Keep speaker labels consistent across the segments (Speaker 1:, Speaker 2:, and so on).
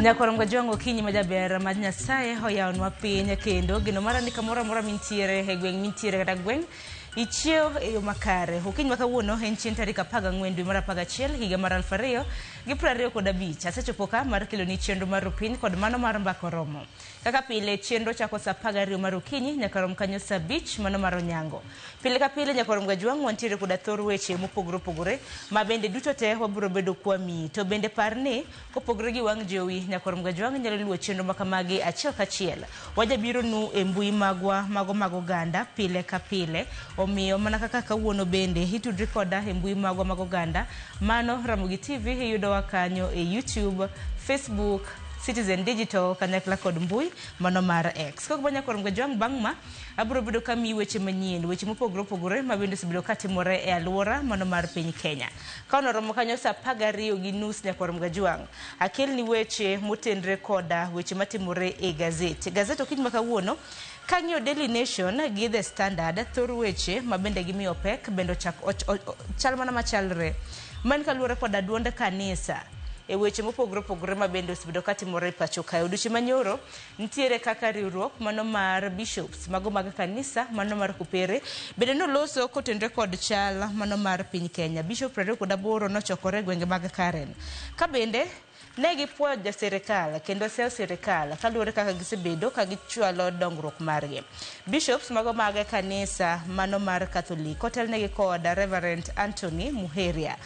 Speaker 1: Nyakorongo jwang' okinyi ma jaber ma Nyasaye oyawonwa piny kendo geno mara ni kamoro amora mintiere e gweng' mintiere kata gweng' ichiew e yo makare. Okinyi ma kawuono en chieng' tarik 14 dwe mar 11 higa mar 2025. Asechopo ka mar keloni chenro mar rupiny kod mano mar mbaka oromo. Kaka pile chenro chako saa 12 mar okinyi nyaka rom kanyo saa 5 mano mar onyango. Pile ka pile nyaka rom gajwang' wantiere koda thor weche mopogore opogore ma bende duto te wabiro bedo kwamiyi. To bende par ni kopogore gi wang' jowi nyaka rom gajwang' nyalo luwo chenro ma kamagi achiel kachiel. Wajabiro nu e mbui magwa mago mag oganda pile ka pile. Omiyo mana kaka kawuono bende itudri koda e mbui magwa mag oganda mano Ramogi TV iyudowa kanyo e YouTube, Facebook, Citizen Digital kanyakla kod mbui mano mar X. Kok banya korom gajwang' bang' ma abiro bedo ka miyi weche manyien, weche mopogore opogore ma bende osebedo ka timore e alwora mano mar piny Kenya. Ka onoromo kanyo saa 12:30 nyakorom gajwang', akelni weche motenre koda weche matimore e gazet. Gazet okinyi ma kawuono kang'iyo Daily Nation gi The Standard, thor weche ma bende gimiyo pek bende ochak chal mana machalre. Man kaluwore koda duond kanisa e weche mopogore opogore ma bende osebedo ka timore e pacho kae. Odiochieng' manyoro nitiere kaka riwruok mano mar bishops mago mag kanisa mano mar Kupere bende noloso kotenore kod chal mano mar piny Kenya. Bishop 28 nochokore e gwenge mag Karen. Ka bende ne gipuoyo ja sirikal kendo seyo sirikal kaluwore kaka gisebedo ka gichwalo dongruok margi. Bishops mago mag kanisa mano mar Catholic kotelnegi kod Reverend Anthony Muheria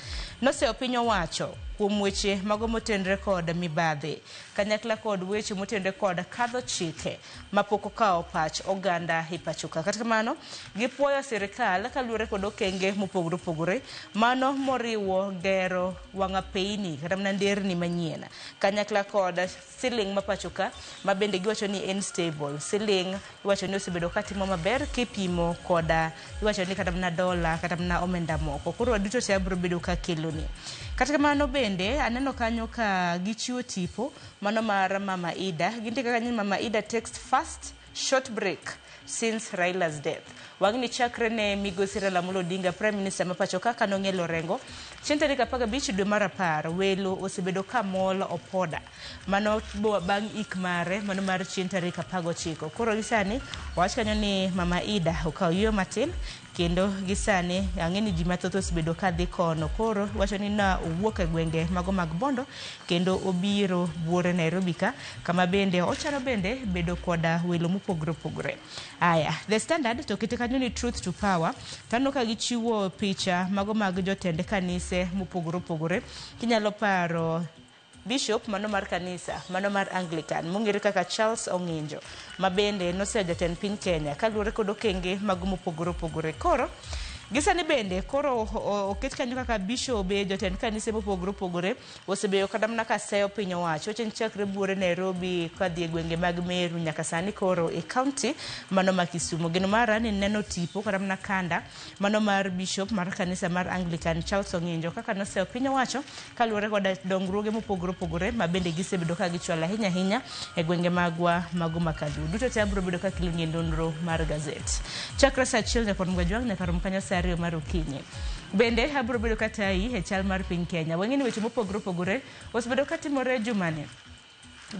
Speaker 1: noseyo piny owacho kuom weche mago motenre kod mibadhi kanyakla kod weche motenre kod kadho chike mapok okawo pach oganda e pacho ka. Kata kamano, gipuoyo sirikal kaluwore kod okenge mopogore opogore mano moriwo gero wang'apeini kata mana nderni manyien kanyakla kod siling ma pacho ka ma bende giwacho ni en stable. Siling iwacho ni osebedo katimo maber kipimo koda iwacho ni kata mana dola kata mana omenda moko. Koro waduto te abiro bedo ka keloni. Kata kamano bende aneno kanyo ka gichiwo tipo mano mar Mama Ida. Gindiko kanyo ni Mama Ida takes first short break since Raila's death. Wang'ni chakre ne migosi Raila Amolo Odinga, Prime Minister ma pacho ka kanong'ielo orengo chieng' tarik 15 dwe mar 10, welo osebedo ka mol opoda. Mano bang' ik mare mano mar chieng' tarik 19. Koro gi sani wach kanyo ni Mama Ida okawo yueyo matin kendo gi sani ang'e ni ji mathoth osebedo ka dhi kono. Koro wacho ni na owuok e gwenge mago mag Bondo kendo obiro buore Nairobi ka kama bende ochano bende bedo koda welo mopogore opogore. Aya, The Standard to kete kanyo ni Truth to Power. Taneno ka gichiwo picha mago mag jotend kanise mopogore opogore. Kinyalo paro Bishop mano mar kanisa mano mar Anglican mong'ere kaka Charles Ong'injo ma bende noseya jatend piny Kenya kaluwore kod okenge mago mopogore opogore. Koro gisani bende koro oket kanyo kaka bishobe jotend kanise mopogore opogore osebedo kata mana ka seyo piny owacho. Wacho ni chakre buore Nairobi kadhi e gwenge mag Meru nyaka sani koro e county mano ma Kisumu. Geno mara ni neno tipo kata mana kanda mano mar bishop mar kanisa mar Anglican Charles Ong'injo kaka noseyo piny owacho kaluwore koda dongruoge mopogore opogore ma bende gisebedo ka gichwalo ahinya ahinya e gwenge magwa mago ma Kaluo. Duto te abiro bedo ka keloni e nonro mar gazet. Chakre saa 1 nyaka rom gajwang' nyaka rom kanyo saa 2 mar okinyi. Bende abiro bedo ka tayi e chal mar piny Kenya. Wang'e ni weche mopogore opogore osebedo ka timore jumani.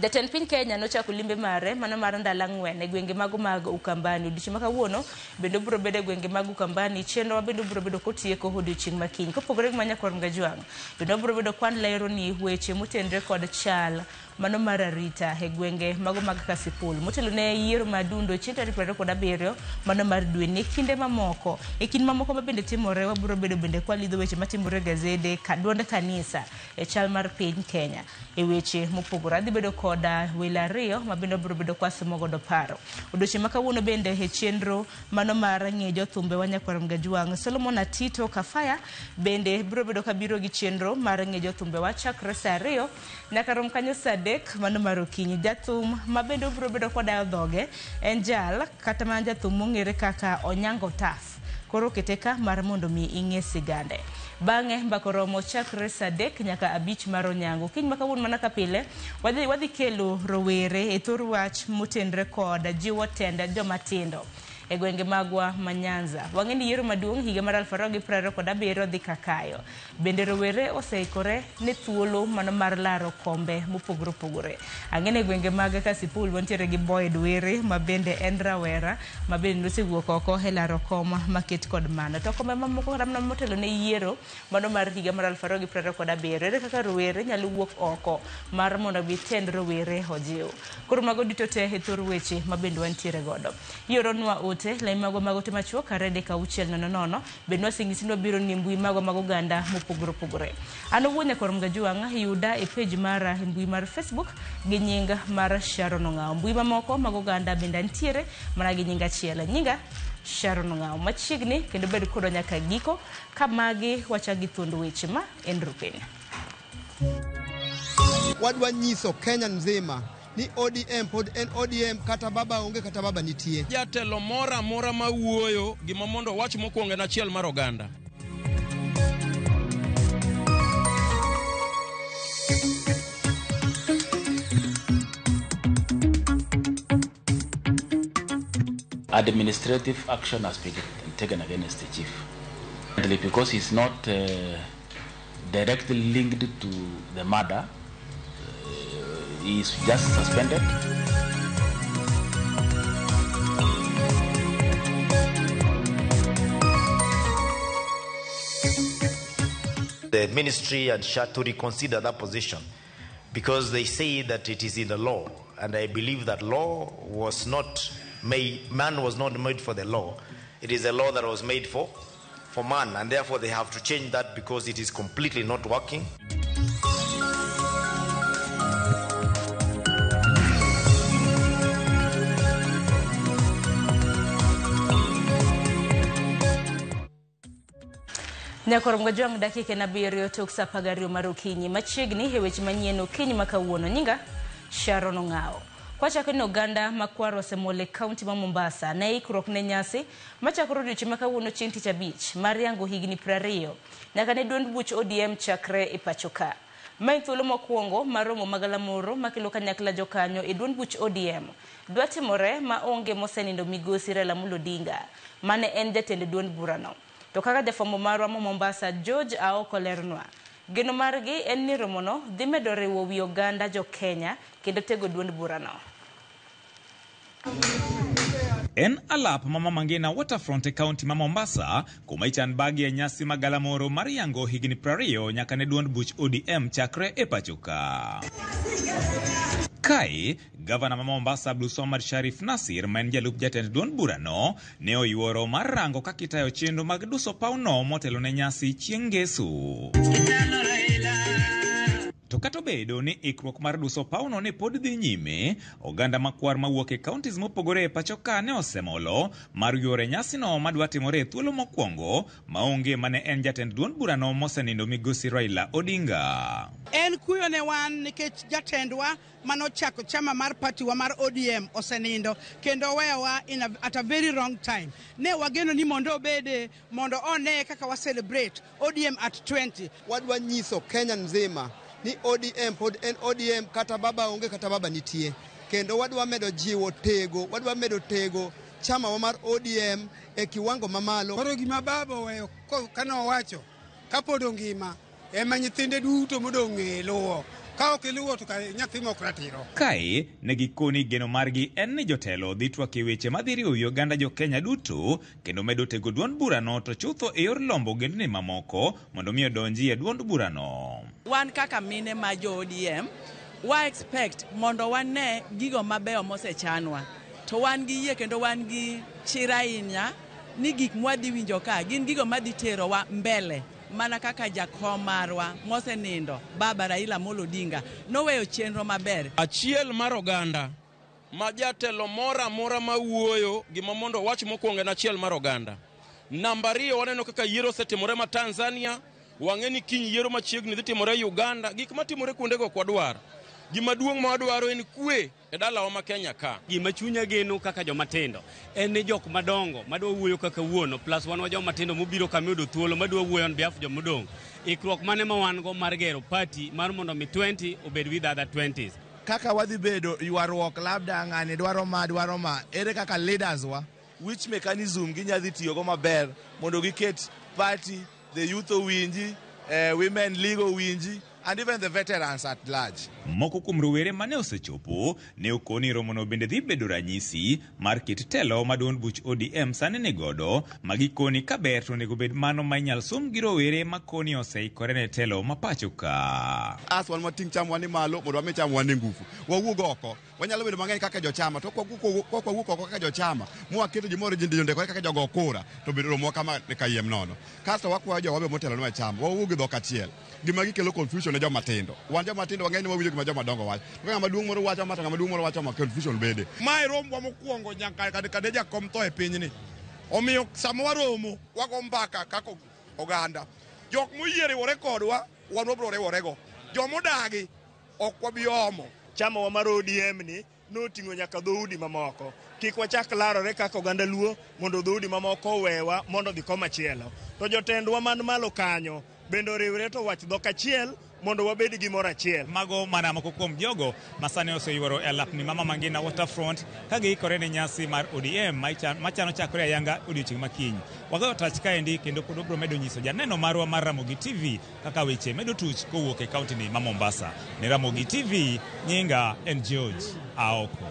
Speaker 1: Jatend piny Kenya nochako limbe mare mano mar ndalo 4 e gwenge mago mag Ukambani. Odiochieng' ma kawuono bende obiro bedo e gwenge mag Ukambani. Chenro ma bende obiro bedo kotieko odiochieng' ma kiny. Kopogore gi ma Nyakwar Mgajwang', bende wabiro bedo kwan lero ni weche motenre kod chal mano mar arita e gwenge mago mag Kasipul. Motelo ne yiero ma dundo chieng' tarik 27 mano mar dwe ni kinde mamoko. E kind mamoko ma bende timore wabiro bedo bende kwalidho weche matimore e gazede ka duond kanisa e chal mar piny Kenya. E weche mopogore adhi bedo koda welo ariyo ma bende wabiro bedo kwasomo godo paro. Odiochieng' ma kawuono bende e chenro mano mar ng'e jothumbe wa Nyakwar Mgajwang' Solomon Atito Kafaya bende biro bedo kabiro gi chenro mar ng'e jothumbe wa chakre saa 2 nyaka rom kanyo saa 3 mano mar okinyi. Jathum ma bende obiro bedo kodayo dhoge en jal kata mana jathum mong'ere kaka Onyango Taf. Koro kete ka mar mondo mi ing'e sigande. Bang'e mbaka oromo chakre saa 3 nyaka 5 mar onyango. Kiny ma kawuono mana ka pile wadhi kelo rowere e thor wach motenre kod jiwo tend joma tindo. e gwenge magwa ma Nyanza. Wang'e ni yiero maduong' higa mar 2027 dhi kakayo. Bende rowere oseikore ne thuolo mano mar laro kombe mopogore opogore. Ang'e ni e gwenge mag Kasipul wantiere gi Boyd Were ma bende en rawera ma bende nosewuok oko e laro kom maket kod mano. To kombe mamoko kata mana motelo ne yiero mano mar higa mar 2027, ere kaka rowere nyalo wuok oko mar mondo gitend rowere ojiw. Koro mago duto te e thor weche ma bende wantiere godo. Ioronwa ote, lai magwa mag ote machuok 3 6 0 0, bende waseng'isi ni wabiro ni mbui magwa mag oganda mopogore opogore. An owuon Nyakwar Mgajwang' yuda e page mara e mbui mar Facebook gi nying mar Sharon Ong'awo. Mbui mamoko mag oganda bende antiere mana gi nying achiel. Nyinga Sharon Ong'awo. Machiegni kendo bed kodwa nyaka giko ka magi wachak gi thuond weche ma en Rupin.
Speaker 2: Wadwa nyiso Kenya nzima ni ODM pod en ODM, kata baba onge, kata baba nitie.
Speaker 3: Jatelo moro amora ma wuoyo, gima mondo wach mokwongo en achiel mar oganda.
Speaker 4: Administrative action has been taken against the chief. Because he's not directly linked to the murder, he is just suspended.
Speaker 5: The ministry and SHA to reconsider that position because they say that it is in the law. And I believe that law was not made, man was not made for the law. It is a law that was made for man. And therefore they have to change that because it is completely not working.
Speaker 1: Nyakwar Mgajwang', dakika en 7 tok sa 12 mar okinyi. Machiegni e weche manyien okinyi ma kawuono. Nyinga Sharon Ong'awo. Kwachako ni oganda makwar osemol e kaunti ma Mombasa ne ikruok ne nyasi machakore odiochieng' ma kawuono, chieng' tich abich, mar yango higni 20 nyaka ne duond buch ODM chakre e pacho ka. Ma en thuolo mokwongo mar romo magalamoro makelo kanyakla jokanyo e duond buch ODM dwa timore ma onge mosenindo migosi Raila Amolo Odinga mane en jatend duond burano. To kaka jafwambo marwa ma Mombasa George Aoko lernwa, geno margi en ni romono dhi medo riwo wi oganda jo Kenya kendo tego duond burano.
Speaker 6: En alap ma Mama Ngina Waterfront e kaunti ma Mombasa, kuma ichan bagie nyasi ma galamoro mar yango higni 20 nyaka ne duond buch ODM chakre e pacho ka. Kae, gavana ma Mombasa Abdulswamad Sharif Nasir, ma en jalup jatend duond burano, ne oyuoro mar rango kaka itayo chenro mag duso pawno motelo ne nyasi chieng' Ngeso. To kata obedo ni ikruok mar duso pawno ne pod dhi nyime, oganda makwar mawuok e counties mopogore e pacho ka ne osemolo mar yuoro e nyasino madwa timore e thuolo mokwongo maonge mane en jatend duond burano mosenindo migosi Raila Odinga.
Speaker 7: En kuyo ne wan nikech jatendwa manochako chama mar party wa mar ODM osenindo kendo oweyowa at a very wrong time. Ne wageno ni mondo obede mondo one kaka wa celebrate ODM at 20.
Speaker 2: Wadwa nyiso Kenya nzima ni ODM pod en ODM, kata baba onge, kata baba nitie. Kendo wadwa medo jiwo tego, wadwa medo tego chama wa mar ODM e kiwango mamalo.
Speaker 8: Koro gima baba oweyo kane owacho kapod ongima ema nyithinde duto modong' e luwo. Ka ok iluwo to nyathi mok ratiro.
Speaker 6: Kae ne gikoni geno margi en ni jotelo dhi twak e weche madhi riwo wi oganda jo Kenya duto kendo medo tego duond burano, to chutho e yor lombo ogendni mamoko mondo mi odonji e duond burano.
Speaker 9: Wan kaka mine ma jo ODM wa expect mondo wane gigo mabeyo mosechanwa, to wan gi yie kendo wan gi chir ahinya ni gik mwadhi winjo ka gin gigo madhi terowa mbele, mana kaka jakom marwa mosenindo, baba Raila Amolo Odinga, noweyo chenro maber.
Speaker 3: Achiel mar oganda ma jatelo moro amora ma wuoyo, gima mondo wach mokwongo en achiel mar oganda. Namba 2, waneno kaka yiero osetimore ma Tanzania, wang'e ni kiny yiero machiegni dhi timore Uganda. Gik matimore kuondego ok wadwar. Gima duong' ma wadwaro en kwe e dalawa ma Kenya ka.
Speaker 10: Gima chunya geno kaka joma tindo en ni jok madongo madwa wuoyo kaka wuono, plus wan wa joma tindo mobiro kama yudo thuolo madwa wuoyo on behalf joma odong', ikruok mane ma wan go mar gero party mar mondo mi 20 obed with other 20s.
Speaker 11: Kaka wadhi bedo ywaruok, labda ng'ani dwaro ma, dwaro ma, ere kaka leaders wa which mechanism ginyadhi tiyogo maber mondo giket party, the youth owinji, women league owinji, and even the veterans at large.
Speaker 6: Moko kuom rowere mane osechopo ne okoni romono bende dhi bedo ranyisi mar kit telo ma duond buch ODM sani ni godo, ma gikoni kaber to onego bed mano ma inyal som gi rowere ma koni oseikore ne telo ma pacho ka.
Speaker 12: As wan wating' chamwa ni malo mondo wami chamwa ni ngufu. Wawuog oko, wanyalo bedo mang'eny kaka jochama, to kok wawuok oko kaka jochama, mwaketo gimoro ji ndikore kaka jogo kura, to bedo romo kama ni kayiem nono. Kasto wakwayo jowa be motelonwa e chama, wawuog gi dhok achiel. Gima gikelo confusion ne joma tindo. Wan joma tindo wang'eyo ni wawinjo gima joma dongo wacho. To ka ng'ama duong' moro wacho ma to ng'ama duong' moro wacho ma confusion bede.
Speaker 13: Mae rombwa mokwongo nyaka kade jakom tho e pinyni. Omiyo sama waromo, wago mbaka kaka oganda. Jok moyie riwore kodwa, wan wabiro riworego. Jomodagi ok wabi omo.
Speaker 14: Chama wa mar ODM ni noting'o nyaka dhoudi mamoko. Kik wachak larore kaka oganda Luo mondo dhoudi mamoko owewa mondo odhi komachielo. To jotendwa man malo kanyo bende oriwre to wach dhok achiel mondo wabed gimoro achiel.
Speaker 6: Mago mana moko kuom jogo ma sani oseyuoro e alapni ma Mama Ngina Waterfront ka giikore ne nyasi mar ODM machano chakore ayanga odiochieng' ma kiny. Wagoyo tach kaendi kendo pod wabiro medo nyiso janeno marwa mar Ramogi TV kaka weche medo tuch kowuok e kaunti ni ma Mombasa. Ne Ramogi TV, nyinga en George Aoko.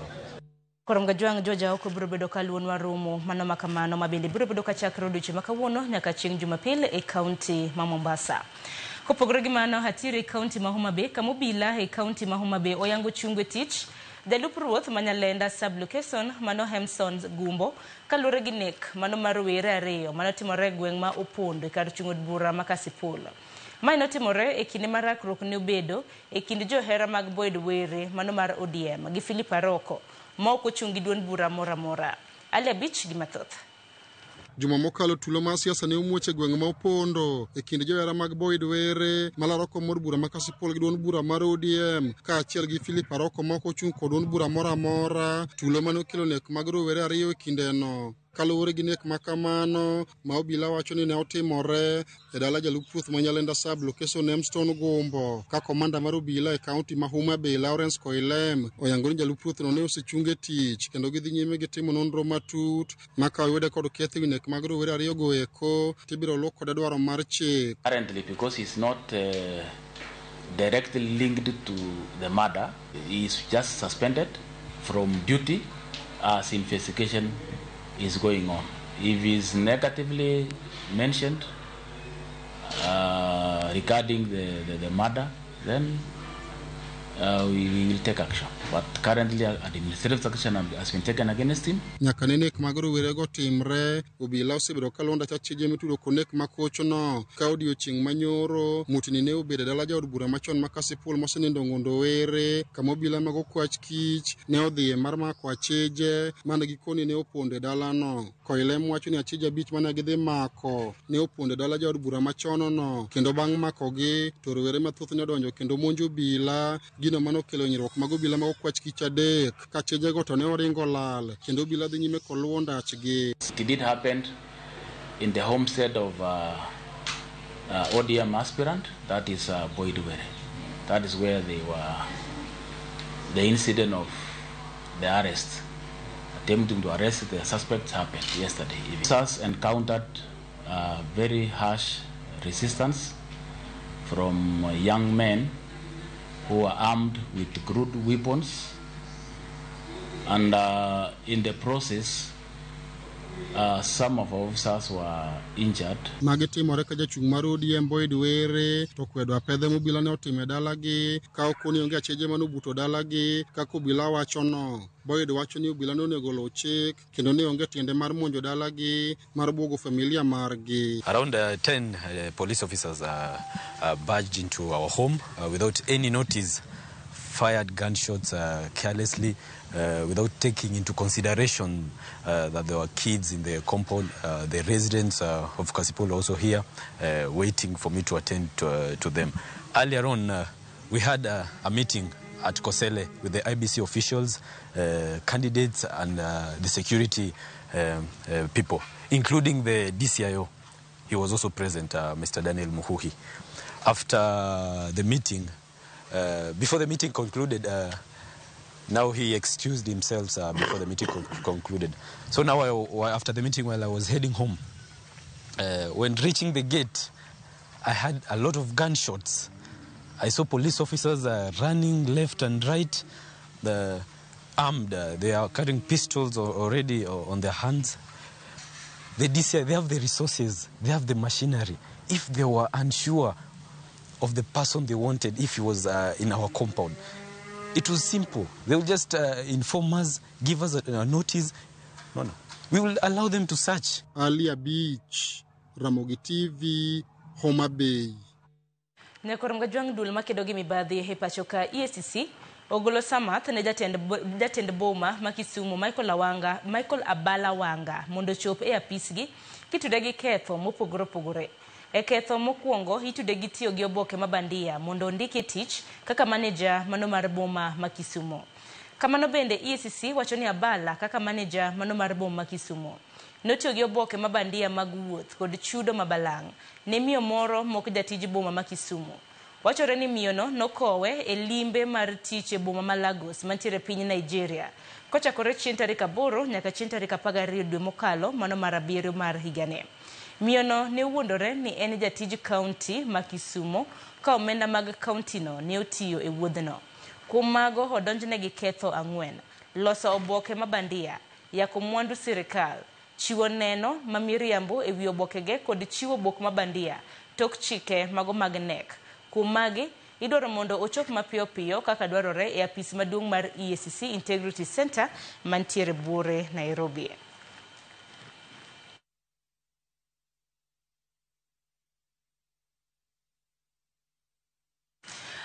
Speaker 1: Koro Mgajwang' George Aoko biro bedo kaluonwa romo mano makamano ma bende biro bedo kachakre odiochieng' ma kawuono nyaka chieng' Jumapil e kaunti ma Mombasa. Kopogore gi mano, hatire e kaunti ma Homa Bay kama obila e kaunti ma Homa Bay oyango chungo e tich jalup ruoth ma Nyalenda sub-location mano Hemson Gumbo kaluwore gi nek mano mar rowere ariyo manotimore e gweng' ma Opondo e kar chung' od bura ma Kasipul. Mae notimore e kinde ma rakruok ne obedo e kind johera mag Boyd Were mano mar ODM gi Philip Aroko ma ok ochung' gi duond bura moro amora. Ali Abich gi mathoth.
Speaker 15: Juma mokalo tulo mar siasa ne omuoch e gweng' ma Opondo e kind johera mag Boyd Were malaro kom od bura ma Kasipul gi duond bura mar ODM kaachiel gi Philip Aroko ma ok ochung' kod duond bura moro amora. Tulo mane okelo nek mag rowere ariyo e kindeno. Kaluwore gi nek ma kamano ma obila wacho ni ne otimore e dala jalup ruoth ma Nyalenda sub-location Hemstone Gumbo ka komanda mar obila e kaunti ma Homa Bay Lawrence Koilem oyango ni jalup ruoth no ne osechung e tich kendo gidhi nyime gi timo nonro matut ma ka oyude kod ketho ewi nek mag rowere ariyo go eko tibiro luw kode dwaro mar chik.
Speaker 4: Currently, because he's not directly linked to the murder, he is just suspended from duty as investigation is going on. If he is negatively mentioned regarding the murder, then we will take action. But currently, administrative action has been taken against him.
Speaker 15: Nyaka ne nek mag rowerego timre, obila osebedo ka luwo achije mitudo kod nek makochono ka odiochieng' manyoro mutni ne obedo e dala jaod bura machon ma Kasipul mosenindo Ng'ondo Were kama obila mag okwach kich ne odhiye mar mako achije mane gikoni ne opondo e dalano. Koilem wacho ni achije abich mane gidhi mako ne opondo e dala jaod bura machonono kendo bang' makogi to rowere mathoth ne odonjo kendo monjo obila gino mane okelo hinyruok mag obila mag okwach kich adek ka achijego to ne oringo lal kendo obila dhi nyime koluwo ndachgi.
Speaker 4: It did happen in the homestead of ODM aspirant, that is Boyd Were. That is where they were, the incident of the arrest, attempting to arrest the suspects happened yesterday evening. Officers encountered very harsh resistance from young men who were armed with crude weapons, and in the process, some of our officers were injured.
Speaker 15: Magi timore ka jachung' mar ODM Boyd Were to kwedo apedhe mobila ne otimo e dalagi ka okoni onge acheje mane obuto dalagi kaka obila wachono. Boyd wacho ni obila ne onego oluw chik kendo ne onge tiende mar monjo dalagi mar buogo familia margi.
Speaker 16: Around 10 police officers barged into our home without any notice, fired gunshots carelessly, without taking into consideration that there were kids in the compound. The residents of Kasipul also here waiting for me to attend to them. Earlier on, we had a meeting at Kosele with the IBC officials, candidates and the security people, including the DCIO. He was also present, Mr. Daniel Muhuhi. After the meeting, before the meeting concluded, Now he excused himself before the meeting concluded. So now, after the meeting, while I was heading home, when reaching the gate, I had a lot of gunshots. I saw police officers running left and right, armed. They are carrying pistols already on their hands. The DCI, they have the resources, they have the machinery. If they were unsure of the person they wanted, if he was in our compound, it was simple. They will just inform us, give us a notice. No, no. We will allow them to search.
Speaker 15: Alia Beach, Ramogi TV, Homa Bay.
Speaker 1: Nyakorom Gajwang' dul makedo gi mibadhi e pacho ka EACC ogolo samath ne jatend boma ma Kisumu Michael Abala Wanga mondo ochop e apisgi kitude gi ketho mopogore opogore. E ketho mokwongo itude gi tiyo gi oboke ma bandia mondo ondike tich kaka maneja mano mar boma ma Kisumu. Kamano bende EACC wacho ni Abala kaka maneja mano mar boma ma Kisumu notiyo gi oboke ma bandia mag wuoth kod chudo mabalang' ne miyo moro mok jatij boma ma Kisumu. Wachore ni miyono nokowe e limbe mar tich e boma ma Lagos mantiere piny Nigeria kochakore chieng' tarik 8 nyaka chieng' tarik 12 dwe mokalo mano mar 7 mar higani. Miyono ne wuondore ni en jatij kaunti ma Kisumu ka omenda mag kauntino ne otiyo e wuodhno. Kuom mago odonjne gi ketho 4: loso oboke ma bandia, yako mwandu sirikal, chiwo neno ma miriambo e wi obokege kod chiwo bok ma bandia tok chike mago mag NEC. Kuom magi, idwaro mondo ochop mapiyo piyo kaka dwarore e apis maduong' mar EACC Integrity Center mantiere Buore, Nairobi.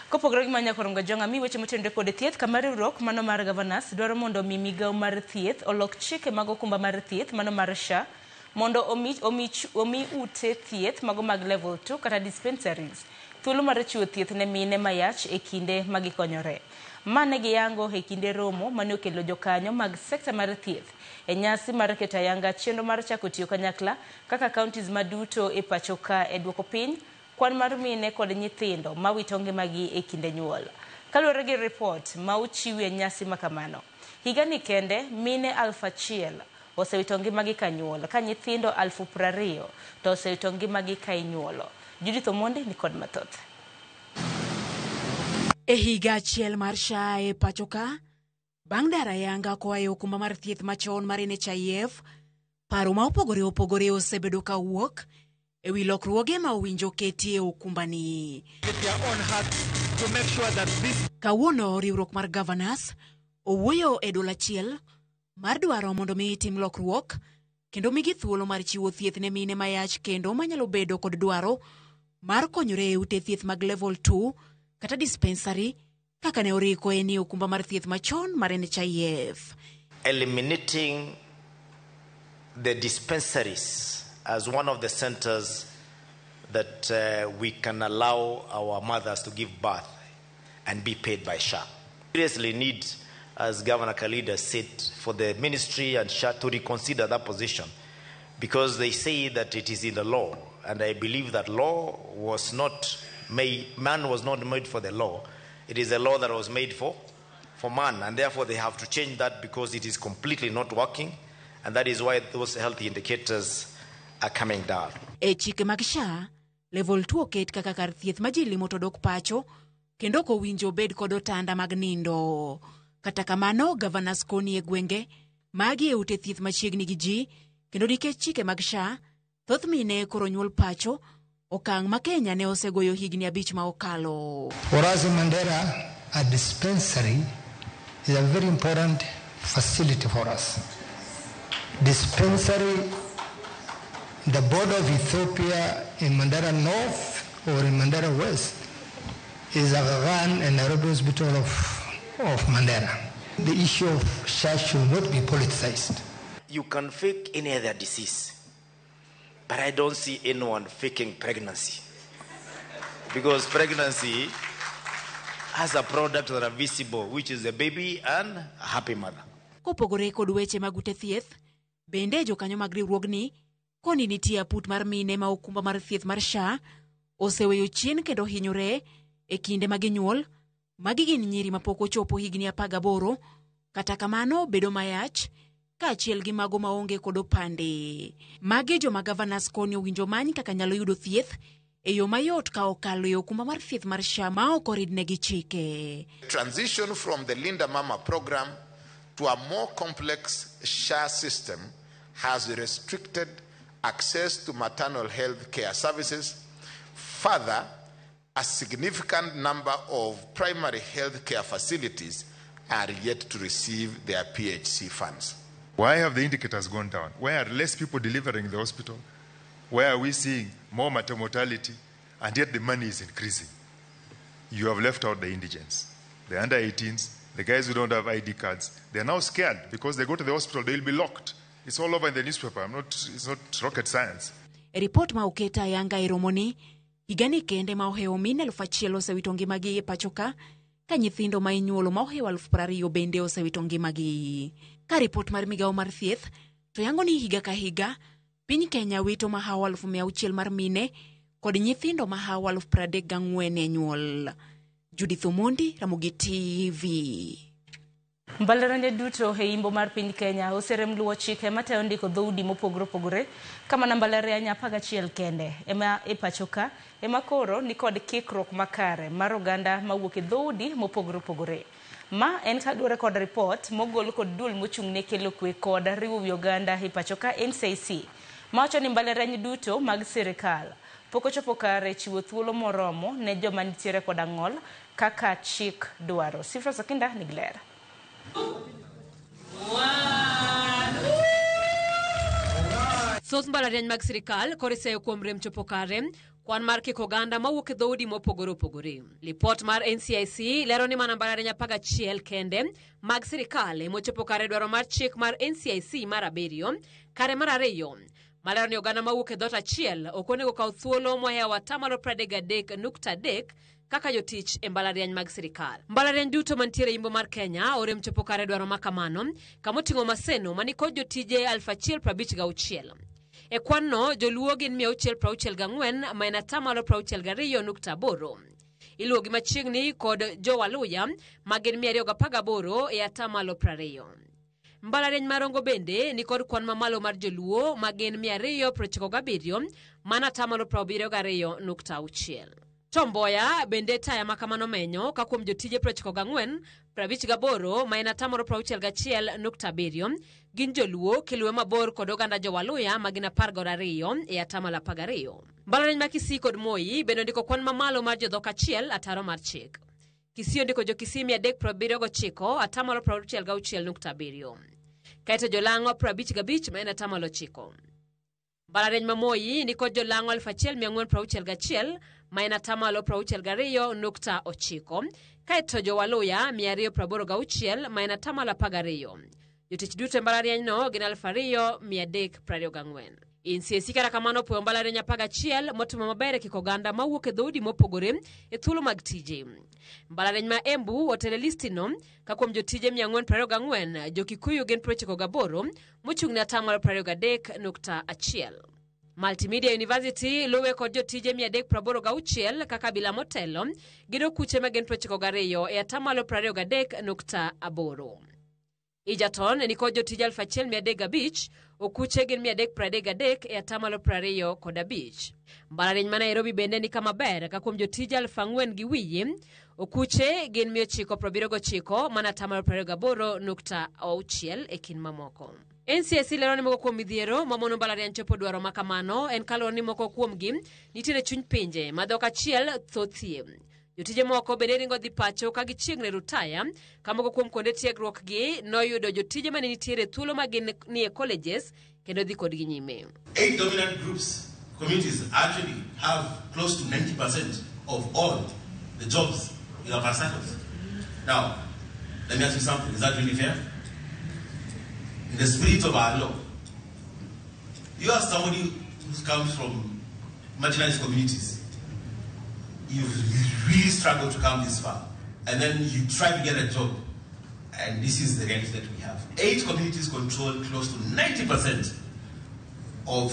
Speaker 1: Kopogore gi mano Nyakorom Gajwang' ami weche motenore kod thieth kama riwruok mano mar Governors dwaro mondo omi migawo mar thieth olok chike mag okumba mar thieth mano mar SHA mondo omi ute thieth mago mag level 2 kata dispensaries thuolo mar chiwo thieth ne mine mayach e kinde magikonyore. Mane giyango e kinde romo mane okelo jokanyo mag sekta mar thieth e nyasi mar keto ayanga chenro mar chako tiyo kanyakla kaka counties maduto e pacho ka e duoko piny kwan mar mine kod nyithindo mawito ngimagi e kinde nyuol. Kaluwore gi ripot ma ochiw e nyasi makamano, higani kende mine 1,000 osewito ngimagi ka nyuol, ka nyithindo 20,000 to osewito ngimagi ka inyuolo. Judith Omondi ni kod mathoth.
Speaker 17: E higa achiel mar SHA e pacho ka, bang' dar ayanga koa e okumba mar thieth machon mar NHIF, paro ma opogore opogore osebedo ka wuok e wi lokruoge ma owinjo ketie okumbani. Kawuono riwruok mar Governors owuoyo e duol achiel mar dwaro mondo mi tim lokruok kendo migi thuolo mar chiwo thieth ne mine mayach kendo manyalo bedo kod dwaro mar konyore e ute thieth mag level 2 kata dispensary kaka ne oriko e ni okumba mar thieth machon mar NHIF.
Speaker 5: Eliminating the dispensaries as one of the centers that we can allow our mothers to give birth and be paid by SHA. Seriously need, as Governor Khalid said, for the ministry and SHA to reconsider that position, because they say that it is in the law, and I believe that law was not made, man was not made for the law. It is a law that was made for man, and therefore they have to change that because it is completely not working, and that is why those health indicators are coming down.
Speaker 17: E chike mag SHA, level 2 oket kaka kar thieth ma ji limo to dok pacho, kendo ok owinjo bed kod otanda mag nindo. Kata kamano, Governors koni e gwenge magi e ute thieth machiegni gi ji, kendo nikech chike mag SHA, thoth mine koro nyuol pacho, okang' ma Kenya ne osegoyo higni 5 ma okalo.
Speaker 18: For us in Mandera, a dispensary is a very important facility for us. Dispensary, the border of Ethiopia in Mandera North or in Mandera West is Aga Khan and Nairobi Hospital of Mandera. The issue of SHA should not be politicized.
Speaker 5: You can fake any other disease, but I don't see anyone faking pregnancy, because pregnancy has a product that are visible, which is a baby and a happy mother.
Speaker 17: Kopogore kod weche mag ute thieth, bende jokanyo mag riwruogni koni nitie aput mar mine ma okumba mar thieth mar SHA oseweyo chien kendo hinyore e kinde ma ginyuol, Magi gin nyiri mapok ochopo higni 18, kata kamano bedo mayach, kaachiel gi mago maonge kod opande. Magi joma gavanas koni owinjo many kaka nyalo yudo thieth e yo mayot ka okalo e okumba mar thieth mar SHA ma ok oridnegi chike.
Speaker 19: Transition from the Linda Mama program to a more complex SHA system has restricted access to maternal health care services. Further, a significant number of primary health care facilities are yet to receive their PHC funds.
Speaker 20: Why have the indicators gone down? Why are less people delivering in the hospital? Why are we seeing more mortality? And yet the money is increasing. You have left out the indigents, the under 18s, the guys who don't have ID cards. They are now scared because they go to the hospital, they will be locked. It's all over in the newspaper. It's not rocket science.
Speaker 17: E ripot ma oket ayanga e romoni, higani kende ma ohewo mine 1,000 osewito ngimagi e pacho ka, ka nyithindo ma inyuolo ma ohewo 20,000 bende osewito ngimagi. Ka ripot mar migawo mar thieth to yango ni higa ka higa, piny Kenya wito mahawo 600,000 mar mine kod nyithindo mahawo 34,000 e nyuol. Judith Omondi, Ramogi TV.
Speaker 1: Mbalariany duto e imbo mar piny Kenya oserem luwo chike matayo ndiko dhoudi mopogore opogore kama na mbalariany 11 kende ema e pacho ka ema koro nikod kikruok makare mar oganda mawuok e dhoudi mopogore opogore. Ma en kaluwore kod ripot mogol kod duol mochung' ne kelo kwe kod riwo wi oganda e pacho ka NCIC mawacho ni mbalariany duto mag sirikal pok ochopo kare chiwo thuolo moromo ne joma nitiere kod ang'ol kaka chik dwaro. Sifra Sakinda nigi ler.
Speaker 21: Thoth mbalariany mag sirikal koro iseyo kuom rem chopo kare kwan mar kiko oganda mawuok e dhoudi mopogore opogore. Lipot mar NCIC lero ni mana mbalariany 11 kende mag sirikal emochopo kare dwaro mar chik mar NCIC mar 7 kare mar 2 malero ni oganda mawuok e dhoot achiel ok onego kaw thuolo mohewo 33.3% kaka jotich e mbalariany mag sirikal. Mbalariany duto mantiere imbo mar Kenya orem chopo kare dwaro makamano kamoting'o Maseno manikod jotije 1,056. E kwan no joluo gin 664 ma en 62.8. Iluwo gi machiegni kod jowaluya ma gin 218 e 20. Mbalariany marongo bende nikod kwan mamalo mar joluo ma gin 297 mana 72.6. Tom Mboya bende taya makamano menyo ka kuom jotije 94 58 ma en 61.7 gin joluo kiluwe mabor kod oganda jowaluya ma gin 12 e 12. Mbalariany ma Kisii kod Moi bende ondiko kwan mamalo mar jodhok achiel ataro mar chik. Kisii ondiko jo-Kisii 379 66.7. Kaeto jolang'o 55 ma en 9. Mbalariany ma Moi nikod jolang'o 1461 ma en 62.9, kaeto jowaluya 286 ma en 12. Jotich duto e mbalariany no gin 2324. NCIC kata kamano opuoyo mbalariany 11 motimo maber e kiko oganda mawuok e dhoudi mopogore e thuolo mag tije. Mbalariany ma Embu otelo e listino ka kuom jotije 424 jo-Kikuyu gin 98 mochung' ne 23.1. Multimedia University luwe kod jotije 386 kaka bila motelo gi okuche ma gin 92 e 23.8. Egerton nikod jotije 1305, okuche gin 333 e 25. Mbalariany ma Nairobi bende ni kama ber ka kuom jotije 4,000 okuche gin 979 mana 28.6 e kind mamoko. NCIC lero ni moko kuom midhiero mamono mbalariany chopo dwaro makamano en kaluwore ni moko kuomgi nitiere chuny pinje ma dhok achiel thothie. Jotije moko bende ringo dhi pacho ka gichiegni rutaya ka moko kuom kuonde tiegruok gi noyudo jotije mane nitiere thuolo ma gin nie colleges kendo dhi kodgi nyime.
Speaker 22: 8 dominant groups, communities actually have close to 90% of all the jobs in our parastatals. Now, let me ask you something. Is that really fair? In the spirit of our law, you are somebody who comes from marginalized communities. You've really struggled to come this far, and then you try to get a job, and this is the reality that we have. 8 communities control close to 90% of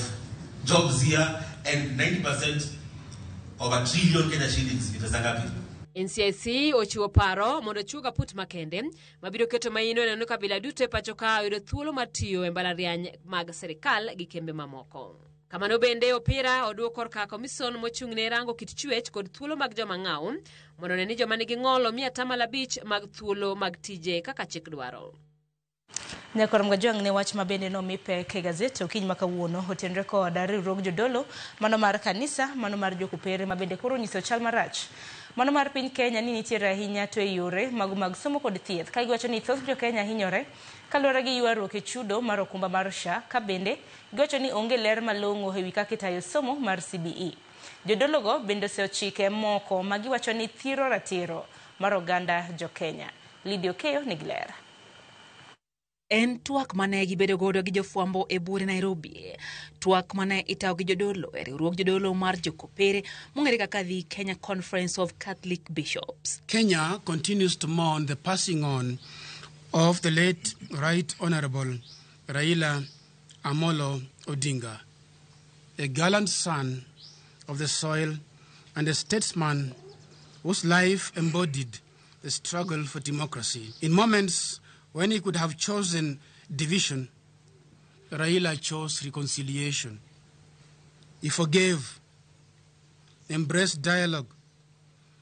Speaker 22: jobs here and 90% of a trillion Kenya shillings.
Speaker 21: NCIC ochiwo paro mondo ochiw kaput makende mabiro keto maino e neno kabila duto e pacho ka oyudo thuolo mar tiyo e mbalariany mag sirikal gi kembe mamoko. Kamano bende opira oduok korka komison mochung' ne rango kit chwech kod thuolo mag joma ng'aw mondo one ni joma nigi ng'ol omi 5% mag thuolo mag tije kaka chik dwaro.
Speaker 1: Nyakwar Mgajwang' ne wach ma bende nomi pek e gazet okinyi ma kawuono otenre kod riwruog jodolo mano mar kanisa mano mar jokopere ma bende koro onyiso chal marach mano mar piny Kenya ni nitiere ahinya to e yore mago mag somo kod thieth ka giwacho ni thoth jokenya hinyore kaluwore gi ywaruok e chudo mar okumba mar SHA ka bende giwacho ni onge ler malong'o ewi kaka itayo somo mar CBE. Jodologo bende oseochike moko ma giwacho ni thiro ratiro mar oganda jokenya. Lydia Okeyo nigi ler.
Speaker 17: En twak mane gibedo godo gi jofwambo e buore Nairobi. Twak mane itayo gi jodolo e riwruog jodolo mar jokopere mong'ere kaka the Kenya Conference of Catholic Bishops.
Speaker 8: Kenya continues to mourn the passing on of the late Right Honorable Raila Amolo Odinga, a gallant son of the soil and a statesman whose life embodied the struggle for democracy. In moments when he could have chosen division, Raila chose reconciliation. He forgave, embraced dialogue,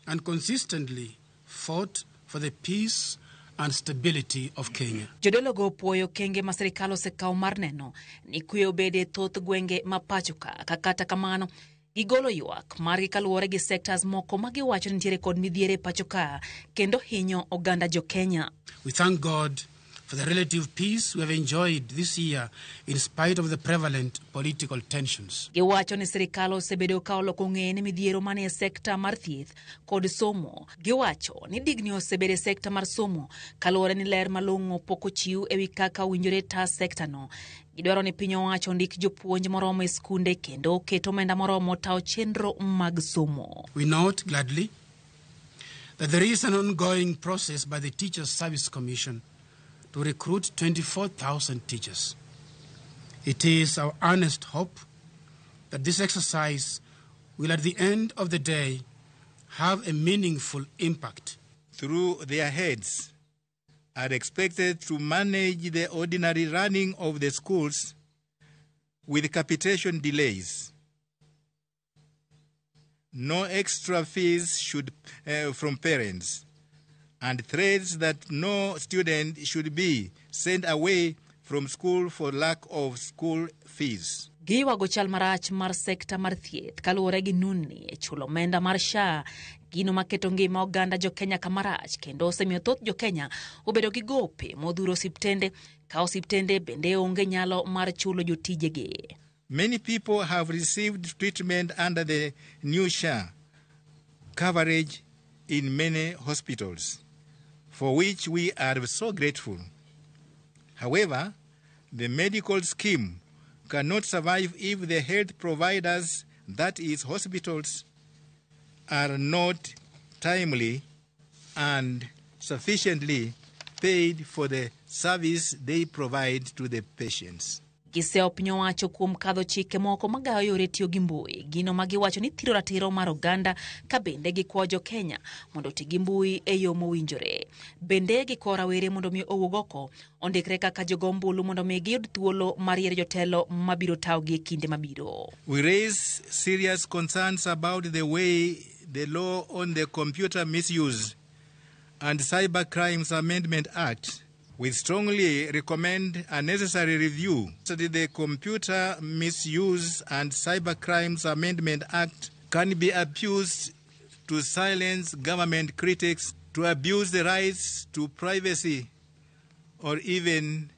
Speaker 8: and consistently fought for the peace and stability of Kenya.
Speaker 17: Jodologo puoyo okenge ma sirikal osekawo mar neno ni kwe obede e thoth gwenge ma pacho ka kata kamano gigolo ywak margi kaluwore gi sectors moko ma giwacho ni nitiere kod midhiero e pacho ka kendo hinyo oganda jo Kenya.
Speaker 8: We thank God for the relative peace we have enjoyed this year in spite of the prevalent political tensions.
Speaker 17: Giwacho ni sirikal osebedo ka oloko ng'eye ne midhiero manie sekta mar thieth kod somo. Giwacho ni digni osebedo e sekta mar somo kaluwore ni ler malong'o pok ochiw ewi kaka owinjore ta sektano. Gidwaro ni piny owacho ondik jopuonj moromo e skunde kendo oket omenda moromo tayo chenro mag somo.
Speaker 8: We note gladly that there is an ongoing process by the Teachers Service Commission to recruit 24,000 teachers. It is our earnest hope that this exercise will, at the end of the day, have a meaningful impact.
Speaker 2: Through their heads, are expected to manage the ordinary running of the schools with capitation delays. No extra fees should, from parents, and threats that no student should be sent away from school for lack of school fees.
Speaker 17: Giywago chal marach mar sekta mar thieth kaluwore gi nunni e chulo omenda mar SHA, gino maketo ngima oganda jokenya kamarach kendo osemiyo thoth jokenya obedo gi gope modhuro osiptende ka osiptende bende onge nyalo mar chulo jotijegi.
Speaker 2: Many people have received treatment under the new SHA coverage in many hospitals, for which we are so grateful. However, the medical scheme cannot survive if the health providers, that is, hospitals, are not timely and sufficiently paid for the service they provide to the patients.
Speaker 17: Giseyo piny owacho kuom kadho chike moko magayo yore tiyo gi mbui, gino ma giwacho ni thiro ratiro mar oganda ka bende gikwayo jo Kenya mondo oti gi mbui e yo mowinjore. Bende gikwayo rawere mondo mi owuog oko ondikre kaka jogo ombulu mondo mi giyud thuolo mar yiero jotelo mabiro tayogi e kinde mabiro.
Speaker 2: We raise serious concerns about the way the law on the Computer Misuse and Cyber Crimes Amendment Act. We strongly recommend a necessary review. The Computer Misuse and Cyber Crimes Amendment Act can be abused to silence government critics, to abuse the rights to privacy, or even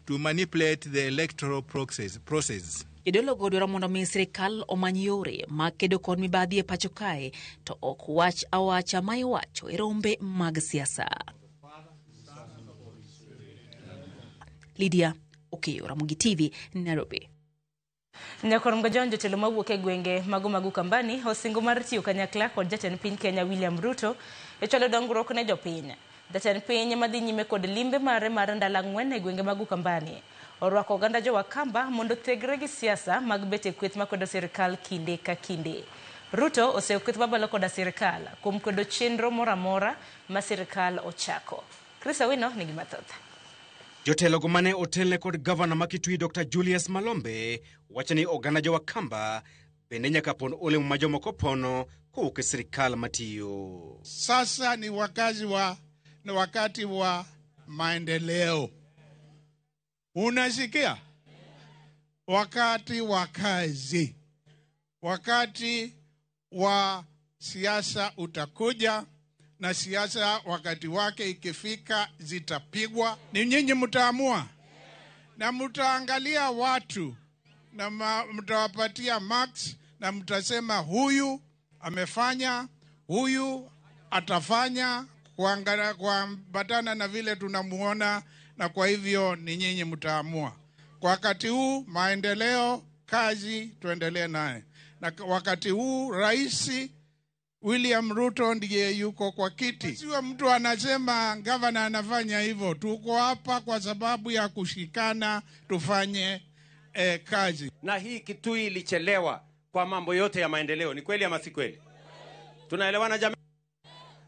Speaker 2: to manipulate the electoral process.
Speaker 17: Jodologo dwaro mondo mi sirikal omany yore mag kedo kod mibadhi e pacho kae to ok wach awacha ma iwacho e rombe mag siasa. Lydia Okeyo, Ramogi TV, Nairobi.
Speaker 1: Nyakwar Mgajwang' jotelo mawuok e gwenge mago mag Ukambani osingo mar tiyo kanyakla kod jatend piny Kenya William Ruto e chwalo dongruok ne jopiny. Jatend piny madhi nyime kod limbe mare mar ndalo 4 e gwenge mag Ukambani orwako oganda jo Wakamba mondo thegre gi siasa mag bet e kweth makwedo sirikal kinde ka kinde. Ruto oseyo kweth mabalo koda sirikal kuom kwedo chenro moro amora ma sirikal ochako. Chris Awino nigi mathoth.
Speaker 7: Jotelogo mane otelne kod gavana ma Kitui Dr. Julius Malombe wacho ni oganda jo-Wakamba bende nyaka pon olemo ma jomoko pono kowuok e sirikal matiyo.
Speaker 9: Sasa ni ni wakati wa maendeleo. Unasikia? Wakati wa kazi. Wakati wa siasa utakuja, na siasa wakati wake ikifika zitapigwa. Ni nyinyi mtaamua. Na mtaangalia watu na mtawapatia marks na mtasema huyu amefanya, huyu atafanya kuambatana na vile tunamuona, na kwa hivyo ni nyinyi mtaamua. Kwa wakati huu maendeleo, kazi tuendelee naye. Na wakati huu Rais William Ruto ndiye yuko kwa kiti. Sio mtu anasema gavana anafanya hivyo. Tuko hapa kwa sababu ya kushikana tufanye kazi.
Speaker 23: Na hii Kitui ilichelewa kwa mambo yote ya maendeleo. Ni kweli ama si kweli? Tunaelewana jamii?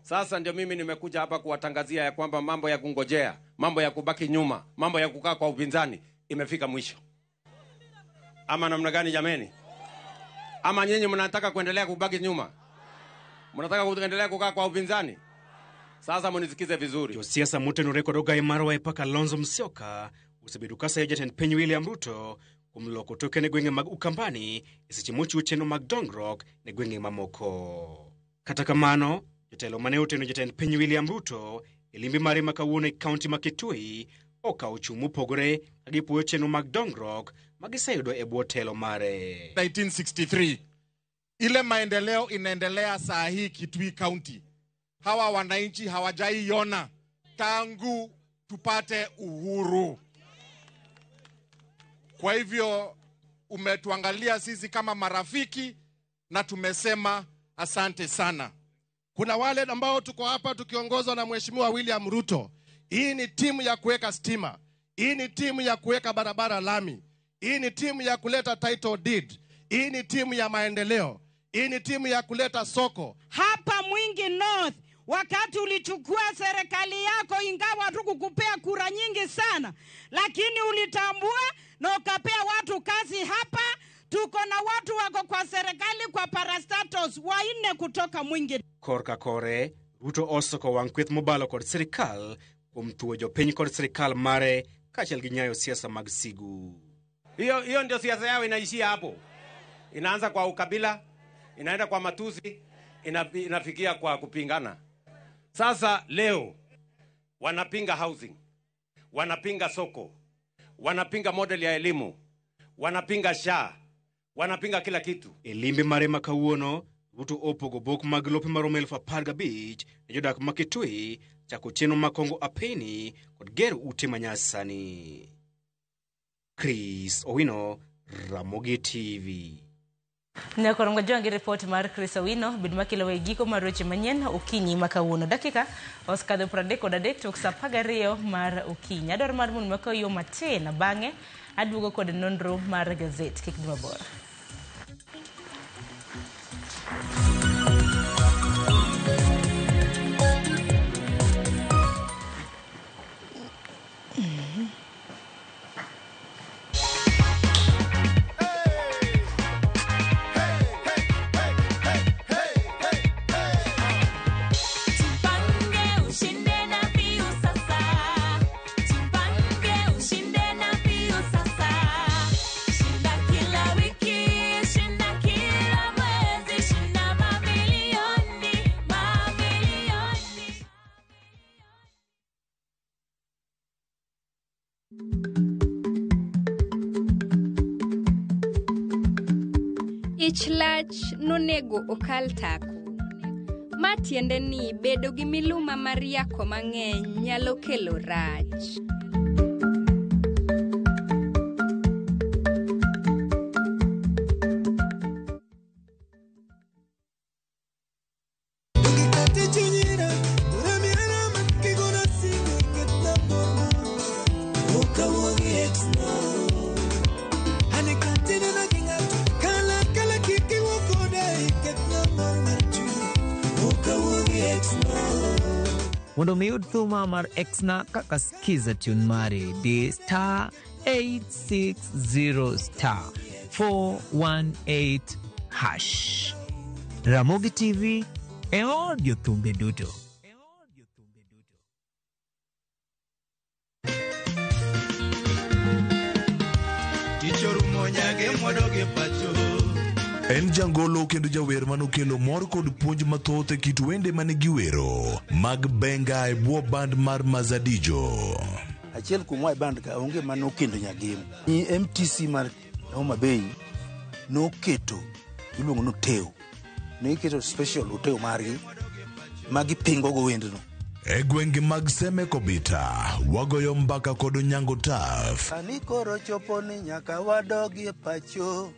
Speaker 23: Sasa ndio mimi nimekuja hapa kuwatangazia ya kwamba mambo ya kungojea, mambo ya kubaki nyuma, mambo ya kukaa kwa upinzani imefika mwisho. Ama namna gani jameni? Ama nyinyi mnataka kuendelea kubaki nyuma? Mnataka kuendelea kukaa kwa upinzani? Sasa mnisikize vizuri.
Speaker 7: Josiasa motenore kod ogai mar Wiper Kalonzo Musyoka osebedo ka sayo jatend piny William Ruto kuom loko toke ne gwenge mag Ukambani e seche mochiwo chenro mag dongruok ne gwenge mamoko. Kata kamano, jotelo mane oteno jatend piny William Ruto e limbe mare ma kawuono e kaunti ma Kitui okawo chung' mopogore ka gipuoyo chenro mag dongruok ma giseyudo e bwo telo mare.
Speaker 24: 1963 ile maendeleo inaendelea saa hii Kitui County, hawa wananchi hawajaiona tangu tupate uhuru. Kwa hivyo umetuangalia sisi kama marafiki na tumesema asante sana.
Speaker 25: Kuna wale ambao tuko hapa tukiongozwa na Mheshimiwa William Ruto. Hii ni timu ya kuweka stima. Hii ni timu ya kuweka barabara lami. Hii ni timu ya kuleta title deed. Hii ni timu ya maendeleo. Hii ni timu ya kuleta soko.
Speaker 26: Hapa Mwingi North, wakati ulichukua serikali yako, ingawa hatukukupea kura nyingi sana, lakini ulitambua na ukapea watu kazi hapa. Tuko na watu wako kwa serikali kwa parastatos 4 kutoka Mwingi.
Speaker 7: Korka kore, Ruto osoko wang' kweth mobalo kod sirikal kuom thuo jopiny kod sirikal mare kaachiel gi nyayo siasa mag sigu.
Speaker 23: Hiyo ndio siasa yao inaishia hapo. Inaanza kwa ukabila, inaenda kwa matusi, inafikia kwa kupingana. Sasa leo wanapinga housing, wanapinga soko, wanapinga model ya elimu, wanapinga SHA, wanapinga kila kitu.
Speaker 7: E limbe mare ma kawuono, Ruto opogo bok mag lope maromo 15,000 ne jodak ma Kitui chako chenro mag kongo apeni kod gero ute manyasani. Chris Owino, Ramogi TV.
Speaker 1: Nyakorongo joangi report mar Chris Owino bed makelo e giko mar weche manyien okinyi ma kawuono. Dakika osekadho 33 tok saa 12 mar okinyi. Adwaro mar mondo makaw yo matin, bang'e aduogo kod nonro mar gazet. Kik dhi mabor.
Speaker 27: Ich lach nonego okal tako. Ma tiende ni bedo gi miluma mar yako mang'eny nyalo kelo rach.
Speaker 28: Kala kala kiki woko dai ketna.
Speaker 3: Mondo mi iyud thuma mar Exna kaka skiza tune mari, di star 860 star 418 hash. Ramogi TV e od jothumbe duto.
Speaker 6: Tich orumo nyage mwadog e pacho.
Speaker 10: En jangolo kendo jawer manokelo mor kod puonj mathoth e kit wende mane giwero mag benga e bwo band mar Mazadijo.
Speaker 11: Achiel kuomwa e band ka onge mane okendo Nyagem. Ni MTC mar Homa Bay noketo iluongo ni oteo. Ne giketo special oteo margi ma gipingo go wendno.
Speaker 10: E gwenge mag Seme Kobita, wagoyo mbaka kod Onyango Taf.
Speaker 6: Sani koro chopo ni nyaka wadogie pacho.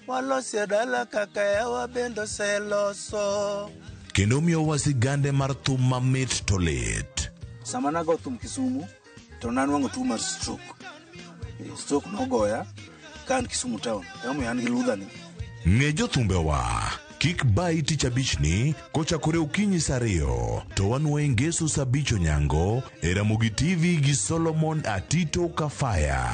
Speaker 6: Walosie dala kaka yawa bende oseloso.
Speaker 10: Kendo miyowa sigande mar thum mamit to lit.
Speaker 11: Sama nago thum Kisumu to nanwang'o tuo mar stroke. Stroke nogoya ka an Kisumu town. Emomiyo an gi ludha ni.
Speaker 10: Ng'e jothumbewa kik bayi tich abichni kochakore okinyi saa ariyo to wanwoye ngeso saa abich onyango e Ramogi TV gi Solomon Atito Kafaya.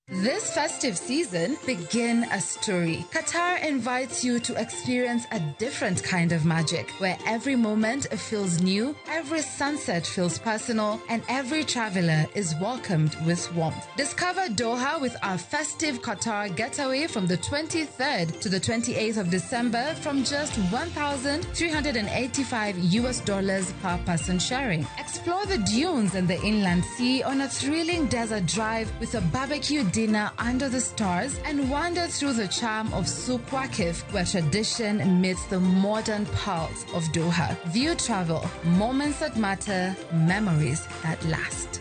Speaker 12: This festive season, begin a story. Qatar invites you to experience a different kind of magic, where every moment feels new, every sunset feels personal, and every traveler is welcomed with warmth. Discover Doha with our festive Qatar getaway from the 23rd to the 28th of December from just 1,385 US dollars per person sharing. Explore the dunes and the inland sea on a thrilling desert drive with a barbecue dinner under the stars and wander through the charm of Souk Waqif, where tradition meets the modern pulse of Doha. View travel, moments that matter, memories that last.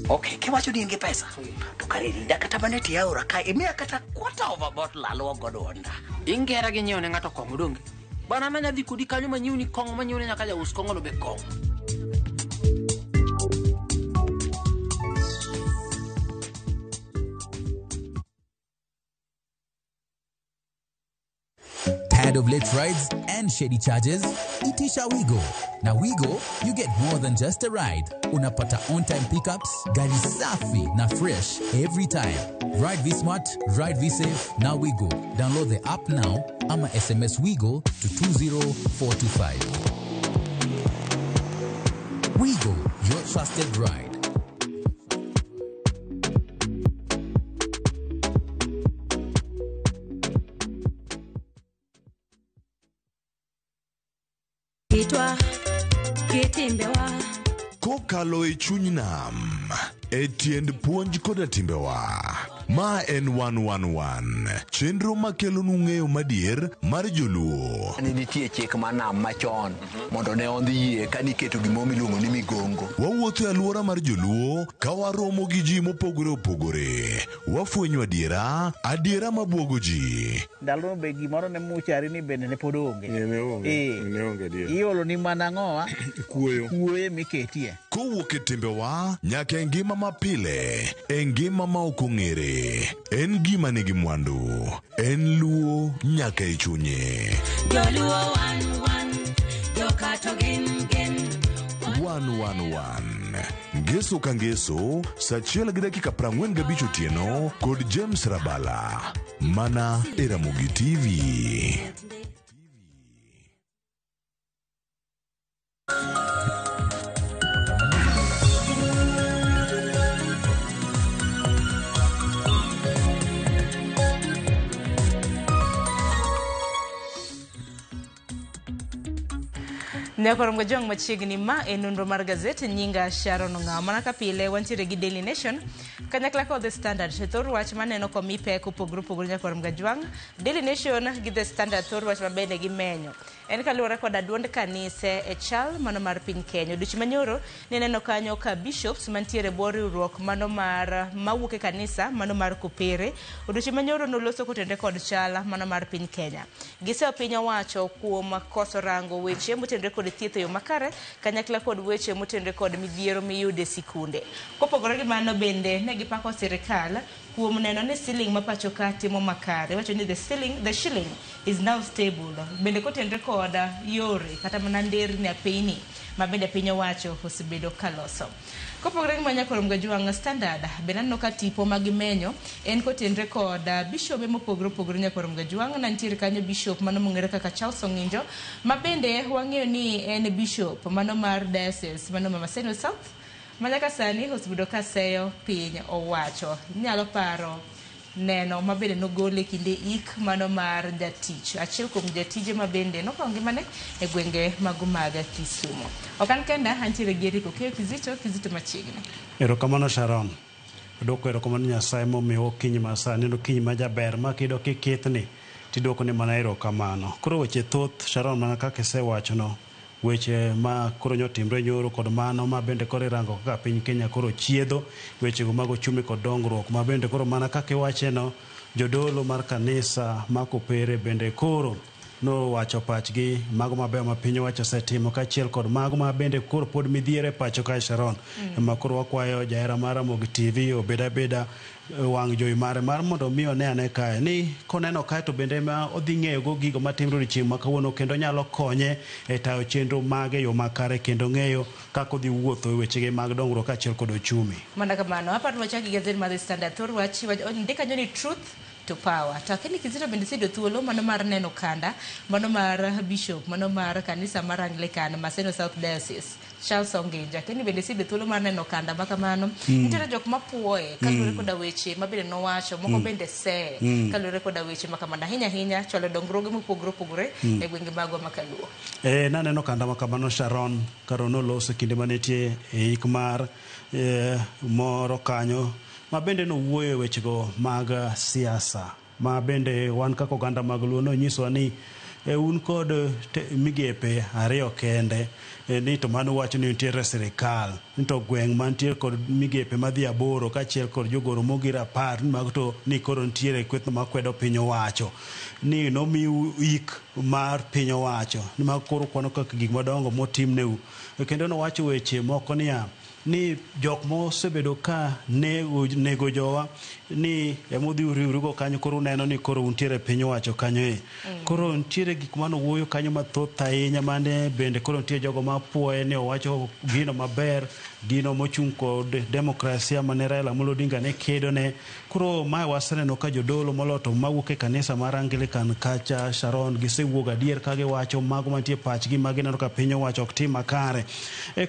Speaker 13: Okay, kiwacho ni in gi pesa to kare rinda kata mana tie aora ka imiya kata quarter of a bottle aluo godo onda.
Speaker 14: Ingera gi nyiewo ne ng'ato kong'o donge? Bana an anyadhi kodi kanyo manyiewni kong'o manyiewne nyaka jaus kong'ono be kong'o.
Speaker 28: Tired of late rides and shady charges? Itisha Wigo. Na Wigo, you get more than just a ride. Unapata on-time pickups, gari safi na fresh every time. Ride V-Smart, ride V-Safe, na Wigo. Download the app now ama SMS Wigo to 20425. Wigo, your trusted ride.
Speaker 29: Kitwa kitimbewa
Speaker 10: Kokalo e chuny nam, e tiend puonj koda timbewa. Ma en 111, chenro makelonu ng'eyo madier mar joluo.
Speaker 30: Ne nitie chik mar nam machon mondo ne ondhi yie ka niketo gimoro miluongo ni migongo.
Speaker 10: Wawuotho e alwora mar joluo ka waromo gi ji mopogore opogore. Wafwenyo adiera, adiera mabuogo ji.
Speaker 31: Ndalono be gimoro ne muchari ni bende ne pod onge.
Speaker 32: Ne onge adier.
Speaker 31: Iolo ni mana ang'owa?
Speaker 32: Kuoyo.
Speaker 31: Kuoyo miketie.
Speaker 10: Kowuok e timbewa nyaka e ngima mapile, e ngima ma ok ong'ere. En gima nigi mwandu, en luo nyaka e chunye.
Speaker 29: Joluo wan wan, jokato gin gin.
Speaker 10: 111 Ngeso ka ngeso, saa 1:45 otieno kod James Rabala, mana e Ramogi TV.
Speaker 1: Nyakorom Gajwang' machiegni ma e nonro mar gazet nyinga Sharon Ong'awo. Mana ka pile wantiere gi Daily Nation kanyakla kod The Standard. Thor wach maneno komi pek opogore opogore Nyakorom Gajwang'. Daily Nation gi The Standard thor wach mabende gimenyo. En kaluwore koda duond kanise e chal mano mar piny Kenya. Odiochieng' manyoro neneno kanyo ka bishops mantiere bwo riwruok mano mar mawuok e kanisa mano mar Kopere. Odiochieng' manyoro noloso kotenore kod chal mano mar piny Kenya. Giseyo piny owacho kuom koso rango weche motenore motenore kod thieth e yo makare kanyakla kod weche motenore kod midhiero miyude sikunde. Kopogore gi mano bende ne gipako sirikal kuom neno ni siling ma pacho ka timo makare. Iwacho ni the shilling is now stable. Bende kotenore kod yore kata mana nderni apeyni ma bende piny owacho osebedo kaloso. Kopogore gi mano nyakoro Mgajwang' Standard bende aneno ka tipo ma gimenyo en kotenore kod bishobe mopogore opogore nyakoro Mgajwang'. Na nitiere kanyo bishop mano mong'ere kaka Charles Ong'injo ma bende wang'eyo ni en bishop mano mar diocese mano ma Maseno South ma nyaka sani osebedo ka seyo piny owacho. Inyalo paro neno ma bende nogol e kinde ik mano mar jatich achiel kuom jatije ma bende nokawo ngimane e gwenge mago mag Kisumu. Ok an kenda, antiere gi Eric Okeyo Kizito, Kizito machiegni.
Speaker 2: Erokamano Sharon. Adwoko erokamano Nyasaye momiwa okinyi ma sani, en okinyi ma jaber ma kidok ikithni tidwoko ne mana erokamano. Koro weche thoth Sharon mana kaka isewachono, weche ma koro nyotimre nyoro kod mano ma bende koro irango kaka piny Kenya koro chiedho wechego mag ochumi kod dongruok ma bende koro mana kaka iwacheno jodolo mar kanisa ma Kopere bende koro nowacho pachgi mago mabeyo ma piny owacho osetimo kaachiel kod mago ma bende koro pod midhiero e pacho kae Sharon. Ema koro wakwayo jahera mar Ramogi TV obed abeda wang' jowi mare mar mondo mi one ane kae ni koneno kae to bende ma odhi ng'eyo go gigo matimre odiochieng' ma kawuono kendo nyalo konye e tayo chenro mage e yo makare kendo ng'eyo kaka odhi wuotho e wechege mag dongruok kaachiel kod ochumi.
Speaker 1: Mana kamano, aparo ni wachak gi gazet mar The Standard. Thor wach ondik kanyo ni truth to power. To akia ni Kizito bende iseyudo thuolo mano mar neno kanda mano mar bishop mano mar kanisa mar Anglican Maseno South Diocese Charles Onginjo. Akia ni bende iseyudo thuolo mar neno kanda ma kamano. Nitiere jok mapuoye kaluwore koda weche ma bende nowacho moko bende seye kaluwore koda weche ma kamano ahinya ahinya chwalo dongruoge mopogore opogore e gwenge magwa ma kaluo.
Speaker 2: Naneno kanda ma kamano Sharon karo noloso kinde manitie e ik mar moro kanyo ma bende nowuoyo e wechego mag siasa ma bende wan kaka oganda mag Luo nonyiswa ni un kod migepe ariyo kende ni to mano wacho ni nitiere sirikal ni to gweng' mantie kod migepe madhi 8 kaachiel kod jogoro mogir 10 ni mago to ni koro nitiere kweth makwedo piny owacho ni nomiu ik mar piny owacho ni mago koro kwano kaka gik madongo motimneu. Kendo nowacho weche moko niya ni jok mosebedo ka nego jowa ni emudhi uriwrugo kanyo koro uneno ni koro untiere piny owacho kanyo e. Koro nitiere gik manowuoyo kanyo mathoth ahinya mane bende koro nitie jogo mapuoye ni owacho gino maber, gino mochung' kod demokrasia mane Raila Amolo Odinga ne kedo ne. Koro mae waseneno ka jodolo moloyo to mawuok e kanisa mar Anglican kacha Sharon gisewuok adier ka giwacho mago mantie pachgi ma gineno ka piny owacho ok tim makare.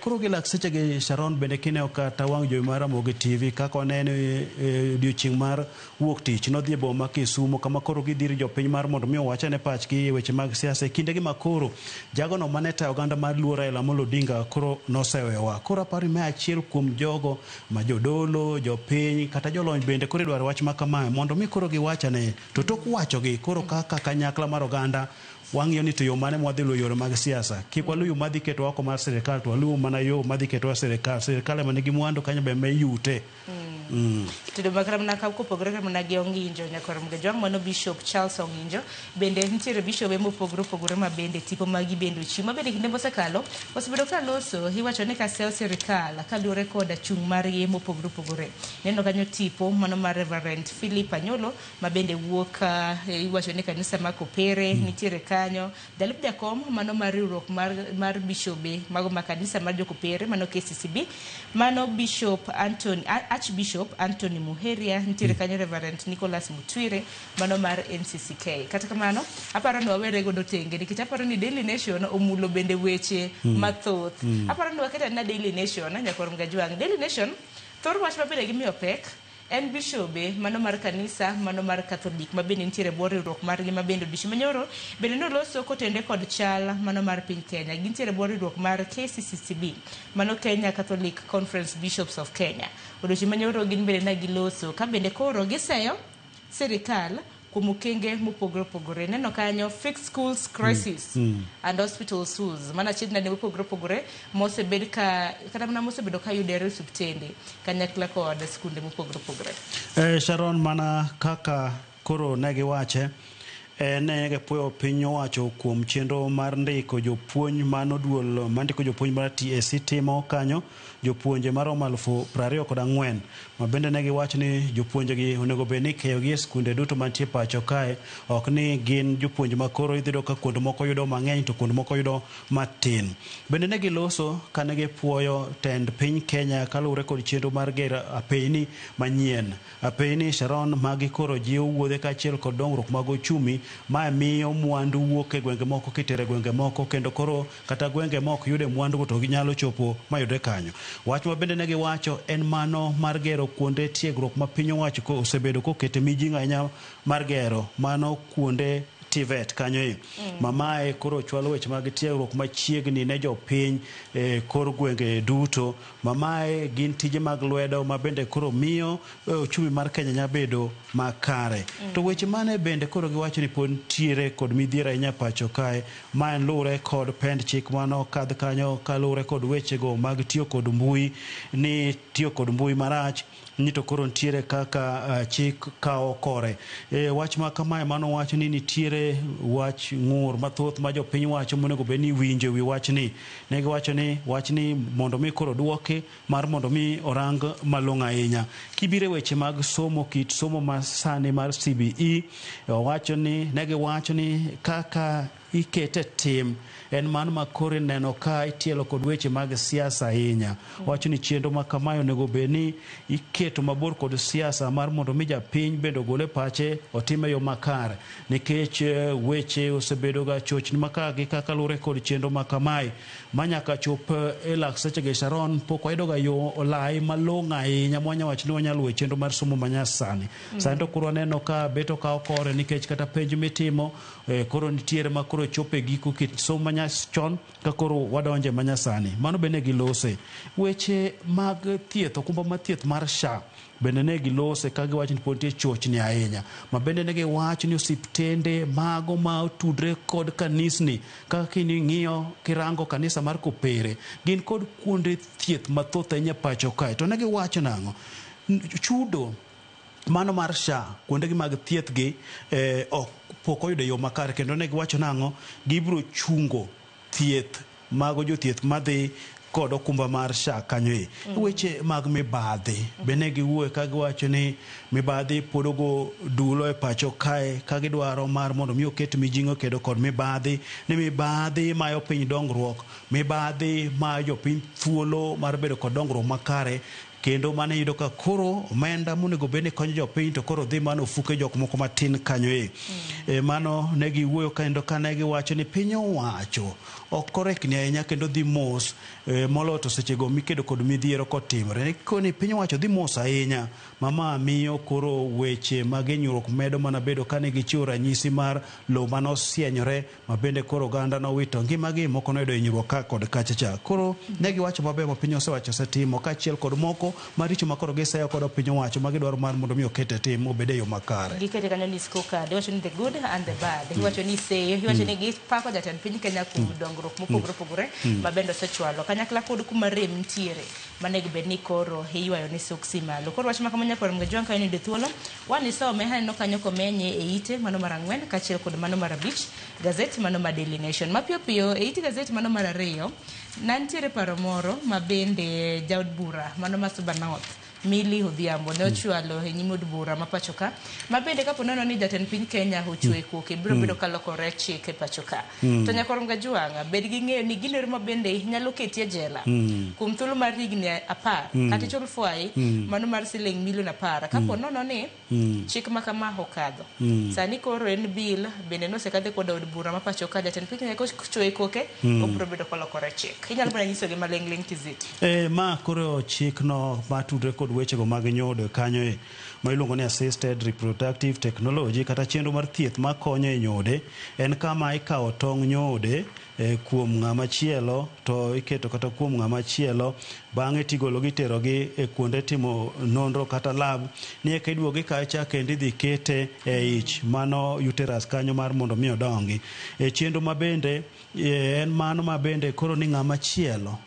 Speaker 2: Koro gi lak sechegi Sharon bende kineno kata wang' jowi mar Ramogi TV kaka waneno odiochieng' mar wuok tich nodhi e boma ma Kisumu kama koro gidhir jopiny mar mondo mi owachane pachgi e weche mag siasa e kindegi ma koro jagono mane tayo oganda mar Luo Raila Amolo Odinga koro nosewewa. Koro aparo ni mae achiel kuom jogo ma jodolo, jopiny kata jolony bende koro idwaro wach ma kamae mondo mi koro giwachane to tok wachogi koro kaka kanyakla mar oganda wang'iyo ni to yo mane mwadhi luwo yore mag siasa. Kik waluw yo madhi ketowa oko mar sirikal to waluw mana yo madhi ketowa sirikal. Sirikal ema nigi mwandu kanyo be ema iyute.
Speaker 1: Tudo makra mana ka kopogore kata mana gi Ong'injo nyakoro Mgajwang' mano Bishop Charles Ong'injo bende nitiere bishobe mopogore opogore ma bende tipo magi bende ochiw ma bende kinde mosekalo osebedo ka loso iwacho ni kaseyo sirikal kaluwore koda chung' margi mopogore opogore. Neno kanyo tipo mano mar Reverend Philip Anyolo ma bende wuok iwacho ni kanisa ma Kopere nitiere kanyo jalup jakom mano mar riwruok mar bishobe mago ma kanisa mar jokopere mano KCCB mano Bishop Anthony Archbishop Anthony Muheria nitiere kanyo Reverend Nicholas Mutwire mano mar NCCK. Kata kamano aparo ni wawere godo tenge nikech aparo ni Daily Nation omulo bende weche mathoth. Aparo ni waket na Daily Nation nyakor Mgajwang'. Daily Nation thor wach ma bende gimiyo pek en bishobe mano mar kanisa mano mar Catholic ma bende nitiere e bwo riwruok margi ma bende odiochieng' manyoro bende noloso kotende kod chal mano mar piny Kenya. Gintiere e bwo riwruok mar KCCCB mano Kenya Catholic Conference Bishops of Kenya. Odiochieng' manyoro gin bende ne giloso ka bende koro giseyo sirikal kuom okenge mopogore opogore. Neno kanyo fix schools crisis and hospital woes mana achiedh nade mopogore opogore mosebed ka kata mana mosebedo ka yudore e osiptende kanyakla kod skunde mopogore opogore.
Speaker 2: Sharon mana kaka koro ne giwache En gipuoyo piny owacho kuom chenro mar ndiko jopuonj mano duol mandiko jopuonj mar TSC timo kanyo jopuonje maromo 24,000 ma bende ne giwacho ni jopuonjegi onego bed ni ikeyogi e skunde duto mantie pacho kae, ok ni gin jopuonje ma koro idhi yudo ka kuond moko yudo mang'eny to kuond moko yudo matin. Bende ne giloso kane gipuoyo tend piny Kenya kaluwore kod chenro mar gero apeyni manyien. Apeyni Sharon magi koro jiwo wuodhe kaachiel kod dongruok mag ochumi. Mae miyo mwandu wuok e gwenge moko kitero e gwenge moko kendo koro kata gwenge ma ok yude mwandu to ginyalo chopo mayudre kanyo. Wach ma bende ne giwacho en mano mar gero kuonde tiegruok ma piny owacho osebedo kokete mijing'o ahinya mar gero mano kuonde TVET kanyo e. Mamae koro chwalo weche mag tiegruok machiegni ne jopiny e kor gwenge duto. Mamae gin tije mag lwedo ma bende koro miyo ochumi mar Kenya nya bedo makare. To weche mane bende koro giwacho ni pod nitiere kod midhiero ahinya pacho kae. Ma en luwre kod pend chik mano kadh kanyo kaluwre kod wechego mag tiyo kod mbui ni tiyo kod mbui marach ni to koro nitiere kaka chik kawo kore. Wach ma kamae mano wacho ni nitiere wach ng'ur mathoth ma jopiny wacho monego bed ni iwinjo e wi wachni. Ne giwacho ni wachni mondo mi koro duoki mar mondo mi orang malong'o ahinya. Kibiro e weche mag somo, kit somo ma sani mar CBE, owacho ni ne giwacho ni kaka ikete tim en mano ma koro ineno ka itielo kod weche mag siasa ahinya. Wacho ni chenro ma kamae onego bed ni iketo mabor kod siasa mar mondo mi japiny bende ogol e pache otim e yo makare, nikech weche osebedo ga chochni makagi kaka luwore kod chenro ma kamae ma nyaka chop e lak sechegi Sharon pok wayudo ga yo olai malong'o ahinya mwanya wacho ni wanyalo luwo e chenro mar somo manyasani. Sani to koro waneno ka bet okawo kore nikech kata penj mitimo koro nitiere ma koro chopo e giko kit somo manyachon ka koro wadonje manyasani. Mano bende gilose. Weche mag thieth, okumba mar thieth mar SHA bende ne gilose ka giwacho ni pod nitie chochni ahinya. Ma bende ne giwacho ni osiptende mago ma otudre kod kanisni kaka king'iyo kirango kanisa mar Kopere gin kod kuonde thieth mathoth ahinya pacho kae. To ne giwacho nang'o? Chudo mano mar SHA kuondegi mag thieth gi ok pok oyudo yo makare kendo ne giwacho nang'o? Gibiro chungo thieth mago jothieth madhi kod okumba mar SHA kanyo e. Weche mag mibadhi bende giwuoye ka giwacho ni mibadhi pod ogo dulo e pacho kae ka gidwaro mar mondo mi oket mijing'o kedo kod mibadhi ni mibadhi mayo piny dongruok, mibadhi mayo jopiny thuolo mar bedo kod dongruok makare. Kendo mane iyudo ka koro omenda monego bed ni konyo jopiny to koro dhi mana ofuke jok moko matin kanyo e. Mano ne giwuoyo kendo kane giwacho ni piny owacho ok orekni ahinya kendo dhi mos moloyo to sechego mikedo kod midhiero kotimore. Koni piny owacho dhi mos ahinya mama miyo koro weche mag hinyruok medo mana bedo kane gichiwo ranyisi mar lowo manosienyore ma bende koro oganda nowito ngimagi moko noyudo hinyruok ka kod kacha cha. Koro ne giwacho maber ma piny osewacho osetimo kaachiel kod moko maricho ma koro giseyo kod piny owacho ma gidwaro mar mondo mi oket e tim obed e yo makare.
Speaker 1: Gikete kanyo ni scorecard, iwacho ni the good and the bad, iwacho ni seyo, iwacho ni gipako jatend piny Kenya kuom dongruok mopogore opogore ma bende osechwalo kanyakla kod kuma rem nitiere manego bed ni koro iywayo ni soksi malo. Koro wach ma kama nyakwar Mgajwang' ka in thuolo wan isome aneno kanyo komenye e ite mano mar 4 kaachiel kod mano mar 5 gazet mano mar Daily Nation. Mapiyo piyo e it gazet mano mar 2 nantiere paro moro ma bende jaod bura mano ma Suba North Millie Odhiambo ne ochwalo e nyim od bura ma pacho ka ma bende kapo nono ni jatend piny Kenya ochwe koke biro bedo kalokore chik e pacho ka. To nyakwar Mgajwang' bed gi ng'eyo ni gino ma bende nyalo keti e jela kuom thuolo mar higni 10 kata ichul fwai mano mar siling milion 10 kapo nono ni chik ma kama okadho. Sani koro en bill bende nosekadhe kod od bura ma pacho ka jatend piny Kenya kochwe koke obiro bedo kolokore chik. Inyalo mana nyisogi maling'ling' tiziti.
Speaker 2: Ma koro chik no matudre kod wechego mag nyodo kanyo e ma iluongo ni assisted reproductive technology kata chenro mar thieth makonyo e nyode en kama ikawo tong' nyode kuom ng'ama chielo to iketo kata kuom ng'ama chielo bang'e tigologi iterogi e kuonde timo nonro kata lab ni eka iduogi kacha kendo idhi kete e ich mano uterus kanyo mar mondo mi odongi. E chenro ma bende en mano ma bende koro ni ng'ama chielo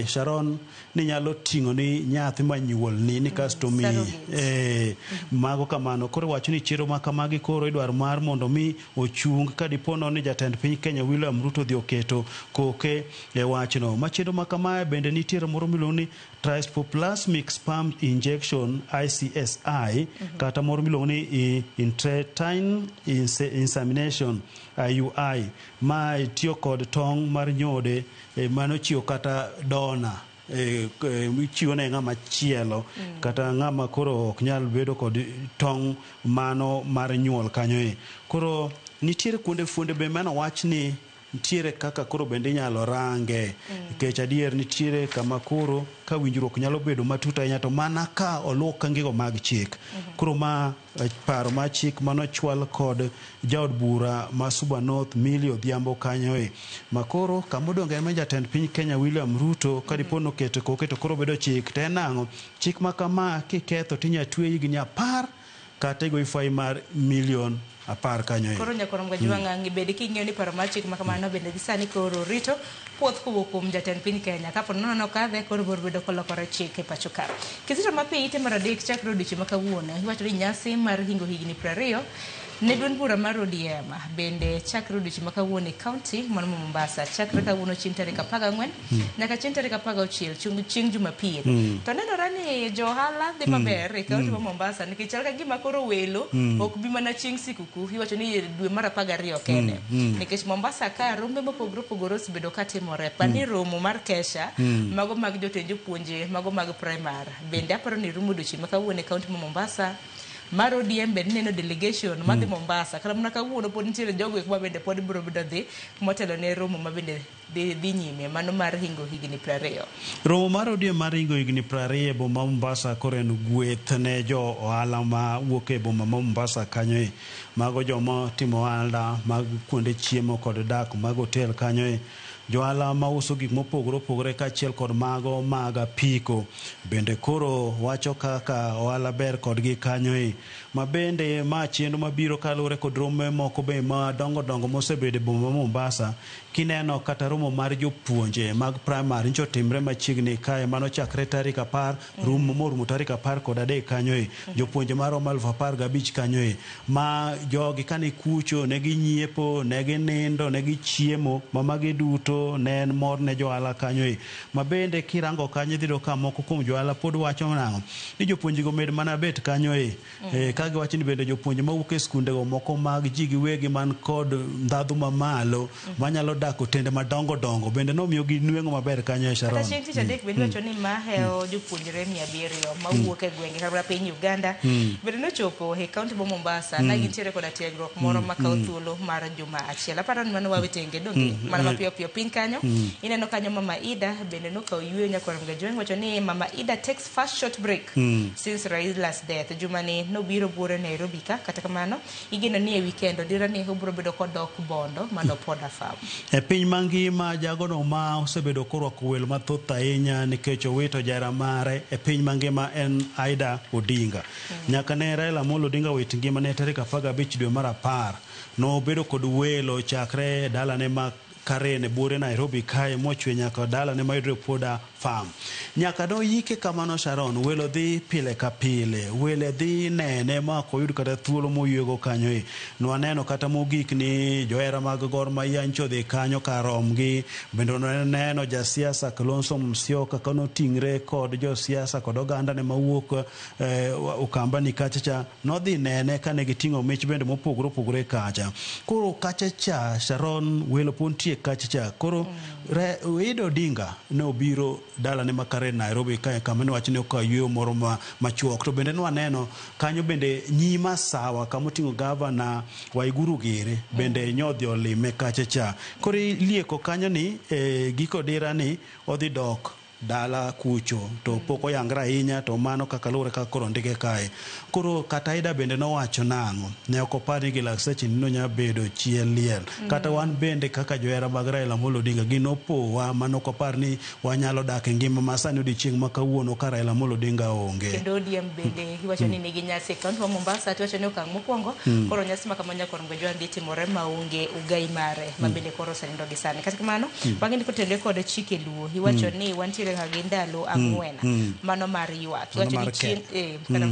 Speaker 2: Sharon ni nyalo ting'o ni nyathi manyuolni ni kasto miyi mago kamano. Koro wacho ni chiro ma kamagi koro idwaro mar mondo mi ochung ka dipo nono ni jatend piny Kenya William Ruto odhi oketo koke e wachno. Ma chenro ma kamae bende nitiere moro miluongo ni Trispoplasmic Sperm Injection ICSI kata moro miluongo ni Intrauterine Insemination IUI, ma tiyo kod tong' mar nyode mano chiwo kata dona ichiwo ne ng'ama chielo kata ng'ama koro ok nyal bedo kod tong' mano mar nyuol kanyo e. Koro nitiere kuonde fuonde be mano wach ni nitiere kaka koro bende inyalo range nikech adier nitiere kama koro ka winjruok nyalo bedo matut ahinya to mana ka oluw okangego mag chik. Koro ma paro mar chik manochwal kod jaod bura ma Suba North Millie Odhiambo kanyo e. Ma koro kamodong' en jatend piny Kenya William Ruto ka dipo noketo koke to koro bedo chik to en nang'o? Chik ma kama kiketho tinya tweyi higni 10 kata igoyi fai mar milion 10 kanyo e.
Speaker 1: Koro nyakwar Mgajwang'a ng'ibed king'eyo ni paro mar chik ma kamano bende gi sani koro rito puoth kowuok kuom jatend piny Kenya. Kapo nono okadhe koro biro bedo kolokore chik e pacho ka. Kisito mapiyo ite mar 3 chakre odiochieng' ma kawuono iwacho ni nyasi mar hingo higni 20 ne duond bura mar ODM bende chakre odiochieng' ma kawuono e kaunti mar Mombasa chakre kawuono chieng' tarik 14 nyaka chieng' tarik 16 chieng' Jumapil. To nenore ni jo ohala dhi maber e kaunti ma Mombasa nikech chal ka gima koro welo ok bi mana chieng' sikuku iwacho ni dwe mar 12 kende nikech Mombasa ka rombe mopogore opogore osebedo katimore pani romo mar kesha mago mag jotend jopuonje mago mag primar bende aparo ni rumo odiochieng' ma kawuono e kaunti ma Mombasa mar ODM bende neno delegation madhi Mombasa kata mana kawuono pod nitiere jogo eko ma bende pod biro bedo dhi motelo ne romo ma bende dhi nyime mano mar hingo higni 20.
Speaker 2: Romo mar ODM mar hingo higni 20 e boma Mombasa koro en gweth ne jo ohala ma wuok e boma ma Mombasa kanyo e. Mago joma timo ohala mag kuonde chiemo kod dak mag hotel kanyo e. Johala mauso gik mopogore opogore kaachiel kod mago mag apiko bende koro wacho kaka ohala ber kodgi kanyo e. Ma bende ma chenro mabiro kaluwore kod rombe moko be madongo dongo mosebedo e boma ma Mombasa. Kineno kata romo mar jopuonje mag primary nyocha otimre machiegni kae mano chakre tarik 10 rumo morumo tarik 13 kanyo e. Jopuonje maromo 15,000 kanyo e. Ma jogi kane kucho ne ginyiepo, ne ginindo, ne gichiemo, ma magi duto ne en mor ne johala kanyo e. Ma bende kirango kanyo idhi yudo ka moko kuom johala pod wacho nang'o ni jopuonjego med mana bet kanyo e. Ka giwacho ni bende jopuonje mawuok e skundego moko mag ji giwegi man kod ndhadhu mamalo manyalo dak otende madongo dongo bende nomiyo gi nweng'o maber kanyo e Sharon.
Speaker 1: Kata chieng' tich adek bende iwacho ni mahewo jopuonjre 700 mawuok e gwenge kata piny Uganda bende nochopo e kaunti ma Mombasa na gintiere koda tiegruok moro makawo thuolo mar juma achiel. Aparo ni mano wawe tenge donge mana mapiyo piyo piny kanyo ineno kanyo Mama Ida bende nokawo yueyo nyakwar Mgajwang' wacho ni Mama Ida takes first short break since Raila's death. Juma ni nobiro buore Nairobi ka kata kamano igeno ni e weekend odira ni obiro bedo kodok Bondo mano Poda Farm.
Speaker 2: E piny mangima jagono ma osebedo korwako welo mathoth ahinya nikech owito jara mare e piny mangima en Aida Odinga. Nyaka ne Raila Amolo Odinga wit ngimane tarik 15 dwe mar 10 nobedo kod welo chakre dalane ma Karen e buore Nairobi kae mochwe nyaka dalane mayudore Poda Farm. Nyaka noyike kamano Sharon, welo dhi pile ka pile, wele dhi nene ma ok oyud kata thuolo moywego kanyo e. Nwaneno kata mogik ni johera mag Gor Mahia nyocha odhi kanyo kar romgi, bende nwaneno jasiasa Kalonzo Musyoka kanoting're kod josiasa kod oganda ne mawuok Ukambani kacha cha nodhi nene kane giting'o mich bende mopogore opogore kacha. Koro kacha cha Sharon welo pod nitie kacha cha. Koro Raila Odinga ne obiro dalane ma Karen Nairobi kae kama ne wach ni okawo yueyo moro machuok. To bende nwaneno kanyo bende nyima sawa kama oting'o gavana Waiguru Gere bende nyodhi olime kacha cha. Koro ilieko kanyo ni giko dira ni odhi dok dala kucho to pok oyangre ahinya to mano kaka luwore kaka koro ondike kae. Koro kata Ida bende nowacho nang'o ne ok opar ni Gilak Seche ni nonya bedo chiel liel. Kata wan bende kaka johera mag Raila Amolo Odinga ginopowa mane ok wapar ni wanyalo dak e ngima ma sani odiochieng' ma kawuono ka Raila Amolo Odinga onge.
Speaker 1: Kendo ODM bende iwacho ni nigi nyasi e kaunti ma Mombasa to iwacho ni okang' mokwongo koro nyasi ma kamano nyaka Orengo Ojwang' dhi timore maonge ugai mare ma bende koro osenindo gi sani. Kata kamano bang'e ni kotenore kod chike Luo iwacho ni wantiere kaka gi ndalo ang'wen mano mar ywak.
Speaker 2: Mano
Speaker 1: Iwacho ni
Speaker 2: mar
Speaker 1: chieng'
Speaker 2: keth.
Speaker 1: Kata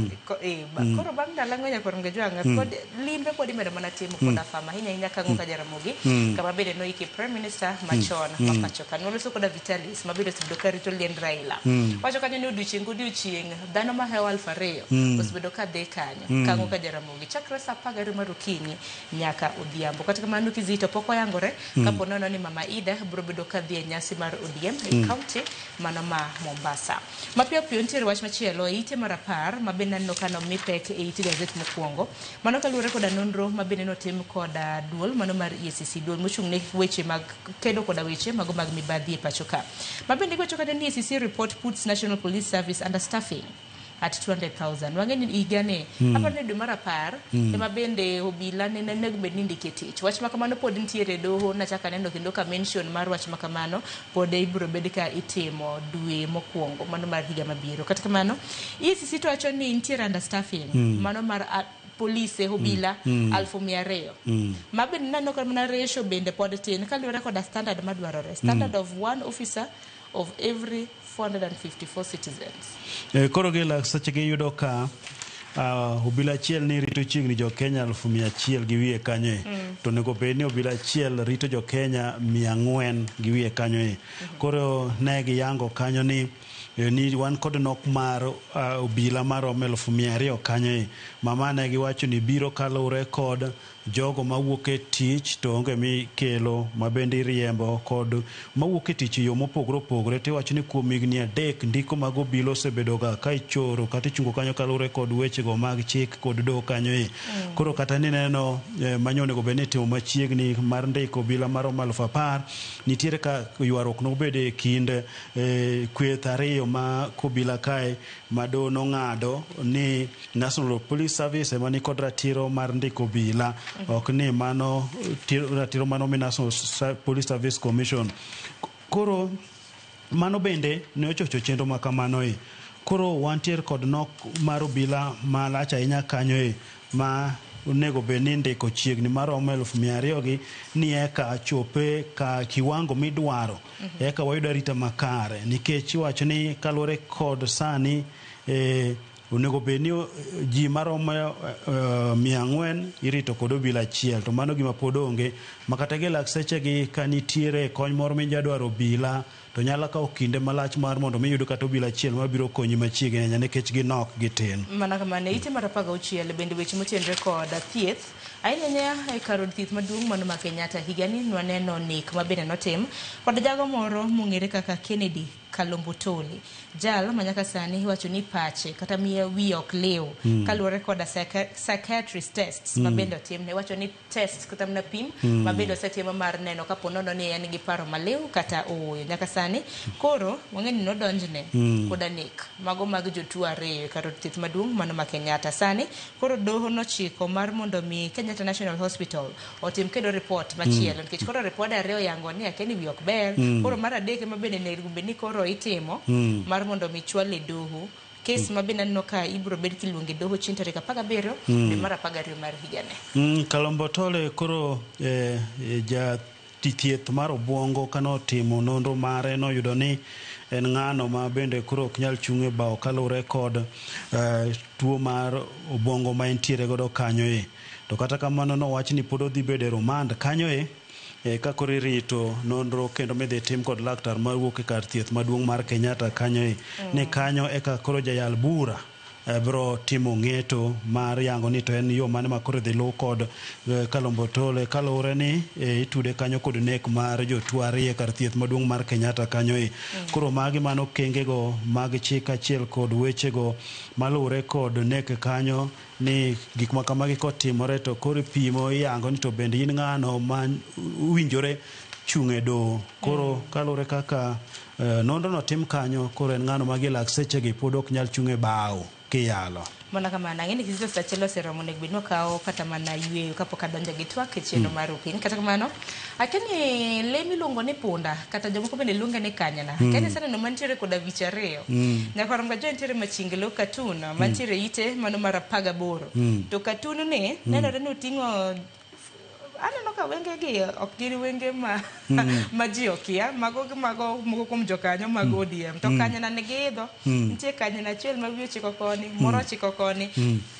Speaker 1: koro bang' ndalo ang'wen nyaka Orengo Ojwang' pod limbe pod imedo mana timo koda fama ahinya ahinya kang'o ka Jaramogi kama bende noike Prime Minister machon ma pacho ka. Noloso koda Vitalis ma bende osebedo ka rito liend Raila. Wacho kanyo ni odiochieng' kodiochieng' dhano mahewo 2000 osebedo ka dhi kanyo kang'o ka Jaramogi chakre saa 12 mar okinyi nyaka odhiambo. Kata kamano Kizito pok oyangore kapo nono ni Mama Ida biro bedo ka dhi e nyasi mar ODM e kaunti mano ma Mombasa. Mapiyo piyo nitiere wach machielo e ite mar 10 ma bende aneno ka nomi pek e it gazet mokwongo. Mano kaluwore koda nonro ma bende notim koda duol mano mar EACC, duol mochung' ne weche mag kedo koda weche mago mag mibadhi e pacho ka. Ma bende giwacho kanyo ni EACC report puts National Police Service under staffing at 200,000. Wang'e ni higa ni aparo ni dwe mar 10 ema bende obila ne onego bed ni ndike tich. Wach ma kamano pod nitiere e doho nachako aneno kendo ka mention mar wach ma kamano pod ibiro bed ka itimo dwe mokwongo mano mar higa mabiro. Kata kamano EACC to wacho ni nitiere understaffing mano mar polise obila 200,000 ma bende naneno ka mana ratio bende pod tin kaluwore koda standard madwarore, standard of one officer of every 454 citizens.
Speaker 2: Koro Gilak seche gi iyudo ka obila achiel ni rito chiegni jo Kenya 100,000 gi wiye kanyo e. To onego bed ni obila achiel rito jo Kenya 400 gi wiye kanyo e. Koro ne giyango kanyo ni wan kod nok mar obila maromo 200,000 kanyo e. Mama ne giwacho ni biro kaluwore kod jogo mawuok e tich to onge mikelo ma bende iriembo kod mawuok e tich e yo mopogore opogore. Tiwacho ni kuom higni 3 ndiko mag obila osebedo ga ka ichoro kata ichungo kanyo kaluwore kod wechego mag chik kod doho kanyo e. Koro kata nineno manyo onego bed ni itimo machiegni mar ndiko obila maromo 10,000 nitiere ka ywaruok nobedo e kind kweth ariyo ma kobila kae ma doho nong'ado ni National Police Service ema nikod ratiro mar ndiko obila ok ni mano ratiro mano mi National Police Service Commission. Koro mano bende ne ochocho chenro ma kamano e. Koro wantiere kod nok mar obila malach ahinya kanyo e ma onego bed ni ndiko chiegni maromo 200,000 gi ni eka chope ka kiwango midwaro eka wayud arita makare nikech iwacho ni kaluwore kod sani onego bed ni ji maromo 400 irito kod obila achiel to mano gima pod onge makata gi lak seche gi ka nitiere kony moro minyalo obila to nyalo kawo kinde malach mar mondo mi iyud kata obila achiel mabiro konyi machiegni ahinya nikech ginok gitin.
Speaker 1: Mana kamano e ite mar 16 bende weche motenore kod thieth ahinya ahinya e kar od thieth maduong' mano ma Kenyatta higani nwaneno nek ma bende notim kod jago moro mong'ere kaka Kennedy Kalombotole, jal ma nyaka sani iwacho ni pache kata miye wiye ok liw kaluwore koda psychiatrist tests ma bende otimne. Iwacho ni test kata mana pim ma bende osetim mar neno kapo nono ni en gi paro maliw kata ooyo. Nyaka sani koro wang'e ni nodonjne koda nek mago mag jotuo 2 e kar od thieth maduong' mano ma Kenyatta. Sani koro doho nochiko mar mondo mi Kenyatta National Hospital otim kendo report machielo nikech koro report 2 oyango ni akia ni wiye ok ber. Koro mar 3 ema bende onego bed ni koro itimo mar mondo mi chwal e doho kes ma bende aneno ka ibiro bed kiluonge doho chieng' tarik 17 dwe mar 12 mar higani.
Speaker 2: Kalombotole koro ja thieth mar obuongo kanotimo nonro mare noyudo ni en ng'ano ma bende koro ok nyal chung' e bao kaluwore kod tuo mar obuongo ma entiere godo kanyo e. To kata kamano nowach ni pod odhi bedo e remand kanyo e ka koro irito nonro kendo midhi tim kod laktar mawuok e kar thieth maduong' mar Kenyatta kanyo e. Ni kanyo eka koro jayal bura biro timo ng'eto mar yango ni to en yo mane ma koro idhi luw kod Kalombotole kaluwore ni itude kanyo kod nek mar jotuo 2 e kar thieth maduong' mar Kenyatta kanyo e. Koro magi mano okengego mag chik achiel kod wechego maluwore kod nek kanyo ni gik ma kamagi kotimore to koro ipimo iyango ni to bende in ng'ano ma winjore chung' e doho. Koro kaluwore kaka nonro no tim kanyo, koro en ng'ano ma gi lak sechegi pod ok nyal chung' e bao kiyalo.
Speaker 1: Mana kamano, ang'e ni Kizito sa achiel oseromo, onego bed ni wakawo kata mana yweyo kapok adonjo gi twak e chenro mar okinyi. Kata kamano, akia ni lee miluongo ni punda kata jomoko bende luonge ni kanyna. Akia ni iseneno mantiere koda wich ariyo. Nyakwar Mgajo nitiere Machinglo cartoon mantiere ite mano mar 18. To cartoon ni nenore ni oting'o, aneno ka wenge gi ok gin wenge ma ma ji okia, mago moko kuom jokanyo mag ODM to kanyna ne giidho. Nitie kanyna achiel ma wiye ochiko koni, moro ochiko koni.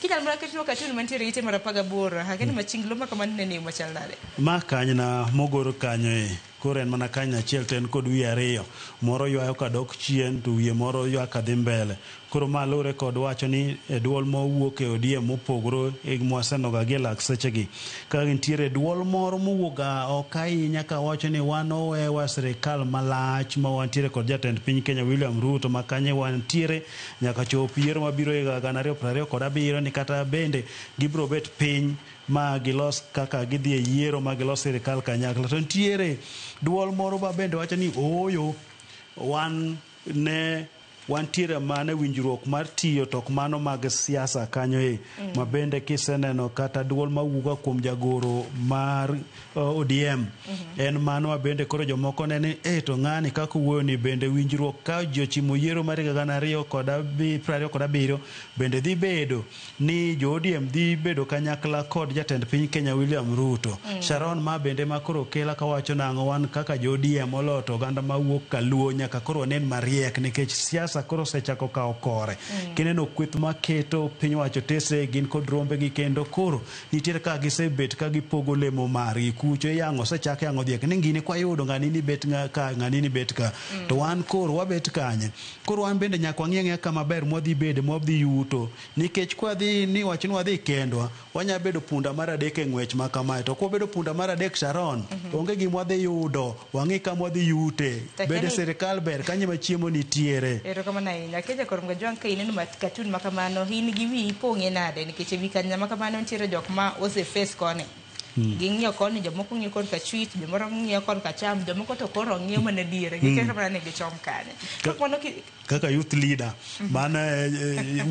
Speaker 1: Kinyalo mana ketnwa cartoon mantiere ite mar 18. Akia ni Machinglo ma kamano inene e yo machal nade?
Speaker 2: Ma kanyna mogor kanyo e koro en mana kanyna achiel to en kod wiye ariyo, moro ywayo kadok chien to wiye moro ywa kadhi mbele. Koro ma luwore kod wacho ni e duol mowuok e ODM mopogore e mwasenenoga gi e lak sechegi, ka nitiere duol moro mowuok oko ahinya kawacho ni wan owewa sirikal malach ma wantiere kod jatend piny Kenya William Ruto, ma kanye wantiere nyaka chop yiero mabiro higa 2027 ni kata bende gibiro bet piny ma gilos kaka gidhi e yiero ma gilos sirikal kanyakla. To nitiere duol moro ma bende wacho ni ooyo, wan ne wantiere mana winjruok mar tiyo to ok mano mag siasa kanyo e. Ma bende kiseneno kata duol mawuok kuom jagoro mar ODM en mano ma bende koro jomoko nene to ng'ani kaka owuoyo ni bende winjruok ka ji ochimo yiero mar higa 2027 bende dhi bedo ni jo ODM dhi bedo kanyakla kod jatend piny Kenya William Ruto. Sharon ma bende ma koro kela kawacho nang'o, wan kaka jo ODM moloyo to oganda mawuok kaluo nyaka koro wanen mariek nikech siasa koro osechako kawo kore. Kineno kweth maketo piny owacho tese gin kod rombegi kendo koro nitiere kaka gisebet ka gipogo lemo margi kucho iyang'o osechak yang'o dhiek ni gini kwayudo ng'ani ni bet ka ng'ani ni bet ka. To wan koro wabet kanye? Koro wan bende nyaka wang'i ang'iya kama ber mwadhi bede mwadhi yuto nikech kwadhi ni wach ni wadhi kendwa wanya bedo punda mar adek e ng'wech ma kamae, to kwabedo punda mar adek Sharon onge gima wadhi yudo, wang'i kama wadhi yute. Bende sirikal ber kanye ma chiemo nitiere.
Speaker 1: Erokamano ahinya. Akia jakor Mgajwang' ka ineno cartoon ma kamano, in gi wiyi ipong'e nade? Nikech e wi kanyna ma kamano nitiere jok ma ose face koni. Ging'iyo koni, jomoko ng'iyo kor kachwich, jomoro ng'iyo kor kacham, jomoko to koro ng'iyo mana diere. Giketo mana ni gichom kanye. Kamano
Speaker 2: kaka youth leader mana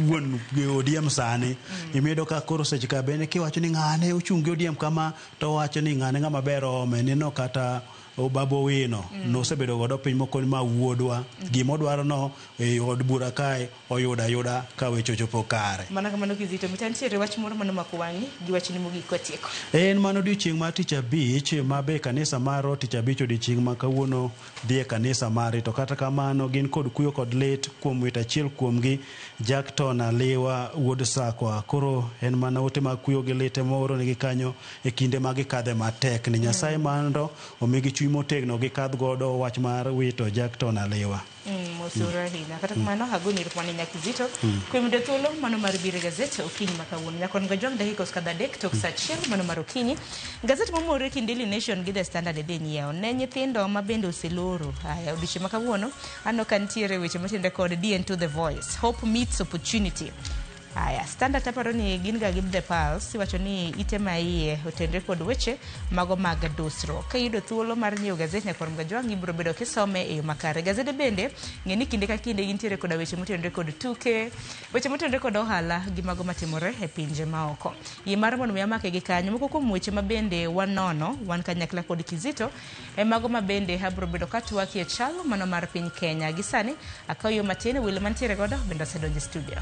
Speaker 2: wuon ODM sani imiyudo ka koro seche ka bende kiwacho ni ng'ane ochung' gi ODM kama to owacho ni ng'ane ng'ama ber ome nino kata Babu Owino nosebedo godo piny moko ni ma wuodwa gimodwaro no e od bura kae oyudo ayuda ka weche ochopo kare.
Speaker 1: Mana kamano Kizito, mita nitiere wach moro manomako wang'i gi wachni mogik kwatieko.
Speaker 2: En mano odiochieng' mar tich abich ma be kanisa maro tich abich odiochieng' ma kawuono dhi e kanisa mari, to kata kamano gin kod kuyo kod lit kuom wito achiel kuomgi Jackton Aliwa wuod Sakwa. Koro en mana ote mag kuyo gi lit ema ooronegi kanyo e kinde ma gikadhe matek ni Nyasaye mondo omigi chuny motegno gikadh godo wach mar wito Jackton Aliwa.
Speaker 1: Mosuru ahinya. Kata kamano agoni erokamano ahinya Kizito kuom yudo thuolo mano mar biro e gazet okinyi ma kawuono. Nyakon Gajwang' dakika osekadho 3 tok sa 1 mano mar okinyi. Gazet momore kind Daily Nation gi The Standard idhi nyiewo ne nyithindo ma bende oseloro. Aya, odiochieng' ma kawuono aneno ka nitiere weche matimre kod DN to The Voice. Hope meets opportunity. Aya, Standard aparo ni gin ga gi The Pulse, iwacho ni ite ma iye otenre kod weche mago mag dusruok. Ka iyudo thuolo mar nyiewo gazet Nyakwar Mgajwang' ibiro bedo kisome e yo makare. Gazede bende ng'e ni kinde ka kinde gintiere koda weche motenore kod tuke, weche motenore kod ohala gi mago matimore e pinje maoko. Yie mar mondo mi amake gi kanyo, moko kuom weche ma bende wanono wan kanyakla kod Kizito e mago ma bende abiro bedo katwakie chal mano mar piny Kenya. Gi sani akawo yo matin, welo mantiere godo bende osedonjo e studio.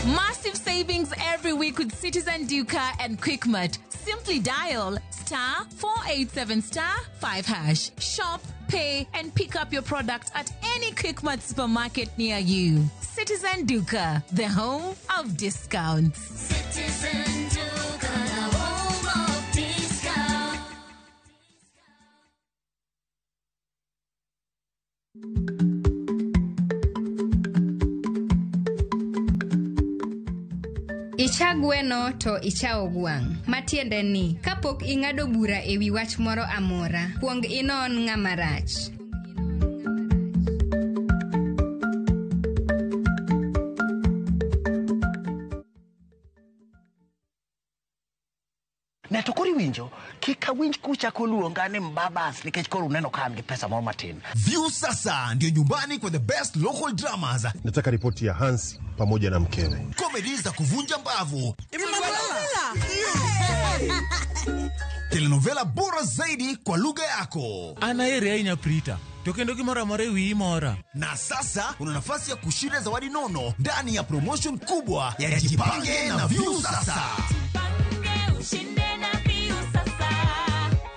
Speaker 12: Massive savings every week with Citizen Duka and Quickmart. Simply dial *487*5#. Shop, pay, and pick up your product at any Quickmart supermarket near you. Citizen Duka, the home of discounts.
Speaker 29: Citizen Duka, the home of discount.
Speaker 27: Icha gweno to icha ogwang'. Matiende ni, kapok ing'ado bura e wi wach moro amora, kuong inon ng'ama rach.
Speaker 13: Ne to koro iwinjo, kik awinj kuchako luonga ni mbabas nikech koro uneno ka an gi pesa moro matin.
Speaker 4: View sasa ndio nyumbani kwa the best local dramas,
Speaker 5: Nataka ripoti ya Hansi pamoja na mkewe.
Speaker 4: Komedi za kuvunja mbavu, telenovela bora zaidi kwa lugha yako.
Speaker 8: An aheri ahinya Prita, to kendo gimoro amora e wiyi mora.
Speaker 4: Na sasa una nafasi ya kushinda zawadi nono ndani ya promotion kubwa ya Jipange na View Sasa.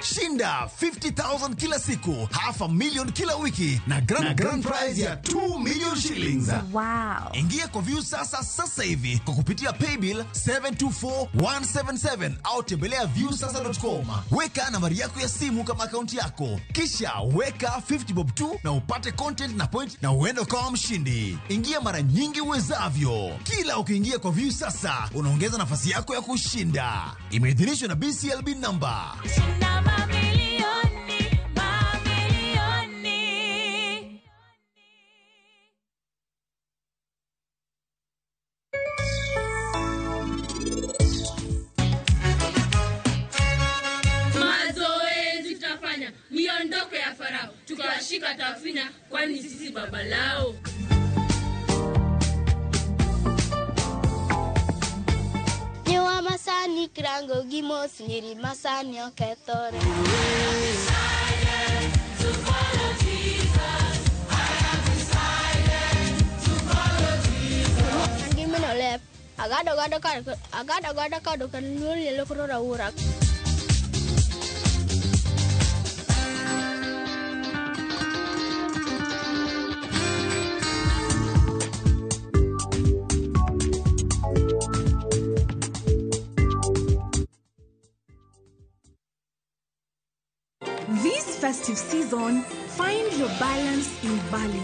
Speaker 4: Shinda 50,000 kila siku, half a million kila wiki na grand prize ya 2 million shillings.
Speaker 9: Wow.
Speaker 4: Ingia kwa View Sasa sasa hivi kwa kupitia paybill 724177 au tembelea viewsasa.com. Weka nambari yako ya simu kama akaunti yako, kisha weka 50 bob tu na upate content na point na uende ukawa mshindi. Ingia mara nyingi uwezavyo. Kila ukiingia kwa View Sasa unaongeza nafasi yako ya kushinda. Imeidhinishwa na BCLB number.
Speaker 29: Shinda mamilioni, mamilioni.
Speaker 15: Mazoezi tutafanya miondoko ya Farao, tukiwashika tafina, kwani sisi baba lao.
Speaker 16: Nyiwa masani kirango gi mos nyiri masani okethore. Angimino lep agado gado kar agado gado kado kan luol yelo koro raura.
Speaker 17: This festive season, find your balance in Bali,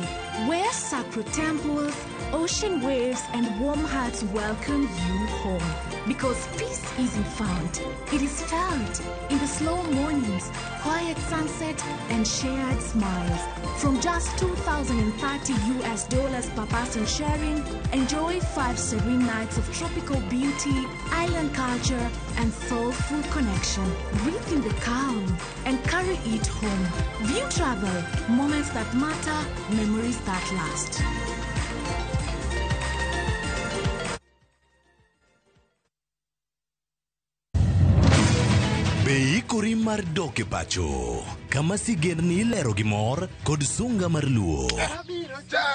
Speaker 17: where sacred temples, ocean waves, and warm hearts welcome you home. Because peace isn't found, it is felt in the slow mornings, quiet sunset, and shared smiles. From just $2,030 per person sharing, enjoy 5 serene nights of tropical beauty, island culture, and soulful connection. Breathe in the calm and carry it home. View Travel, moments that matter, memories that last.
Speaker 10: Be ikori mar dok e pacho kama sigendni ilero gi mor kod sunga mar luo.
Speaker 6: Mabiro cha,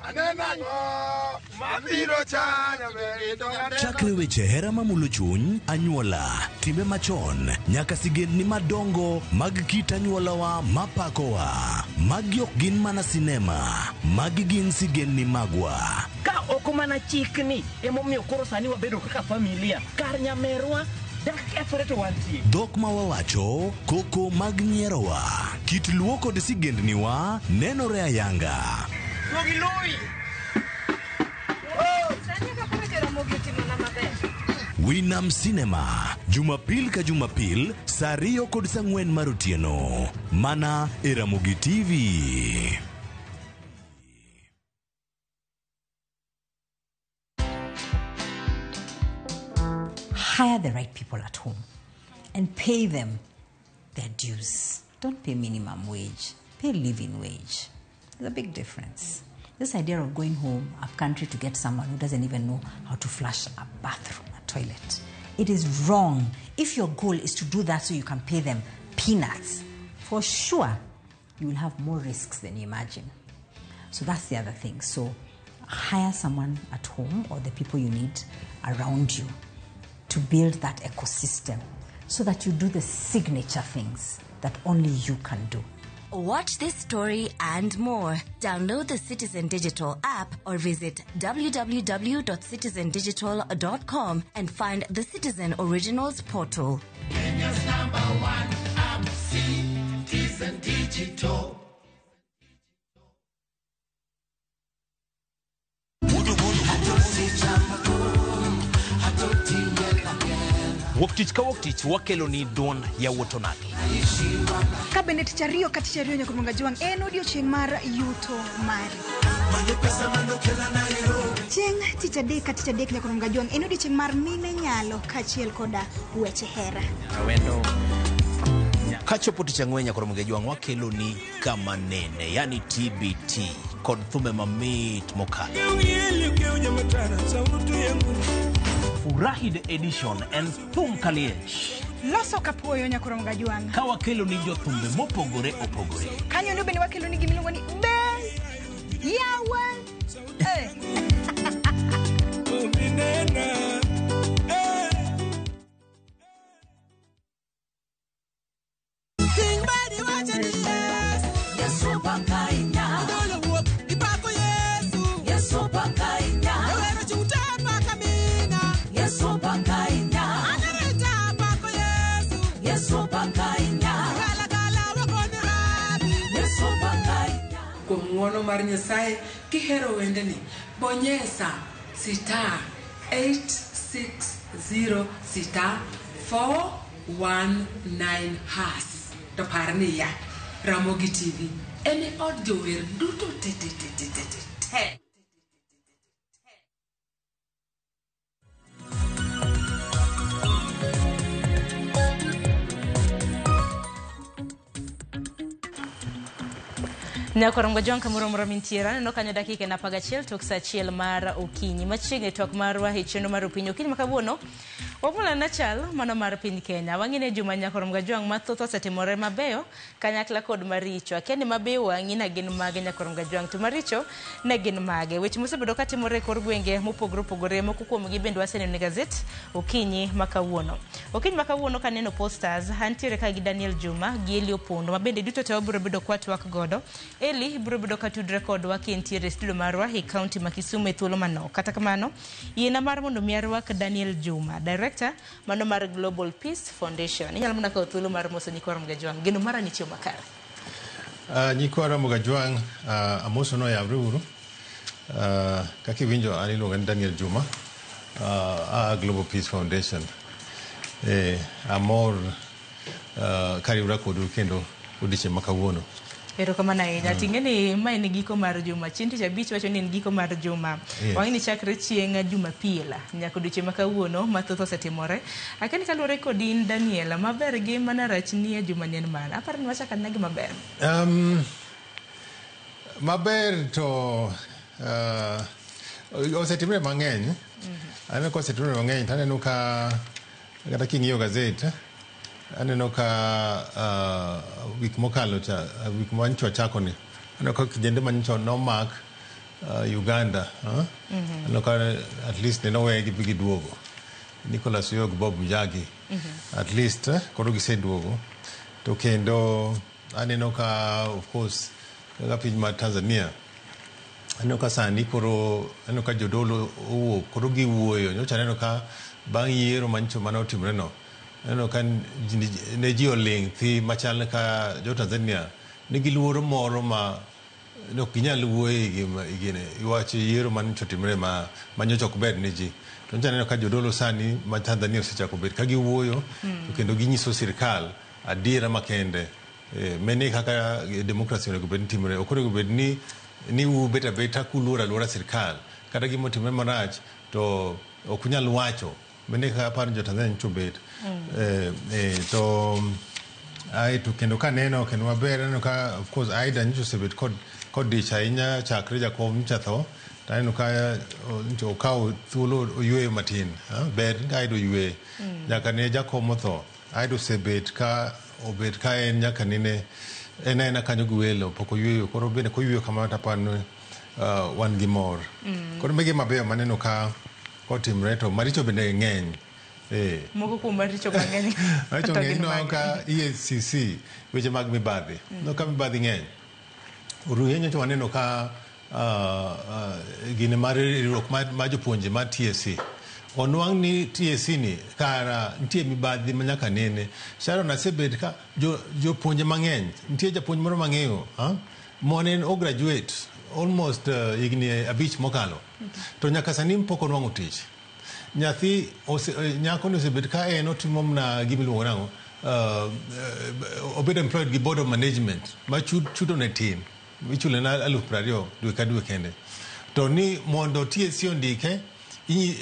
Speaker 6: aneno ang'o? Mabiro cha, nyaber to aneno.
Speaker 10: Chakre weche hera mamulo chuny, anyuola, timbe machon, nyaka sigendni madongo mag kit anyuolawa mapakowa. Magi ok gin mana sinema, magi gin sigendni magwa.
Speaker 14: Ka ok mana chikni emomiyo koro sani wabedo kaka familia kar nyamerwa dak kethore to wantie.
Speaker 10: Dhok ma wawacho, koko mag nyierowa, kit luo kod sigendniwa nenore ayanga. Winam Cinema, Jumapil ka Jumapil, saa 2 kod saa 4 mar otieno. Mana e Ramogi TV.
Speaker 18: Hire the right people at home and pay them their dues. Don't pay minimum wage, pay living wage. There's a big difference. This idea of going home up country to get someone who doesn't even know how to flush a bathroom, a toilet, it is wrong. If your goal is to do that so you can pay them peanuts, for sure you will have more risks than you imagine. So that's the other thing. So hire someone at home or the people you need around you to build that ecosystem so that you do the signature things that only you can do.
Speaker 19: Watch this story and more. Download the Citizen Digital app or visit www.citizendigital.com and find the Citizen Originals portal.
Speaker 6: Kenya's number one app, Citizen Digital.
Speaker 3: Wuok tich ka wuok tich wakelo ni duond yawuot onagi.
Speaker 7: Ka bende tich ariyo ka tich ariyo nyaka Ruonga Jwang' en odiochieng' mar yuto mari. Chieng' tich adek ka tich adek nyaka Ruonga Jwang' en odiochieng' mar mine nyalo kaachiel koda weche hera.
Speaker 3: Kachopo tich ang'wen nyaka Ramogi Ajwang' wakelo ni kama nene, yani TBT kod thumbe mamit mokalo. Furahi the edition en thum kaliech.
Speaker 7: Loso kapuoyo nyaka Ruonga Jwang'.
Speaker 3: Ka wakelo ni jothumbe mopogore opogore.
Speaker 7: Kanyo endo bende wakelo ni gimiluongo ni be yawa. Eh.
Speaker 9: Kuom ng'uono mar Nyasaye kihero wendeni, bonyesa star 860 star 419 hash. To par niya, Ramogi TV en e od jower duto te te te te te te te.
Speaker 1: Nyakorongo Jwang' kamoro amora mintiere aneno kanyo dakika en 11 tok saa 1 mar okinyi machiegni twak marwa e chenro mar opiny okinyi ma kawuono wamulana chal mano mar piny Kenya wang'ine juma Nyakorongo Jwang' mathoth osetimore mabeyo kanyakla kod maricho akia ni mabeyo wang'i na gin mage Nyakorongo Jwang' to maricho ne gin mage weche mosebedo katimore e kor gwenge mopogore opogore moko kuomgi bende waseneno e gazet okinyi ma kawuono okinyi ma kawuono kaneno posters antiere ka gi Daniel Juma gi Eli Opondo ma bende duto te wabiro bedo kwatwak godo Eli biro bedo ka tudre kodwa ka entiere e studio marwa e kaunti ma Kisumu e thuolo manok. Kata kamano, yiena mar mondo mi arwak Daniel Juma, director mano mar Global Peace Foundation. Inyalo mana kawo thuolo mar moso nyikwa Ramogi Ajwang'. Geno mara ni chiemo makare.
Speaker 5: Nyikwa Ramogi Ajwang', amoso no yawre uru. Kaka iwinjo an iluonga ni Daniel Juma, a Global Peace Foundation. Amor kariwra kodu kendo odiochieng' ma kawuono.
Speaker 1: Erokamano ahinya. Ting'e ni ma en giko mar juma. Chieng' tich abich wacho ni en giko mar juma.
Speaker 5: Yes.
Speaker 1: Wang'e ni chakre chieng' Jumapil nyaka odiochieng' ma kawuono mathoth osetimore. Akia ni kaluwore kod in Daniel, maber gi mana rach ni e juma ni en mane? Aparo ni wachako anena gi maber.
Speaker 5: Maber to osetimre mang'eny. Aneno ka osetimre mang'eny to aneno ka kata king'iyo gazet aneno ka wik mokalo cha wik manyocha wachako ni aneno ka kijende manyocha nomak Uganda aneno ka at least ne nowegi bi giduogo Nicholas Oyoo gi Bob Njagi at least koro giseduogo to kendo aneno ka of course kaka piny mar Tanzania aneno ka sani koro aneno ka jodolo owuok koro giwuoyo nyocha aneno ka bang' yiero manyocha mane otimore no aneno ka ne ji oling' thi machal ka jo Tanzania nigi luoro moro ma ne ok ginyal wuoyo e gine wach yiero manyocha otimore ma nyocha ok ber ne ji to nyocha aneno ka jodolo sani ma Tanzania osechako bet ka giwuoyo to kendo ginyiso sirikal adiera makende mene kaka demokrasi onego bed ni timore ok onego bed ni ubet abeta kuluoro aluora sirikal kata gima otimore marach to ok unyal wacho mene kaka aparo ni jo Tanzania nyocha obet to aeto kendo kaneno kendo maber aneno ka of course Aida nyocha osebet kod dich ahinya chakre jakom nyocha tho to aneno ka nyocha okawo thuolo oyweyo matin ber ka Aida oyweyo nyaka ne jakom otho Aida osebet ka obet ka en nyaka nene en aena kanyo gi welo pok oyweyo koro bende koyweyo kamano to aparo ni wan gi mor koro magi mabeyo maneno ka kotimre to maricho bende ng'eny
Speaker 1: Moko kuom maricho mang'eny
Speaker 5: maricho ng'eny no ka EACC weche mag mibadhi no ka mibadhi ng'eny Oruye nyocha waneno ka gine mar riwruok mar jopuonje mar TSC onwang' ni TSC ni kara nitie mibadhi ma nyaka nene Sharon asebet ka jopuonje mang'eny nitie japuonj moro mang'eyo mane o graduate almost higni 5 mokalo to nyaka sani pok onwang'o tich. Nyathi nyako ni osebet ka en otimo mna gima iluongo nang'o, obedo employed gi board of management ma chudo ne tin, ichule na 20,000 dwe ka dwe kende. To ni mondo TSC ondike,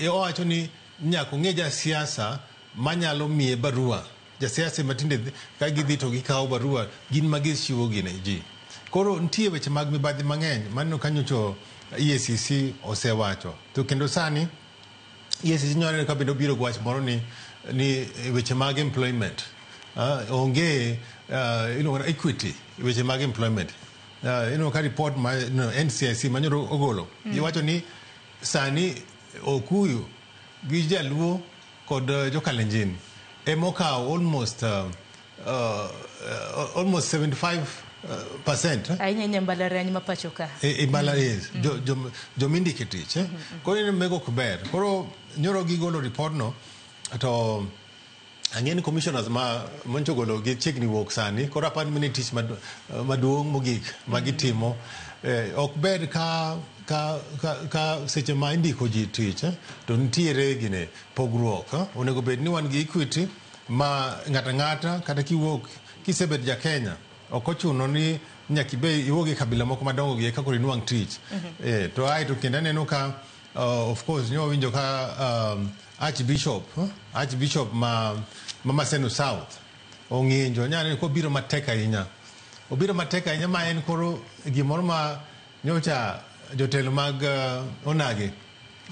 Speaker 5: owacho ni nyaka ong'e jasiasa manyalo miye barua. Jasiasa matinde ka gidhi to gikawo barua, gin ma gichiwo gi ne ji. Koro nitie weche mag mibadhi mang'eny maneno ka nyocha EACC osewacho. To kendo sani EACC nyo ka bende obiro gi wach moro ni weche mag employment onge, iluongo ni equity, weche mag employment. Ineno ka report ma no, NCIC manyoro ogolo giwacho ni sani Okuyu gi Jaluo kod Jokalenjin emokawo almost 75%.
Speaker 1: Ahinya ahinya mbalariany ma pacho ka.
Speaker 5: E mbala, yes, jomindike tich, eh? Koro ineno mego ok ber. Koro nyoro gigolo report no, to ang'e ni commissioners ma mancho golo gi chiegni wuok sani. Koro aparo ni tich maduong' mogik ma gitimo, ok ber ka seche ma indiko ji tich, to nitiere gine pogruok, eh? Onego bed ni wan gi equity ma ng'ato ang'ata, kata kiwuok kisebet ja Kenya, ok ochuno ni nyaka ibe iwuog e kabila moko madongo gi eka koro inwang' tich. To ae to kendo aneno ka of course nyo winjo ka Archbishop ma Maseno South ong'injo nyalo kobiro matek ahinya, obiro matek ahinya, ma en koro gimoro ma nyocha jotelo mag onagi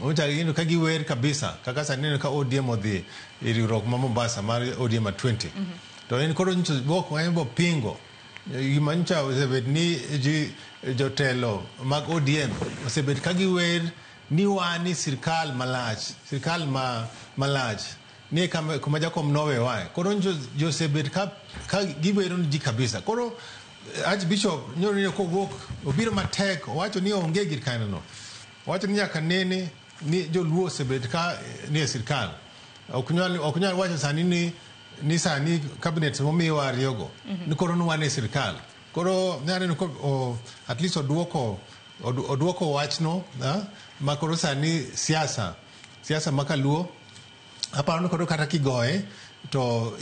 Speaker 5: nyocha gineno ka giwer kabisa, kaka sani neno ka ODM odhi e riwruok ma Mombasa mar ODM at 20, to en koro nyocha bok en bopingo gima nyocha osebet ni ji jotelo mag ODM osebet ka giwer ni wan ni sirkal malach, sirkal ma malach ni kuma Jakom nowewae. Koro nyocha ji osebet ka giwero ni ji kabisa. Koro Archbishop nyoro ni kowuok obiro matek, owacho ni onge gir kanyono. Owacho ni nyaka nene ni joluo osebet ka ni e sirkal, ok nyal wacho sani ni sani cabinet momiwa ariyogo ni koro ni wan e sirkal. Koro nyaneno ko at least oduoko wachno, ma koro sani siasa ma kaluo aparo ni koro kata kigoye to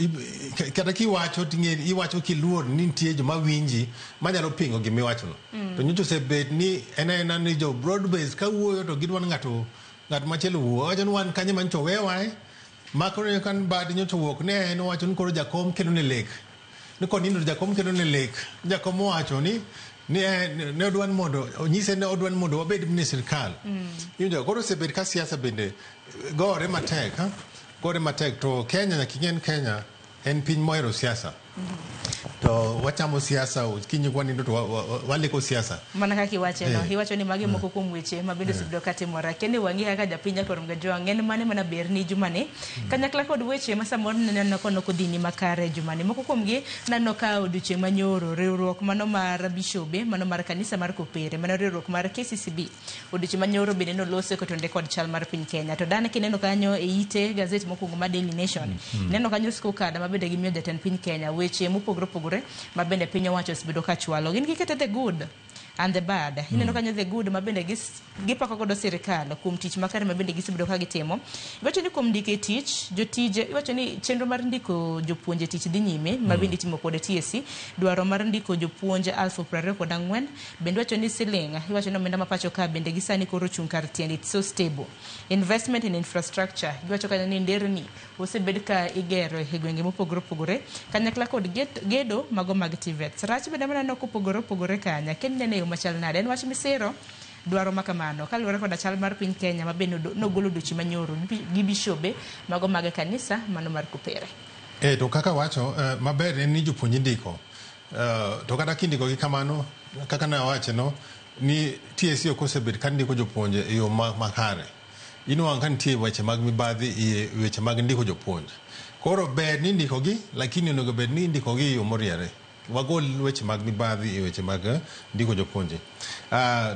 Speaker 5: kata kiwacho ting'e iwacho kiluor ni nitie joma winji manyalo pingo gimiwachono. To nyocha osebet ni en aena ni jo broad base ka wuoyo to gidwa ni ng'ato ng'at machielo wuo. Owacho ni wan kanye manyocha owewae, ma koro kan bad nyocha owuok ne en owacho ni koro jakom kelo ne lek, ni konindo jakom kelo ne lek. Jakom owacho ni ne odwa ni mondo onyise ne odwa ni mondo wabed ni sirkal. Iwinjo, koro osebet ka siasa bende gore matek, ha? Gore matek. To Kenya nyaka ing'e ni Kenya en piny mohero siasa, to wachamo siasa kinyi kwanindo to waleko siasa.
Speaker 1: Mana kaka iwache no, iwacho ni magi moko kuom weche ma bende osebedo katimore. Kendo wang'i kaka japiny Nyakoro Mgajwang', en mane mana berni jumani kanyakla kod weche ma samoro naneno ka nok odhini makare jumani. Moko kuomgi naneno ka odiochieng' manyoro riwruok mano mar bishobe mano mar kanisa mar Kopere, mano riwruok mar KCCB, odiochieng' manyoro bende nolose kotenore kod chal mar piny Kenya. To dane kineno kanyo e ite gazet mokwongo mar Daily Nation, neno kanyo scorecard ma bende gimiyo jatend piny Kenya, weche mopogore opogore ma bende piny owacho osebedo ka chwalo. Gin gikete the good and the bad. Ineno kanyo the good ma bende gipako godo sirikal kuom tich makare ma bende gisebedo ka gitimo. Iwacho ni kuom ndiko e tich jotije, iwacho ni chenro mar ndiko jopuonje tich dhi nyime ma bende itimo kod TSC, dwaro mar ndiko jopuonj 24,000. Bende iwacho ni siling, iwacho ni omenda ma pacho ka bende gi sani koro ochung' kar tiende, it's so stable. Investment in infrastructure, giwacho kanyo ni nderni osebed ka igero e gwenge mopogore opogore kanyakla kod gedo mago mag TVETs. Rach bende maneno kopogore opogore kanya kendo ineno e yo machal nade, en wach misiro dwaro ma kamano kaluwore koda chal mar piny Kenya ma bende nogolo odiochieng' manyoro gi bishobe mago mag kanisa mano mar Kopere.
Speaker 5: To kaka wacho, maber en ni jopuonj indiko. To kata kindiko gi kamano, kaka nawache no ni TSC ok osebet ka ndiko jopuonje e yo makare. Inwang'o ka nitie weche mag mibadhi e weche mag ndiko jopuonj. Koro ber ni indiko gi, lakini onego bed ni indiko gi e yo moriere. Wagol weche mag mibadhi e weche mag ndiko jopuonje.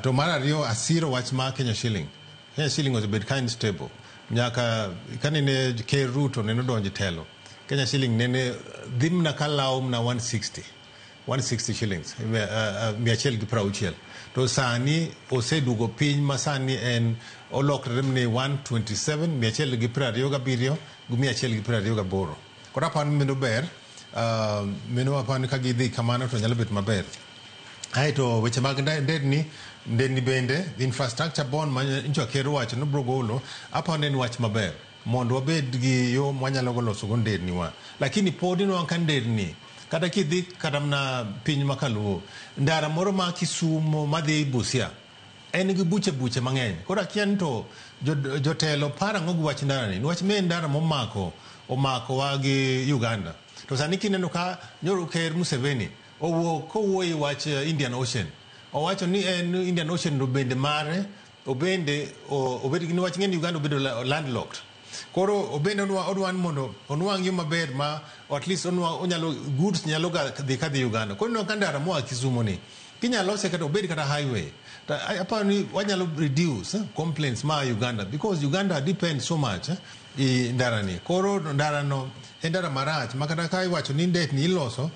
Speaker 5: To mar ariyo, asiro wach mar Kenya shilling. Kenya shilling osebet ka unstable. Nyaka kanene Ker Ruto nene odonjo e telo, Kenya shilling nene dhi mna ka lawo mna 160. 160 shillings, 160. To sani oseduogo piny ma sani en olokre ni 127, 127 gi 128. Koro aparo ni mano ber, mano aparo ni ka gidhi kamano to nyalo bet maber. Aeto weche mag nderni, nderni bende, infrastructure bond ma nyocha ker owacho ni biro golo, aparo ni en wach maber mondo wabed gi yo mwanyalo go loso go nderni wa. Lakini pod inwang'o ka nderni, kata kidhi kata mana piny ma kaluo, ndara moro ma Kisumo madhi Busia, en gi buche buche mang'eny. Koro akia ni to jotelo paro ang'o gi wach ndara ni, niwach ma en ndara momako omakowa gi Uganda. To sani kineno ka nyoro ker Museveni owuok kowuoyo e wach Indian Ocean, owacho ni en Indian Ocean no bende mare, obende obed gi niwach ng'eni Uganda obedo landlocked. Koro obende odwa ni mondo onwang' yo maber ma at least onwa, onyalo goods nyalo ga dhi kadhi Uganda. Koro ineno ka ndara moa Kisumu ni kinyalo lose kata obed kata highway, to aparo ni wanyalo reduce complaints ma Uganda, because Uganda depends so much i ndara ni. Koro ndara no en ndara marach ma kata ka iwacho ni nderni iloso,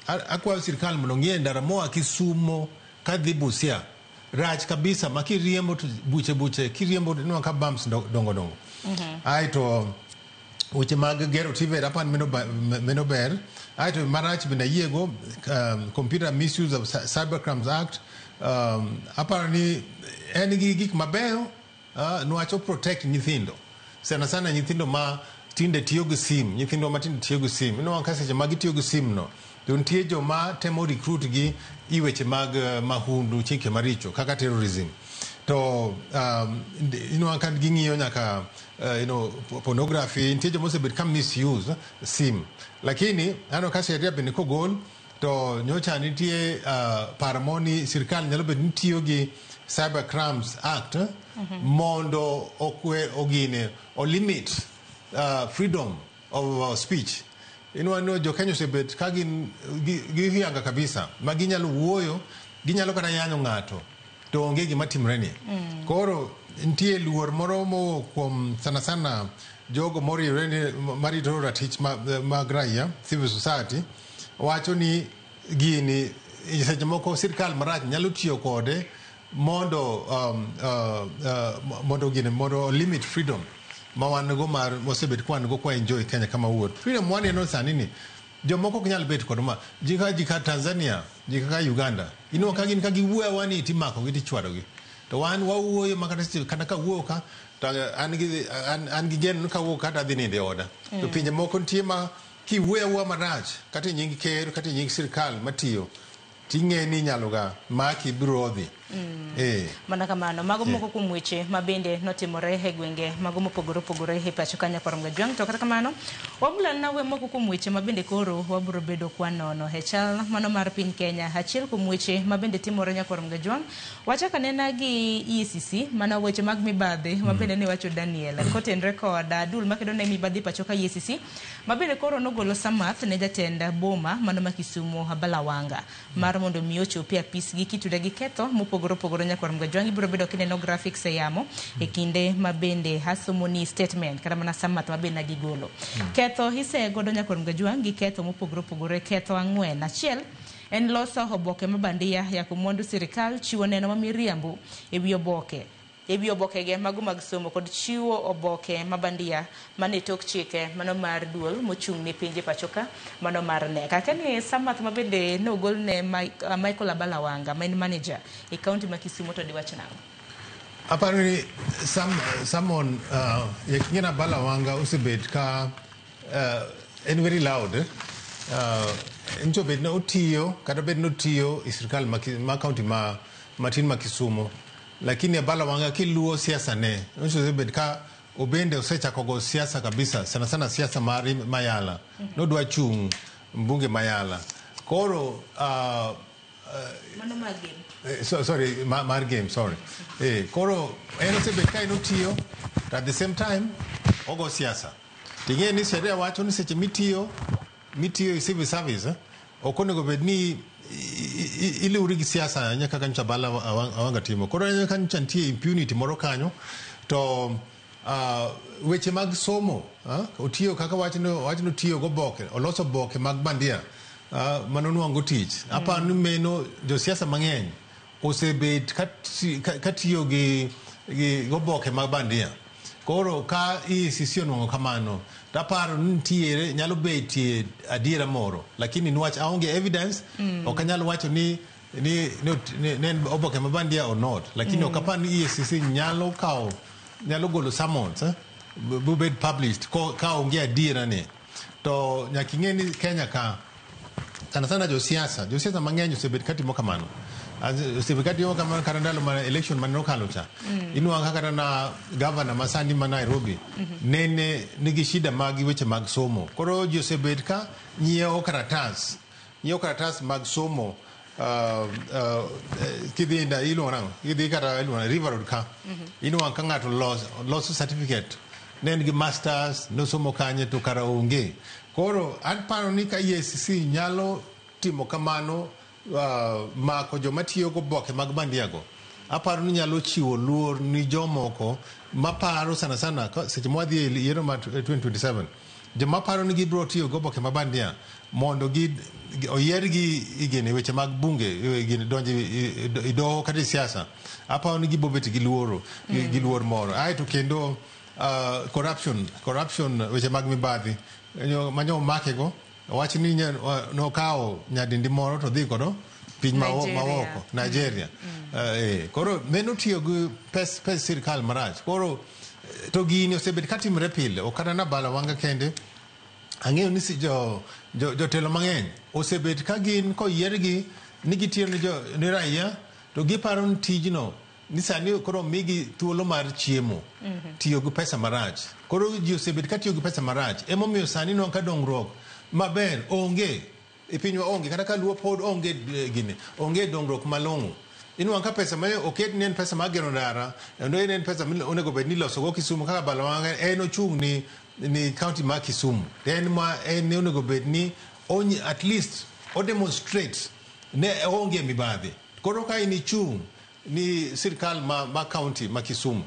Speaker 5: akwayo sirkal mondo ong'ie ndara moa Kisumo kadhi Busia rach kabisa, ma kiriembo to buche buche, kiriembo to inwang'o ka bumps dongo dongo. Aeto weche mag gero TVET aparo ni meno ber. Aeto marach bende ayiego, Computer Misuse of Cybercrimes Act, aparo ni en gi gik mabeyo, niwach o protect nyithindo, sana sana nyithindo ma tinde tiyo gi sim, nyithindo ma tinde tiyo gi sim. Inwang'o ka seche ma gitiyo gi sim no, to nitie joma temo recruit gi i weche mag mahundu, chike maricho kaka terrorism. To inwang'o ka ging'iyo nyaka pornography, nitie joma osebet ka misuse sim. Lakini aneno ka sheria bende kogol to nyocha nitie paro moro ni sirkal nyalo bet ni tiyo gi Cyber Crimes Act mondo okwe ogine o limit freedom of speech. Inwang'o ni jo Kenya osebet ka gin gi hianga kabisa ma ginyalo wuoyo, ginyalo kata yanyo ng'ato to onge gima timre ni. Koro nitie luor moro mowuok kuom sana sana jogo moriwre ni marito ratich mag raia, civil society, wacho ni gini seche moko sirkal marach nyalo tiyo kode mondo gini mondo limit freedom ma wan go mar mosebet ka wan go kwa enjoy Kenya kama wuot. Freedom waneno sani ni jomoko ok nyal bet kod ma ji ka Tanzania, ji kaka Uganda, inwang'o ka gin ka giwuoyo awuoya ni timako gi tichwado gi. To wan wawuoyo ma kata seche kata kawuoyo ka to an gi geno ni kawuok ka to adhi nindo e oda. To pinje moko nitie ma kiwuoyo awuoya marach kata e nying ker kata e nying sirkal matiyo, ting'e ni inyalo ga maki biro dhi.
Speaker 1: Mana kamano, mago moko kuom weche ma bende notimore e gwenge mago mopogore opogore e pacho ka Nyakwar Kajwang'. To kata kamano, wabulana we moko kuom weche ma bende koro wabiro bedo kwanono e chal mano mar piny Kenya. Achiel kuom weche ma bende timore, Nyakwar Kajwang', wachako anena gi EACC, mana weche mag mibadhi ma bende ne wacho Daniel kotenre kod duol makedo ne mibadhi pacho ka EACC, ma bende koro nogolo samath ne jatend boma mano ma Kisumu Abala Wanga mar mondo mi ochopi e apis gi kitude gi ketho mopogore opogore. Nyakwar Kajwang', ibiro bedo kineno graphics e yamo e kinde ma bende asomo ni statement kata mana samath ma bende gigolo. Ketho isegodo, Nyakwar Kajwang', gi ketho mopogore opogore, ketho ang'wen. Achiel en loso oboke ma bandia, yako mwandu sirikal, chiwo neno ma miriambo e wi obokege mago mag somo kod chiwo oboke ma bandia mane tok chike mano mar duol mochung' ne pinje pacho ka mano mar KNEC. Akia ni samath ma bende nogol ne Michael Abala Wanga ma en manager e kaunti ma Kisumu to diwach nang'o?
Speaker 5: Aparo ni Samon ing'e Abala Wanga osebet ka en very loud. Ncho bed ni otiyo kata bed ni otiyo e sirkal ma kaunti ma matin ma Kisumu, lakini Abala Wanga kiluwo siasa ne osebet ka obende osechako go siasa kabisa, sana sana siasa mar Mayala. Nodwa chung' mbunge Mayala. Koro
Speaker 1: Mano mar Gem.
Speaker 5: So, sorry, mar Gem, sorry. Koro en osebet ka en otiyo, to at the same time ogo siasa. Ting'e ni sheria wacho ni seche mitiyo e civil service, ok onego bed ni iluwri gi siasa ahinya kaka nyocha Abala Awanga timo. Koro aneno ka nyocha nitie impunity moro kanyo, to weche mag somo, otiyo kaka wachno, wachno tiyo goboke, oloso oboke mag bandia. Manonwang'o tich. Aparo ni meno josiasa mang'eny osebet katiyo gi oboke mag bandia. Koro ka EACC onwang'o kamano, taparo ni nitiere nyalo betie adiera moro, lakini niwach aonge evidence, ok anyal wacho ni ne en oboke ma bandia or not, lakini ok apar ni EACC nyalo kawo, nyalo golo summons bobed published ka onge adiera ni. To nyaka ing'e ni Kenya ka sana sana josiasa mang'eny osebet katimo kamano. Osebet katimo kamano kata ndalo ma election mane okalo cha. Inwang'o kaka kata na governor ma sani ma Nairobi nene nigi shida mag weche mag somo. Koro ji osebet ka nyiewo karatas mag somo. Kidhi iluongo nang'o? Kidhi kata iluongo River Road ka. Inwang'o ka ng'ato loso certificate. Ne en gi masters, nosomo kanye to kara onge. Koro an paro ni ka EACC nyalo timo kamano, mako joma tiyo go oboke mag bandia go, aparo ni nyalo chiwo luor ni jomoko maparo sana sana seche mwadhi e yiero mar 2027, joma paro ni gibiro tiyo gi oboke ma bandia mondo oyiergi igene weche mag bunge, gine donjo e doho kata e siasa, aparo ni gibiro bet gi luoro, gi luor moro. Aeto kendo corruption weche mag mibadhi manyo omake go, wach ni nokawo nyadendi moro to dhi godo piny maoko Nigeria. Koro meno tiyo gi pes sirikal marach. Koro to gini osebet katimore pile, ok kata na Bala Wanga kende. Ang'eyo ni jotelo mang'eny osebet ka gin koyiergi ni gitiyo ni raia, to giparo ni tijno ni sani koro migi thuolo mar chiemo, tiyo gi pesa marach. Koro ji osebet ka tiyo gi pesa marach, emomiyo sani nwang'o ka dongruok maber onge e pinywa, onge kata ka Luo pod onge gini, onge dongruok malong'o. Inwang'o ka pesa ma oket ni en pesa mar gero ndara, kendo en pesa onego bed ni ilosogo Kisumu kaka Bala Wanga en ochung' ni county ma Kisumu. En ma en onego bed ni at least o demonstrate ne onge mibadhi. Koro ka in ichung' ni sirikal ma county ma Kisumu,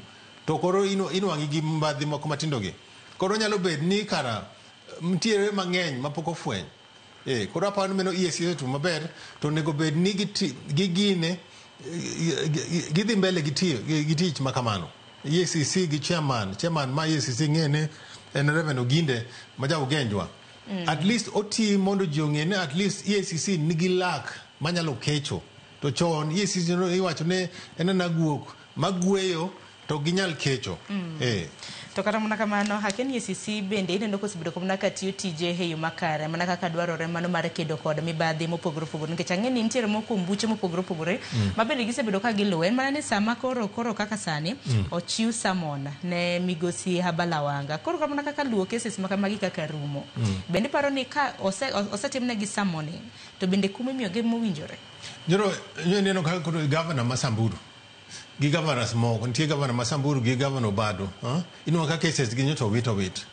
Speaker 5: to koro inwang'i gi mibadhi moko matindo gi. Koro nyalo bed ni kara nitiere mang'eny mapok ofweny. Koro aparo ni meno EACC otimo maber, to onego bed ni gigine gidhi mbele gi tich ma kamano. EACC gi chairman ma EACC ng'ene en Reverend Oginde ma ja Ugenjwa. At least oti mondo ji ong'e ni at least EACC nigi lak manyalo kecho. To chon EACC iwacho ni en ana guok magweyo to ginyal kecho.
Speaker 1: To kata mana kamano, akia ni EACC bende ineno kosebedo mana ka tiyo tije e yo makare, mana kaka dwarore mano mar kedo kod mibadhi mopogore opogore, nikech ang'e ni nitiere moko kuom buche mopogore opogore ma bende gisebedo ka giluwo. En mana ni sama koro kaka sani ochiw summon ne migosi Abala Wanga, koro mana kaka luwo cases ma kamagi kaka rumo, bende paro ni ka osetimnegi summoning to bende kum imiyogi mowinjore.
Speaker 5: Nyoro neno kaka koro governor ma Samburu gi governors moko, nitie governor ma Samburu gi governor Obado, inwang'o ka cases gi nyocha owit owit.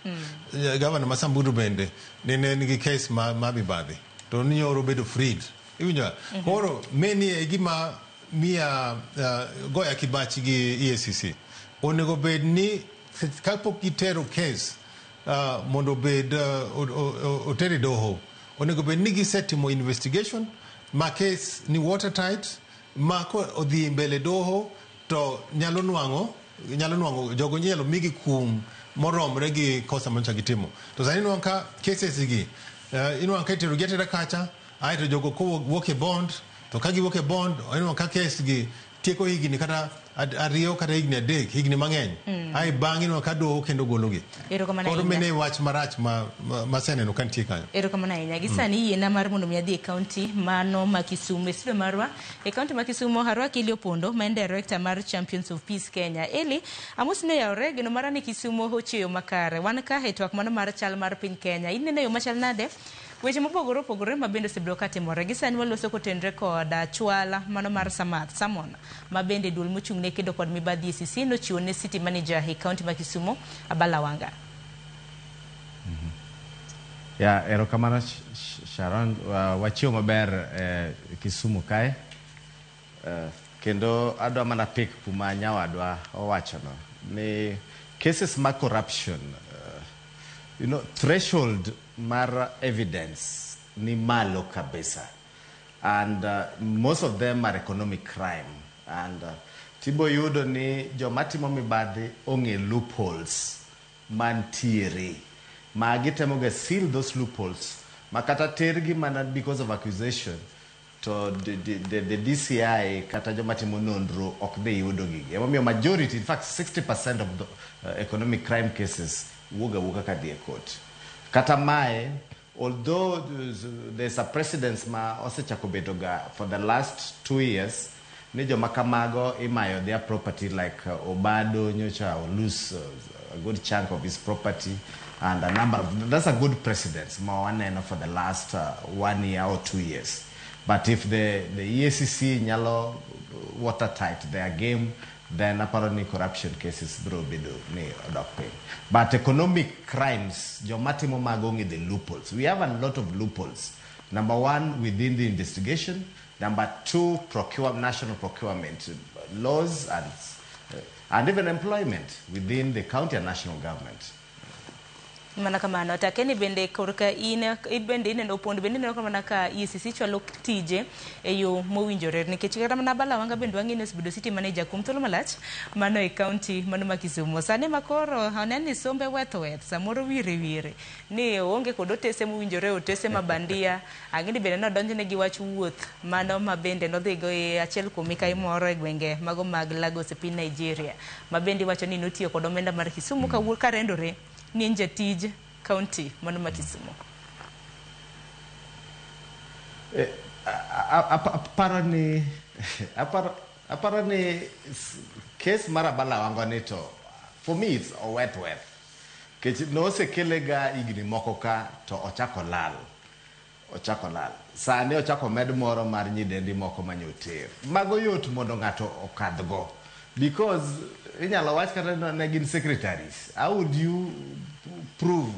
Speaker 5: Governor ma Samburu bende nene nigi case ma mibadhi, to nyoro obedo freed. Iwinjo? Koro meni e gima miya goya kibach gi EACC. Onego bed ni kapok gitero case mondo obed otere doho, onego bed ni gisetimo investigation ma case ni watertight, ma ko odhi mbele doho to nyalo nwang'o jogo nyalo migi kum moromre gi kosa manyocha gitimo. To sani inwang'o ka cases gi inwang'o ka itero gi atera kacha, aeto jogo kowuok e bond, to ka giwuok e bond inwang'o ka case gi tieko higni kata 2 kata higni 3, higni mang'eny. Ae bang'e inwang'o ka doho kendo gologi. Koro mene wach marach ma aseneno ka nitie kanyo.
Speaker 1: Erokamano ahinya. Gi sani yiena mar mondo mi adhi e county mano ma Kisumu. E studio marwa e county ma Kisumu arwaki Eli Opondo ma en director mar Champions of Peace Kenya. Eli, amos ni oyawore, geno mara ni Kisumu ochiewo makare. Wan ka e twak mano mar chal mar piny Kenya. Ineno yo machal nade? Weche mopogore opogore ma bende osebedo ka timore. Gi sani waloso kotenre kod chwala mano mar Samon ma bende duol mochung' ne kedo kod mibadhi EACC nochiwo ne city manager e county ma Kisumu Abala Wanga.
Speaker 11: Ya, erokamano Sharon, wachiewo maber Kisumu kae. Kendo adwa mana pick kuma nyawadwa owachono ni cases ma corruption, you know, threshold mar evidence ni malo kabisa and most of them are economic crime and tibo yudo ni joma timo mibadhi ong'e loopholes mantiere ma gitemo ga seal those loopholes ma kata tergi mana because of accusation to the DCI kata joma timo nonro ok dhi yudo gigi. Emomiyo majority, in fact 60% of the economic crime cases wuok awuoka ka dhi e court. Kata mae, although there's a precedence ma osechako bedo ga for the last 2 years ni joma kamago imayo their property, like Obado nyocha lose a good chunk of his property and a number of, that's a good precedence ma waneno for the last 1 year or 2 years. But if the EACC nyalo watertight their game, then aparo ni corruption cases biro bedo ni odok piny. But economic crimes, joma timo mago ong'e the loopholes. We have a lot of loopholes. Number one, within the investigation. Number two, procure, national procurement laws and even employment within the county and national government.
Speaker 1: Mana kamano takeni bende korka in bende ineno Opondo bende ineno mana ka EACC chwalo tije e yo mowinjore nikech kata mana Abala Wanga bende wang'e ni osebedo city manager kuom thuolo malach mano e county mano ma Kisumu. Sani ma koro onen ni sombe weth weth samoro wire wire ni oonge kod otese mowinjore, otese ma bandia. Ang'e ni bende nodonjne gi wach wuoth mano ma bende nodhigo e achiel kuom mikai moro e gwenge mago mag Lagos e piny Nigeria ma bende iwacho ni notiyo kod omenda mar Kisumu kawuok karendore ni en jatij county mano ma Kisumu.
Speaker 11: Aparo ni case mar Abala Wanga ni to for me it's oweth weth kech nosekele ga higni moko ka to ochako lal, ochako lal, sani ochako med moro mar nyidendi moko manyoter. Mago yot mondo ng'ato okadhgo because inyalo wach kata ne gin secretaries. How would you prove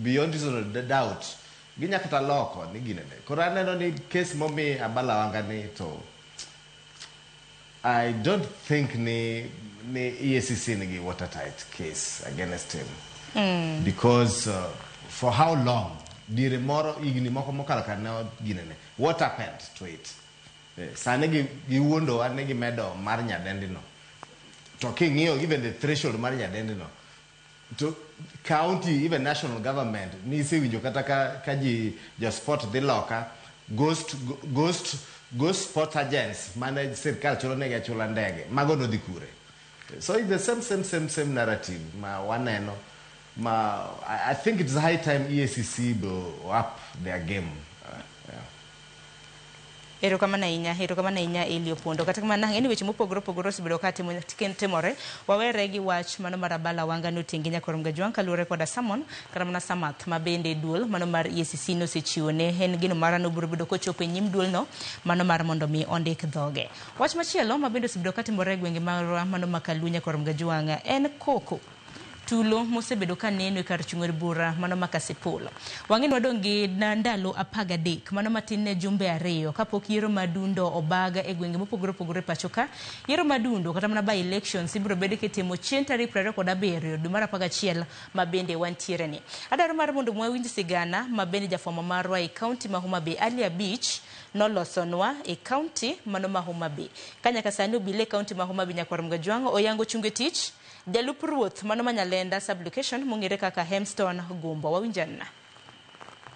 Speaker 11: beyond reasonable doubt? Ginya kata loko ni ginene. Koro aneno ni case momi Abala Wanga ni to I don't think ni EACC nigi watertight case against him because for how long diere moro higni moko mokalo ka ne ginene, what happened to it? Sani giwuondowa ni gimedo mar nyadendi no to king'iyo even the threshold mar nyadendi no to county, even national government nisewinjo kata ka ji jo sport dhi loka ghost sport agents mane sirkal chulo negi achula ndege mago nodhi kure. So it's the same same same same narrative ma waneno ma I think it's high time EACC bo up their game, yeah.
Speaker 1: Erokamano ahinya, erokamano ahinya Eli Opondo. Kata kamano ang'e ni weche mopogore opogore osebedo ka timore. Wawere gi wach mano mar Abala Wanga notingi nyakorom Gajwang' kaluwore koda summon kata mana samath ma bende duol mano mar EACC nosechiwo ne en gino mara nobiro bedo kochopo e nyim duolno mano mar mondo mi ondik dhoge. Wach machielo ma bende osebedo ka timore e gwenge marwa mano ma Kaluo nyakorom Gajwang' en koko tulo mosebedo ka neno e kar chung' od bura mano ma Kasipul. Wang'e ni wadong' gi ndalo 13 mano matin ne jumbe 2 kapok yiero madundo obag e gwenge mopogore opogore e pacho ka. Yiero madundo kata mana by elections ibiro bed kitimo chieng' tarik 27 dwe mar 11 ma bende wantiere ni. Adwaro mar mondo wawinj sigana ma bende jafwambo marwa e kaunti ma Homa Bay Ali Abich nolosonwa e kaunti mano ma Homa Bay. Ka nyaka sani obila e kaunti ma Homa Bay nyakwar Mgajwang' oyango chungo tich jalup ruoth mano ma Nyalenda sub-location mong'ere kaka Hemstone Gumbo. Wawinjana.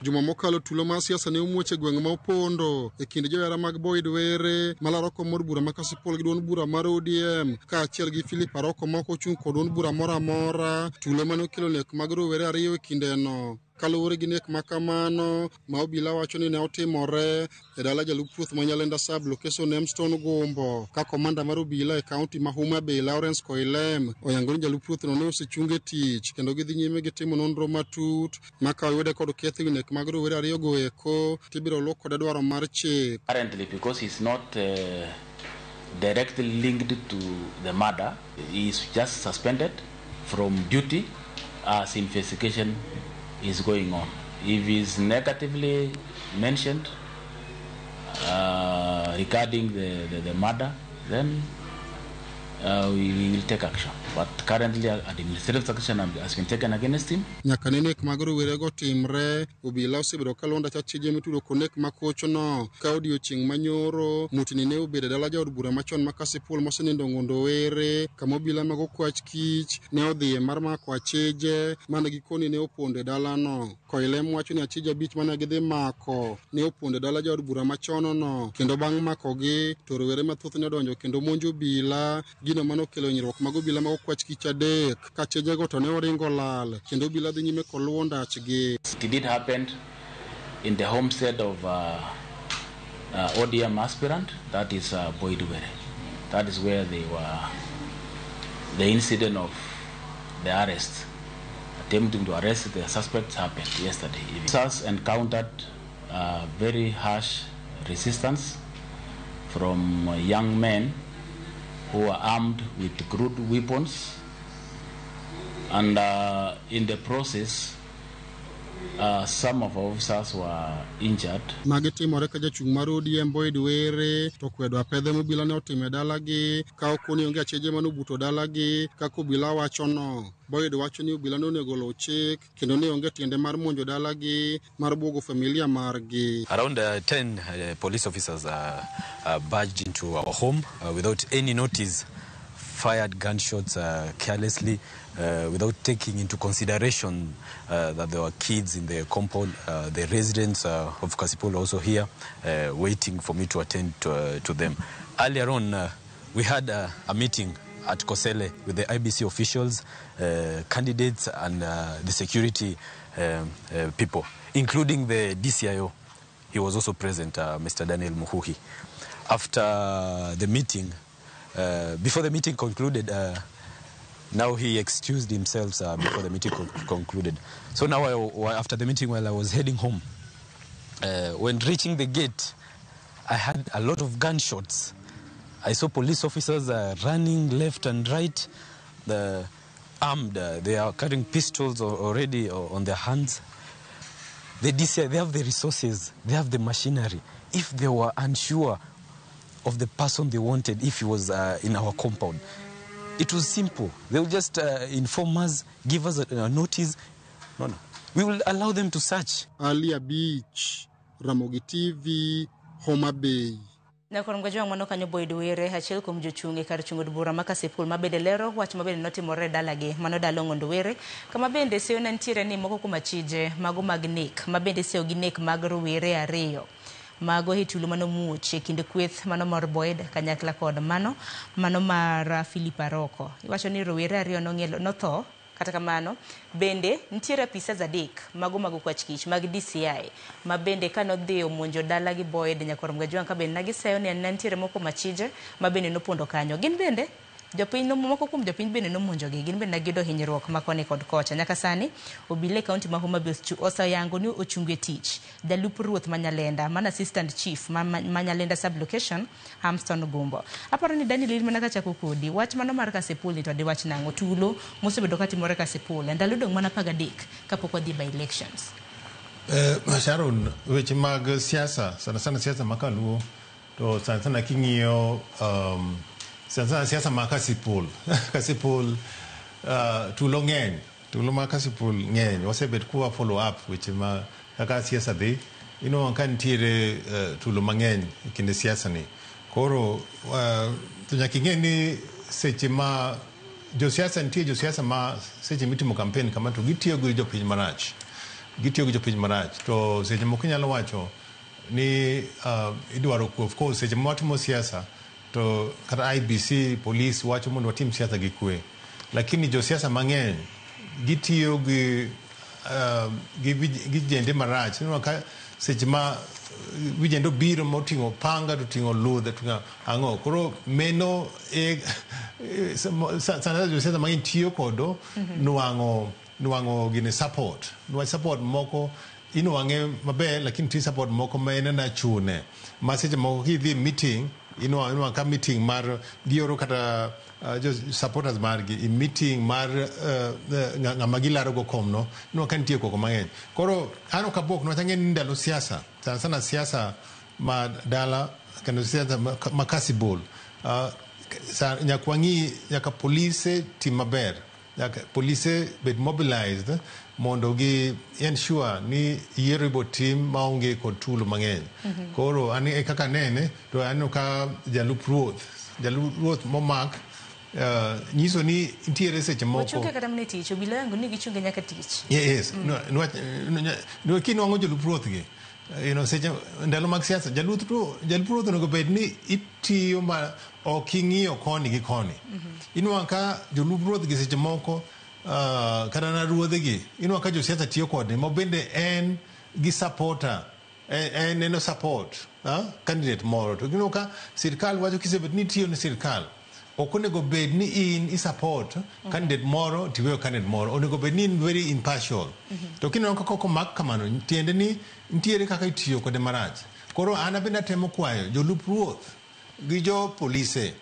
Speaker 2: Juma mokalo tulo mar siasa ne omuoch e gweng' ma Opondo e kind johera mag Boyd Were malaro kom od bura ma Kasipul gi duond bura mar ODM kaachiel gi Philip Aroko ma ok ochung' kod duond bura moro amora. Tulo mane okelo nek mag rowere 2 e kindeno. Kaluwore gi nek ma kamano ma obila wacho ni ne otimore e dala jalup ruoth ma Nyalenda sub location Hemstone Gumbo ka komanda mar obila e kaunti ma Homa Bay Lawrence Koilem oyango ni jalup ruoth no ne osechung e tich kendo gidhi nyime gi timo nonro matut ma ka oyude kod ketho ewi nek mag rowere 2 go eko tibiro luw kode dwaro mar chik.
Speaker 20: Currently, because he's not directly linked to the murder, he is just suspended from duty as investigation is going on. If he is negatively mentioned regarding the murder, then we will take action. But currently, administrative action has been taken against him.
Speaker 2: Nyaka ne nek mag rowerego timre, obila osebedo ka luwo achije mitudo kod nek makochono. Ka odiochieng' manyoro, mutni ne obedo e dala jaod bura machon ma Kasipul mosenindo Ng'ondo Were, kama obila mag okwach kich ne odhiye mar mako achije mane gikoni ne opondo e dalano. Koilem wacho ni achije 5 mane gidhi mako ne opondo e dala jaod bura machonono, kendo bang' makogi to rowere mathoth ne odonjo kendo monjo obila, gino mane okelo hinyruok mag obila mag okwach kich 3 ka achijego to ne oringo lal, kendo obila dhi nyime koluwo ndachgi.
Speaker 20: It did happen in the homestead of ODM aspirant, that is Boyd Were. That is where they were, the incident of the arrest, attempting to arrest the suspects happened yesterday evening. Officers encountered very harsh resistance from young men who were armed with crude weapons, and in the process, some of our officers were injured.
Speaker 2: Magi timore ka jachung' mar ODM Boyd Were to kwedo apedhe mobila ne otimo e dalagi ka okoni onge acheje mane obuto dalagi kaka obila wachono. Boyd wacho ni obila ne onego oluw chik kendo ne onge tiende mar monjo dalagi mar buogo familia margi.
Speaker 12: Around 10 police officers barged into our home without any notice, fired gunshots carelessly, without taking into consideration that there were kids in the compound, the residents of Kasipul also here, waiting for me to attend to them. Earlier on, we had a meeting at Kosele with the IBC officials, candidates, and the security people, including the DCIO. He was also present, Mr. Daniel Muhuhi. After the meeting, before the meeting concluded, now he excused himself before the meeting concluded. So now, after the meeting, while I was heading home, when reaching the gate, I had a lot of gunshots. I saw police officers running left and right, armed. They are carrying pistols already on their hands. The DCI, they have the resources, they have the machinery. If they were unsure of the person they wanted, if he was in our compound, it was simple. They will just inform us, give us a notice. No, no. We will allow them to search.
Speaker 2: Alia Beach, Ramogi TV, Homa Bay.
Speaker 1: Nakorongo jwang' mano kanyo Boyd Were, achiel kuom jochung' e kar chung' od bura ma Kasipul ma bende lero wach ma bende notimore dalagi mano dala Ng'ondo Were, kama bende seyo ne nitiere ni moko kuom achije mago mag nek ma bende seyo gi nek mag rowere 2 mago e tulo manomuoch e kind kweth mano mar Boyd kanyakla kod mano mar Philip Aroko. Iwacho ni rowere 2 notho. Kata kamano bende nitiere apisas 3 mago mag okwach kich mag DCI ma bende kanodhi omonjo dala gi Boyd Nyakorom Gajwang' ka bende nagiseyo ni nitiere moko machije ma bende nopondo kanyo. Gin bende jopiny moko kuom jopiny bende nomonjogi, gin bende negiyudo hinyruok ma koni kod kocha. Nyaka sani obila e kaunti ma Homa Bay oseyango ni ochungo e tich jalup ruoth ma Nyalenda mana assistant chief ma Nyalenda sub-location Hamston Gumbo. Aparo ni Daniel in mana kachako kodi wach mano mar Kasipul ni to diwach nang'o tulo mosebedo katimore Kasipul e ndalo dong' mana 13 kapok wadhi by elections.
Speaker 5: Sharon, weche mag siasa sana sana siasa ma kaluo to sana sana king'iyo sana siasa ma Kasipul. Kasipul tulo ng'eny, tulo ma Kasipul ng'eny. Wasebet kuwa follow up weche ma kaka siasa dhi. Inwang'o ka nitiere tulo mang'eny e kinde siasa ni. Koro to nyaka ing'e ni seche ma josiasa nitie josiasa ma seche mitimo campaign kama to gitiyo gi jopiny marach. Gitiyo gi jopiny marach. To seche moko inyalo wacho ni idwaro kwe. Of course seche ma watimo siasa to kata IBC police wacho mondo watim siasa gi kwe, lakini josiasa mang'eny gitiyo gi vijende marach. Ineno ka seche ma vijende obiro moting'o panga to ting'o ludhe to ang'o. Koro meno sana josiasa mang'eny tiyo kodo nwang'o gini support. Nwach support moko inwang'e maber, lakini nitie support moko ma en ena chune. Ma seche moko kidhi meeting inwang'o ka meeting mar gioro kata supporters margi i meeting mar ng'ama gilaro go komno, inwang'o ka nitie koko mang'eny. Koro an ok abuok niwach ang'e ni ndalo siasa, sana sana siasa ma dala kendo siasa ma Kasipul, Nyaka wang'i, nyaka polise tim maber, nyaka polise bed mobilized mondo gi ensure ni yiero ibo tim maonge kod tulo mang'eny. Koro an e kaka anene, to aneno ka jalup ruoth momak nyiso ni nitiere seche moko
Speaker 1: Ochunge kata mana e tich, obila oyango ni gichunge nyaka tich.
Speaker 5: Yes. No, kinwang'o jolup ruoth gi, seche ndalo mag siasa, jalup ruoth onego bed ni itiyo ma ok ing'iyo koni gi koni. Inwang'o ka jolup ruoth gi seche moko, kata na ruodhe gi, inwang'o ka josiasa tiyo kode, ma bende en gi supporter, en eno support candidate moro. To gineno ka sirkal wacho kisebet ni itiyo ne sirkal, ok onego bed ni in i support candidate moro tiweyo candidate moro, onego bed ni in very impartial. To kineno ka kok omak kamano, tiende ni nitiere kaka itiyo kode marach. Koro an bende atemo kwayo jolup ruoth gi jo polise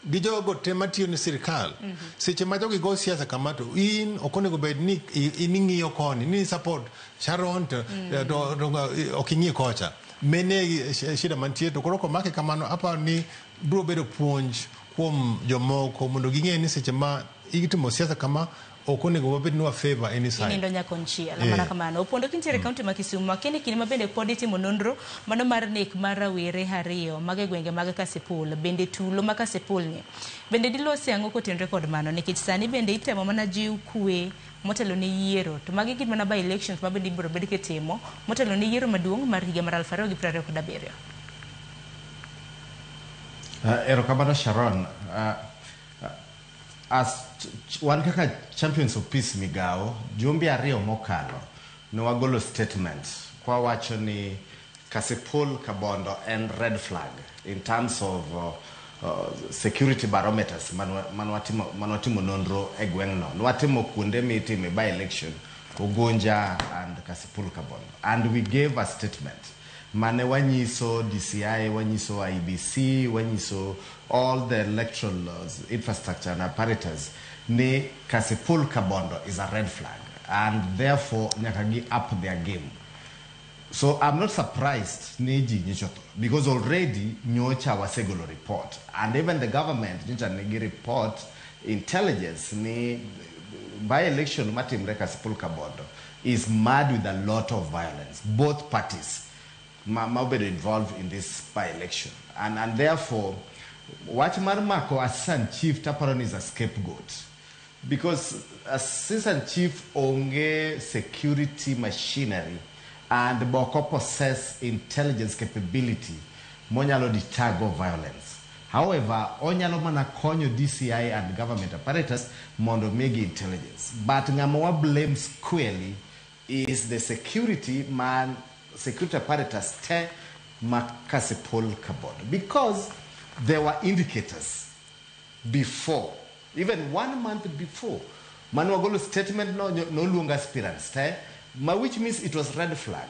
Speaker 5: gi jogo te matiyo ne sirkal, seche ma jogi go siasa kama, to in ok onego bed ni in ing'iyo koni ni support Sharon to, to ok ing'i kocha. Mene shida mantie. To koro komake kamano, aparo ni biro bedo puonj kuom jomoko mondo ging'e ni seche ma itimo siasa kama, ok onego wabed ni wa favor any side.
Speaker 1: Inindo nyakonchiel. Mana kamano. Opondo, kintiere kaunti ma Kisumu, akia kinde ma bende pod itimo nonro mano mar nek mar rawere ariyo mag e gwenge mag Kasipul. Bende tulo ma Kasipul ni bende dilose ang'o kotenore kod mano, nikech sani bende itemo mana jiw kwe motelo ne yiero, to magi gin mana by elections ma bende ibiro bed kitimo motelo ne yiero maduong' mar higa mar 2027?
Speaker 11: Erokamano Sharon. As wan kaka Champions of Peace migao, jumbe 2 mokalo ne wagolo statement kwa wacho ni Kasipul Kabondo en red flag in terms of security barometers manwatimo nonro e gweng'no. Nwatimo kuonde mitime by election, Ugunja and Kasipul Kabondo, and we gave a statement mane wanyiso DCI, wanyiso IEBC, wanyiso all the electoral infrastructure and apparatus ni Kasipul Kabondo is a red flag and therefore nyaka gi up their game. So I'm not surprised ni ji nyocha tho, because already nyocha wasegolo report, and even the government nyocha nigi report intelligence ni by election matimre Kasipul Kabondo is mad with a lot of violence, both parties ma obedo involved in this by election, and therefore wach mar mako assistant chief taparo ni is a scapegoat, because assistant chief onge security machinery and boko possess intelligence capability monyalo deter violence. However, onyalo mana konyo DCI and government apparatus mondo migi intelligence, but ng'ama wa blame squarely is the security man, security apparatus te ma Kasipul Kabondo, because there were indicators before, even 1 month before mane wagolo statement no, noluong aspirants te ma, which means it was red flag.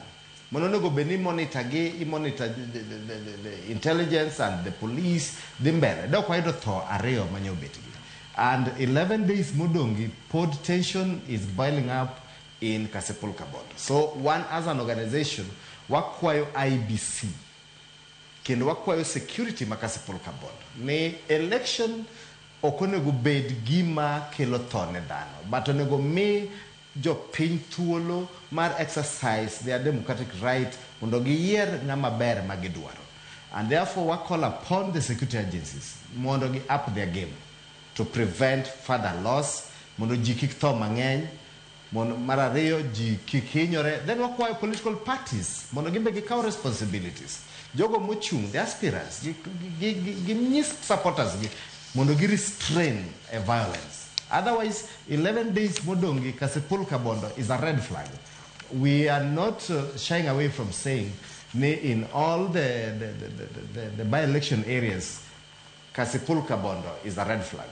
Speaker 11: Mano onego bed ni monitor gi, i monitor the intelligence and the police dhi mbele. Dok wayudo tho 2 manye obet gi, and 11 days modongi pod tension is boiling up in Kasipul Kabondo. So one, as an organization, wakwayo IEBC kendo wakwayo security ma Kasipul Kabondo ni election ok onego bed gima kelo tho ne dhano, but onego mi jopiny thuolo mar exercise their democratic right mondo giyier ng'ama ber ma gidwaro. And therefore we call upon the security agencies mondo gi up their game to prevent further loss, mondo ji kik tho mang'eny, mondo mar ariyo ji kik hinyore. Then wakwayo political parties mondo gimbe gikaw responsibilities. Jogo mochung', the aspirants, ginyis supporters gi mondo gi restrain a violence. Otherwise, 11 days modongi Kasipul Kabondo is a red flag. We are not shying away from saying ni in all the by-election areas, Kasipul Kabondo is a red flag.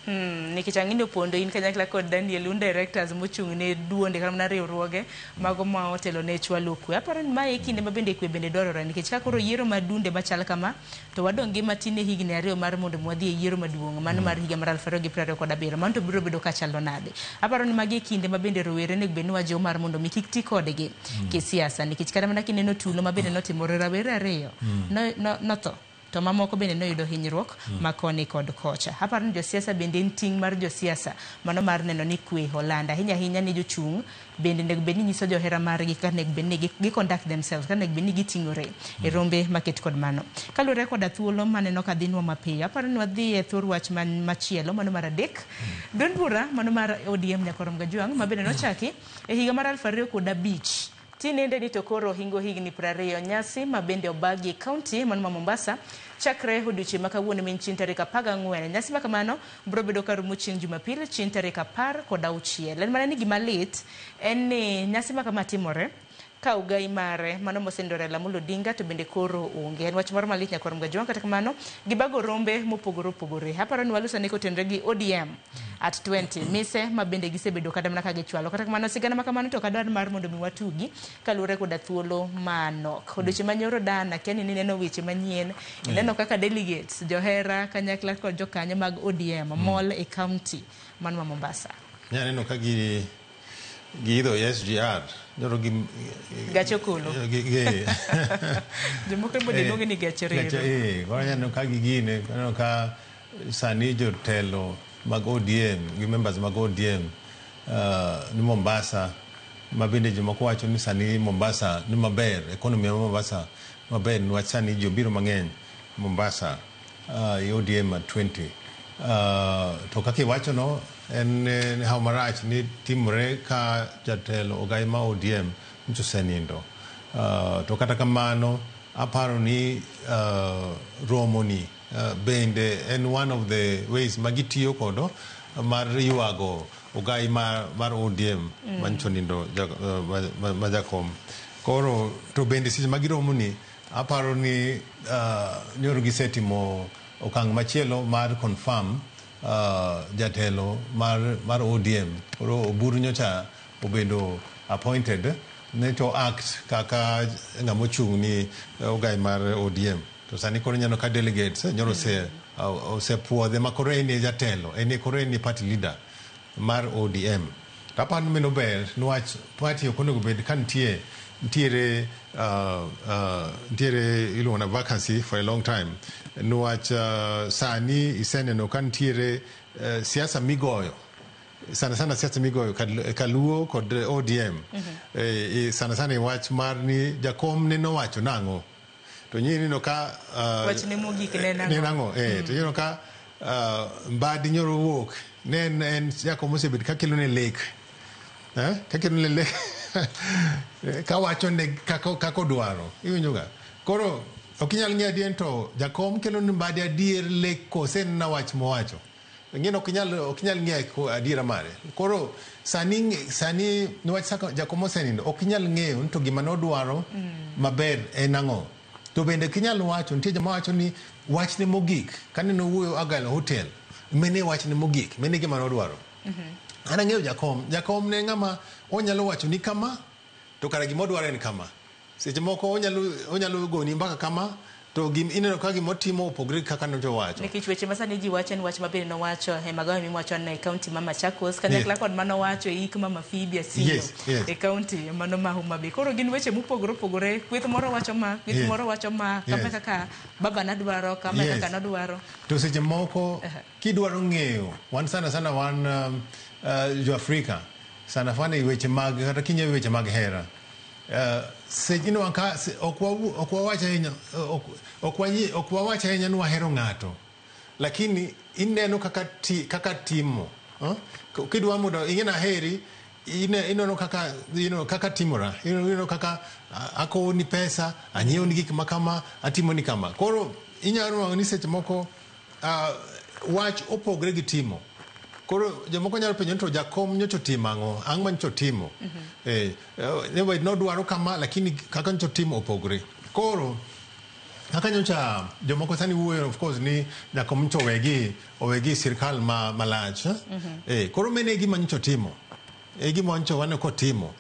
Speaker 1: Nikech ang'e ni Opondo in kanyakla kod Daniel un directors mochung' ne duonde kata mana riwruoge mago ma otelo ne chwalo kwe. Aparo ni mae e kinde ma bende kwe bende dwarore, nikech ka koro yiero ma dunde machal kama to wadong' gi matin e higni 2 mar mondo wadhi e yiero maduong' mano mar higa mar 2027, mano to biro bedo kachalo nade. Aparo ni magi e kinde ma bende rowere onego bed ni wajiwo mar mondo mi kik ti kodgi kisiasa, nikech kata mana kineno tulo ma bende notimore, rawere 2 notho. To mamoko bende noyudo hinyruok ma koni kod kocha. Aparo ni josiasa bende en ting' mar josiasa mano mar neno ni kwe olanda. Ahinya ahinya ni jochung' bende onego bed ni nyiso johera margi kaka onego bed ni gi conduct themselves, kaka onego bed ni giting'ore e rombe maket kod mano. Kaluwore koda thuolo maneno ka dhinwa mapiyo, aparo ni wadhi e thor wach man machielo mano mar adek. Duond bura mano mar ODM Nyakorom Gajwang' ma bende nochaki e higa mar 2005. Tinende ni to koro hingo higni 20 nyasi ma bende obagi e kaunti mano ma Mombasa chakre odiochieng' ma kawuono ma en chieng' tarik 14. Nyasi ma kamano biro bedo karumo chieng' Jumapil chieng' tarik 16. En mana ni gima lit en ni nyasi ma kama timore ka ogai mare mano mosenindo Raila Amolo Odinga to bende koro onge. En wach moro malit Nyakwar Mgajwang', kata kamano gibago rombe mopogore opogore. Aparo ni waluso ni kotenore gi ODM at 20 mise ma bende gisebedo kata mana ka gichwalo. Kata kamano sigana ma kamano to ok adwar mar mondo mi watugi kaluwore koda thuolo manok. Odiochieng' manyoro dana kia ni nineno weche manyien, ineno kaka delegates, johera kanyakla kod jokanyo mag ODM mol e kaunti mano ma Mombasa.
Speaker 5: Nyaneno ka gi giidho SGR nyoro gi
Speaker 1: Gach okolo.
Speaker 5: gi
Speaker 1: Jomoko bende luonge ni gach reru.
Speaker 5: Koro aneno ka gigine, aneno ka sani jotelo mag ODM gi members mag ODM ni Mombasa, ma bende jomoko wacho ni sani Mombasa ni maber, economy ma Mombasa maber niwach sani ji obiro mang'eny Mombasa i ODM at 20. To kaka iwacho no en hawo marach ni timore ka jatelo ogai ma ODM nyocha osenindo. To kata kamano aparo ni romo ni bende en one of the ways ma gitiyo kodo mar ywago ogai mar ODM manyocha onindo ma jakom. Koro to bende seche ma giromo ni aparo ni nyoro gisetimo okang' machielo mar confirm jatelo mar ODM. Koro Oburu nyocha obedo appointed ne to act kaka ng'ama ochung' ni ogai mar ODM. To sani koro ineno ka delegates nyoro osepuodhe ma koro en e jatelo, en koro en e party leader mar ODM. To aparo ni mano ber niwach party ok onego bed ka nitiere iluongo na vacancy for a long time niwach sani iseneno ka nitiere siasa migoyo sana sana, siasa migoyo kaluo kod ODM sana sana e wach mar ni jakom ne nowacho nang'o to nyineno ka
Speaker 1: Wachne mogik ne nang'o?
Speaker 5: Ne nang'o to ineno ka Mbadi nyoro wuok ne en jakom osebedo kakelo ne lek kakelo ne lek kawacho ne kaka odwaro, iwinjo ga. Koro ok inyal ng'eyo adier to jakom kelo ne Mbadi adier lek kose en na wach mowacho ing'e ok inyal ng'eyo adiera mare. Koro sani niwach saka jakom osenindo ok inyal ng'eyo ni to gima nodwaro maber en ang'o. To bende ok inyal wacho, nitie joma wacho ni wachne mogik kane nowuoyo Argyle Hotel mene wachne mogik mene gima nodwaro. An ang'eyo jakom, jakom ne ng'ama onyalo wacho ni kama to kara gima odwaro en kama. Seche moko onyalo goni mbaka kama to ineno ka gimotimo opogore kaka nochowacho.
Speaker 1: Nikech weche ma sani ji wacho en wach ma bende nowacho e magawa miwacho e kaunti ma Machakos kanyakla kod manowacho e ik Mama Phoebe Asiyo e kaunti mano ma Homa Bay. Koro gin weche mopogore opogore, kweth moro wacho ma, kweth moro wacho ma, kama kaka baba nadwaro, kama kaka nodwaro.
Speaker 5: To seche moko kidwaro ng'eyo, wan sana sana wan jo Afrika, sana sana e weche mag kata kinyiewo weche mag hera. Ok wawach ahinya ni wahero ng'ato, lakini ineno kaka timo. Kidwa mondo ing'e ni aheri, ineno kaka kaka timora, ineno kaka akowoni pesa, anyiewoni gik ma kama, atimoni kama. Koro inyalo nwang'o ni seche moko wach opogre gi timo. Koro jomoko nyalo penjo ni to jakom nyocha otimo ang'o? Ang'o ma nyocha otimo? Nodwaro kama lakini kaka nyocha otimo opogre. Koro kaka nyocha jomoko sani wuoyo of course ni jakom nyocha owegi sirkal malach. Koro mano e gima nyocha otimo. E gima nyocha waneno kotimo.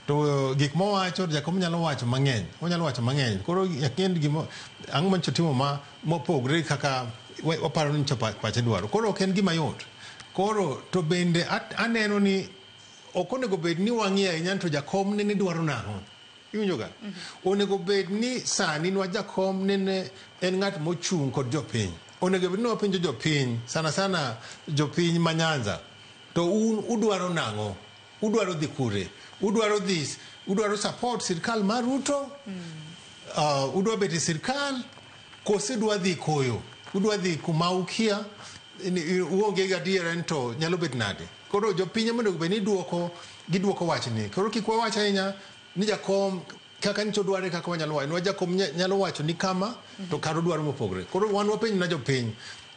Speaker 5: To gik mowacho jakom nyalo wacho mang'eny. Onyalo wacho mang'eny. Koro gima ang'o ma nyocha otimo ma mopogre kaka waparo ni nyocha pache dwaro. Koro ok en gima yot. Koro to bende aneno ni ok onego bed ni wang'iyo ahinya to jakom nene dwaro nang'o. Iwinjo ga? Onego bed ni sani nwa jakom nene en ng'at mochung' kod jopiny. Onego bed ni wapenjo jopiny, sana sana jopiny ma Nyanza, to un udwaro nang'o? Udwaro dhi kure? Udwaro dhi, udwaro support sirkal mar Ruto? Udwa bet e sirkal? Kose udwa dhi koyo? Udwa dhi kuma ukia? Uonge gi adiera ni to nyalo bet nade? Koro jopiny ema onego bed ni duoko, giduoko wachni. Koro kik wawach ahinya ni jakom kaka nyicho dware kaka wanyalo wacho. Nwa jakom nyalo wacho ni kama to kar odwaro mopogre. Koro wan wapenj na jopiny,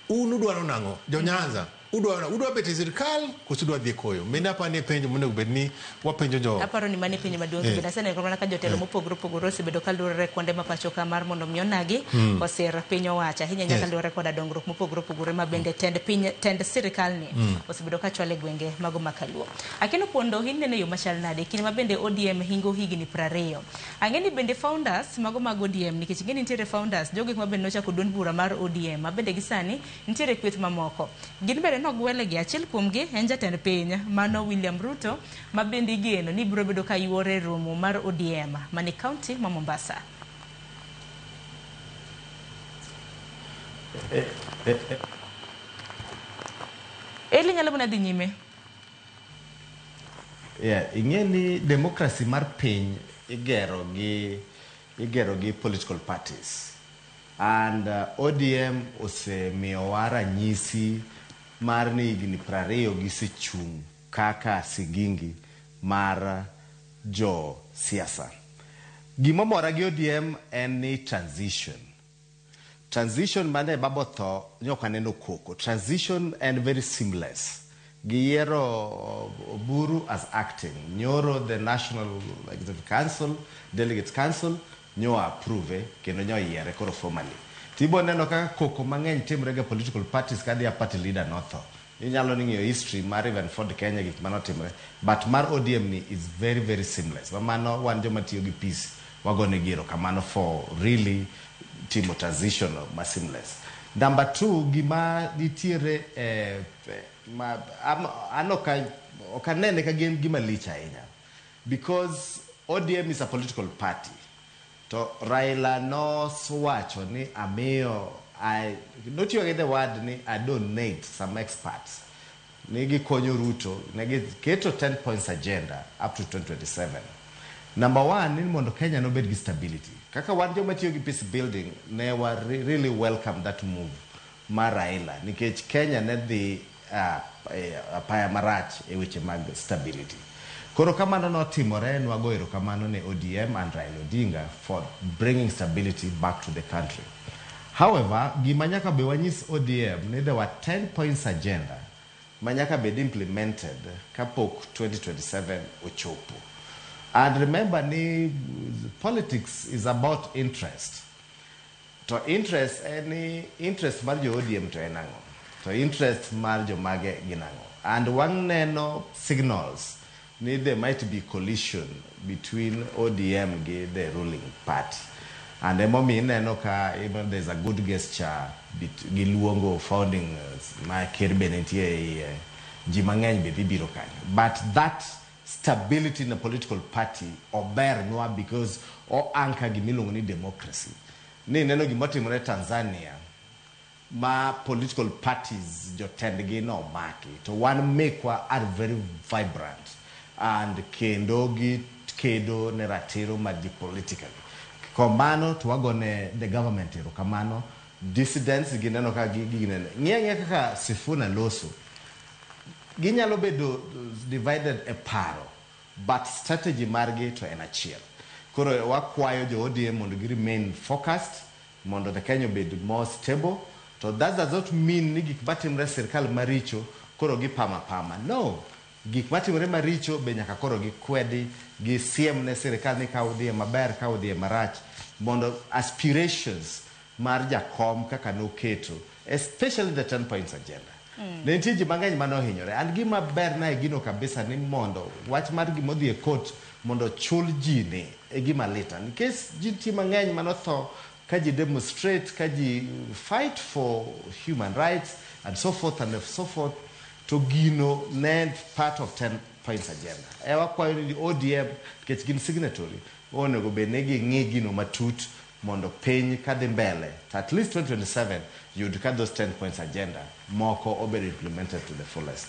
Speaker 5: un udwaro nang'o? Jo Nyanza, udwaro nang'o? Udwa bet e sirkal koso udwa dhi e koyo? Mine aparo ni e penjo monego bed ni wapenjo jo
Speaker 1: Aparo ni mano e penjo maduong'. Bende aseneno mana ka jotelo mopogore opogore osebedo ka luorore kuonde ma pacho ka mar mondo mi onagi osir piny owacho ahinya ahinya kaluwore koda dongruok mopogore opogore ma bende tend piny tend sirikal ni osebedo ka chwalo e gwenge mago ma kaluo. Akeno Pondo ineno e yo machal nade kinde ma bende ODM hingo higni 20. Ang'e ni bende founders mago mag ODM nikech ing'e ni nitiere founders jogo ma bende nochako duond bura mar ODM ma bende gi sani nitiere kweth mamoko. Gin bende nogwelegi, achiel kuomgi en jatend piny mano William Ruto ma bende igeno ni biro bedo ka yuore romo mar ODM mane county ma Mombasa. Eli nyalo mana dhi nyime.
Speaker 11: Yeah, ing'e ni democracy mar piny igero gi political parties. And ODM osemiyowa ranyisi mar ni higni 20 gisechung' kaka sigingi mar jo siasa. Gima mora gi ODM en ni transition. Transition mane baba otho ne ok aneno koko. Transition en very seamless. Giyiero Oburu as acting. Nyoro the National Executive Council, Delegates Council, nyo approve kendo nyo yiere koro formally. Tibo neno kaka koko mang'eny timre ga political parties ka their party leader notho. Inyalo ng'iyo history mar even Ford Kenya gik manotimre, but mar ODM ni is very very seamless. Mano wan joma tiyo gi peace wagone gi erokamano for really timo transition ma seamless. Number 2, gima nitiere an ok anene ka gin gima lich ahinya because ODM is a political party. To Raila nowacho ni amiyo I notiyo gi the word ni I donate some experts ni gikonyo Ruto ne giketo 10 points agenda up to 2027. Number 1 ni mondo Kenya nobed gi stability. Kaka wan joma tiyo gi peace building ne wa really welcome that move mar Raila nikech Kenya ne dhi apaya marach e weche mag stability. Koro kamano notimore, nwago erokamano ne ODM and Raila Odinga for bringing stability back to the country. However, gima nyaka be wanyis ODM ni there were 10 points agenda ma nyaka bed implemented kapok 2027 ochopo. And remember ni politics is about interest. To interest any interest mar jo ODM to en ang'o? To interest mar jomage gin ang'o? And waneno signals ni there might be collision between ODM gi the ruling party. And emomiyo ineno ka even there's a good gesture giluongo founding ma ker be nitie e iye, ji mang'eny be dhi biro kanyo. But that stability in a political party obernwa because o anchor gimiluongo ni democracy. Ni neno gimotimore Tanzania ma political parties jotendgi nomaki to wan mekwa are very vibrant and kendo gikedo ne ratiro mar ji politically. Komano to wagone the government erokamano. Dissidents gineno ka ginene. Ng'i ang'iya kaka Sifuna loso. Ginyalo bedo divided e paro, but strategy margi to en achiel. Koro wakwayo jo ODM mondo gi remain focused, mondo the Kenya obed more stable. To that does not mean ni gik matimore e sirkal maricho koro gipama pama. No, gik matimore maricho be nyaka koro gikwedi, gisiem ne sirkal ni ka udhiye maber, ka udhiye marach, mondo aspirations mar jakom kaka noketo, especially the 10 points agenda. Ne nitie ji mang'eny mane ohinyore. And gima ber na e gino kabisa ni mondo wach mar gima odhi e court mondo chul ji ni e gima lita. Nikech ji nitie mang'eny manotho ka ji demonstrate, ka ji fight for human rights and so forth and so forth, to gino ne en part of 10 points agenda. E wakwayo ni ODM, nikech gin signatory, Onego bed ni ging'i gino matut mondo piny kadhi mbele to at least 2027 yud ka those 10 points agenda moko obedo implemented to the fullest.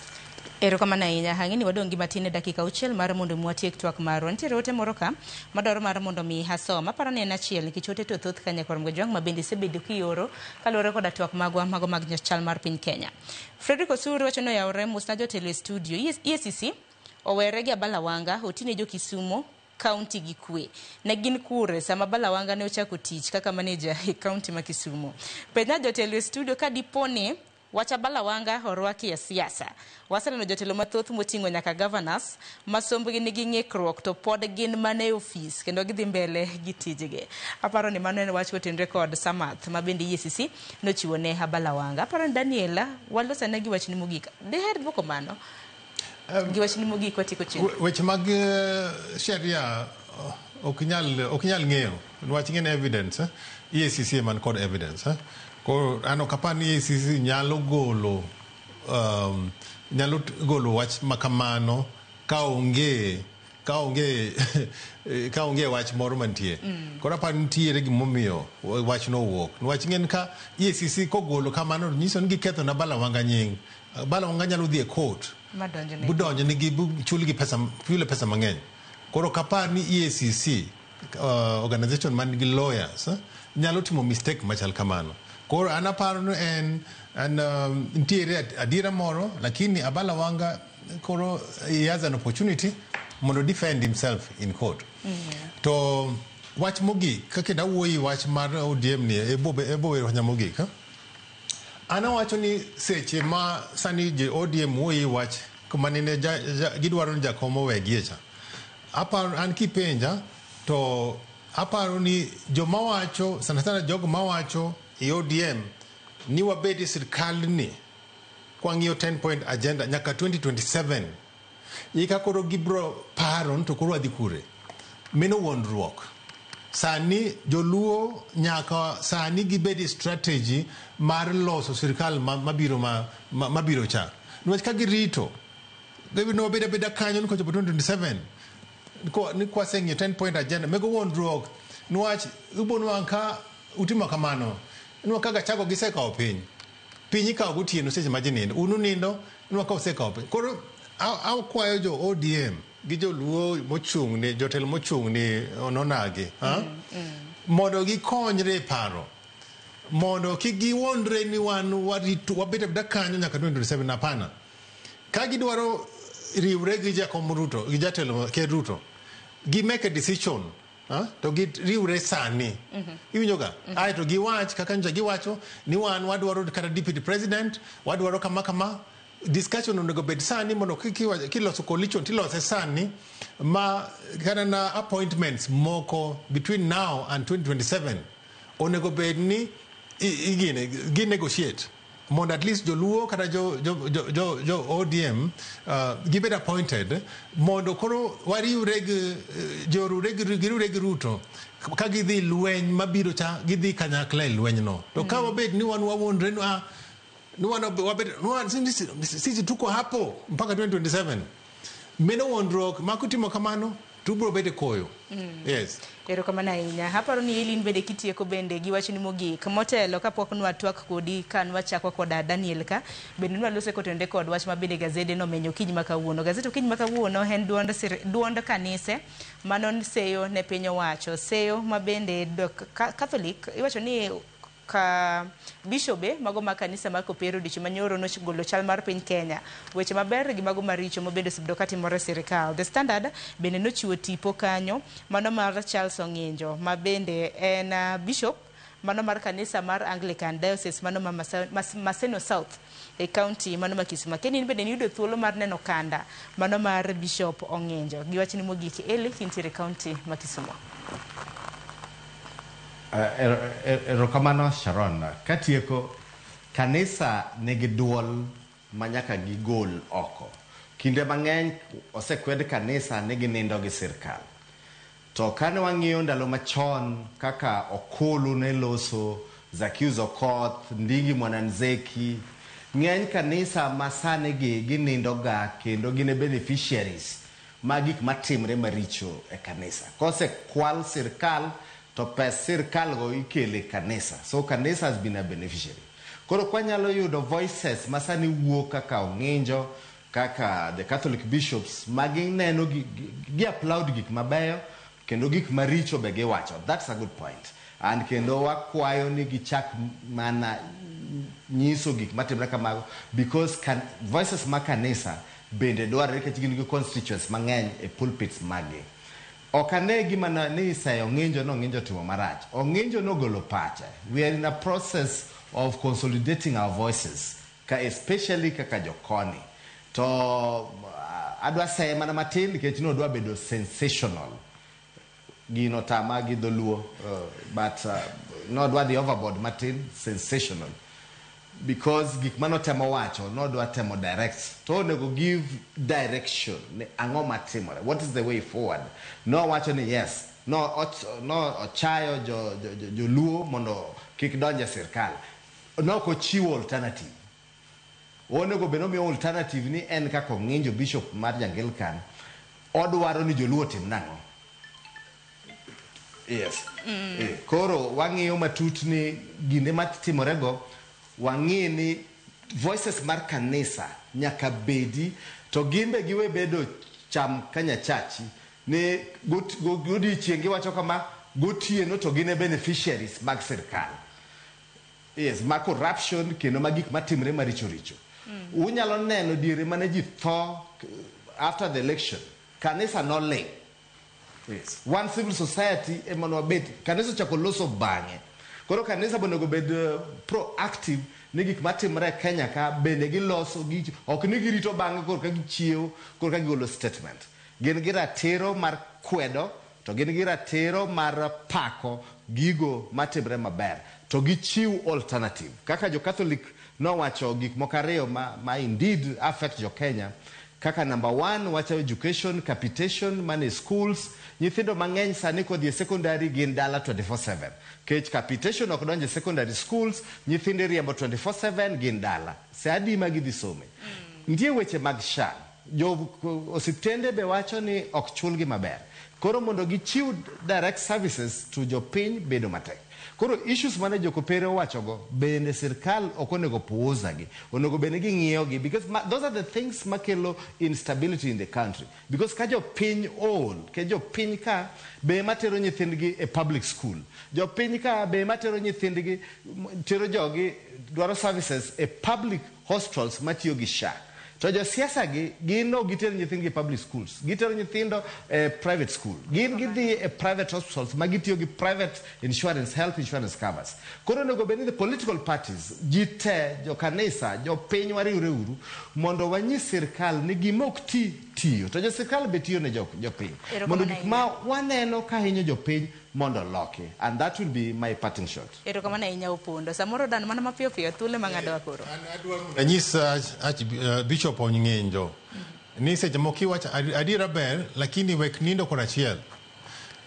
Speaker 1: Erokamano ahinya. Ang'e ni wadong' gi matin e dakika 6 mar mondo mi watiek twak marwa. Nitiere ote moro ka madwaro mar mondo mi asom. Aparo ni en achiel nikech ote to thoth ka nyakwar Mgajwang' ma bende isebedo kioro kaluwore koda twak magwa mago mag chal mar piny Kenya. Frederick Osuri wacho ni oyawore mosna jotelo e studio. EACC owere gi Abala Wanga otine jo Kisumo kaunti gi kwe. Ne gin kure sama Abala Wanga ne ochako tich kaka maneja e kaunti ma Kisumo. Penja jotelo e studio ka dipo ni wach Abala Wanga orwaki e siasa. Waseneno jotelo mathoth moting'o nyaka governors ma sombgi nigi ng'ikruok to pod gin mana e ofis kendo gidhi mbele gi tijgi. Aparo ni mano en wach kotenore kod Samath ma bende EACC nochiwo ne Abala Wanga. Aparo ni Daniela walosane gi wachni mogik. Diher duoko mano? Gi wachni mogik watieko chenro.
Speaker 5: Weche mag sheria ok nyal ng'eyo. Niwach ing'e ni evidence, EACC ema kod evidence. Koro an ok apar ni EACC nyalo golo wach makamano ka onge wach moro mantie. Koro apar nitiere gimomiyo wach no owuok. Niwach ing'e ni ka EACC kogolo kamano nyiso ni giketho na Abala Wanga nying. Abala Wanga nyalo dhi e court. Budonjo nigi chulgi pesa, chule pesa mang'eny. Koro kapar ni EACC organization man gi lawyers nyalo timo mistake machal kamano. Koro an aparo ni en nitiere adiera moro, lakini Abala Wanga koro he has an opportunity mondo defend himself in court. To wach mogik, kaka nawuoyi wach mar ODM ni ebo wach mogik. An awacho ni seche ma sani jo ODM wuoyi wach kuma nene gidwaro ni jakom owegie cha. Aparo an kipenja to aparo ni joma wacho sana sana jogo mawacho e ODM ni wabed e sirkal ni kwang'iyo 10 point agenda nyaka 2027. Ika koro gibro paro ni to koro wadhi kure. Meno wuondruok. Sani joluo nyaka sani gibed e strategy mar loso sirkal mabiro mabiro cha. Niwach ka girito gibiro bedo abeda kanyo ni kochopo 2027 ni kwaseng'iyo 10 point agenda mego wuondruok. Niwach ubonwang' ka utimo kamano niwach ka Gachagua gisekawo piny, piny ikawo gotieno seche ma ji nindo, un unindo niwach ka osekawo piny. Koro akwayo jo ODM gi joluo mochung' ni jotelo mochung' ni ononagi mondo gikonyre e paro mondo kik giwuondre ni wan wabet abeda kanyo nyaka 2027. Hapana. Ka gidwaro riwre gi Jakom Ruto gi jatelo Ker Ruto, gi make a decision to giriwre sani. Iwinjo ga? Aeto giwach kaka nyocha giwacho ni wan wadwaro kata deputy president, wadwaro kama kama. Discussion onego bed sani mondo kiloso coalition tilose sani ma kata na appointments moko between now and 2027 onego bed ni gi negotiate mondo at least joluo kata jo ODM gibed appointed mondo koro wariwre gi giriwre gi Ruto ka gidhi lweny mabiro cha gidhi kanyakla e lweny no. To ka wabed ni wan wawuondre ni sisi tuko hapo mpaka 2027 meno wuondruok makutimo kamano tubro bede koyo. Yes.
Speaker 1: Erokamano ahinya. Aparo ni Elin bende kitieko bende gi wachni mogik. Motelo kapok nwatwak kodi ka nwachako koda Daniel ka bende nwalose kotenore kod wach ma bende gazede nomenyo okinyi ma kawuono. Gazet okinyi ma kawuono en duond kanise mano seyo ne piny owacho. Seyo ma bende Catholic iwacho ni ka bishobe mago ma kanisa mar Kopero odiochieng' manyoro nogolo chal mar piny Kenya. Weche maber gi mago maricho mobende osebedo katimore e sirikal. The Standard bende nochiwo tipo kanyo mano mar Charles Ong'injo ma bende en bishop mano mar kanisa mar Anglican Diocese mano ma Maseno South e county mano ma Kisumu. Kendo in bende niyudo thuolo mar neno kanda mano mar Bishop Ong'injo. Gi wachni mogik Eli kintiere county ma Kisumu.
Speaker 11: Erokamano Sharon. Katieko, kanisa nigi duol ma nyaka gigol oko. Kinde mang'eny osekwed kanisa ni ginindo gi sirkal. To kane wang'iyo ndalo machon kaka Okulu ne loso, Zacchaeus Okoth, Ndingi Mwananzeki, ng'eny kanisa ma sani gi ginindo ga kendo gin e beneficiaries Ma gik matimre maricho e kanisa. Kosekwal sirkal to pes sirkal go ikele kanisa. So kanisa has been a beneficiary. Koro kwanyalo yudo voices masani wuok kaka Ong'injo, kaka the Catholic bishops, magineno gi applaud gik mabeyo kendo gik maricho be giwacho. That's a good point. And kendo wakwayo ni gichak mana nyiso gik matimre kamago because voices ma kanisa bende dwarore nikech gin gi constituents mang'eny e pulpits maggi. Ok ane gima ni iseyo Ong'injo no Ong'injo timo marach. Ong'injo nogolo pache. We are in a process of consolidating our voices, ka especially kaka jokoni. To adwa seye mana matin nikech nodwa bedo sensational. Gino tama gi dholuo, but nodwa dhi overboard matin, sensational. Because gik manotemo wacho, nodwa temo direct. To onego give direction ni ang'o matimore. What is the way forward? Nowacho ni yes, no, no ochayo joluo mondo kik donj e sirkal. Nok ochiwo alternative. Onego bed nomiyo alternative ni en kaka Ong'injo bishop mar Anglican, odwaro ni joluo otim nang'o. Yes. Koro wang'iyo matut ni ginde matimorego, wang'i ni voices mar kanisa nyaka bedi to gin be giwe bedo cham kanyachachi ni godiochieng' giwacho kama, gotieno to gin e beneficiaries mag sirkal. Yes, ma corruption kendo ma gik matimre maricho richo. Unyalo neno diere mane ji tho after the election, kanisa noling'. Yes. One civil society ema nwabet, kanisa ochako loso bang'e. Koro kanisa bonego bed proactive ni gik matimre e Kenya ka bende giloso gi ok ni girito bang'e korka gichiewo korka gigolo statement. Gin gi ratiro mar kwedo to gin gi ratiro mar pako gigo matimre maber to gichiw alternative. Kaka jo Catholic nowacho gik moko ariyo ma indeed affect jo Kenya. Kaka number 1 wacho education, capitation, money schools. Nyithindo mang'eny sani kodhi e secondary gin dala 24/7. Kech capitation ok donje secondary schools, nyithindo iriembo 24/7 gin dala. Se adi ma gidhi some. Nitie weche mag SHA. Jo osiptende be wacho ni ok chulgi maber. Koro mondo gichiw direct services to jopiny bedo matek. Koro issues mane jokopere owachogo bende sirkal ok onego puuza gi. Onego bende ging'iyo gi because those are the things makelo instability in the country. Because ka jopiny ool, ke jopiny ka be matero nyithindgi e public school. Jopiny ka be matero nyithindgi, tero jogi dwaro services e public hospitals matiyo gi SHA. To josiasa gi, gin ok gitero nyithindgi e public schools. Gitero nyithindo e private school. Gin gidhi e private hospitals ma gitiyo gi private insurance, health insurance covers. Koro onego bed ni the political parties, ji te, jo kanisa, jopiny wariwre uru mondo wanyis sirkal ni gima ok ti tiyo. To jo sirkal be tiyo ne jopiny. Mondo gik ma waneno ka hinyo jopiny mondo loki. And that will be my parting shot.
Speaker 1: Erokamano ahinya Opondo. Samoro dan mana mapiyo piyo thuolo ma ng'adowa koro.
Speaker 5: Anyis Bishop Ong'injo ni seche moko iwacho adiera ber lakini wek nindo kod achiel.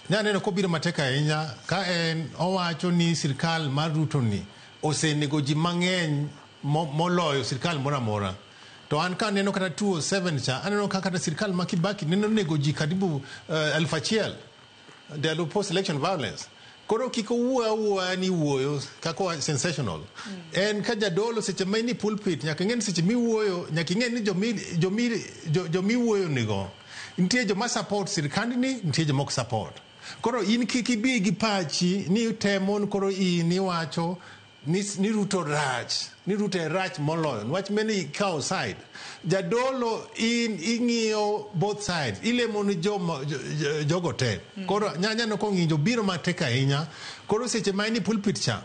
Speaker 5: Nyaneno kobiro matek ahinya ka en owacho ni sirkal mar Ruto ni osenego ji mang'eny moloyo sirkal moro amora. To an ka aneno kata 2007 cha aneno ka kata sirkal ma Kibaki neno nego ji karibu 1000 ndalo post election violence. Koro kik owuo awuoya ni wuoyo kaka sensational. En ka jadolo seche ma in e pulpit nyaka ing'e ni seche miwuoyo nyaka ing'e ni jomiwuoyo nigo nitie joma support sirkandni, nitie joma ok support. Koro in kik ibi gi pachi ni temo koro in iwacho ni Ruto rach, ni Ruto e rach moloyo. Niwach meno ikawo side. Jadolo in ing'iyo both sides. Ilemo ni jogo te. Koro nyaneno kong'injo biro matek ahinya. Koro seche ma in e pulpit cha,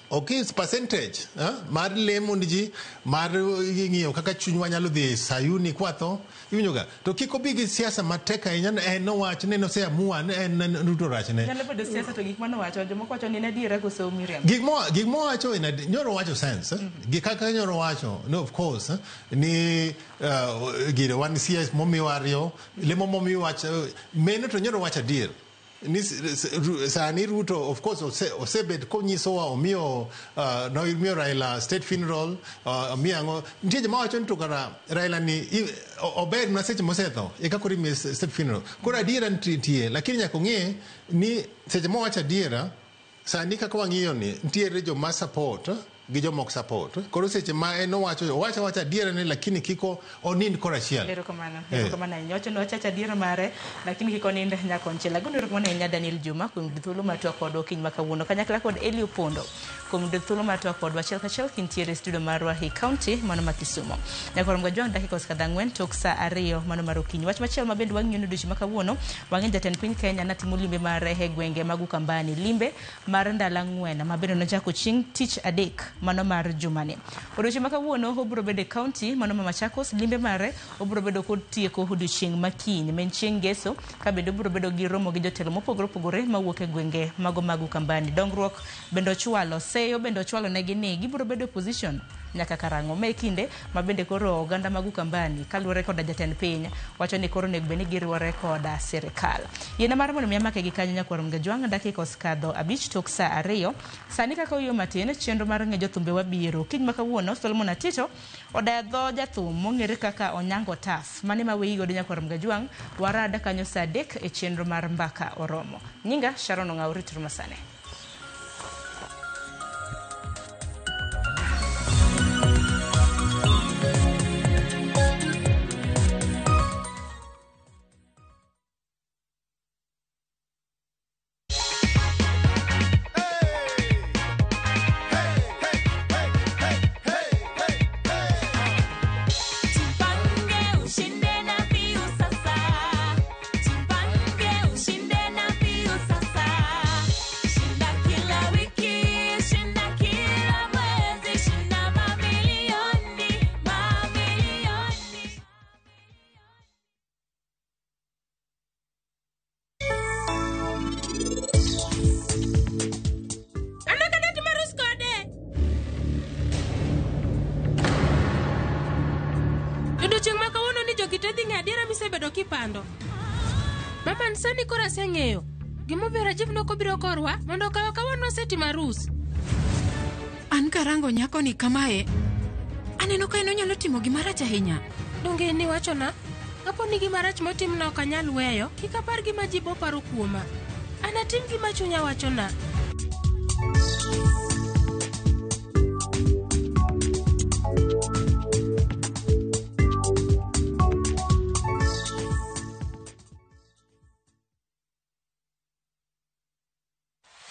Speaker 5: ok is percentage mar lemo ni ji, mar ng'iyo kaka chunywa nyalo dhi e Sayuni kwatho, iwinjo ga. To kik obi gi siasa matek ahinya, en nowacho ni noseamua ni en Ruto rachne.
Speaker 1: Nyalo bedo siasa to gik manowacho, jomoko wacho ni en adiera koso miriambo.
Speaker 5: Gik mowacho en nyoro wacho sense. Gik kaka nyoro wacho, no of course, ni gire wan CS momiwa ariyo, lemo momiwa wach, meno to nyoro wacho adier. Ni sani Ruto of course osebet konyisowa omiyo nomiyo Raila state funeral, omiyo ang'o. Nitie joma wacho ni to kara Raila ni ober mana seche mosetho eka koro imiye state funeral. Koro adiera nitie, lakini nyaka ong'e ni seche mowacho adiera sani kaka wang'iyo ni nitiere joma support gi joma ok support. Koro seche ma en owacho owacho awacha adiera ni, lakini kik onind korachiel.
Speaker 1: Erokamano, erokamano ahinya. Wacho ni wachacho adiera mare, lakini kik onind nyakonchiel. Agoni erokamano ahinya Daniel Juma kuom yudo thuolo mar twak kodwa okinyi ma kawuono. Kanyakla kod Eli Opondo kuom yudo thuolo mar twak kodwa achiel kachiel kintiere e studio marwa e county mano ma Kisumu. Nyakwar Mgajwang' dakika osekadho 4 tok sa 2 mano mar okinyi. Wach machielo ma bende wang'iyo ni odiochieng' ma kawuono, wang'e jatend piny Kenya natimo limbe mare e gwenge mag Ukambani. Limbe mar ndalo 4 ma bende nochako chieng' tich adek mano mar jumani. Odiochieng' ma kawuono obiro bedo e county mano ma Machakos. Limbe mare obiro bedo kod tieko odiochieng' ma kiny ma en chieng' ngeso, ka bende obiro bedo gi romo gi jotelo mopogore opogore mawuok e gwenge mago mag Ukambani. Dongruok bende ochwalo, seyo bende ochwalo negi ni gibiro bedo e opposition nyaka karang'o. Ma e kinde ma bende koro oganda mag Ukambani kaluwore koda jatend piny wacho ni koro onego bed ni giriwore koda sirikal. Yiena mar mondo mi amake gi kanyo nyakwar Mgajwang' dakika osekadho 5 tok sa 2. Sani kaka oyuo matin chenro mar ng'e jothumbe wabiro. Kiny ma kawuono Solomon Atito odaya dho jathum mong'ere kaka Onyango Taf. Mane ma weyi godo nyakwar Mgajwang' warada kanyo sa 3 e chenro mar Mbaka Oromo. Nyinga Sharon Ong'aw, ritru masane.
Speaker 29: Jipange ushinde na Viusasa. Jipange ushinde na Viusasa. Shinda kila wiki, shinda kila mwezi, shinda mamilioni, mamilioni.
Speaker 15: Anaka dati marus kode. Odiochieng' ma kawuono ni jogi te dhi ng'e adiera misebedo kipando. Mama sani koro aseng'eyo. Gimomiyo Rajiv nokobiro korwa mondo okaw akawa nosetimo arus.
Speaker 13: An karango nyakoni kamae, aneno ka en onyalo timo gimarach ahinya.
Speaker 15: Donge in iwachona? Kapo ni gimarach motimna ok anyal weyo, kik apar gima ji bo paro kuoma. Anatim gima chunya wachona.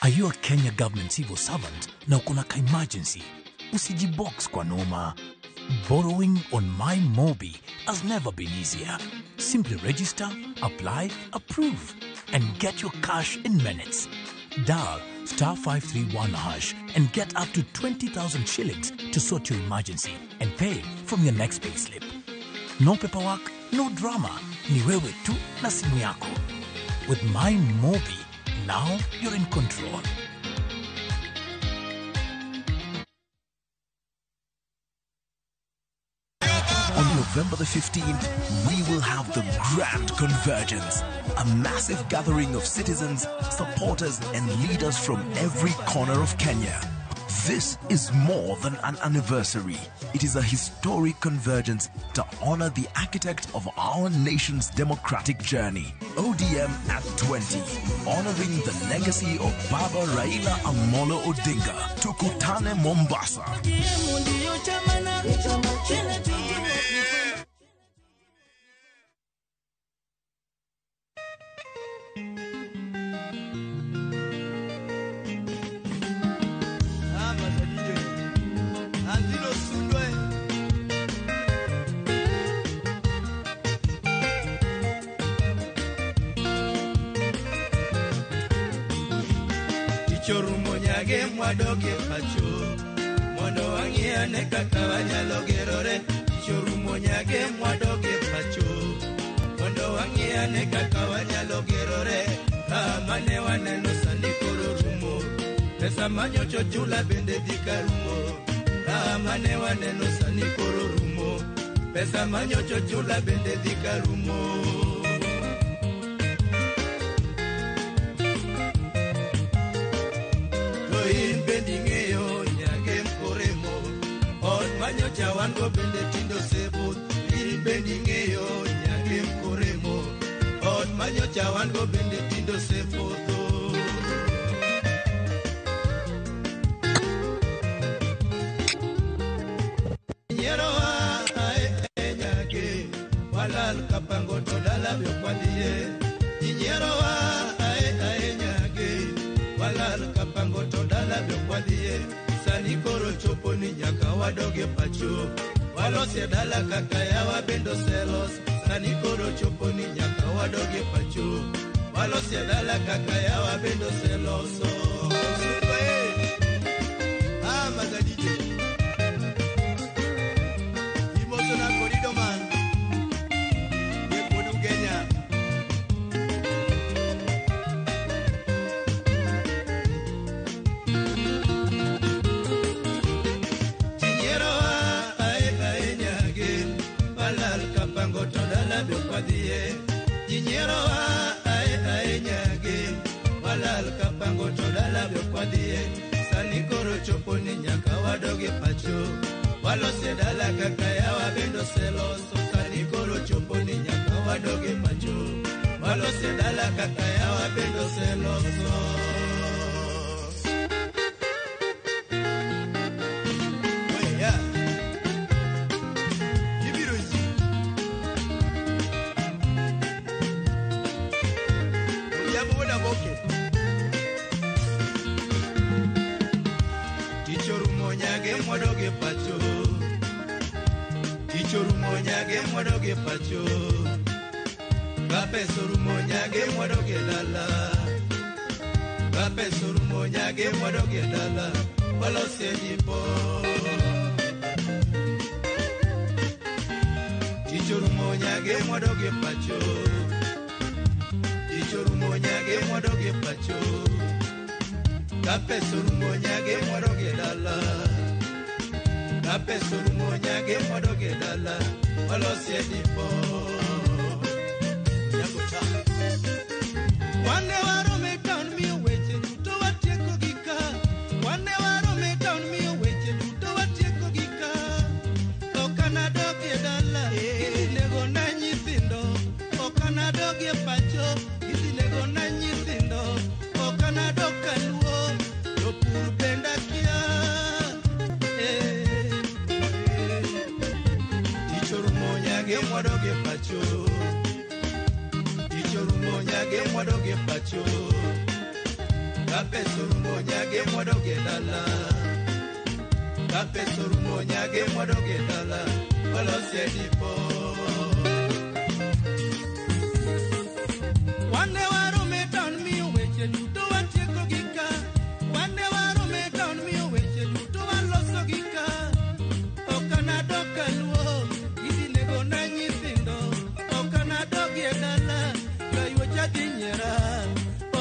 Speaker 3: Are you a Kenya government civil servant na uko na ka emergency? Usijibox kwa noma. Borrowing on MyMobi has never been easier. Simply register, apply, approve, and get your cash in minutes. Dial star 531 hash and get up to 20,000 shillings to sort your emergency and pay from your next payslip. No paperwork, no drama. Ni wewe tu na simu yako. With MyMobi, now you're in control.
Speaker 21: On November the 15th, we will have the Grand Convergence, a massive gathering of citizens, supporters, and leaders from every corner of Kenya. This is more than an anniversary. It is a historic convergence to honor the architect of our nation's democratic journey, ODM at 20, honoring the legacy of Baba Raila Amolo Odinga. Tukutane Mombasa.
Speaker 6: Chorumo nyage mwadoge pacho mondo wang'iane kaka wanyalo gerore. Chorumo nyage mwadoge pacho mondo wang'iane kaka wanyalo gerore. Kama ne waneno sani koro rumo, pesa manyocho chula bende dhi karumo. Kama ne waneno sani koro rumo, pesa manyocho chula bende dhi karumo. wan go bende tindo osebudh. In bende ing'eyo nyagem koremo. Ot manyocha wan go bende tindo osepodho. Nyierowa ae e nyage, walal kapango to dala be ok wadhiye. Inyierowa ae ae nyage, walal kapango to dala be ok wadhiye. Sani koro chopo ni nyaka wadog e pacho. Walosie dala kaka yawa bende oselos. Sani koro chopo ni nyaka wadog e pacho. Walosie dala kaka yawa bende oseloso. Super, eh. Ah, Magadije. Imosona korido man. Ye kodu Kenya. Chinyierowa ae ae nyage, walal kapango to dala be ok wadhiye. Jinyierowa ae ae nyage, walal kapango to dala be ok wadhiye. Sani koro chopo ni nyaka wadog e pacho. Walosie dala kaka yawa bende oseloso. Sani koro chopo ni nyaka wadog e pacho. Walosie dala kaka yawa bende oseloso. Oya. Ibiro ji. Odhiambo wuod Aboke. Tich orumo nyage mwadog e pacho. Tich orumo nyage mwadog e pacho. Ka pesa orumo nyage mwadog e dala. Ka pesa orumo nyage mwadog e dala. Walosie dipo. Tich orumo nyage mwadog e pacho. Tich orumo nyage mwadog e pacho. Ka pesa orumo nyage mwadog e dala. Ka pesa orumo nyage mwadog e dala. Walosie dipo. Nyago cha. Wane warome town miyo weche duto watieko gi ka. Wane warome town miyo weche duto watieko gi ka. Ok anadog e dala, idhi nego na nyithindo. Ok anadog e pacho, idhi nego na nyithindo. Ok anadog kaluo, jopur bende akia. Eh, eh. Tich orumo nyage mwadog e pacho. Tich orumo nyage mwadog e pacho. Ka pesa orumo nyage mwadog e dala. Ka pesa orumo nyage mwadog e dala. Walosie dipo. Wane warome town miyo weche duto watieko gi ka. Wane warome town miyo weche duto waloso gi ka. Ok anadog kaluo, idhi nego na nyithindo. Ok anadog e dala, kayuocha dhi nyiera.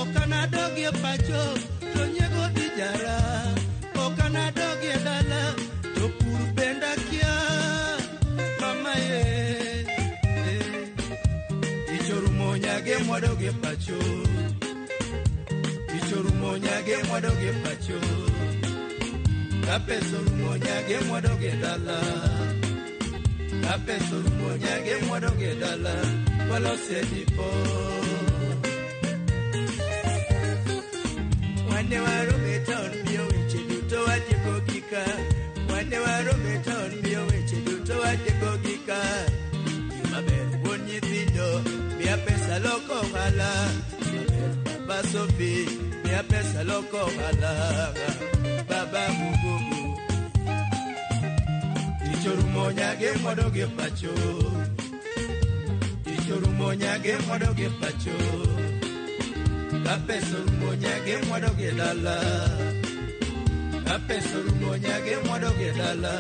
Speaker 6: Ok anadog e pacho, to nyiego dhi jara. Ok anadog e dala, to pur bende akia. Mama ye, eh. Tich orumo nyage mwadog e pacho. Tich orumo nyage mwadog e pacho. Ka pesa orumo nyage mwadog e dala. Ka pesa orumo nyage mwadog e dala. Walosie dipo. Wane warome town miyo weche duto watieko gi ka. Wane warome town miyo weche duto watieko gi ka. Gima ber wuon nyithindo, miya pesa loko ohala. Gima ber baba Sophie, miya pesa loko ohala. Baba Mugugu. Tich orumo nyage mwadog e pacho. Tich orumo nyage mwadog e pacho. Ka pesa orumo nyage mwadog e dala. Ka pesa orumo nyage mwadog e dala.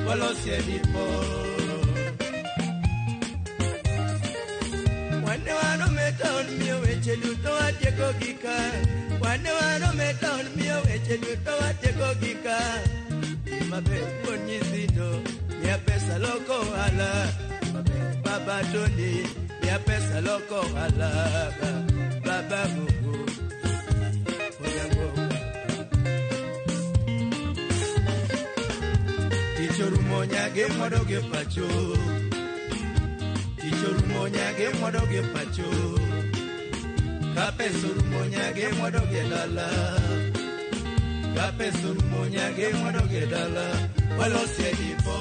Speaker 6: Walosie dipo. Wane warome town miyo weche duto watieko gi ka. Wane warome town miyo weche duto watieko gi ka. Gima ber wuon nyithindo, miya pesa loko ohala. Gima ber baba Tony, miya pesa loko ohala. Baba Gugu, Onyango. Tich Tich orumo nyage mwadoge pacho. Tich orumo nyage mwadoge pacho. Ka pesa orumo nyage mwadoge dala. Ka pesa orumo nyage mwadoge dala. Walosie dipo.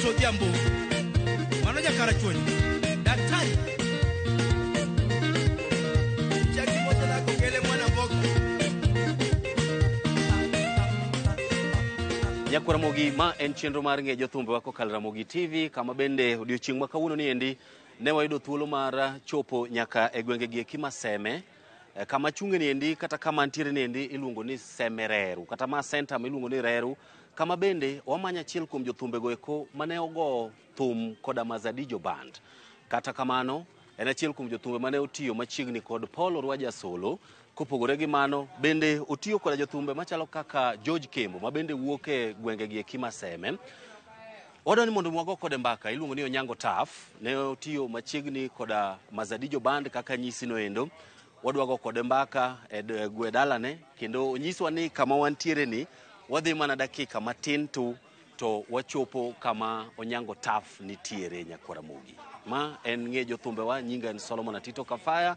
Speaker 6: Odhiambo, mano jakarachuonyo, daktari. Chaki moto lako kele mwana mboka.
Speaker 4: Nyakwar Ramogi, ma en chenro mar ng'e jothumbe kokalo Ramogi TV, kama bende odiochieng' ma kawuono ni endi ne wayudo thuolo mar chopo nyaka e gwenge gi eki ma Seme, kama chunge ni endi kata kama ntiere ni endi iluongo ni Seme Reru, kata ma center ma iluongo ni Reru, kama bende wamanyo achiel kuom jothumbego eko mane ogo thum koda Mazadijo Band. Kata kamano, en achiel kuom jothumbe mane otiyo machiegni kod Paul Orwaja Solo. Kopogore gi mano, bende otiyo koda jothumbe machalo kaka George Kembo, ma bende wuok e gwenge gi eki ma Seme. Wadwa ni mondo wago kode mbaka, iluongo ni Onyango Taf, ne otiyo machiegni koda Mazadijo Band kaka nyisi noendo. Wadwa go kode mbaka e gwe dalane, kendo onyiswa ni kama wantiere ni wadhi mana dakika matin tu to wachopo kama Onyango Taf nitiere Nyakwar Ramogi. Ma en ng'e jothumbewa, nyinga en Solomon Atito Kafaya,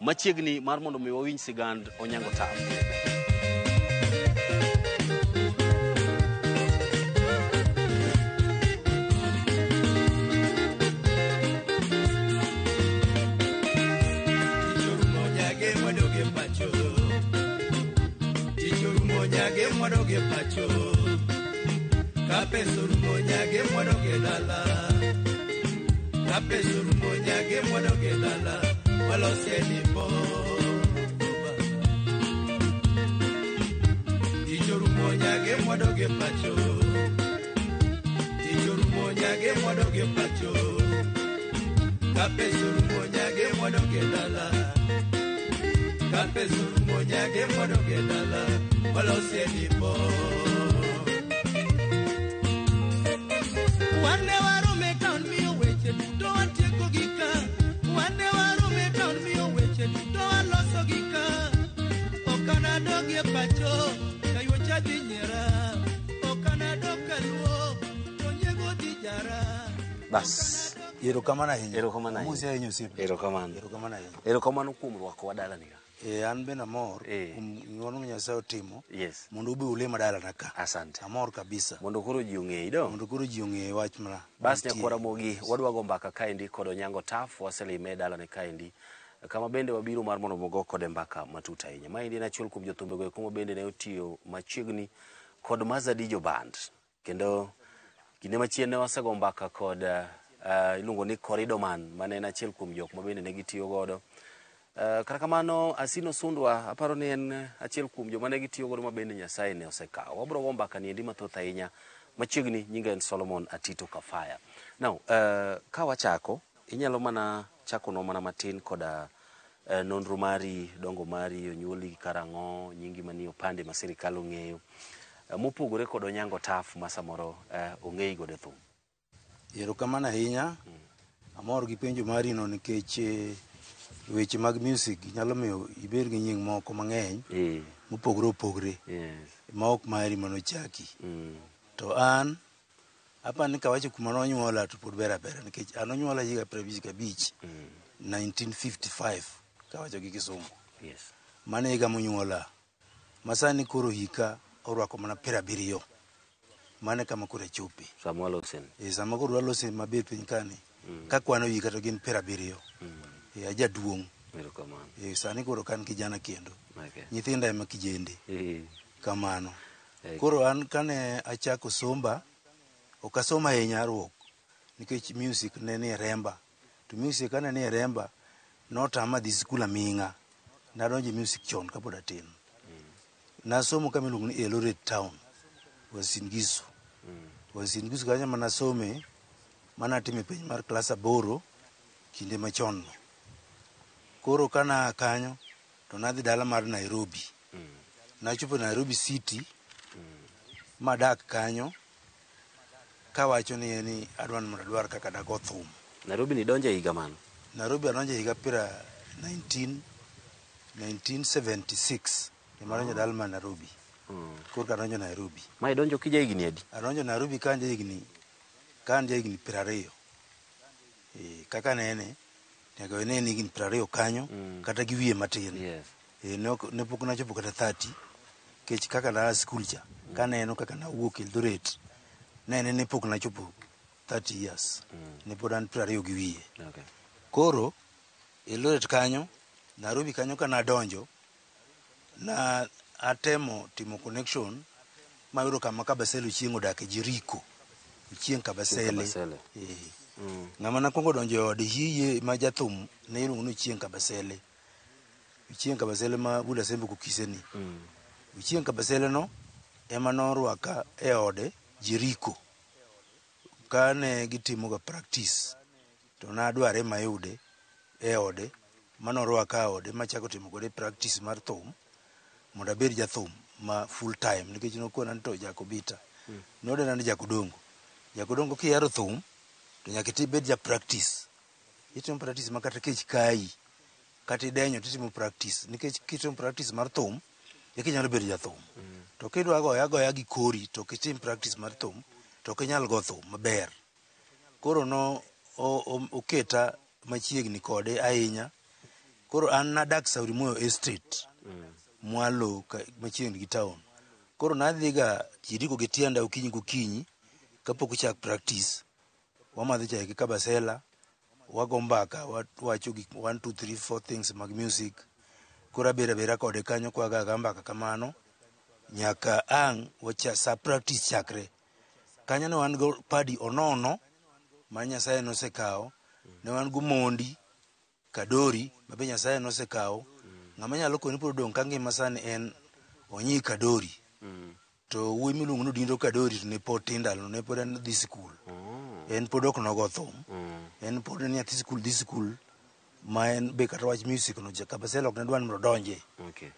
Speaker 4: machiegni mar mondo mi wawinj sigand Onyango Taf.
Speaker 6: Nyage mwadoge pacho. Ka pesa orumo nyage mwadoge dala. Ka pesa orumo nyage mwadoge dala. Walosie dipo. Tich orumo nyage mwadoge pacho. Tich orumo nyage mwadoge pacho. Ka pesa orumo nyage mwadoge dala. Ka pesa orumo nyage mwadoge dala. Walosie dipo. Wane warome town miyo weche duto watieko gi ka. Wane warome town miyo weche duto waloso gi ka. Ok anadog e pacho ka yuocha dhi nyiera. Ok anadog kaluo to nyiego dhi jara.
Speaker 4: Bas.
Speaker 8: Erokamano ahinya.
Speaker 4: Erokamano ahinya.
Speaker 8: Amosi ahinya osiepa.
Speaker 4: Erokamano.
Speaker 8: Erokamano ahinya.
Speaker 4: Erokamano kuom rwakowa dalani ka.
Speaker 8: An bende amor kuom ng'wono ma Nyasaye otimo
Speaker 4: Yes.
Speaker 8: mondo ube ulima dalana ka.
Speaker 4: Asante.
Speaker 8: Amor kabisa.
Speaker 4: Mondo koro ji ong'eyi do.
Speaker 8: Mondo koro ji ong'e wach mana.
Speaker 4: Bas
Speaker 8: mantie.
Speaker 4: nyakwara Ramogi, wadwa go mbaka kaendi kod Onyango Taf, waselime e dalane kaendi. Kama bende wabiro mar mondo wago kode mbaka matut ahinya. Maendi en achiel kuom jothumbe eko ma bende ne otiyo machiegni kod Mazadijo Band. Kendo kinde machien ne wasego mbaka kod iluongo ni Corridor Man, mane en achiel kuom jok ma bende ne gitiyo godo. Kata kamano Asino Sundwa aparo ni en achiel kuom joma ne gitiyo godo ma bende Nyasaye ne osekawo. Wabiro go mbaka niendi mathoth ahinya machiegni. Nyinga en Solomon Atito Kafaya. Now, ka wachako, inyalo mana chakonwa mana matin koda nonro mari, dongo mari, onyuoli karang'o, nyingi manie opande ma sirikal ong'eyo. Mopogore kod Onyango Taf ma samoro ong'eyi godo e thum.
Speaker 8: Erokamano ahinya. Amor gi penjo mari no nikech weche mag music nyalo miyo ibed gi nying moko mang'eny mopogore opogore ma ok mari manochaki. To an apani ni kawacho kuma nonyuola to pod ber abera nikech an onyuola higa 55 1955 kawacho gi kisungu.
Speaker 4: Yes.
Speaker 8: Mano e higa monyuola. Masani koro hika orwako mana 70. Mano e kama koro achope.
Speaker 4: Sama walose.
Speaker 8: Sama koro walose maber piny kani. Kakwano hika to gin 70. Ajaduong'.
Speaker 4: Erokamano.
Speaker 8: Sani koro ok an kijana kendo.
Speaker 4: Okay.
Speaker 8: Nyithinda ema kijende. Kamano. Koro an kane achako somba, ok asomo ahinya ruok nikech music ne nie remba. To music kane nie remba, notama dhi skul aming'a. Nadonjo e music chon kapod atin. Nasomo kama iluongo ni Eldoret Town, Uasin Gisu. Uasin Gisu kanyo ema nasome, manatime penj mar klas 8 kinde machon no. Koro kana kanyo, to nadhi dala mar Nairobi. Nachopo Nairobi City, madak kanyo, kawacho ni ni adwa ni mondo adwar kaka dago thum.
Speaker 4: Nairobi ni donjo e higa mano?
Speaker 8: Nairobi adonjo e higa 1976 ema adonjo dala mar Nairobi. Korka adonjo Nairobi.
Speaker 4: Ma idonjo kija higni adi?
Speaker 8: Adonjo Nairobi ka an ja higni 20. Kaka nene, nyaka ine ni higni 20 kanyo, kata gi wiye matin.
Speaker 4: Yes.
Speaker 8: Ne pok nachopo kata 30, nikech kaka naa skul cha, kaneno kaka nawuok Eldoret, nene ne pok nachopo 30 years. Ne pod an 20 gi wiye.
Speaker 4: Okay.
Speaker 8: Koro, Eldoret kanyo, Nairobi kanyo ka nadonjo, na atemo timo connection mayudo kama Kabasele Ochieng' odak e Jericho. Ochieng' Kabasele.
Speaker 4: Kabasele.
Speaker 8: Ng'ama nakwongo donjo e ode hiye ma jathum ne iluongo ni Ochieng' Kabasele. Ochieng' Kabasele ma Buda Sembo kokise ni. Ochieng' Kabasele no ema norwaka e ode Jericho. Kane gitimo ga practice to nadware mayude e ode manorwaka e ode machako timo kode practice mar thum mondo abed jathum ma full time nikech nokona ni to Jakobita. Nodena ni Jakodongo. Jakodongo kihero thum to nyaka ibed ja practice. Itimo practice ma kata kech kayi kata idenyo titimo practice nikech kitimo practice mar thum eka inyalo bedo jathum. To kidwa goye agoya gi kori to ok itim practice mar thum to ok inyal go thum maber. Koro no oketa machiegni kode ahinya. Koro an nadak Sauri Moyo Estate mwalo machiegni gi town. Koro nadhiga Jericho gi tienda okinyi gokinyi kapok ochak practice. Wamadho chae gi Kabasela, wago mbaka, wawacho gik 1 2 3 4 things mag music. Koro abedo abeda kode kanyo kwago agoya mbaka kamano nyaka ang' sa practice chakre. Kanyo ne wan go Paddy Onono ma Nyasaye nosekawo, ne wan go Mondi Kadori ma be Nyasaye nosekawo. Ng'ama nyalo koni pod odong' ka ngima sani en Onyi Kadori. To wuoyi miluongo ni Odindo Kadori to ne pod tin ndalono, ne pod en dhi sikul. En pod ok nogo thum. En pod en nyathi sikul dhi sikul ma en be kata wach music no Kabasele ok ne dwa ni mondo odonje.
Speaker 4: Okay.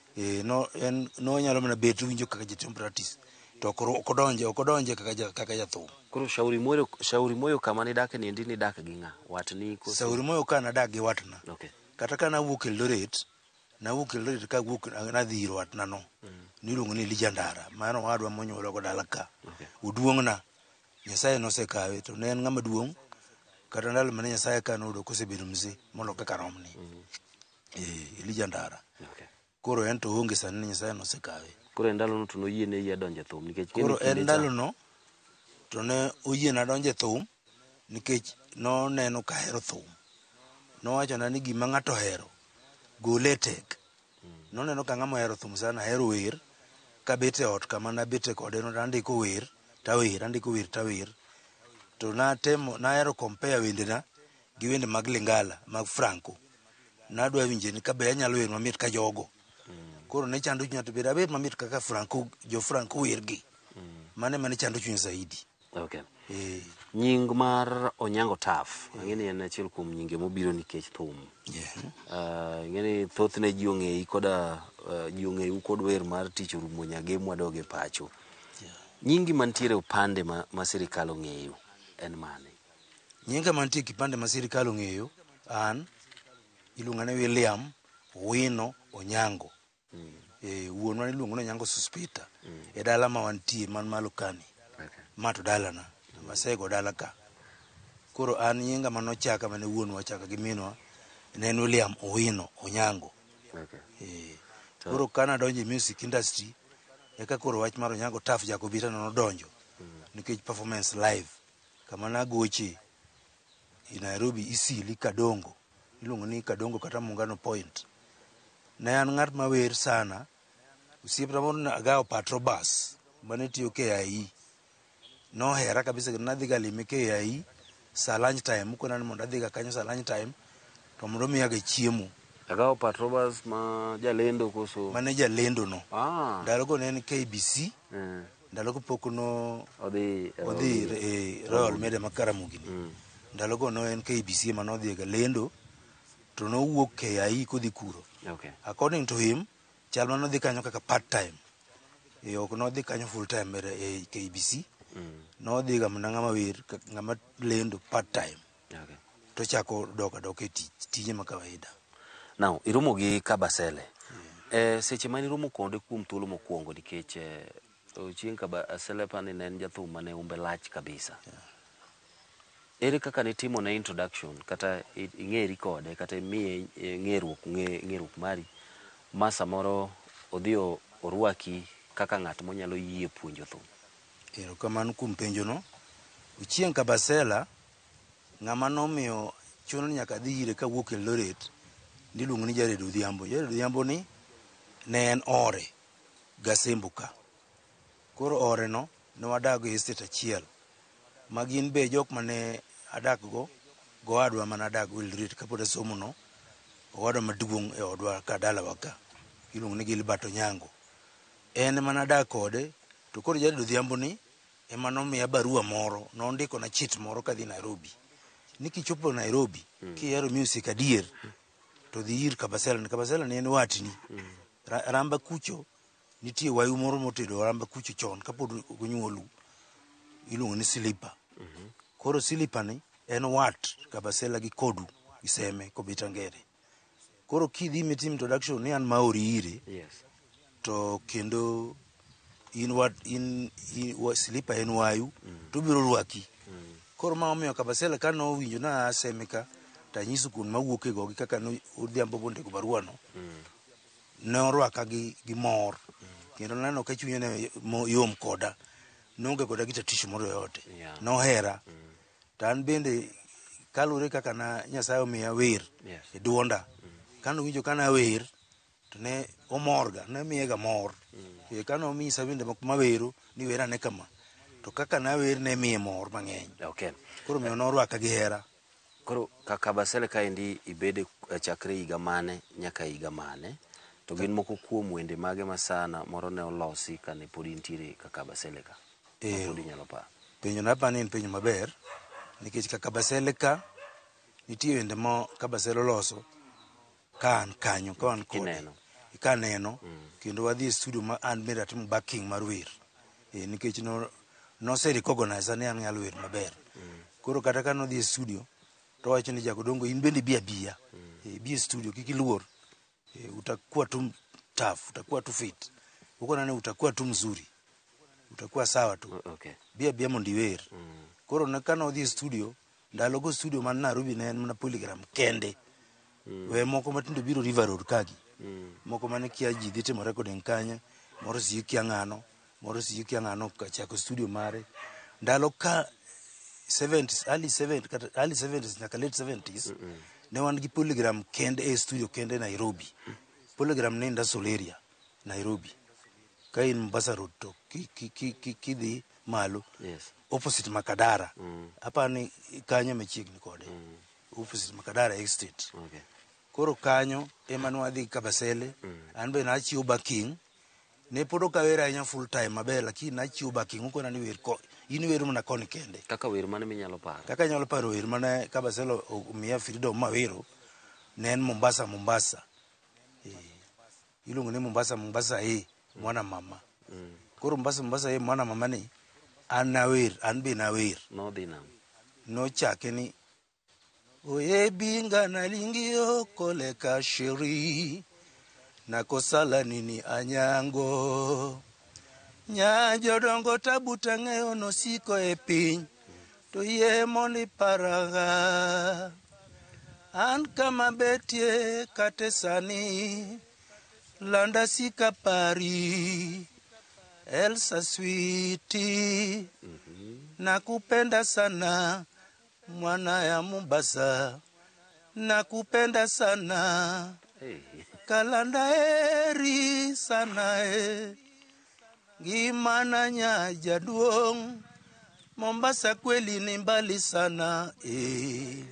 Speaker 8: No en nonyalo mana bet winjo kaka ji timo practice to ok odonje kaka jathum.
Speaker 4: Koro Shauri Moyo kama nidake niendi nidak gi ng'a? Watni koso?
Speaker 8: Shauri Moyo ka nadak gi watna.
Speaker 4: Okay.
Speaker 8: Kata ka nawuok Eldoret, nawuok Eldoret kawuok nadhi ir watna no. Niluongo ni Elijah Ndara, mano owadwa monyuola go dala ka.
Speaker 4: Okay.
Speaker 8: Oduong'na, Nyasaye nosekawe to ne en ng'ama duong' kata ndalo mane Nyasaye ka noyudo kosebedo mzee molo kaka romni. Elijah Ndara.
Speaker 4: Okay.
Speaker 8: Koro en to oonge sani, Nyasaye nosekawe.
Speaker 4: Koro e ndalono to noyiene yie donjo e thum nikech
Speaker 8: Koro en ndalono to ne oyiena donjo e thum nikech noneno ka ahero thum. Nowachona ni gima ng'ato ohero gole tek. Noneno ka ng'ama ohero thum sana, ahero wer. Kabet e ot kama nabete kode no, tandiko wer tawer, andiko wer tawer. To natemo, nahero compare wendena gi wende mag Lingala, mag Franco. Nadwa winje ni kabe anyalo wer mamit ka jogo. Koro ne chando chunya to bende aber mamit kaka Franco, jo Franco wer gi. Mano ema ne chando chunya zaidi.
Speaker 4: Okay. Nying mar Onyango Taf, ang'e ni en achiel kuom nyinge mobiro nikech thum. Ing'e ni thothne ji ong'eyi koda ji ong'eyu kod wer mar tich orumo nyagem wadog e pacho. Nyingi mantiere opande ma sirikal ong'eyo en mane?
Speaker 8: Nyinga mantie e kipande ma sirikal ong'eyo an iluonga ni William Owino Onyango. Wuonwa niluongo ni Onyango Suspita e dala ma wantie man malo kani. Ma to dalana, masego dala ka. Koro an nyinga manochaka mane wuonwa ochaka gi minwa ne en William Owino Onyango. Koro kana donjo e music industry eka koro wach mar Onyango Taf Jakobita nodonjo nikech performance live kama nagoche i Nairobi Isili Kadongo iluongo ni Kadongo kata Muungano Point. Ne an ng'at mawer sana. Osiepna moro ne agawo Patrobas mane tiyo KIE. Nohera kabisa kendo nadhi ga lime KIE sa lunch time, okona ni mondo adhi ga kanyo sa lunch time to mondo omiyaga chiemo.
Speaker 4: Agawo Patrobas ma jalendo koso?
Speaker 8: Mane jalendo no. Ndalogo ne en KBC. Ndalogo pok no
Speaker 4: odhi
Speaker 8: e Royal Media ma Karamogi ni. Ndalogo no en KBC ema nodhi ga lendo to nowuok KIE kodhi kuro. According to him, chal mane odhi kanyo kaka part time. Ok nodhi kanyo full time e KBC. Nodhi ga mana ng'ama wer, ng'ama lendo part time. To chako dok adoka e tije ma kawaida.
Speaker 4: Now, iromo gi Kabasele. Seche mane iromo kode kuom thuolo mokwongo nikech Ochieng' Kabasele pani ne en jathum mane umbe lach kabisa. Ere kaka nitimo ne introduction kata ing'eri kode kata imiye ng'eruok mari ma samoro odhi orwaki kaka ng'at monyalo yie puonjo thum?
Speaker 8: Erokamano kuom penjo no. Ochieng' Kabasela ng'ama nomiyo chuno ni nyaka adhi ire kawuok Eldoret niluongo ni Jared Odhiambo. Jared Odhiambo ni ne en ore Gasembo ka. Koro ore no ne wadago e estate achiel. Ma gin be jok mane adak go, gowadwa mane adak go Eldoret kapod asomo no, owadwa maduong' e odwa ka dalawa ka, iluongo ni Gilbert Onyango. En ema nadak kode, to koro Jared Odhiambo ni ema nomiya barua moro, nondikona chit moro kadhi Nairobi. Ni kichopo Nairobi, kihero music adier, to dhi ir Kabasele. Kabasele ne en watni. Ramba kucho, nitie wayu moro motedo Ramba kucho chon kapod onyuolu. Iluongo ni Silipa. Koro Silipa ni en wat Kabasele gi kodu Iseme Kobita Ngere. Koro kidhi mitim introduction ni an maori ire. To kendo in wat in Silipa en wayu to biro rwaki. Koro ma omiyo Kabasele ka nowinjo na aseme ka tanyiso kuond mawuoke go gi kaka no Odhiambo bondiko barua no. Ne orwaka gi mor. Kendo naneno ka chunye ne yom koda. Noonge koda gi tatizo moro yoyote. Nohera. To an bende kaluwore kaka na Nyasaye omiya wer e duonda. Kanowinjo ka nawer to ne omorga, ne miyega mor. Kane onyisa wende moko mawero ni wer ane kama. To kaka nawer ne miye mor mang'eny. Koro miyo norwaka gi hera.
Speaker 4: Koro Kabasele kaendi ibede chakre higa mane nyaka higa mane? To gin moko kuom wende mage ma sana moro ne olosi kane pod intiere ka Kabasele ka? Pod inyalo paro.
Speaker 8: Penjo na apani en penjo maber nikech ka Kabasele ka nitie wende ma Kabasele oloso ka an kanyo, ka wan kode. Ka aneno, kendo wadhi e studio ma an bende atimo backing mar wer. Nikech nose recognize ni an nyalo wer maber. Koro kata ka nodhi e studio to wacho ni Jagodongo in bende bi abiya. Bi e studio kik iluor. Utakuwa tu tough, utakuwa tu fit. Uko nani utakuwa tu mzuri. Utakuwa sawa tu. Bi abiya mondo iwer. Koro ka nodhi e studio, ndalogo studio man Nairobi ne en mana Polygram kende. We moko matindo biro River Road kagi. Moko mane kia ji dhi timo recording kanye, moro sijui kia ng'ano, moro sijui kia ng'ano kachako studio mare. Ndalo ka 70s, early 70s, kata early 70s nyaka late 70s, ne wan gi Polygram kende e studio kende Nairobi. Polygram ne industrial area, Nairobi. Ka in Mombasa Road to kidhi malo, opposite Makadara. Apani kanyo machiegni kode. Opposite Makadara Estate. Koro kanyo ema ne wadhi Kabasele, an be nachiwo backing. Ne pod ok awer ahinya full time maber, lakini nachiwo backing okona ni wer ko, in iwero mana koni kende.
Speaker 4: Kaka wer mane minyalo paro?
Speaker 8: Kaka anyalo paro wer mane Kabasele omiya freedom mawero, ne en Mombasa Mombasa. Iluongo ni Mombasa Mombasa e mwana mama. Koro Mombasa Mombasa e mwana mama ni an nawer, an be nawer.
Speaker 4: Nodhi nam.
Speaker 8: Nochake ni oyebi nga nalingi yo koleka chérie, nakosala nini anyango nya jodongo tabuta ng'eyo nosiko e piny to yie mondo iparaga an kama betie kate sani landa sika pari Elsa sweetie, nakupenda sana mwana ya Mombasa, nakupenda sana. Kalanda eri sana e ngimana nya jaduong', Mombasa kweli ni mbali sana e,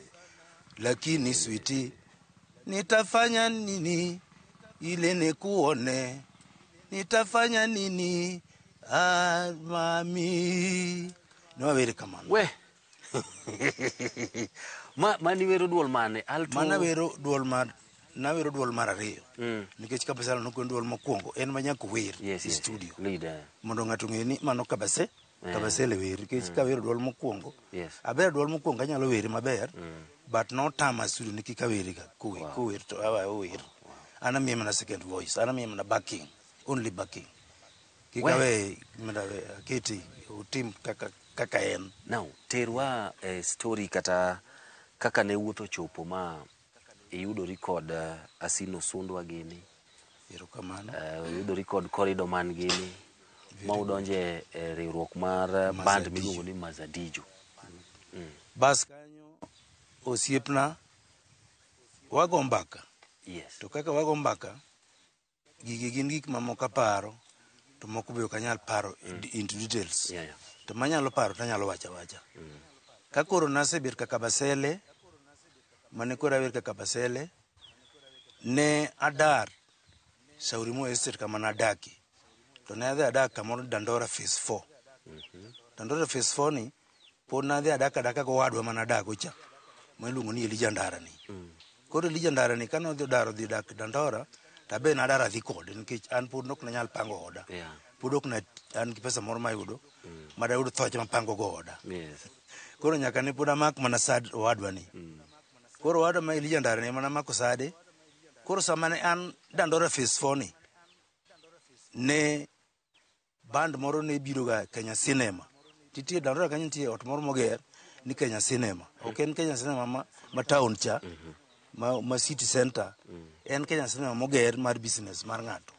Speaker 8: lakini sweetie nitafanya nini ile nikuone, nitafanya nini ah, mami. Nowere kamano.
Speaker 4: We ma mani wero duol mane alto?
Speaker 8: Mana wero duol mar, nawero duol mar ariyo. Nikech Kabasele nokwen duol mokwongo en ma nyaka wer e studio.
Speaker 4: Leader.
Speaker 8: Mondo ng'ato ong'e ni mano Kabase, Kabasele wer nikech kawero duol mokwongo. Aber duol mokwongo anyalo were maber, but notama studio ni kik awere ga kower, kower to awa ower. An amiye mana second voice, an amiye mana backing, only backing. Kik awe mondo awe aketi otim kaka kaka en.
Speaker 4: Now, terwa e story kata kaka ne wuoth ochopo ma iyudori kod Asino Sundwa gini.
Speaker 8: Erokamano.
Speaker 4: Iyudori kod Corridor Man gini. Ma udonje e riwruok mar band miluongo ni Mazadijo.
Speaker 8: Bas kanyo osiepna wago mbaka. To kaka wago mbaka, gigi gin gik mamoko aparo, to moko be ok anyal paro into details. To manyalo paro to anyalo wacho awacha. Ka koro nasebet ka Kabasele, mane koro awer ka Kabasele, ne adar Shauri Moi Estate kama nadake. To ne adhi adak kamoro Dandora Phase 4. Dandora Phase 4 ni pod nadhi adak adaka gowadwa manadak cha, ma iluongo ni Elijah Ndara ni. Koro Elijah Ndara ni kane odhi odar odhi dak Dandora, to abe nadar adhi kode nikech an pod nok nanyal pango oda. Pod ok na an gi pesa moro mayudo, madayud thoche mapango go oda. Koro nyaka ne pod amak mana sad owadwa ni. Koro owadwa ma Elijah Ndara ni ema namako sade. Koro sama ne an Dandora Phase 4 ni, ne band moro ne biro ga Kenya Cinema. Nitie Dandora kanyo nitie ot moro moger ni Kenya Cinema. Ok en Kenya Cinema ma town cha, ma city center. En Kenya Cinema moger mar business mar ng'ato.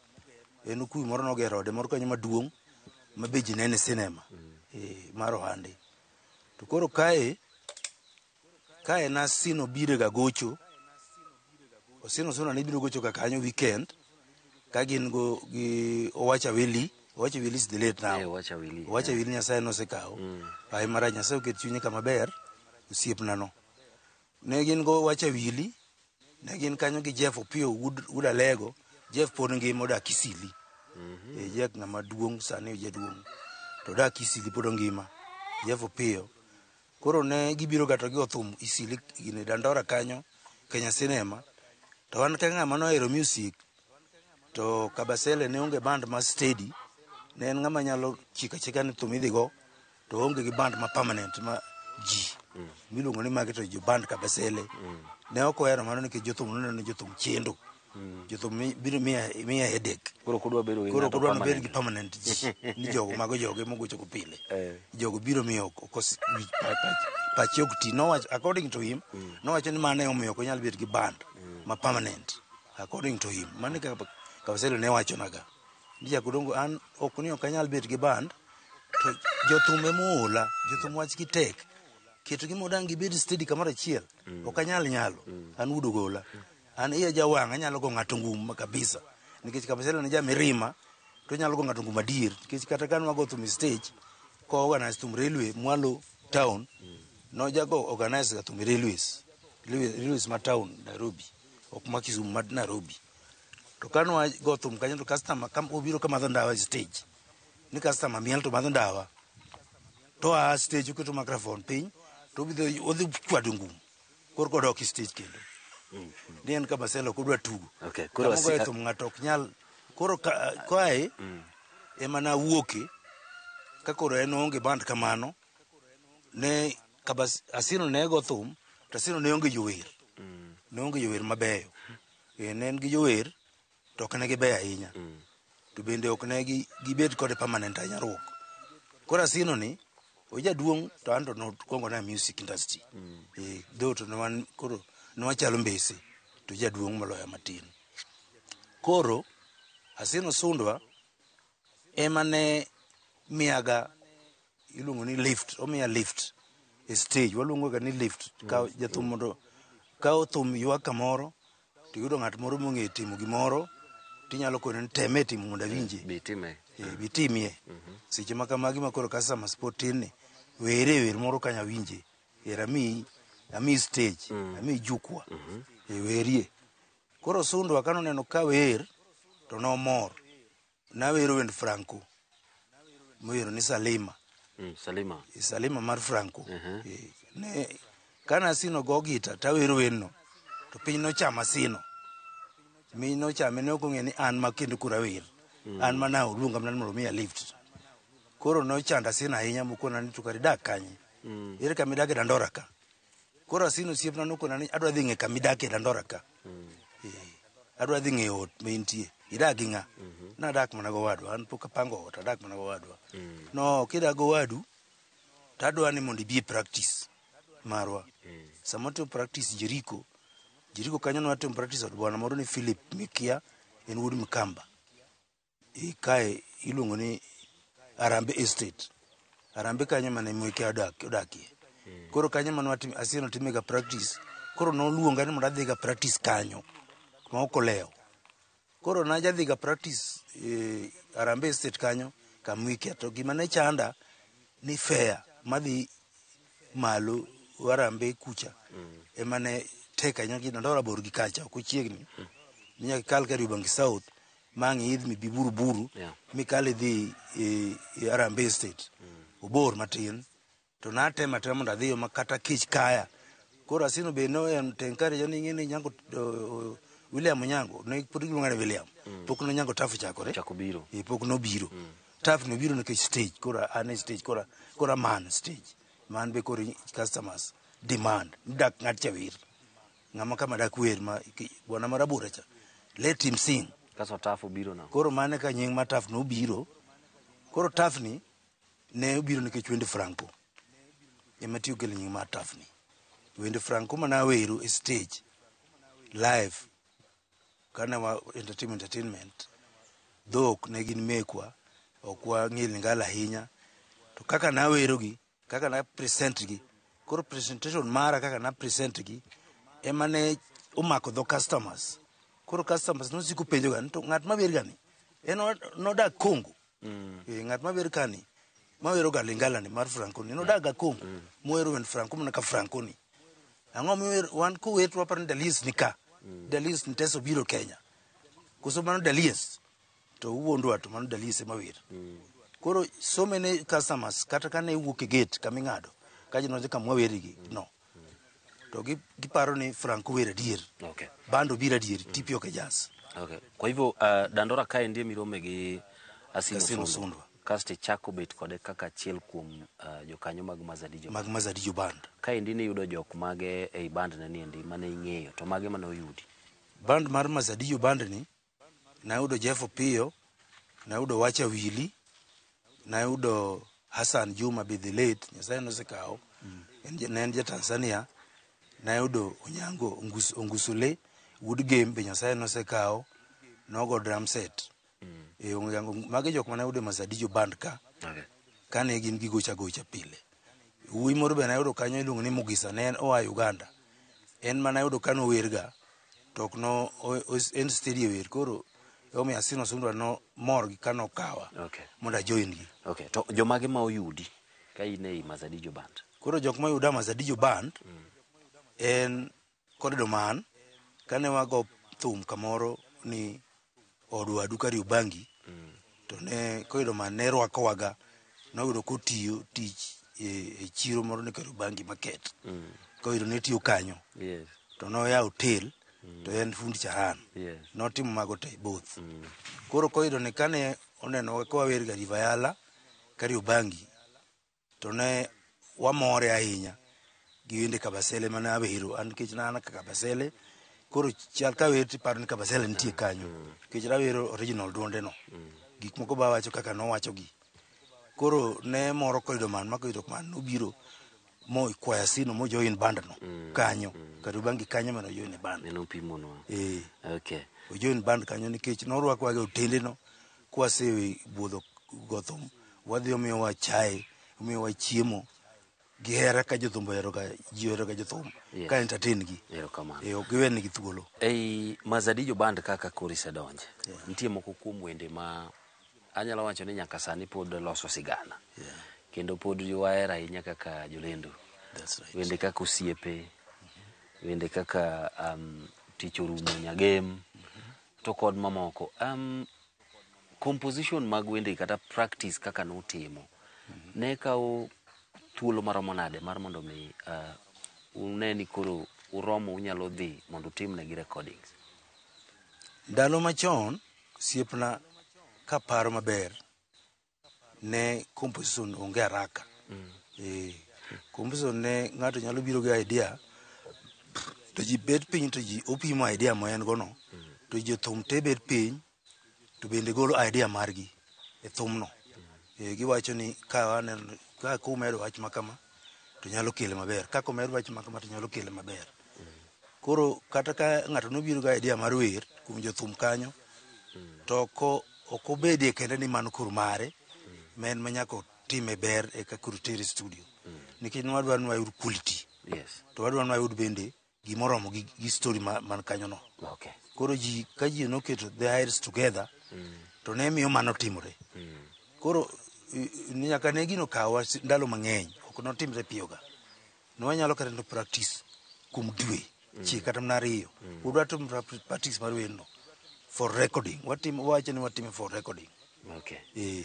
Speaker 8: En okuyu moro nogero ode moro kanyo maduong' ma be ji nene cinema mar ohande. To koro kae Nasino biro ga gocho. Osino Suna ne biro gocho ga kanyo weekend ka gin go gi Owacha Wili. Owacha Wili is the late now.
Speaker 4: Owacha Wili.
Speaker 8: Owacha Wili Nyasaye nosekawo. Ai marach Nyasaye oket chunye kama ber, osiepna no. Ne gin go Owacha Wili, ne gin kanyo gi Jeff Opiyo wuod Alego. Jeff pod ngima odak Isili. Jeff ng'ama duong' sani jaduong'. To odak Isili pod ongima. Jeff Opiyo. Koro ne gibiro ga to gigo thum Isili gine Dandora kanyo, Kenya Cinema. To an ka ng'ama nohero music, to Kabasele ne onge band ma steady. Ne en ng'ama nyalo chiko achika ni thum idhi go, to oonge gi band ma permanent ma ji miluongo ni magi to jo band Kabasele. Ne ok ohero mano nikech jothum noneno ni jothum chendo. Jothum biro miya headache.
Speaker 4: Koro kodwa bedo gi
Speaker 8: Koro
Speaker 4: ng'ato
Speaker 8: kodwa nobed gi
Speaker 4: permanent.
Speaker 8: permanent ji. Ni jogo mago joge mogocho go pile. Jogo biro miyo pache ok ti. Nowacho, according to him, nowacho ni mano emomiyo ok onyal bet gi band ma permanent. According to him, mano e kaka Kabasele ne wachonaga. Ni Jakodongo an ok ni ok anyal bet gi band to jothum ema oola, jothum wachgi tek. Ketogi modang' gibed steady kamoro achiel, ok anyal nyalo. An wuod ogola. An iya jawang' anyalo go ng'ato ngum kabisa. Nikech Kabasele ne ja mirima to onyalo go ng'ato ngum adier. Nikech kata ka nwago thum e stage, ko organize thum railway mwalo town, nojago organize ga thum e railways. Railways ma town Nairobi, ok ma Kisumu, ma Nairobi. To ka nwago thum kanyo to customer kam obiro kamadho ndawa e stage. Ni customer miel to madho ndawa. To a stage oketo microphone piny to obidhi odhi chwado ngum. Koro kodok e stage kendo. Ni en Kabasele ok odwa tugo.
Speaker 4: Okay, koro
Speaker 8: Kama ogoye thum ng'ato ok nyal. Koro kae ema nawuoke ka koro en oonge band kamano ne Asino ne go thum to Asino ne onge jower. Ne onge jower mabeyo. Ne en gi jower to ok ne gibeyo ahinya. To bende ok ne gibed kode permanent ahinya ruok. Koro Asino ni ojaduong' to an to nokwongo na music industry. Though to ne wan koro ne wachalo mbese to jaduong' moloya matin. Koro Asino Sundwa ema ne miyaga iluongo ni lift, omiya lift e stage, waluongo ga ni lift. Ka jathum mondo ka thum ywak kamoro to iyudo ng'at moro mong'e timo gimoro tinyalo kone ni teme timo mondo awinje.
Speaker 4: Bitime.
Speaker 8: Bitimie. Seche ma kamagi ma koro customers pod tin ni were wer moro kanyo awinje. Er amiyi stage, amiyi jukwa. Werie. Koro Sundwa kanoneno ka wer to nomor. Nawero wend Franco mowero ni Salima.
Speaker 4: Salima.
Speaker 8: Salima mar Franco. Ne kana Asino go gita tawero wendno to piny nochamo Asino. Mi nochame ne ok ong'e ni an ma kendo koro awer. An ma na oluonga mana ni mondo omiya lift. Koro nochando Asino ahinya mokona ni to kare idak kanye. Ere kama idake Dandora ka. Koro Asino osiepna nokona ni adwa dhi ng'e kama idake Dandora ka. Adwa dhi ng'eyo ot ma intie. Idak gi ng'a? Nadak mana gowadwa, an pok apango ot, adak mana gowadwa. No, kidak gowadu, to adwa ni mondo ibi e practice marwa. Sama watimo practice Jericho, Jericho kanyo ne watimo practice od bwana moro ni Philip Mikia, en wuod Mkamba. Kae iluongo ni Arambe Estate. Arambe kanyo mane Mikia odakie. Koro kanyo mane watimo, Asino timega practice. Koro noluonga ni mondo adhiga practice kanyo, ma ok olewo. Koro najadhiga practice Arambe Estate kanyo Kamwikia. To gima ne chanda ni fare madhi malo Arambe kucha ema ne tek ahinya gi Dandora bor gi kacha ok ochiegni. Minyaka ikal Kariobangi South ma ang' iidh mibi Buruburu mikal idhi e Arambe Estate. Obor matin. To natemo atema mondo adhiyo ma kata kech kaya. Koro Asino be no en encourage ni ing'e ni Nyango William Onyango ne pod giluonga ni William. Pok nonyango Tafu chakore.
Speaker 4: Chako biro.
Speaker 8: Pok nobiro. Tafu nobiro nikech stage. Koro an e stage koro aman stage. Man be koro customers demand. Dak ng'at cha wer. Ng'ama kama dak wer ma bwana marabora cha. Let him sing.
Speaker 4: Kaso Tafu biro na.
Speaker 8: Koro mane ka nying ma Tafu nobiro. Koro Tafu ni ne obiro nikech wend Franco. Ema tiyo kelo nying mar Tafu ni. Wend Franco mane awero e stage live kane wa entertainment dhok ne gin mekwa ok wang'e Lingala ahinya to kaka nawero gi kaka na present gi koro presentation mara kaka na present gi ema ne omako dho customers. Koro customers nosiko penjo ga ni to ng'at mawer ga ni en nodak Congo. Ng'at mawer ka ni mawero ga Lingala ni mar Franco ni nodak ga Congo mowero wend Franco mana ka Franco ni. Ang'o miwer wan kower to waparo ni Dalius ni ka. Dalius Nteso biro Kenya. Koso mano Dalius to uwuondwa to mano Dalius ema wer. Koro so many customers kata kane iwuok e gate kaming'ado ka ji donjo kama wawerigi no to giparo ni Franco wer adier. Band obiro adier, TP ok e jazz.
Speaker 4: Okay. Kwa hivyo Dandora kae ndiye mirome gi Asino
Speaker 8: Asino
Speaker 4: Sundwa.
Speaker 8: Sundwa.
Speaker 4: Kasto ichako bet kode kaka achiel kuom jokanyo mag Mazadijo.
Speaker 8: Mag Mazadijo band.
Speaker 4: Kaendi niyudo jok mage ei band ne niendi mane ing'eyo to mage mane oyudi.
Speaker 8: Band mar Mazadijo band ni nayudo Jeff Opiyo, nayudo Wacha Wili, nayudo Hassan Juma be the late, Nyasaye nosekawo. Ne en ja Tanzania. Nayudo Onyango Ongusule, Wuod Gem be Nyasaye nosekawo, nogo drum set. E ong'we yango magi jok mane ayudo e Masadijo band ka.
Speaker 4: Okay.
Speaker 8: Kane gin gigocha gocha pile. Wuoyi moro be nayudo kanyo iluongo ni Mugisa, ne en oa Uganda. En mana ayudo ka nowerga, to ok no, en steady e wer. Koro emomiyo Asino Sundwa no mor gi ka nokawa
Speaker 4: Okay.
Speaker 8: mondo a join gi.
Speaker 4: Okay. To jomage ma oyudi ka in ei Mazadijo band?
Speaker 8: Koro jok mayuda Masadijo band en Korido man kane wago thum kamoro ni od wadu Kariobangi to ne Korido man ne rwakowaga noyudo kotiyo tich e chiro moro ni Kariobangi market. Korido ne tiyo kanyo
Speaker 4: Yes.
Speaker 8: to noyawo hotel to en fundi charan.
Speaker 4: Yes.
Speaker 8: Notimo mago te both. Koro Korido ni kane oneno ka wawer ga Rivayala Kariobangi to ne wamore ahinya gi wende Kabasele mane awero an nikech ne an ka Kabasele koro chal ka wer tiparo ni Kabasele nitie kanyo nikech nawero original duonde no gik moko ba wacho kaka nowacho gi koro ne moro Korido man ma Korido man nobiro mo kwaya sino mo join band no kanyo Kariobangi kanyo mane ojoin e band
Speaker 4: Mano pimonwa.
Speaker 8: eh
Speaker 4: Okay.
Speaker 8: ojoin band kanyo nikech norwakowa e otende no kwasewe budho go thum wadhi omiyowa chae omiyowa chiemo gi hera ka jothum ohero ga ji ohero ga jothum
Speaker 4: Yes.
Speaker 8: ka entertain gi
Speaker 4: Erokamano.
Speaker 8: eh ok giwenigi thuolo
Speaker 4: Ei Mazadijo band kaka koro isedonje, nitie moko kuom wende ma anyalo wacho ni nyaka sani pod loso sigana. Kendo pod wahero ahinya kaka jolendo.
Speaker 8: That's right.
Speaker 4: Wende kaka osiepe, wende kaka tich orumo nyagem, to kod mamoko. Composition mag wende kata practice kaka nutimo, ne kawo thuolo maromo nade mar mondo mi une ni koro uromo unyalo dhi mondo utimnegi recordings?
Speaker 8: Ndalo machon osiepna kaparo maber ne composition onge haraka. Composition ne ng'ato nyalo biro gi idea to ji bet piny to ji opimo idea ma en go no to jothum te bet piny to bende golo idea margi e thumno. Giwacho ni ka waneno ka kumedo wach ma kama to nyalo kele maber, ka komed wach ma kama to nyalo kele maber. Koro kata ka ng'ato nobiro gi idea mar wer kuom jothum kanyo to ok obedie kende ni mano koro mare ma en ma nyaka otime ber eka koro tere e studio. Nikech ne wadwaro ni wayud quality.
Speaker 4: Yes.
Speaker 8: To wadwaro ni wayud bende gimoromo gi story man kanyo no.
Speaker 4: Okay.
Speaker 8: Koro ji ka ji noketo their heads together to ne miyo mano timore. Koro nyaka ne gino kawa ndalo mang'eny, ok notimre piyo ga. Ne wanyalo kata no practice kuom dwe chiek kata mana ariyo. Udwa timo practice mar werno for recording. Watimo wawacho ni watime for recording.
Speaker 4: Okay.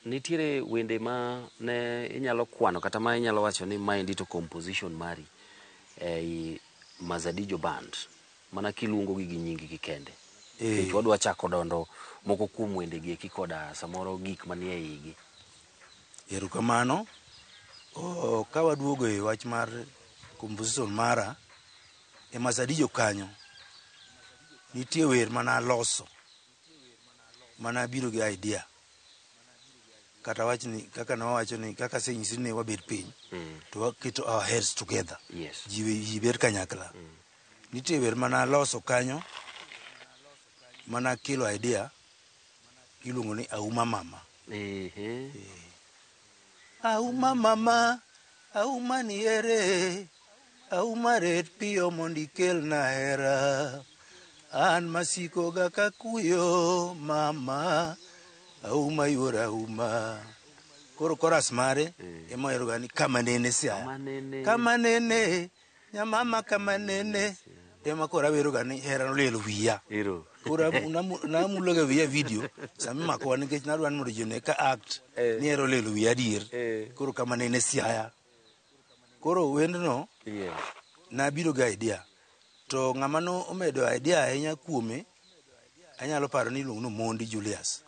Speaker 4: Nitiere wende ma ne inyalo kwano kata ma inyalo wacho ni maendi to composition mari ei Mazadijo band mana kiluongo gi gi nying gi kende. Nikech wadwa chako dondo moko kuom wende gi eki koda samoro gik manie igi.
Speaker 8: Erokamano. Ka waduogo e wach mar composition mara e Masadijo kanyo nitie wer mana aloso mana abiro gi idea kata wach ni kaka nawacho ni kaka asenyisi ni wabed piny to waketo our heads together.
Speaker 4: Yes.
Speaker 8: Ji bet kanyakla. Nitie wer mana aloso kanyo mana kelo idea iluongo ni Auma Mama. Auma mama, auma niere, auma ret piyo mondo ikelna hera. An masiko ga kakuyo mama, auma yuora auma. Koro chorus mare ema ohero ga ni kama nene Siaya. Kama nene, nyamama kama nene. Ema koro awero ga ni hera nolielo wiya. Koro namulo ga wiya e video sama imakowa nikech nadwa ni mondo ji one ka act ni hera olielo wiya adier. Koro kama nene Siaya. Koro wendno nabiro gi idea. To ng'ama no omedo idea ahinya kuome anyalo paro ni iluongo ni Omondi Julius.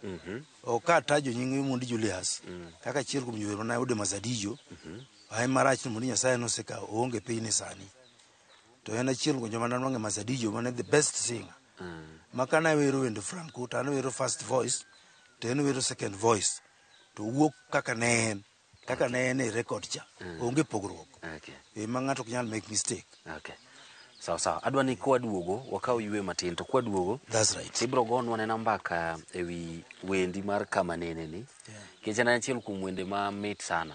Speaker 8: Ok atajo nying Omondi Julius kaka achiel kuom jower mane ayudo e Masadijo. Ae marach ni Omondi Nyasaye nosekawo oonge piny sani. To en achiel kuom joma nanwang'o e Masadijo mane the best singer. Ma kana wero wende Franco to an awero first voice to en wero second voice. To wuok kaka ne en. Kaka ne en e record cha. Onge pogruok.
Speaker 4: Okay.
Speaker 8: Ma ng'ato ok nyal make mistake.
Speaker 4: Okay. Sawa sawa. Adwa ni kwaduogo wakaw yweyo matin to kwaduogo.
Speaker 8: That's right.
Speaker 4: Ibro gonwa nena mbaka ewi wendi mar kama nene ni. Nikech en achiel kuom wende ma mit sana.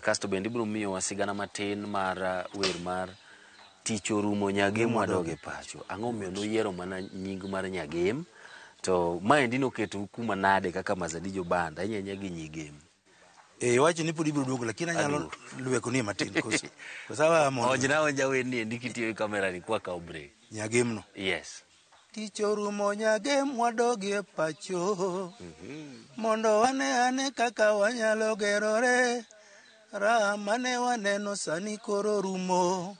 Speaker 4: Kasto bende ibro miyowa sigana matin mar wer mar tich orumo Nyagem wadog e pacho. Ang'o omiyo noyiero mana nying mar Nyagem? To maendi noketou kuma nade kaka Mazadijo Band ahinya ahinya gi nyigem.
Speaker 8: Iwacho ni pod ibiro duogo lakini anyalo lweko ni matin koso. Kosawa mondo.
Speaker 4: Onjna onja wendni endi kitiyo gi kamera ni kwakawo break.
Speaker 8: Nyagem no.
Speaker 4: Yes.
Speaker 8: Tich orumo Nyagem wadog e pacho. Mondo wane ane kaka wanyalo gerore. Raha mane waneno sani koro rumo.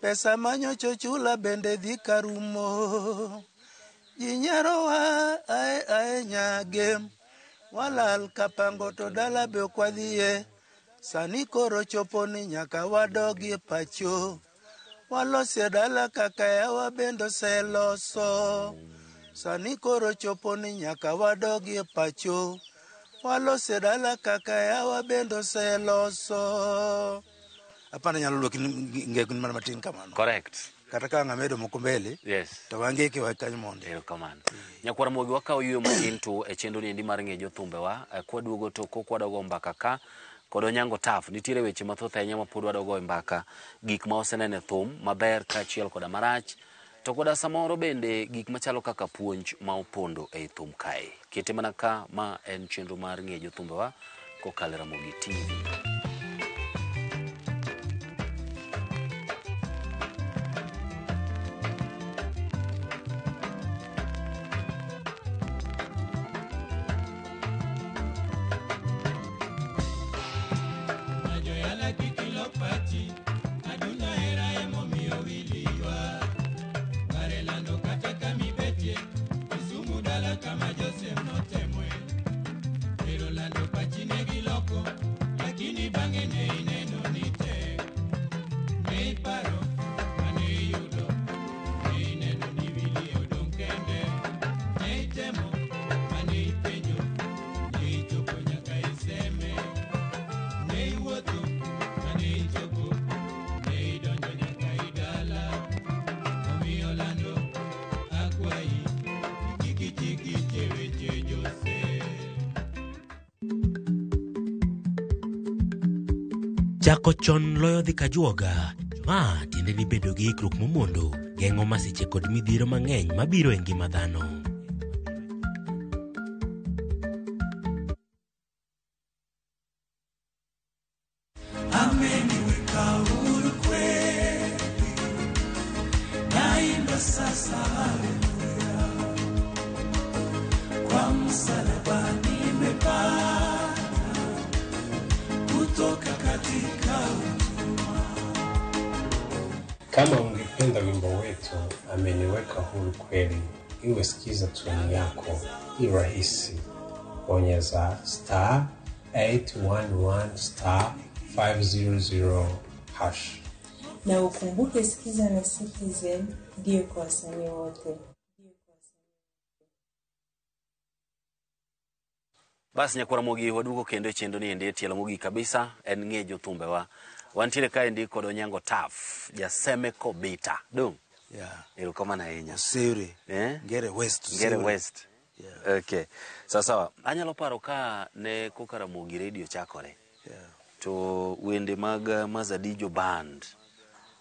Speaker 8: Pesa manyocha ochula bende dhi karumo. Ji nyierowa ae ae Nyagem. Walal kapango to dala be ok wadhiye. Sani koro chopo ni nyaka wadogie pacho. Walosie dala kaka yawa bende oseloso. Sani koro chopo ni nyaka wadogie pacho. Walosie dala kaka yawa bende oseloso. Apana nyalo luoki ngekni mana matin kamano.
Speaker 4: Correct.
Speaker 8: Kata ka ng'amedo moko mbele.
Speaker 4: Yes.
Speaker 8: To wangeke wa kanyo mondo.
Speaker 4: Erokamano. Nyakwar Ramogi wakawo yweyo matin to e chenro ni endi mar ng'e jothumbewa. Kwaduogo to kok wadogo mbaka ka kod Onyango Taf. Nitiere weche mathoth ahinya ma pod wadogo e mbaka. Gik ma oseneno e thum maber kaachiel koda marach. To koda samoro bende gik machalo kaka puonj ma opondo ei thum kae. Kete mana ka ma en chenro mar ng'e jothumbewa kokalo e Ramogi TV.
Speaker 16: Chako chon loyo dhi kajuoga. Ma tiende ni bedo gi ikruok momondo geng'o masiche kod midhiero mang'eny mabiro e ngima dhano.
Speaker 6: Ameniweka huru kweli, naimba sasa haleluya, kwa msalaba nimepata kutoka katika utumwa.
Speaker 17: Kama ungependa wimbo wetu Ameniweka Huru Kweli iwe sikiza tuni yako, ni rahisi. Bonyeza star 811 star 500 hash.
Speaker 22: Na ukumbuke Sikiza na Citizen ndio kwa wasanii wote.
Speaker 4: Bas nyakwar Ramogi waduogo kendo e chenro ni endi e tielo mogik kabisa en ng'e jothumbewa. Wantiere kaendi kod Onyango Taf, Jaseme Kobita. Dong?
Speaker 8: Yeah.
Speaker 4: Erokamano ahinya.
Speaker 8: Osere.
Speaker 4: Eh?
Speaker 8: Ngere West.
Speaker 4: Ngere
Speaker 8: Osere.
Speaker 4: West. Yeah. Okay. Sawa sawa. Anyalo paro ka ne koka Ramogi Radio chakore.
Speaker 8: Yeah.
Speaker 4: To wende mag Mazadijo Band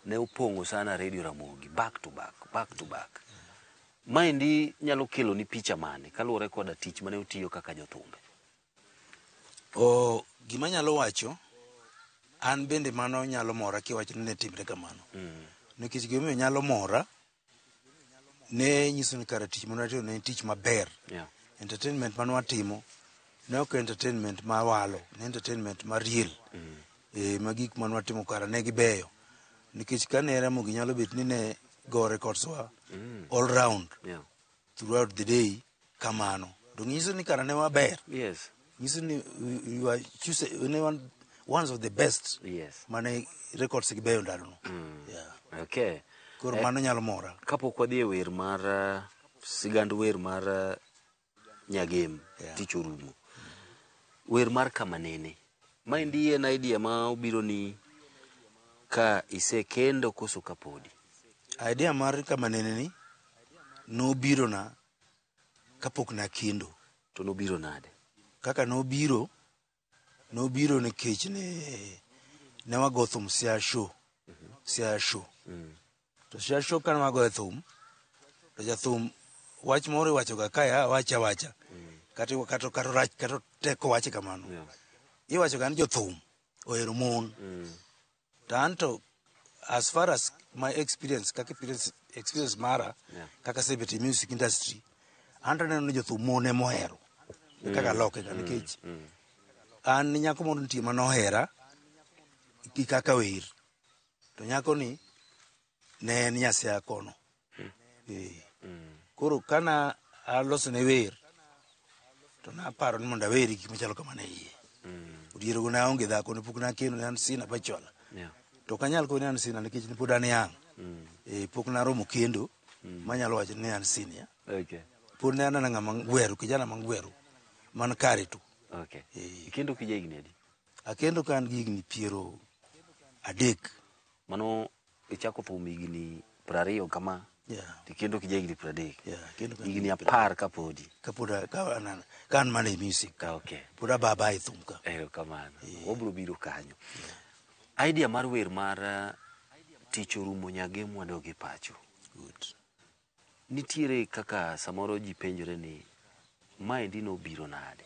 Speaker 4: ne opong'o sana Radio Ramogi back to back, back to back. Maendi nyalo kelo ni picha mane kaluwore koda tich mane utiyo kaka jothumbe?
Speaker 8: O gima nyalo wacho an bende mano nyalo mora kiwacho ni ne timre kamano. Nikech gimomiyo nyalo mora ne nyiso ni kara tich mane watimo ne en tich maber.
Speaker 4: Yeah.
Speaker 8: Entertainment mane watimo ne ok entertainment ma walo, ne entertainment ma real. Ma gik mane watimo kara ne gibeyo. Nikech kane Ramogi nyalo bet ni ne go records wa all round.
Speaker 4: Yeah.
Speaker 8: Throughout the day kamano. To nyiso ni kara ne waber.
Speaker 4: Yes.
Speaker 8: Nyiso ni we were choose, one of the best.
Speaker 4: Yes.
Speaker 8: Mane records gi beyo ndalono.
Speaker 4: Yeah. Okay.
Speaker 8: Koro mano nyalo mora.
Speaker 4: Kapok wadhi e wer mar sigand wer mar Nyagem, tich orumo. Wer mar Kamanene. Maendi en idea ma obiro ni ka isekendo koso kapodi?
Speaker 8: Idea mar kama nene ni nobiro na kapok nakendo.
Speaker 4: To nobiro nade?
Speaker 8: Kaka nobiro, nobiro nikech ne wago thum Siaya show. Siaya show. To Siaya show kane wagoye thum, to jathum wach moro iwacho ga kae awacha awacha. Kata rach kata tek owache kamano. Iwacho ga ni jothum ohero mon. To an to as far as my experience, kaka experience mara, kaka asebet e music industry, an to aneno ni jothum mon ema ohero. Kaka loke ga nikech an nyako moro nitie manohera gi kaka wer. To nyako ni ne en Nyasaye kono. Koro kana alosone wer, to naparo ni mondo awer gik machalo kamano e iye. Odierego ne aonge dhako, ne pok nakendo, ne an sina bachelor. To ok anyal koni an sina nikech ne pod an young. Pok naromo kendo manyalo wacho ni an senior. Pod ne an ana ng'ama ngweru, kijana mangweru man kare tu.
Speaker 4: Ikendo kija higni adi?
Speaker 8: Akendo ka an gi higni 30.
Speaker 4: Mano ichako thum higni 20 kama? Tikendo kija higni 30.
Speaker 8: Kendo ka
Speaker 4: Higni 10 kapodi.
Speaker 8: Kapod ka an mana e music. Pod ababa e thum ka.
Speaker 4: Erokamano. Wabiro biro kanyo. Idea mar wer mar tich orumo nyagem wadog e pacho.
Speaker 8: Good.
Speaker 4: Nitiere kaka samoro ji penjore ni maendi nobiro nade?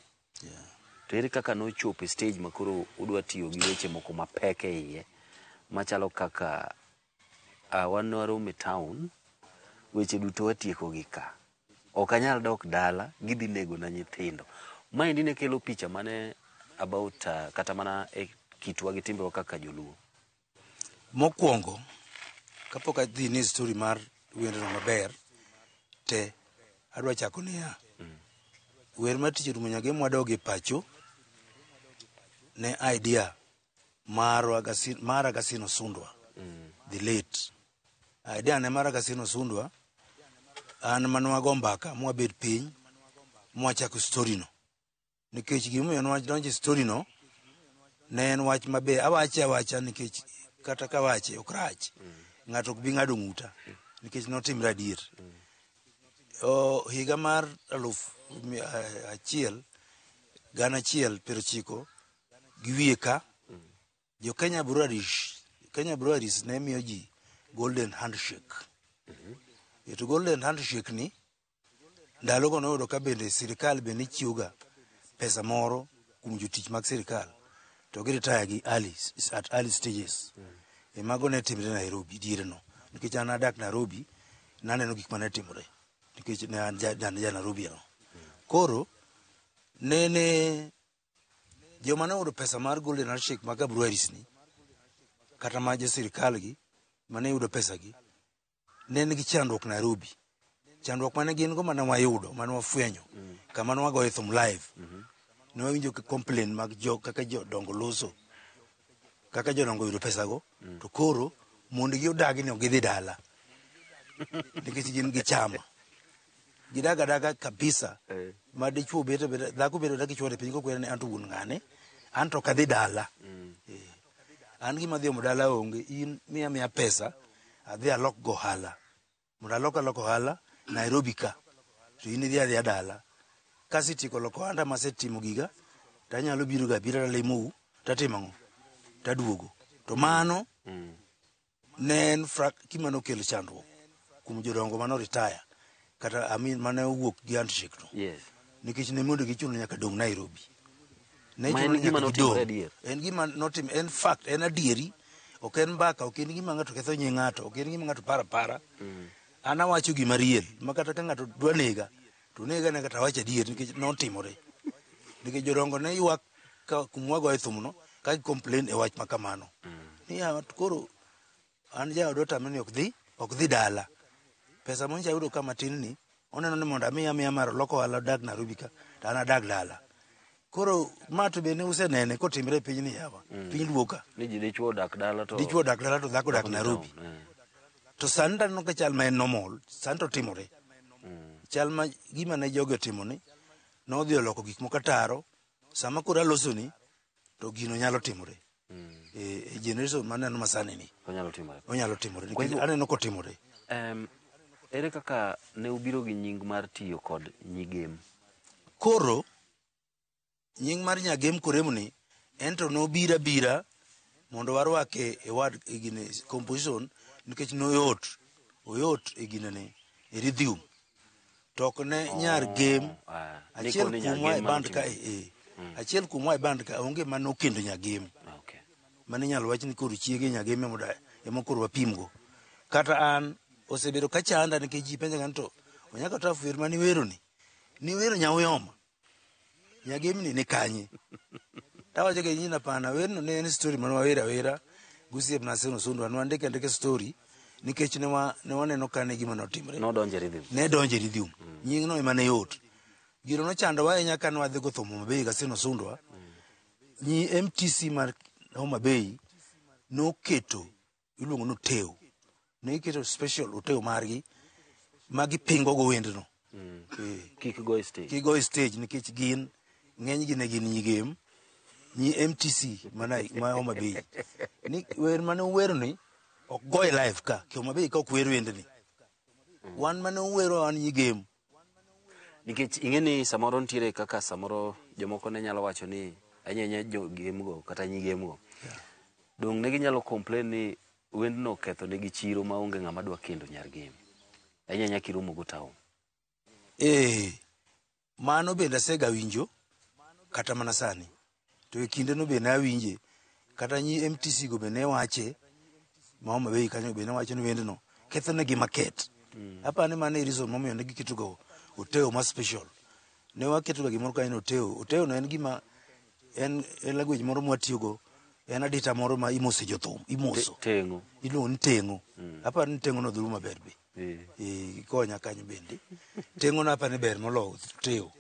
Speaker 4: To ere kaka nochopo e stage ma koro udwa tiyo gi weche moko mapek e iye machalo kaka wan waromo e town, weche duto watieko gi ka. Ok anyal dok dala, gidhi nego na nyithindo. Maendi ne kelo picha mane about kata mana e kitwa gi timbewa kaka joluo.
Speaker 8: Mokwongo, kapok adhi ni story mar wendno maber, te adwa chako niya. Wer mar tich orumo nyagem wadog e pacho ne idea mar Agasino Sundwa, the late. Idea ne mar Agasino Sundwa, an manwago mbaka mwabet piny mwachako story no. Nikech gimomiyo nwadonjo e story no, ne en wach maber. Awache awacha nikech kata kawache ok rach. Ng'ato ok bi ng'ado ng'uta nikech notimre adier. Higa mar 1990 ka, jo Kenya Breweries ne miyo ji golden handshake. To golden handshake ni ndalogo noyudo ka bende sirikal bende chiwoga pesa moro kuom jotich mag sirikal to gi retire gi early, at early stages. Mago ne timre Nairobi diere no. Nikech an adak Nairobi, naneno gik mane timore. Nikech ne an ja Nairobi no. Koro, nene joma ne oyudo pesa mar golden handshake mag breweries ni, kata ma jo sirikal gi, mane yudo pesa gi, ne nigi chandruok Nairobi. Chandruok mane gin go mane wayudo, mane wafwenyo, kama ne wagoye thum live. Ne wawinjo complain mag jo kaka jodongo loso, kaka jodongo yudo pesa go, to koro mondo gi odagi ni ok gidhi dala. Nikech gin gi chama. Gidag adaga kabisa. Ma dichuo bet abeda, dhako bedo adaga gi chuore piny kokwere ni anto wuon ng'ane, anto ok adhi dala. An gima dhi omo dala onge, in miya miya pesa, adhi alok go ohala. Mondo alok alok ohala Nairobi ka, to in idhi adhiya dala. Kasetieko loko ohanda masetimo giga, to anyalo biro ga abira talimou, tatimo ang'o? Taduogo. To mano ne en gima nokelo chandruok kuom jodongo mane retire, kata I mean mane owuok gi handshake no. Nikech ne mondo gichuno nyaka dong' Nairobi. Ne
Speaker 4: Ma
Speaker 8: chuno
Speaker 4: en gima
Speaker 8: nyaka
Speaker 4: notimore
Speaker 8: gidong'.
Speaker 4: adier.
Speaker 8: En gima notim, en fact, en adieri. Ok en mbaka, ok en gima ng'ato ketho nying ng'ato, ok en gima ng'ato paro apara. An awacho gima real, ma kata ka ng'ato dwa nega, to nega nega to awacho adier nikech notimore. Nikech jodongo ne ywak ka kuma wagoye thumno, ka gi complain e wach ma kamano. Niya, koro an jaodwa otame ni ok dhi dala. Pesa moncha ayudo ka matin ni, oneno ni mondo amiya amiya mar olok ohala odag Nairobi ka, to an adag dala. Koro ma to bende usenene kotimre e piny ni yawa, piny luo ka.
Speaker 4: Ni ji dichuo odak dala to
Speaker 8: Dichuo odak dala to dhako odak
Speaker 4: dhako ni
Speaker 8: Nairobi.
Speaker 4: town,
Speaker 8: To sani to aneno ka chal ma en normal, sani to timore. Chal ma gima ne jogi otimo ni, nodhi oloko gik moko ataro, sama koro aloso ni, to gino nyalo timore. E generation maneno masani ni.
Speaker 4: Onyalo timore.
Speaker 8: Onyalo timore,
Speaker 4: Kwa
Speaker 8: nikech
Speaker 4: hivyo
Speaker 8: aneno kotimore.
Speaker 4: Ere kaka ne ubiro gi nying mar tiyo kod Nyigem?
Speaker 8: Koro nying mar Nyagem Koremni ento nobiro abira mondo warwake e word e gine composition nikech noyot oyot e ginene e rhythm to ok ne nyar gem achiel kuomwa e band ka e achiel kuomwa e band ka onge mane okendo Nyagem mane inyalo wach ni koro chiege Nyagem ema koro wapimgo. Kata an osebedo ka chanda nikech ji penja ga ni to Onyako Taf wer mane iweroni niwero Nyauyoma Nyagem ni kanye? Tawacho ga nyina pana werno ne en story mane wawero awera gosiepna Aseno Sundwa ne wandiko andika story nikech ne waneno ka ne gima notimre.
Speaker 4: Nodonjo e rhythm.
Speaker 8: Ne donjo e rhythm. Nyingno ema ne yot. Gino nochandowa ahinya kane wadhi go thum Homa Bay gi Aseno Sundwa. Nyi MTC mar Homa Bay noketo iluongo ni oteo. Ne giketo special oteo margi ma gipingo go wendno.
Speaker 4: Kik go e stage.
Speaker 8: Kik go e stage nikech gin ng'enygi ne gin nyigem nyi MTC mana ma Homa Bay. Ni wer mane uweroni ok goye live ka, Homa Bay ka ok wer wendni. Wan mane uwero wan nyigem.
Speaker 4: Nikech ing'e ni samoro nitiere kaka samoro jomoko ne nyalo wacho ni ahinya ahinya jogem go kata nyigem go. Dong' ne ginyalo complain ni wendno oketho negi chiro ma onge ng'ama dwa kendo nyar gem. Ahinya ahinya kiromo go town.
Speaker 8: Mano bende asega winjo kata mana sani. To e kindeno be nawinje kata nyi MTC go be ne wache ma Homa Bay kanyo be ne wacho ni wendno ketho negi market. Aparo ni mano e reason momiyo ne giketo ga oteo ma special. Ne waketo ga gimoro kanyo ni oteo. Oteo no en gima en language moro mwatiyogo en adita moro ma imose jothum, imoso.
Speaker 4: Teng'o.
Speaker 8: Iluongo ni teng'o. Aparo ni teng'o no dhi rumo maber be. Ikonya kanyo bende. Teng'o no aparo ni ber moloyo oteo.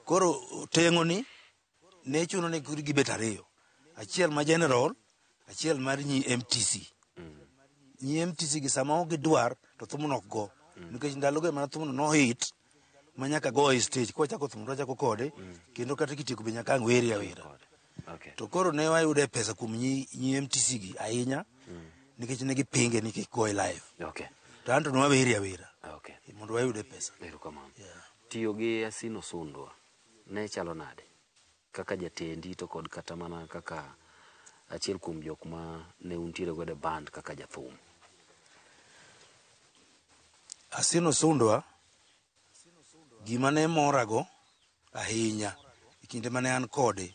Speaker 8: Koro teng'o ni ne chuno ni gibet ariyo. Achiel ma general, achiel mar nyi MTC. Nyi MTC gi sama ok gidwar to thumno ok go. Nikech ndalogo ema thumno nohit ma nyaka go e stage. Kwachako thum to wachako kode kendo kata kitieko be nyaka ang' werie awera. To koro ne wayude pesa kuom nyi MTC gi ahinya nikech ne gipinge ni kik goye live. To anto ne wawerie awera mondo wayude pesa.
Speaker 4: Erokamano. Tiyo gi Asino Sundwa ne chalo nade? Kaka jatendi to kod kata mana kaka achiel kuom jok ma ne untiere godo e band kaka jathum.
Speaker 8: Asino Sundwa gima ne morago ahinya e kinde mane an kode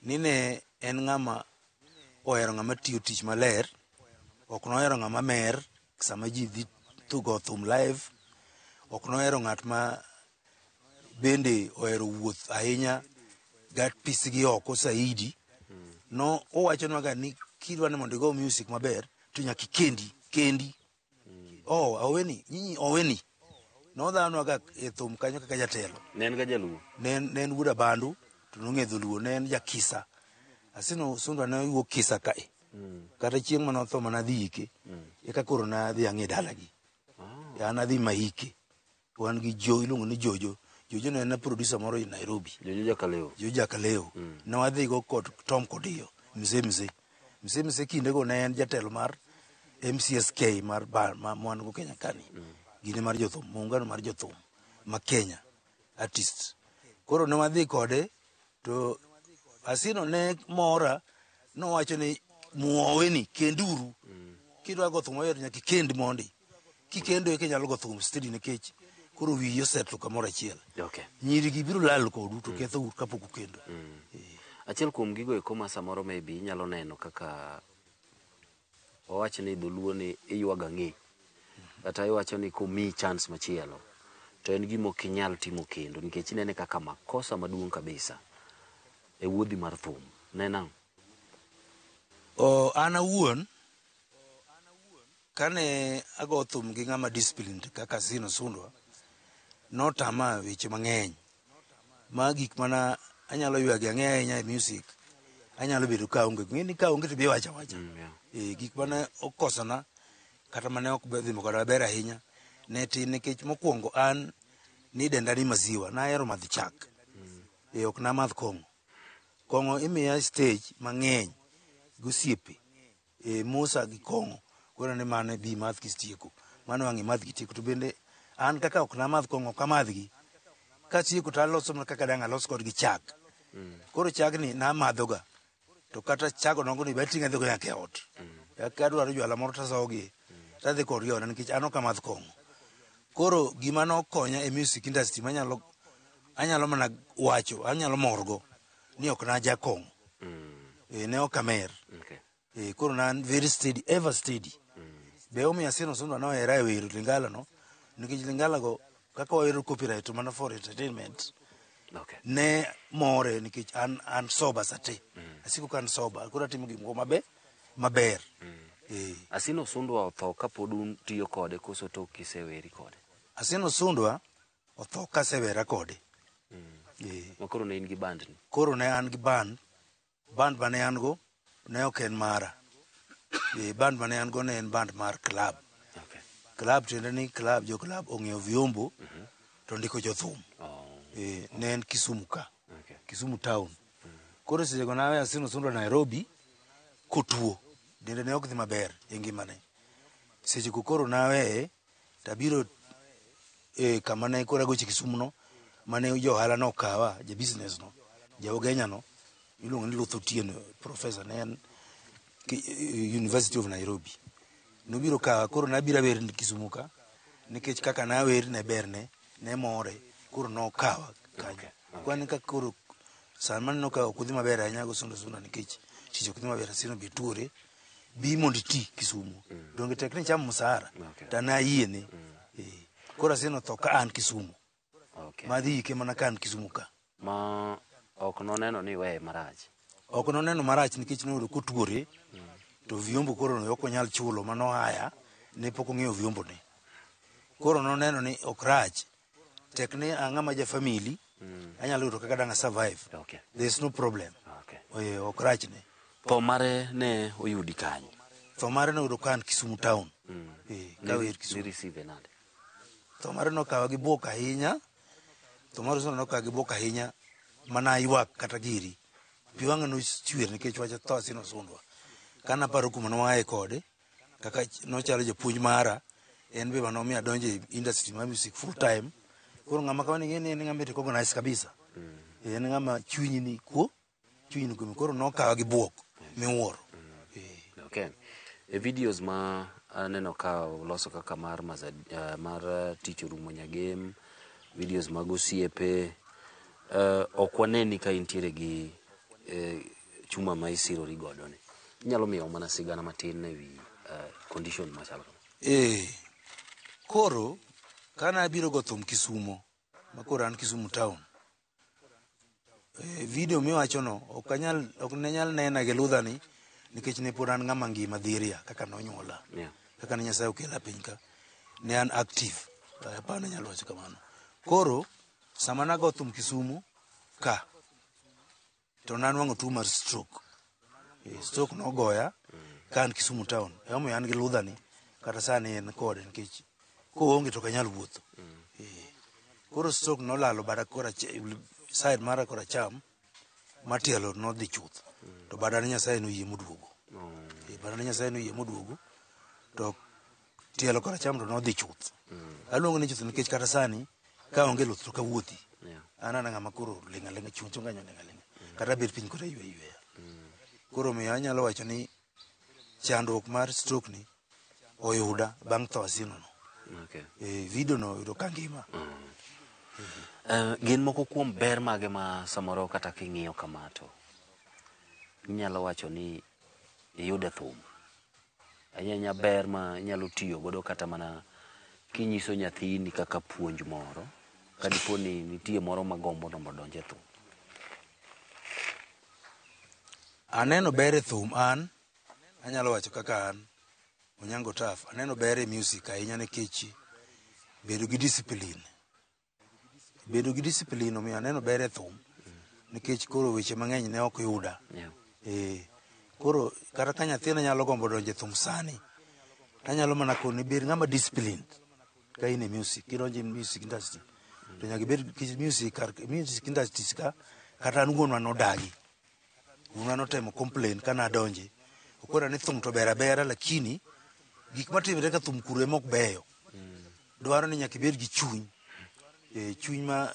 Speaker 8: ni ne en ng'ama ohero ng'ama tiyo tich maler, ok nohero ng'ama mer sama ji dhi go thum live, ok nohero ng'at ma bende ohero wuoth ahinya gat pisgi oko saidi. No owachonwa ga ni kidwa ni mondo igo music maber to nyaka ikendi kendi. Oh, aweni, nyinyi oweni. Nodhanwa ga e thum kanyo kaka jatelo.
Speaker 4: Ne en ga jaluo?
Speaker 8: Ne en wuod Abandu to nong'e dholuo, ne en jakisa. Asino Sundwa ne wuok Kisa kae. Kata chieng' mane otho mana adhi ike, eka koro nadhi ang'e dalagi. An adhi mahike. Wan gi Jo, iluongo ni Jojo. Jojo ne en producer moro e Nairobi.
Speaker 4: Jojo Jakaleo.
Speaker 8: Jojo Jakaleo. Ne wadhi go kod Tom Kodiyo, Mzee Mzee. Mzee Mzee kindego ne en jatelo mar MCSK mar bar ma wan go Kenya kani. Gine mar jothum, muungano mar jothum ma Kenya artist. Koro ne wadhi kode to Asino ne mora nowacho ni muoweni kenduru. Kidwa go thum maber nyaka ikend mondi. Kikendo eka inyalo go thum steady nikech koro wiyi osetlo kamoro achiel. Nyiri gi biro lal kodu to ketho kapok ukendo.
Speaker 4: Achiel kuom gigo eko ma samoro maybe inyalo neno kaka wawach ni dholuo ni iywago ang'e kata iwacho ni komiyi chance machielo to en gima ok inyal timo kendo nikech inene kaka makosa maduong' kabisa e wuodhi mar thum. Ne nang'o?
Speaker 8: An awuon kane ago thum gi ng'ama disciplined kaka Asino Sundwa notama weche mang'eny ma gik mana anyalo ywagi ang'e ahinya e music anyalo bedo ka aonge ng'e ni ka aonge to be iwacho awacha. Gik mane okosona kata mane ok dhi koda maber ahinya ne tin nikech mokwongo an ni denda ni maziwa nahero madho chak. Ok namadh kong'o. Kong'o imiya stage mang'eny gosiepe. Musa gi kong'o. Koro ni mane bi madh kistieko. Mano wang' imadh kitieko to bende an kaka ok namadh kong'o ok amadhgi. Katieko to aloso mana kaka dang' alos kodgi chak. Koro chagni namadhoga. To kata chago nogo ni be ating'o adhigo nyaka e ot. Kadwaro jwala moro tasogi tadhi kodgi e oda nikech an ok amadh kong'o. Koro gima nokonya e music industry manyalo anyalo mana wacho, anyalo morgo ni ok naja kong'o. Ne ok amer. Koro ne an very steady, ever steady. Be omiyo Asino Sundwa nohera e wero Lingala no, nikech Lingala go kaka wawero copyright to mana for entertainment. Ne more nikech an sober sate. Asiko ka an sober, koro atimo gik moko maber.
Speaker 4: Asino Sundwa otho kapod un tiyo kode koso tok kiseweri kode?
Speaker 8: Asino Sundwa otho kasewera kode.
Speaker 4: Ma koro ne in gi band ni?
Speaker 8: Koro ne an gi band, band mane an go ne ok en mara. Band mane an go ne en band mar club. Club tiende ni club, jo club ong'iewo vyombo to ndiko jothum. Ne en Kisumu ka. Kisumu town. Koro seche go naweyo Asino Sundwa Nairobi kotuo. Dende ne ok dhi maber e ngimane. Seche go koro naweye tabiro kama ne koro agoche Kisumu no mane jo ohala nokawa, ja business no, ja Ugenya no, iluongo ni Luth Otieno, professor ne en University of Nairobi. Nobiro kawa, koro nabiro awer Kisumu ka, nikech kaka nawer ne berne, ne more, koro nokawa kanyo. Kwan ka koro sama naneno ka ok odhi maber ahinya go Sundwa Sundwa nikech tich ok dhi maber, Asino be tuore, bi mondo iti Kisumu. Donge tek ni ichamo msahara? To an ayiene. Koro Asino tho ka an Kisumu. Madhi ike mana ka an Kisumu ka.
Speaker 4: Ma ok noneno ni iweye marach?
Speaker 8: Ok noneno marach nikech noyudo kotuore, to vyombo koro ne ok onyal chulo manohaya, ne pok ong'iewo vyombo ne. Koro noneno ni ok rach, tek ni an ng'ama ja family, anyalo yudo kaka dang' a survive. There is no problem. Ok rach ne.
Speaker 4: Tho mare ne oyudi kanye?
Speaker 8: Tho mare noyudo ka an Kisumu town. Ka wer Kisumu.
Speaker 4: Ni receive nade?
Speaker 8: Tho mare nokawa gi buok ahinya. Tho mare nokawa gi buok ahinya mana ywak kata giri. Pi wang'a nochwer nikech wach tho Asino Sundwa. Ka naparo kuma noaye kode, kaka nochalo japuonj mara, en be manomiyo adonjo e industry mar music full time. Koro ng'ama kamano ing'e ni en ng'ama recognize kabisa. En ng'ama chunyi ni kuo, chunyi ni kuome. Koro nokawa gi buok miwuoro.
Speaker 4: E videos ma aneno ka uloso kaka mar mar tich orumo Nyagem, videos mag osiepe, ok waneni ka intiere gi chuma ma isirori godo ni. Inyalo miyo mana sigana matin e wi condition machalo kama?
Speaker 8: Koro kana abiro go thum Kisumo, ma koro an Kisumu town. Video miwacho no ok ne nyal nena gi ludha ni nikech ne pod an ng'ama ngima dhiria kaka nonyuola. Kaka ne Nyasaye okela piny ka. Ne an active. Hapana nyalo wacho kamano. Koro sama nago thum Kisumu ka to nanwang'o tuo mar stroke. Stroke nogoya ka an Kisumu town. Emomiyo an gi ludha ni kata sani en kode nikech koonge to ok anyal wuotho. Koro stroke nolalo bada kora side mara koracham matielo nodhi chuth. To bada ne Nyasaye noyie moduogo. Bada ne Nyasaye noyie moduogo to tielo koracham to nodhi chuth. Aluongo ni chuth nikech kata sani ka onge luth to kawuothi. An ana ng'ama koro ling' aling'a chung' chung' kanyo ling' aling'a. Kata bet piny koro aywe ayweya. Koro omiyo anyalo wacho ni chandruok mar stroke ni oyuda bang' tho Asino no. Video no oyudo ka ngima.
Speaker 4: Gin moko kuom ber mage ma samoro kata king'iyo kama to inyalo wacho ni iyude thum? Ahinya ber ma inyalo tiyo godo kata mana kinyiso nyathini kaka puonj moro, ka dipo ni nitie moro magombo mondo odonj e thum.
Speaker 8: Aneno ber e thum an, anyalo wacho kaka an, Onyango Taf, aneno ber e music ahinya nikech bedo gi discipline. Bedo gi discipline omiyo aneno ber e thum nikech koro weche mang'eny ne ok yuda. Koro kata ka nyathina nyalo gombo donjo e thum sani, anyalo mana kone bed ng'ama disciplined ka in e music, kidonjo e music industry. To nyaka ibed nikech music, kar music industry ka kata an wuonwa nodagi. Wuonwa notemo complain ka nadonje. Okona ni thum to ber abera lakini Gik matimre ka thum kuro ema ok beyo. Dwaro ni nyaka ibed gi chuny. Chuny ma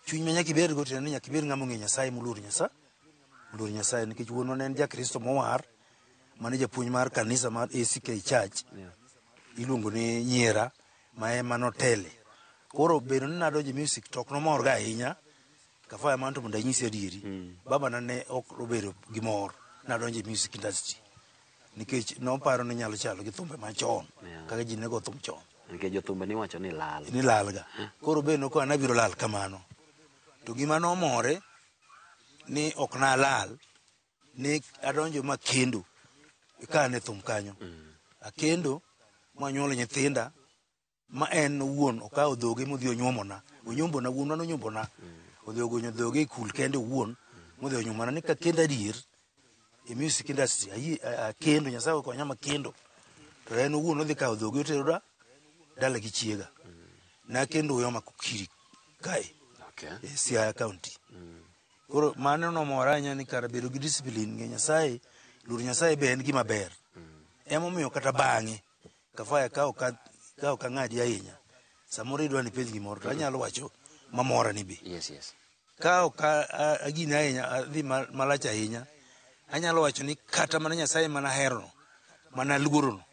Speaker 8: nyaka ibed go tiende ni nyaka ibed ng'ama ong'eyo Nyasaye moluoro Nyasaye. Moluoro Nyasaye nikech wuonwa ne en Jakristo mowar mane japuonj mar kanisa mar ACK Church. Iluongo ni Nyiera ma ema notele. Koro bedo ni nadonjo e music to ok nomor ga ahinya. Kafaya man to mondo anyisi adieri. Babana ne ok obedo gi mor nadonjo e music industry. Nikech noparo ni nyalo chalo gi thumbe machon. Kaka ji ne go thum chon.
Speaker 4: Nikech jothumbe niwacho ni lal.
Speaker 8: Ni lal ga. Koro be nokoa nabiro lal kamano. To gima nomore ni ok nalal ni adonjo makendo ka an e thum kanyo. Akendo manyuolo nyithinda ma en owuon okawo dhoge modhi onyuomona. Onyumbona, wuonwa nonyumbona. Odhi ogonyo dhoge e kul kende owuon modhi onyuomona ni kakendo adier e music industry akendo Nyasaye okonya makendo. To en owuon odhi kawo dhoge otero dala gi chiega. Nakendo Uyoma Kokiri kae. E Siaya County. Koro mano nomora ahinya ni kar bedo gi discipline ng'e Nyasaye, luoro Nyasaye be en gima ber. Emomiyo kata bang'e Kafaya ka ok ang'adi ahinya, samoro idwa ni penj gimoro to anyalo wacho mamora ni be.
Speaker 4: Yes, yes.
Speaker 8: Ka ok agine ahinya, adhi malach ahinya, anyalo wacho ni kata mana Nyasaye mana herono, mana luorono,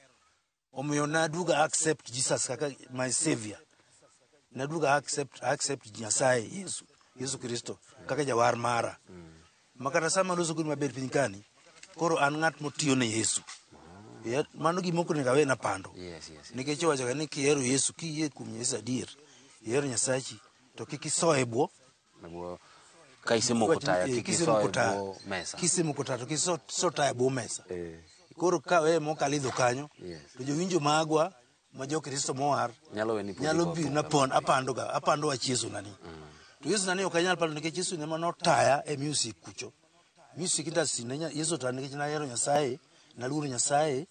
Speaker 8: omiyo naduogo accept Jesus kaka my savior. Naduogo accept Nyasaye Yesu Kristo kaka jawar mara. Makata sama aloso kodi maber piny kani, koro an ng'at motiyo ne Yesu. Mano gima ok onego awe napando.
Speaker 4: Yes, yes.
Speaker 8: Nikech iwacho ga ni kihero Yesu, kiyie kuom Yesu adier, ihero Nyasachi, to kik isoe e bwo.
Speaker 4: Ka isemoko taya, kik isoe e bwo mesa.
Speaker 8: Kisemoko taya to kik iso taya e bwo mesa. Koro ka we mok alidho kanyo, to jowinjo magwa ma Jokristo mowar nyalo biro na apando apando wach Yesu nani. To Yesu nani ok anyal pando nikech Yesu ema notaya e music kucho. Music industry ne Yesu otaya nikech nahero Nyasaye, naluoro Nyasaye,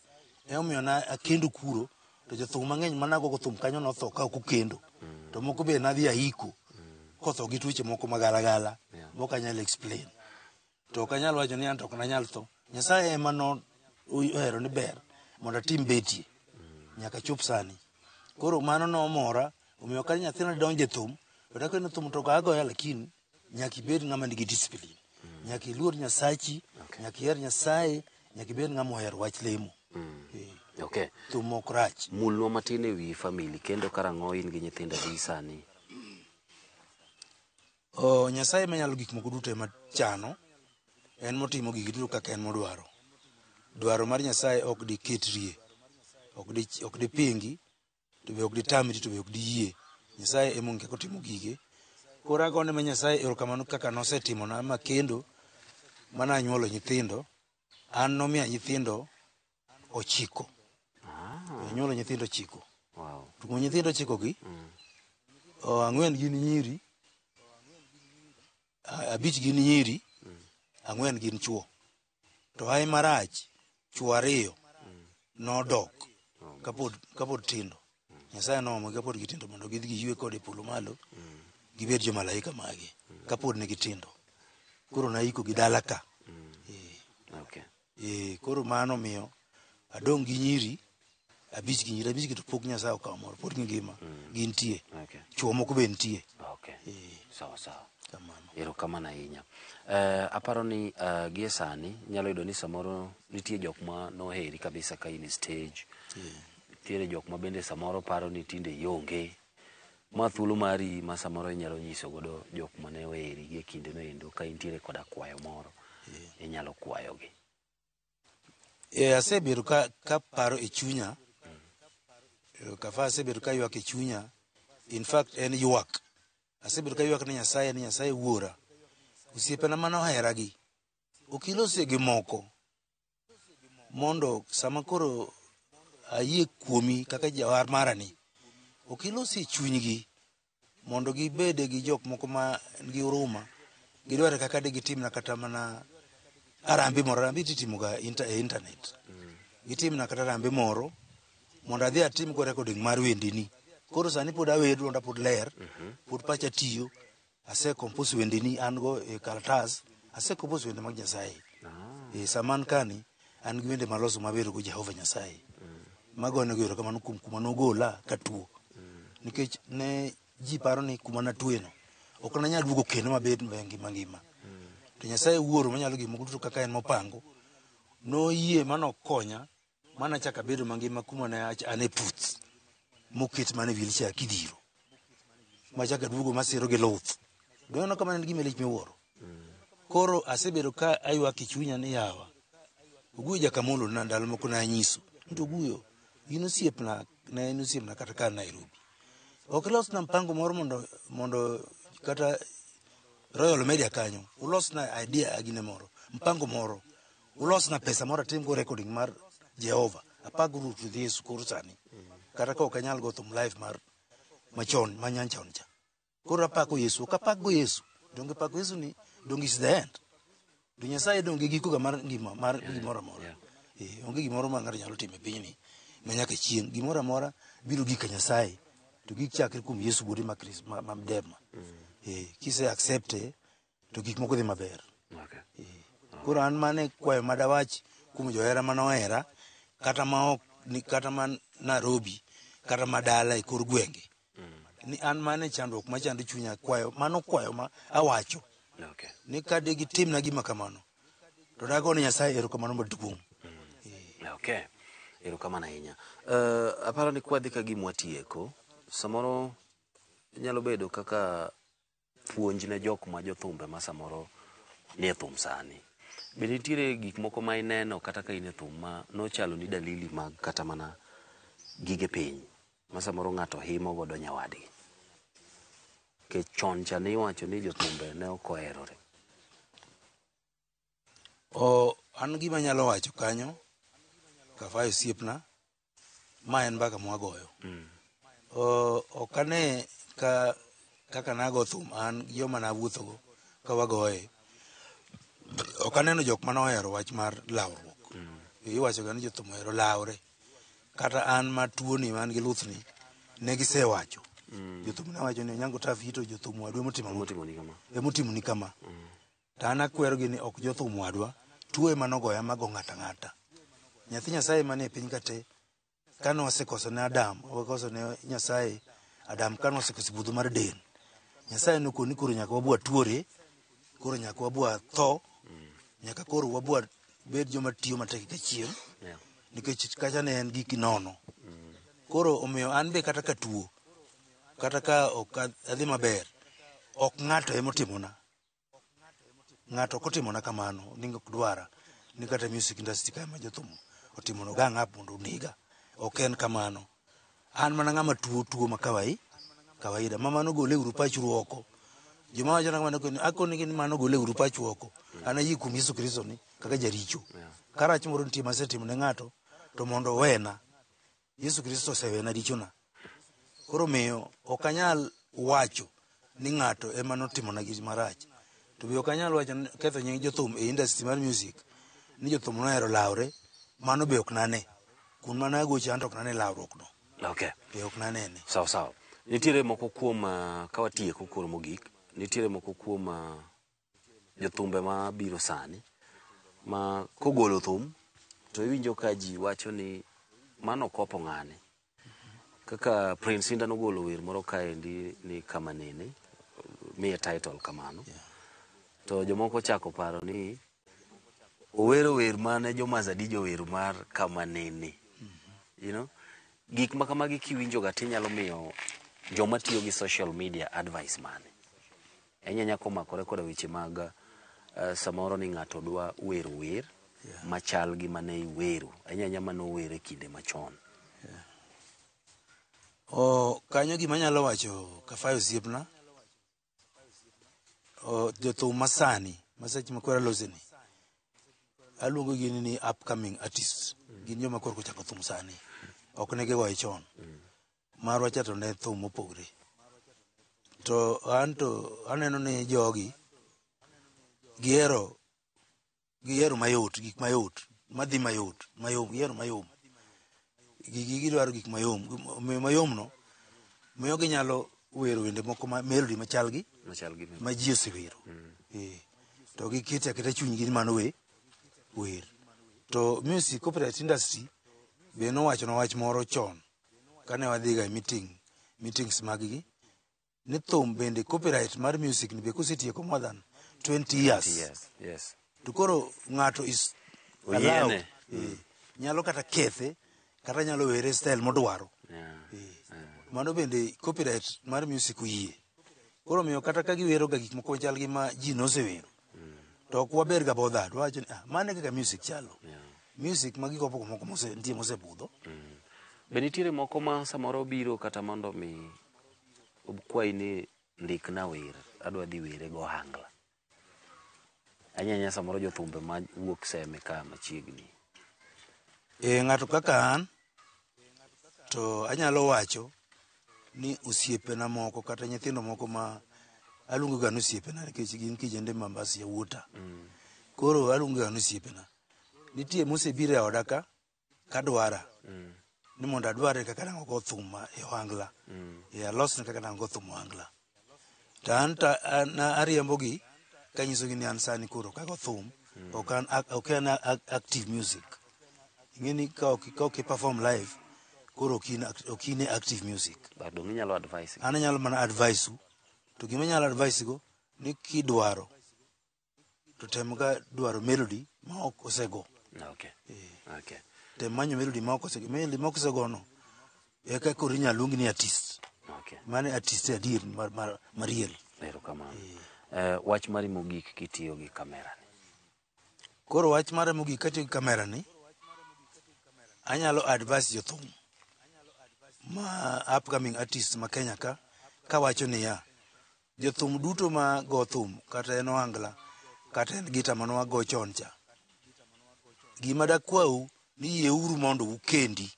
Speaker 8: emomiyo na akendo kuro, to jothum mang'eny managogo thum kanyo notho ka ok okendo. To moko be nadhi aiko kotho gi tuoche moko magalagala mok anyal explain. To ok anyal wacho ni an to ok nanyal tho. Nyasaye ema no ohero ni ber mondo atim betie nyaka chop sani. Koro mano nomora, omiyo ka nyathina donjo e thum, to dakoni thum to ok agoya lakini nyaka ibed ng'ama nigi discipline. Nyaka iluor Nyasachi, nyaka iher Nyasaye, nyaka ibed ng'ama ohero wach lemo.
Speaker 4: Okay.
Speaker 8: Thum ok rach.
Speaker 4: Mulnwa matin e wi family kendo karang'o in gi nyithindo adi sani?
Speaker 8: Nyasaye manyalo gik moko duto ema chano, en motimo gigi duto kaka en modwaro. Dwaro mar Nyasaye ok diketrie, ok dipingi, to be ok ditamri, to be ok diyie. Nyasaye ema ong'e kaka otimo gige. Koro agone ma Nyasaye erokamano kaka nosetimona ma kendo mana anyuolo nyithindo. An nomiya nyithindo 9. Anyuolo nyithindo 9. To kuom nyithindo 9 gi, 4 gin nyiri, 5 gin nyiri, 4 gin chuo. To ai marach, chuo 2 nodok kapod tindo. Nyasaye noomogi kapod gitindo mondo gidhi giywe kode e polo malo, gibed jomalaika mage kapod ne gitindo. Koro naiko gi dala ka. Koro mano miyo adong' gi nyiri 5 gi nyiri 5 gi to pok Nyasaye okawo moro, pod gingima, gintie. Chuo moko be nitie.
Speaker 4: Sawa sawa. Erokamano ahinya. Aparo ni gie sani inyalo yudo ni samoro nitie jok ma noheri kabisa ka in e stage. Nitiere jok ma bende samoro paro ni tinde ionge. Ma thuolo mari ma samoro inyalo nyiso godo jok mane oheri gie kinde no endo ka intiere koda kwayo moro. Inyalo kwayogi.
Speaker 8: Asebedo ka paro e chunya. Kafa asebedo ka ywak e chunya. In fact en ywak. Asebedo ka ywak ne Nyasaye ni Nyasaye wuora. Osiepena mane ohera gi, ok ilosie gi moko mondo sama koro ayie kuomi kaka jawar mara ni, ok ilosie chunygi mondo gibede gi jok moko ma nigi huruma, gidware kaka de gitimna kata mana arambe moro. Arambe titimoga e internet. Gitimna kata arambe moro mondo adhi atim go recording mar wendeni. Koro sani pod awer, duonda pod ler, pod pacha tiyo. Ase compose wendeni an go e kalatas, ase compose wende mag Nyasaye. Sama an kani, an gi wende maloso mawero go Jehova Nyasaye. Magonego erokamano kuom kuma nogola katuo. Nikech ne ji paro ni kuma natueno ok nanyal duogo kendo mabed ngima ngima. To Nyasaye wuoro manyalo gik moko duto kaka en mopango. Noyie manokonya manachako abedo mangima kuma ne an e puth moket mana e wheelchair kidhiro. Machako aduogo masiro gi luth. Doneno ka mano en gima lich miwuoro. Koro asebedo ka aywak e chunya ni yawa. Oguyo Jakamolo na ndalo moko nanyiso. Ni to Oguyo, in osiepna, ne en osiepna kata ka an Nairobi. Ok ilosna mpango moro mondo kata Royal Media kanyo, ulosna idea gine moro, mpango moro. Ulosna pesa moro atimgo recording mar Jehova. Apak Ruoth Yesu koro sani. Kata ka ok anyal go thum live mar machon, manyanchon cha. Koro apako Yesu, ok apak go Yesu. Donge pako Yesu ni, donge is the end. To Nyasaye donge giko ga mar ngima, mar gimoro amora. Onge gimoro ma ng'ato nyalo timo e pinyni ma nyaka chieng'. Gimoro amora biro gik ka Nyasaye. To gik chakre kuom Yesu wuode ma Kristo, ma Dema. Kise accepte, to gik moko dhi maber. Koro an mane kwayo madawach kuom johera manohera, kata ma ok ni, kata man Nairobi, kata madala e kor gwenge. Ni an mane chandruok machando chunya kwayo, mano kwayo ma awacho. Ni ka de gitimna gima kamano, to dagone Nyasaye erokamano maduong'.
Speaker 4: Okay. Erokamano ahinya. Aparo ni kwadhi ka gima watieko, samoro nyalo bedo kaka puonj ne jok ma jothumbe ma samoro nie thum sani. Be nitiere gik moko ma ineno kata ka in e thum ma nochalo ni dalili mag kata mana gige piny ma samoro ng'ato himo godo nyawadgi? Nikech chon cha ne iwacho ni jothumbe ne ok oherore.
Speaker 8: An gima anyalo wacho kanyo, Kafayo osiepna, ma en mbaka mwagoyo. Ok ane ka kaka nago thum an gi joma nawuothogo ka wagoye. Ok aneno jok mane ohero wach mar lawruok. Iwacho ga ni jothum ohero lawre. Kata an matuoni man gi luthni, ne gisewacho. Jothum ne wacho ni Onyango Tafi to jothum wadwa emotimo ang'o? Emotimo ni kama. To an akwerogi ni ok jothum wadwa, tuo ema nogoya mago ng'ato ang'ata. Nyathi Nyasaye manie piny ka te, kane wasekoso ne Adam, wakoso ne Nyasaye, Adam kane osekoso puodho mar Eden, Nyasaye nokoni koro nyaka wabwa tuore, koro nyaka wabwa tho, nyaka koro wabwa bed joma tiyo matek ka chieng', nikech kacha ne en gik nono. Koro omiyo an be kata ka tuo, kata ka ok adhi maber, ok ng'ato ema otimona. Ng'ato ok otimona kamano, ni ok dwara, ni kata music industry ka ema jothum otimono gang up mondo onega. Ok en kamano. An mana ng'ama tuo tuo ma kawaida. Ma mano gole uru pachu oko. Joma wacho na kamano akonegi ni mano gole uru pachu oko. An ayie kuom Yesu Kristo ni kaka jaricho. Ka rach moro nitie masetimo ne ng'ato, to mondo owena. Yesu Kristo osewena richona. Koro miyo ok anyal wacho ni ng'ato ema notimona gima marach. To be ok anyal wacho ni ketho nying jothum e industry mar music ni jothum nohero lawre, mano be ok nane. Kun mana agocho an to ok nane lawruok no. Be ok nanene.
Speaker 4: Sawa sawa. Nitiere moko kuom ka watieko koro mogik, nitiere moko kuom jothumbe ma biro sani ma kogolo thum to iwinjo ka ji wacho ni mano kopo ng'ane. Kaka Prince Indah nogolo wer moro kaendi ni kama nene, miye title kamano. To jomoko ochako paro ni owero wer mane jo owero mar kama nene. You know? Gik ma kamagi kiwinjo ga tinyalo miyo joma tiyo gi social media advice mane? Ahinya nyako makore koda weche mag samoro ni ng'ato dwa wero wer machal gi mane iwero. Ahinya ahinya mane ower e kinde machon.
Speaker 8: Kanyo gima anyalo wacho Kafayo osiepna, jothum masani, ma seche ma koro aloseni, aluongo gi ni upcoming artists. Gin joma koro ochako thum sani. Ok ne gigoye chon. Marwa cha to ne thum mopogre. To an to aneno ni jogi gihero mayot, gik mayot, madhi mayot, mayom, gihero mayom. Gigi gidwaro gik mayom. Omiyo mayom no, miyo ginyalo wero wende moko ma melody machal gi ma ji osewero. To giketo aketa chunygi ni mano wer. To music copyright industry Be nowachonwa wach moro chon kane wadhiga e meetings mag gi ni thum bende copyright mar music ni be kosetieko more than 20 years.
Speaker 4: 20 years, yes.
Speaker 8: To koro ng'ato is
Speaker 4: Oyiene.
Speaker 8: allowed, nyalo kata kethe kata nyalo were style modwaro. Mano bende copyright mar music oyie. Koro omiyo kata ka giwero ga gik moko chal gi ma ji nosewero. To ok waber ga bothered. Wawacho ni mano e kaka music chalo. Music ma gikopo moko nitie mosebudho.
Speaker 4: Be nitiere moko ma samoro biro kata mondo mi okwayi ni ndikna wer, adwa dhi were go ohangla. Ahinya ahinya samoro jothumbe ma wuok Seme ka machiegni.
Speaker 8: Ng'ato kaka an to anyalo wacho ni osiepena moko kata nyithindo moko ma aluongo ga ni osiepena nikech gin kijende Mombasa yawuota. Koro aluongo ga ni osiepena. Nitie mosebiro e oda ka kadwara ni mondo adware kaka dang' ogo thum e ohangla. Alosne kaka dang' ogo thum e ohangla. To an to an ariembo gi kanyisogi ni an sani koro ok ago thum, ok an active music. Ing'e ni ka ok i perform live, koro ok in e active music.
Speaker 4: But dong' inyalo advice gi?
Speaker 8: An anyalo mana advice u. To gima anyalo advice go ni kidwaro to tem ga dwaro melody ma ok osego. Tem manyo melody ma ok osego. Melody ma ok osego no eka koro inyalo luongi ni artist. Mano e artist adier mar real.
Speaker 4: Erokamano. Wach mari mogik kitiyo gi kamera ni.
Speaker 8: Koro wach mara mogik katiyo gi kamera ni, anyalo advise jothum ma upcoming artist ma Kenya ka, kawacho niya, jothum duto ma go thum, kata en ohangla, kata en gita mane wago chon cha, gima dakwau ni yieuru mondo ukendi.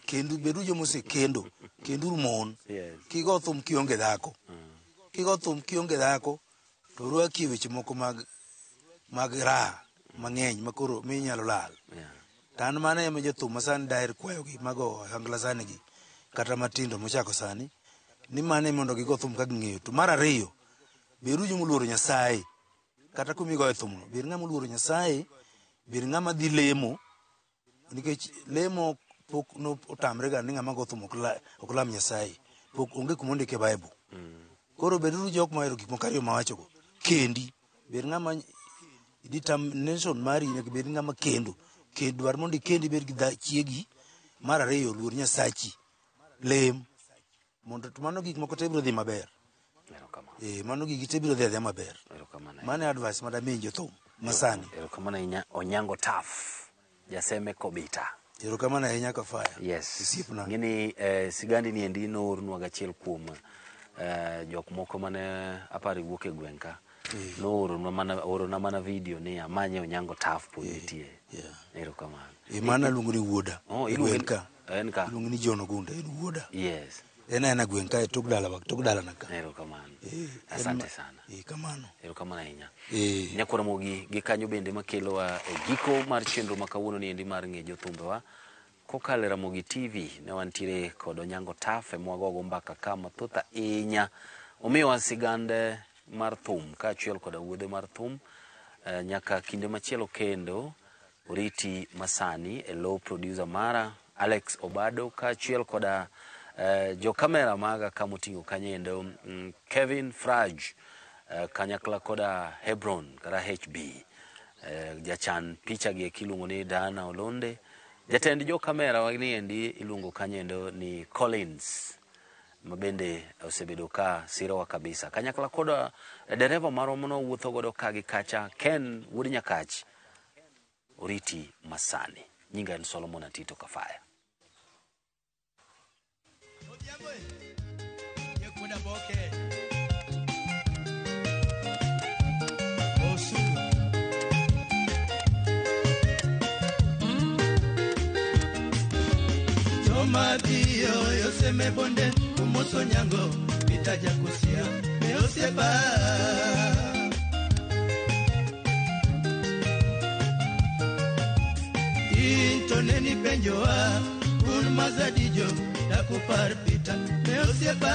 Speaker 8: Kendu, bedu joma osekendo, kenduru mon. Kigo thum kionge dhako. Kigo thum kionge dhako, to rwaki e weche moko mag raha mang'eny makoro minyalo lal. To an mano ema jothum masani daher kwayogi mago ohangla sani gi, kata matindo mochako sani, ni mano mondo gigo thum ka ging'eyo. To mar ariyo, beru joma oluoro Nyasaye. Kata kuma igoye thumno, bed ng'ama oluoro Nyasaye, bed ng'ama dhi lemo, nikech lemo pok no otamre ga ni ng'ama go thum ok lam Nyasaye. Pok onge kuma ondike e Bible. Koro beduru jok mohero gik moko ariyo mawachogo. Kendi, bed ng'ama determination mari nyaka bed ng'ama kendo. Kend, dwar mondo ikendi ibed gi chiegi. Mar ariyo, luor Nyasachi. Lem. Mondo to mano gik moko te biro dhi maber. Mano gigi te biro dhi adhiya maber. Mano e advice madamiyo jothum masani.
Speaker 4: Erokamano ahinya Onyango Taf, Jaseme Kobita.
Speaker 8: Erokamano ahinya Kafaya.
Speaker 4: Yes.
Speaker 8: Osiepna.
Speaker 4: Ng'eni sigandi ni endi noornwa gachiel kuom jok moko mane aparo wuok e gweng' ka. Nooronwa mana, oorona mana video ni amanye Onyango Taf pod nitie. Erokamano.
Speaker 8: Mano aluongo ni wuoda.
Speaker 4: Oh,
Speaker 8: e
Speaker 4: iluonge
Speaker 8: gweng' ka.
Speaker 4: En ka.
Speaker 8: Iluongo ni John Ogunda, en wuoda.
Speaker 4: Yes.
Speaker 8: En aena gweng' ka e tok dalawa, tok dalana ka.
Speaker 4: Erokamano. Asante sana.
Speaker 8: Kamano.
Speaker 4: Erokamano ahinya. Nyakwar Ramogi gi kanyo bende makelowa e giko mar chenro ma kawuono ni endi mar ng'e jothumbewa. Kokalo e Ramogi TV ne wantiere kod Onyango Taf ema wagogo mbaka ka mathoth ahinya. Omiyowa sigande mar thum kaachiel koda wuodhe mar thum. Nyaka kinde machielo kendo oriti masani e low producer mara Alex Obado kaachiel koda jo kamera maga kamoting'o kanyo endo Kevin Fraj kanyakla koda Hebron kata HB jachan picha gi eki iluongo ni Diana Olonde. Jatend jo kamera wagni endi iluongo kanyo endo ni Collins ma bende osebedo ka sirowa kabisa kanyakla koda dereva marwa manowuotho godo ka gi kacha Ken wuod Nyakach. Oriti masani. Nyinga en Solomon Atito Kafaya.
Speaker 6: Joma dhiyo yoseme bonde umoso nyango bitaja kusia me osiepa. Into neni penjoa un mazadijo dakupar pita me osiepa.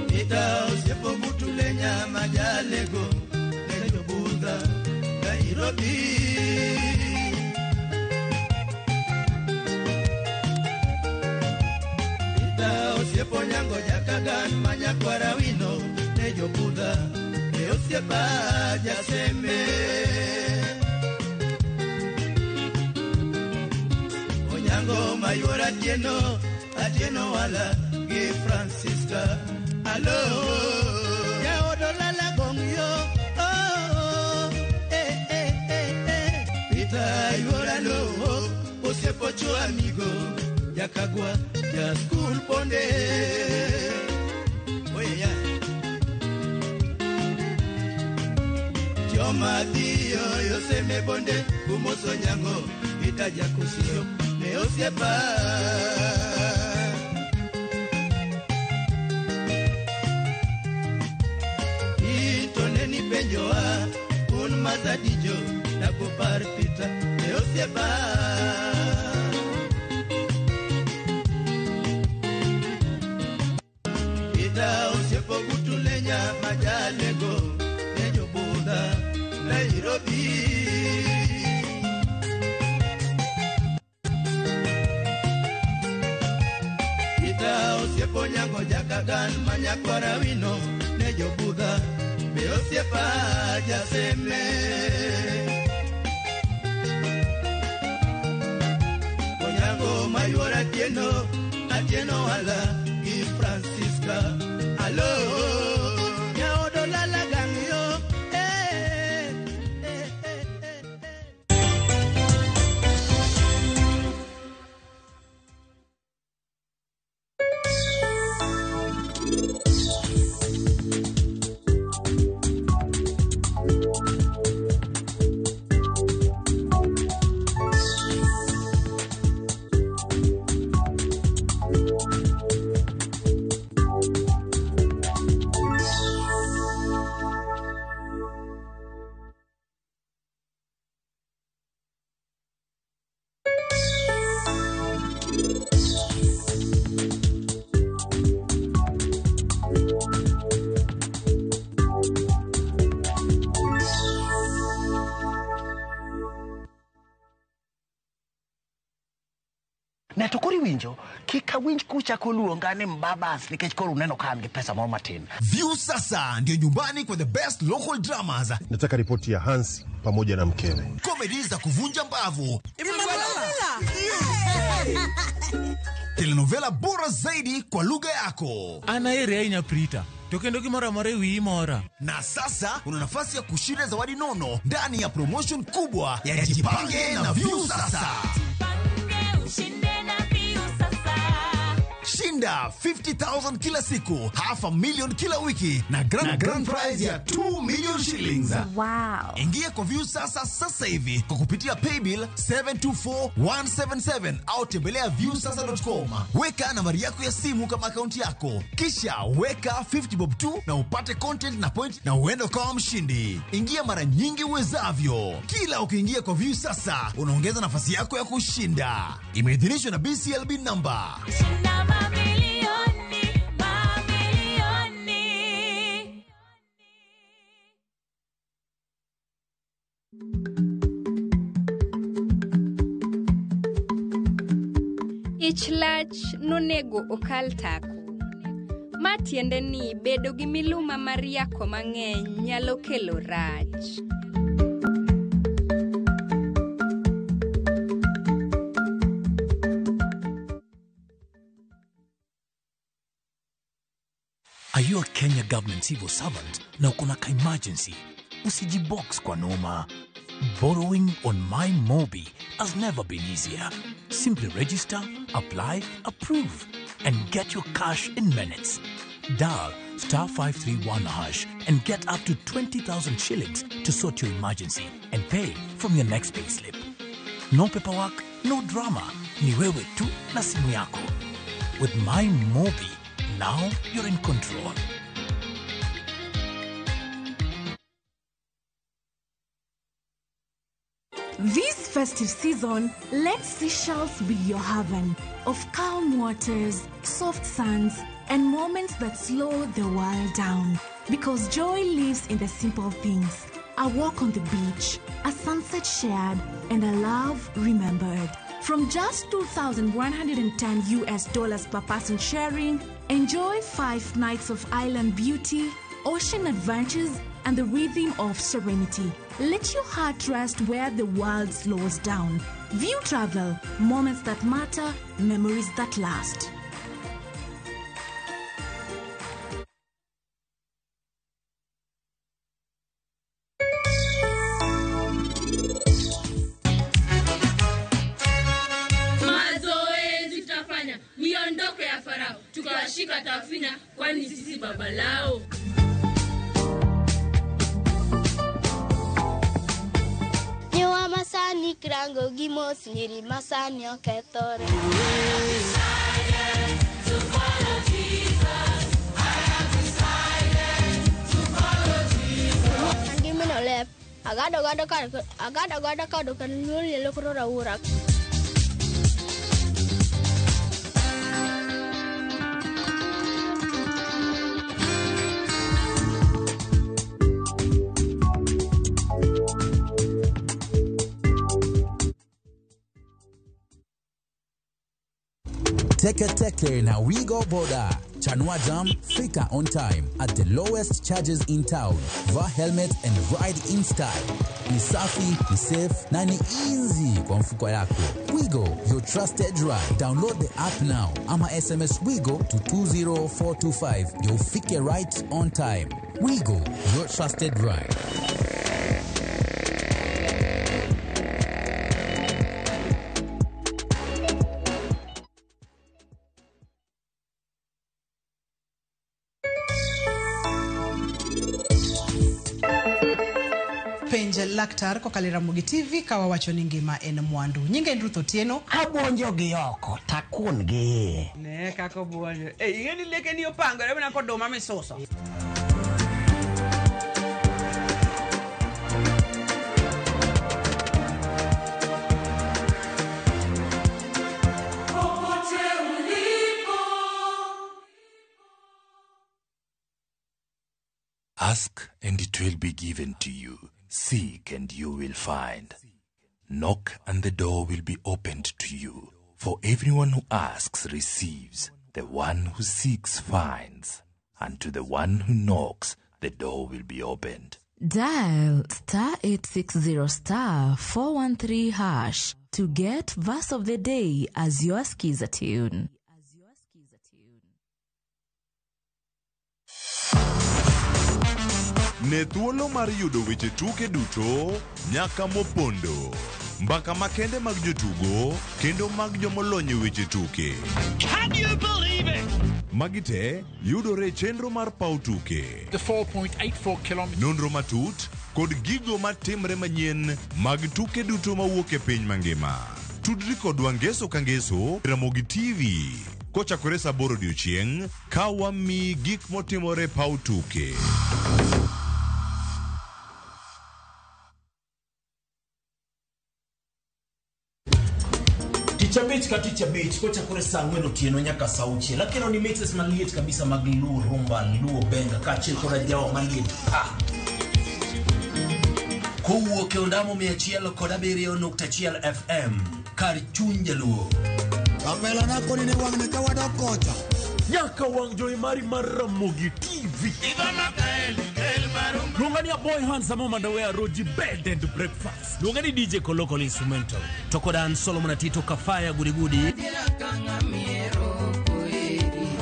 Speaker 6: Pita osiepo butule nyama jalego nejo budha Osiepo Nyango Jakagan Manyakwara Wino ne jobudha ne osiepa Jaseme. Onyango mayuora Atieno, Atieno wala gi Francisca. Alo, jaodo lala gongyo. Oh, eh, eh, eh, eh. Peter yuora lo, osiepo chu amigo. Jakagwa, ja school bonde. Oye ya. Choma dio, yoseme bonde. Kumoso nyango, Peter jakusio. Ne osiepa. Itoneni penjoa, un mazadijo, nakupar Peter, ne osiepa. Peter osiepo gutulenya majalego, ne jobudha, Nairobi. Osiepo Nyango Jakagan Manyakwara Wino ne jobudha be osiepa Jaseme. Onyango mayuora Atieno, Atieno wala gi Francisca. Alo, jaodo lala gangyo. Eh, eh, eh, eh.
Speaker 10: Ne to koro iwinjo kik awinj kuchako luonga ni mbabas nikech koro uneno ka an gi pesa moro matin.
Speaker 14: View sasa ndio nyumbani kwa the best local dramas.
Speaker 18: Nataka ripoti ya Hans pamoja na mkewe.
Speaker 14: Comedy za kuvunja mbavu. Telenovela bora zaidi kwa lugha yako.
Speaker 23: Anaere ahinya Prita. To kendo gimoro amora e wiyi mora.
Speaker 14: Na sasa una nafasi ya kushinda zawadi nono ndani ya promotion kubwa ya Jipange na View Sasa. Shinda 50,000 kila siku, 500,000 kila wiki na grand prize ya 2 million shillings.
Speaker 24: Wow.
Speaker 14: Ingia kwa View Sasa sasa hivi kwa kupitia paybill 724177 au tembelea viewsasa.com. Weka nambari yako ya simu kama akaunti yako, kisha weka 50 bob tu na upate content na point na uende ukawa mshindi. Ingia mara nyingi uwezavyo. Kila ukiingia kwa View Sasa unaongeza nafasi yako ya kushinda. Imeidhinishwa na BCLB number.
Speaker 29: Shinda mamilioni, mamilioni.
Speaker 25: Ich lach nonego okal tako. Ma tiende ni bedo gi miluma mar yako mang'eny nyalo kelo rach.
Speaker 3: Are you a Kenya government civil servant na uko na ka emergency? Usijibox kwa noma. Borrowing on My Mobi has never been easier. Simply register, apply, approve, and get your cash in minutes. Dial star 531 hash and get up to 20,000 shillings to sort your emergency and pay from your next payslip. No paperwork, no drama. Ni wewe tu na simu yako. With My Mobi, now you're in control.
Speaker 26: This festive season, let Seychelles be your haven of calm waters, soft sands, and moments that slow the world down. Because joy lives in the simple things. A walk on the beach, a sunset shared, and a love remembered. From just $2,110 US dollars per person sharing, enjoy 5 nights of island beauty, ocean adventures, and the rhythm of serenity. Let your heart rest where the world slows down. View Travel, moments that matter, memories that last.
Speaker 15: Mazoezi tutafanya miondoko ya Farao, tukawashika tafina, kwani sisi baba lao.
Speaker 2: Nyiwa masani kirango gi mos nyiri masani okethore. An gi min olep, agado godo kod kar nyuol nyalo koro raura.
Speaker 7: Teke Teke na Wigo Boda. Chanua Jam, fika on time at the lowest charges in town. Vaa helmet and ride in style. Ni safi, ni safe na ni easy kwa mfuko yako. Wigo, your trusted ride. Download the app now ama SMS Wigo to 20425 ndio ufike right on time. Wigo, your trusted ride.
Speaker 9: Penj laktar kokalo e Ramogi TV ka wawacho ni ngima en mwandu. Nyinga en Ruth Otieno.
Speaker 10: Abuonjo gi oko takun gi iye.
Speaker 12: Ne kaka obuonjo. Eh, ing'e ni leke ni opangore mana koduma misuso.
Speaker 29: Popote ulipo.
Speaker 3: Ask and it will be given to you. Seek and you will find. Knock and the door will be opened to you. For everyone who asks receives. The one who seeks finds. And to the one who knocks, the door will be opened.
Speaker 19: Dial star 860 star 413 hash to get verse of the day as your skiza tune.
Speaker 20: Ne thuolo mar yudo weche tuke duto nyaka mopondo, mbaka makende mag jotugo kendo mag jomolony e weche tuke.
Speaker 6: Can you believe it?
Speaker 20: Magi te yudore e chenro mar paw tuke.
Speaker 24: The 4.84 kilometers.
Speaker 20: Nonro matut kod gigo matimre manyien mag tuke duto mawuok e piny mangima. Tudri kodwa ngeso ka ngeso Ramogi TV kochakore saa 8 odiochieng' ka wamiyi gik motimore e paw tuke.
Speaker 27: Tich abich ka tich abich kochakore saa 4 otieno nyaka saa 6 akelo ni mixes maliet kabisa mag Luo rumba, Luo benga kaachiel koda jawa maliet pa.
Speaker 28: Kowuok e ondamo 107.1 FM kar chuny jaluo.
Speaker 30: Kamela nako ni wang'ni ka wadok kocha.
Speaker 31: Nyaka wang' jowi mari mar Ramogi TV. Luonga ni Aboy Handsome Omandawe Roji Bed and Breakfast.
Speaker 16: Luonga ni DJ Kolokol Instrumental. To kod an Solomon Atito Kafaya Gudigudi.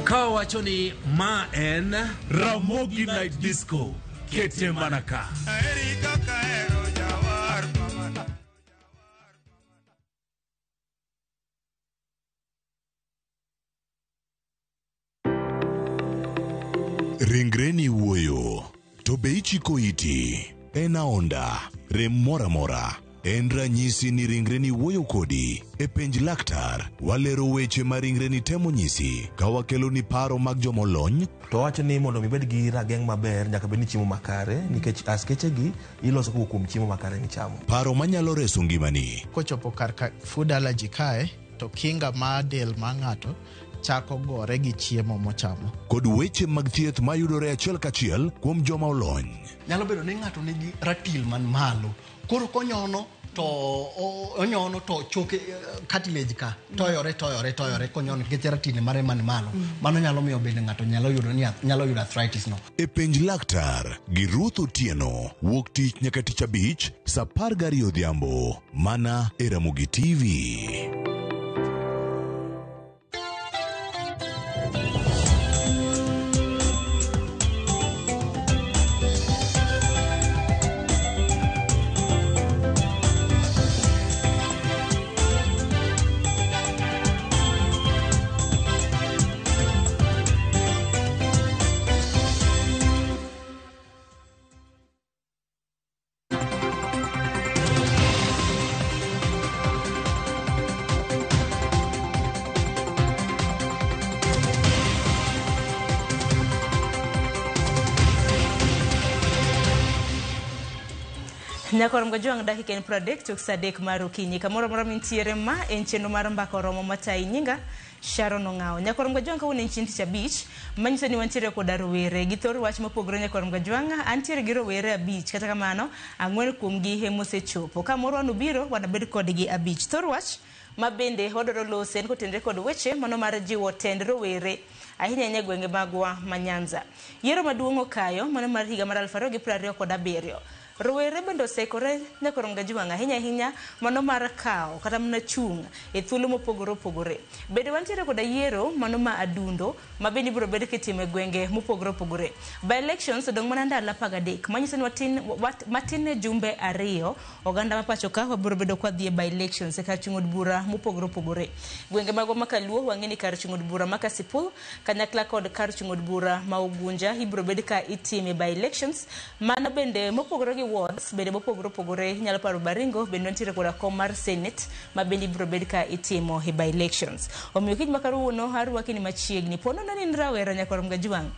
Speaker 16: Ka wacho ni ma en
Speaker 31: Ramogi Night Disco. Kete mana ka.
Speaker 20: Ringreni wuoyo, to be ichiko iti? En aonda, rem moro amora. En ranyisi ni ringreni wuoyo kodi. E penj laktar, walero weche ma ringreni temo nyisi ka wakeloni paro mag jomolony.
Speaker 32: To wacho ni mondo mi ibed gi rageng' maber nyaka bed ni chiemo makare nikech askeche gi iloso kowuok kuom chiemo makare michamo.
Speaker 20: Paro manyalo reso ngimani.
Speaker 33: Kochopo kar ka food allergy kae to kinga mar del mar ng'ato chako gore gi chiemo mochamo.
Speaker 20: Kod weche mag thieth mayudore achiel kachiel kuom joma olony.
Speaker 34: Nyalo bedo ni ng'ato nigi ratil man malo, koro konyono
Speaker 1: To onyono to choke cartilage ka toyore toyore toyore konyono nikech ratili mare man malo. Mano nyalo miyo bende ng'ato nyalo yudo ni nyalo yudo arthritis no.
Speaker 20: E penj laktar gi Ruth Otieno wuok tich nyaka tich abich saa 12 odhiambo mana e Ramogi TV.
Speaker 4: Nyakor Mgojwang' dakika en 30 tok saa 3 mar okinyi. Kamoro amora mintiere ma en chenro mar mbaka oromo matayi nyinga Sharon Ong'awo. Nyakor Mgojwang' kawuono en chieng' tich abich, manyiso ni wantiere koda rowere gi thor wach mopogore. Nyakor Mgojwang' antiere gi rowere 5, kata kamano 4 kuomgi emosechopo. Ka moro wanobiro wanabed kodgi 5. Thor wach ma bende wadwaro lose en kotenore kod weche mano mar jiwo tend rowere ahinya ahinya e gwenge magwa ma Nyanza. Yiero maduong' okayo mano mar higa mar 2027. Rowere bende oseikore Nyakor Mgajwang' ahinya ahinya mano mar kawo kata mana chung' e thuolo mopogore opogore. Bende wantiere koda yiero mano ma adundo ma bende ibiro bed kitimo e gwenge mopogore opogore. By elections odong' mana ndalo 13 manyiso ni matin ne jumbe 2 oganda ma pacho ka wabiro bedo kwa dhi e by elections e kar chung' od bura mopogore opogore. Gwenge magwa ma Kaluo wang'e ni kar chung' od bura ma Kasipul kanyakla kod kar chung' od bura ma Ugunja ibiro bed ka itime by elections. Mano bende mopogore gi wards bende mopogore opogore inyalo paro Baringo bende wantiere koda kom mar Senate ma bende ibiro bed ka itimo e by elections. Omiyo kiny ma kawuono arwaki ni machiegni. Po nono ni in rawera Nyakor Mgajwang',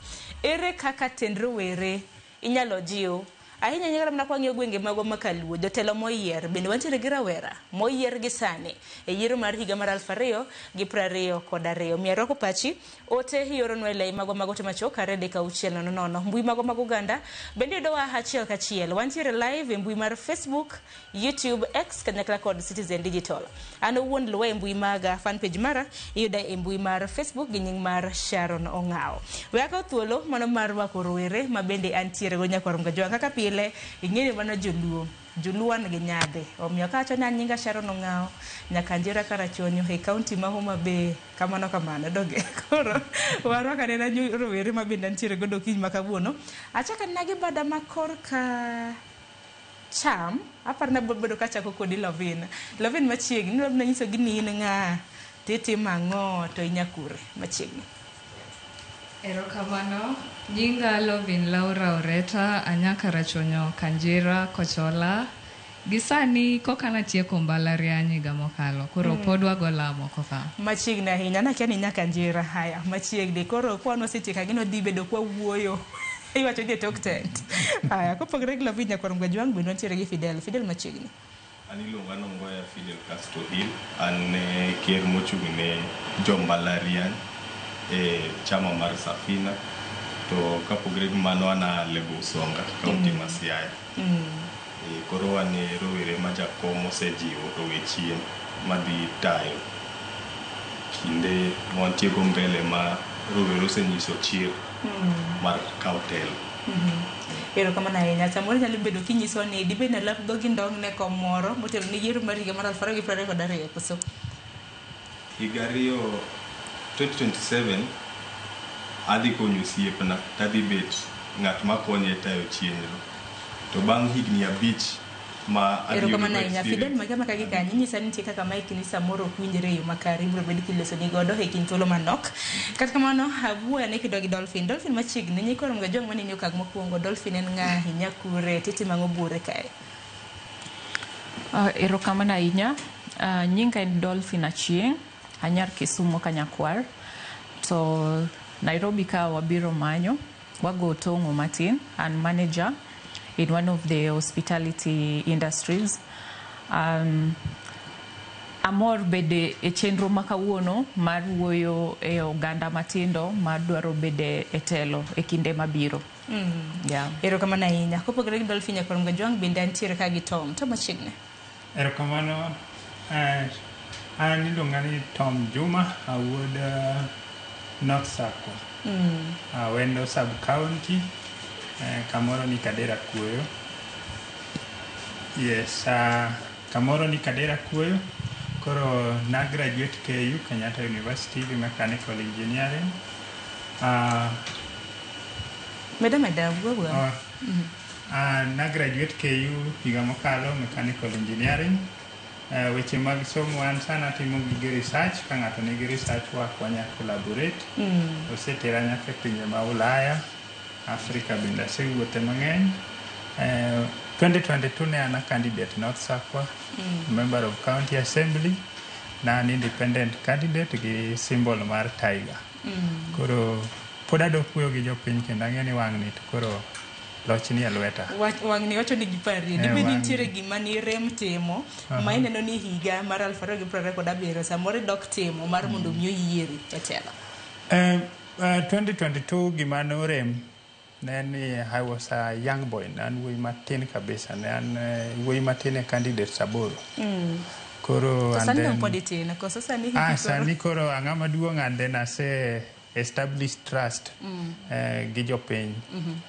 Speaker 4: ere kaka tend rowere inyalo jiw ahinya ahinya kata mana kwang'iyo gwenge magwa ma Kaluo, jotelo moyier bende wantiere gi rawera moyier gi sani e yiero mar higa mar 2022. Miyo arwako pachi ote ioronwa e lai magwa mag ote machuok 23600. Mbui magwa mag oganda bende yudowa achiel kachiel. Wantiere live e mbui mar Facebook, YouTube, X kanyakla kod Citizen Digital. An owuon luwa e mbui maga fan page mara iyuda e mbui mar Facebook gi nying mar Sharon Ong'awo. We akaw thuolo mano mar rwako rowere ma bende antiere go Nyakwar Mgajwang' kaka pile ing'eyo mano joluo. Joluo an gi nyadhi. Omiyo kawacho ni an nyinga Sharon Ong'awo, nyaka Njira Karachuonyo e kaunti ma Homa Bay, kamano kamano donge. Koro warwako anena rowere ma bende antiere godo okinyi ma kawuono. Achako anena gi bada ma korka cham, aparo ni abiro bedo kachako kodi Lovin. Lovin machiegni, nilobna nyisogi ni in ng'a, titimo ang'o, to inyakure machiegni.
Speaker 5: Erokamano. Nyinga Lovin Laura Oreta, anya Karachuonyo, Kanjira, Kochola. Gi sani koka natieko mbalariany higa mokalo, koro pod wago lamo koka.
Speaker 4: Machiegni ahinya, nakia ni nyaka Njira. Haya, machiegni. Koro kwa wasetieko ang'e ni wadhi bedo kwa wuoyo. Iwacho ni e tok tent. Haya, kopogore gi Lovin Nyakwar Mgajwang' bende wantiere gi Fidel. Fidel machiegni.
Speaker 8: An iluonga ni Ongoya Fidel Castro Hill. An e ker mochung' ne jo mbalariany e chama mar Safina. To kapogre gi mano an a Lego Usonga, kaunti ma Siaya. Koro wan e rowere ma jakom osejiwo to we chien madhi tayo kinde mwantiego mbele ma rowere osenyiso chir mar kawo telo.
Speaker 4: Erokamano ahinya. Samoro nyalo bedo kinyiso ni dibed ni alap dhogi ndong' ne kom moro motelo ne yiero mar higa mar 2022 koso?
Speaker 8: Higa 2027 adhi konyo osiepna tadhi bet ng'at makonye tayo chenro. To bang' higni 5 ma adhi yudo
Speaker 4: Erokamano ahinya. Fidel
Speaker 8: experience.
Speaker 4: Magama kagi kanyo inyisa ni nitie kaka mic ni samoro ok winjre e yo makare ibiro bed kilosoni godo e kind thuolo manok. Kata kamano awuoyo ane kido gi Dolphin. Dolphin machiegni nyikwa Mgajwang' maneni okang' mokwongo. Dolphin en ng'a, inya kure, titimo ang'o buore kae?
Speaker 11: Erokamano ahinya. Nyinga en Dolphin Achieng', anyar Kisumo Kanyakwar. To Nairobi ka wabiro manyo, wago tong'o matin. An manager in one of the hospitality industries. Amor bede e chenro ma kawuono mar wuoyo e oganda matindo madwaro bede e telo e kinde mabiro. Yeah.
Speaker 4: Erokamano ahinya. Kopogore gi Dolphin Nyakwar Mgajwang' bende antiere ka gi Tom. Tom machiegni.
Speaker 2: Erokamano. An iluonga ni Tom Juma, awuod North Sakwa. Awendo sub county, kamoro ni Kadera Kuoyo. Yes, kamoro ni Kadera Kuoyo. Koro na graduate KU, Kenyatta University, gi mechanical engineering.
Speaker 4: Meda meda wuo wuo.
Speaker 2: Na graduate KU higa mokalo mechanical engineering. Weche mag somo an sana timo gige research, ka ng'ato nigi research work wanya collaborate. Osetera nyaka e pinje ma Ulaya, Afrika bende asewuothe mang'eny. 2022 ne an a candidate North Sakwa, member of county assembly. Na an independent candidate gi symbol mar tiger. Koro pod adok wuoyo gi jopiny kendo ang'e ni wang'ni to koro loch ni e lweta.
Speaker 4: Wang'ni wacho ni giparie.
Speaker 2: Eh,
Speaker 4: Dibed
Speaker 2: wang'ni.
Speaker 4: nitiere gima ni rem timo ma ineno ni higa mar 2027 samoro idok timo mar mondo mi oyieri e telo.
Speaker 2: 2022 gima norem ne en ni I was a young boy, ne an wuoyi matin kabisa, ne an wuoyi matin e candidates 8. Koro
Speaker 4: To
Speaker 2: and
Speaker 4: sani dong
Speaker 2: then-
Speaker 4: pod itin, koso sani hiki
Speaker 2: Ah,
Speaker 4: koro-
Speaker 2: sani koro ang'ama duong' and then ase establish trust gi jopiny.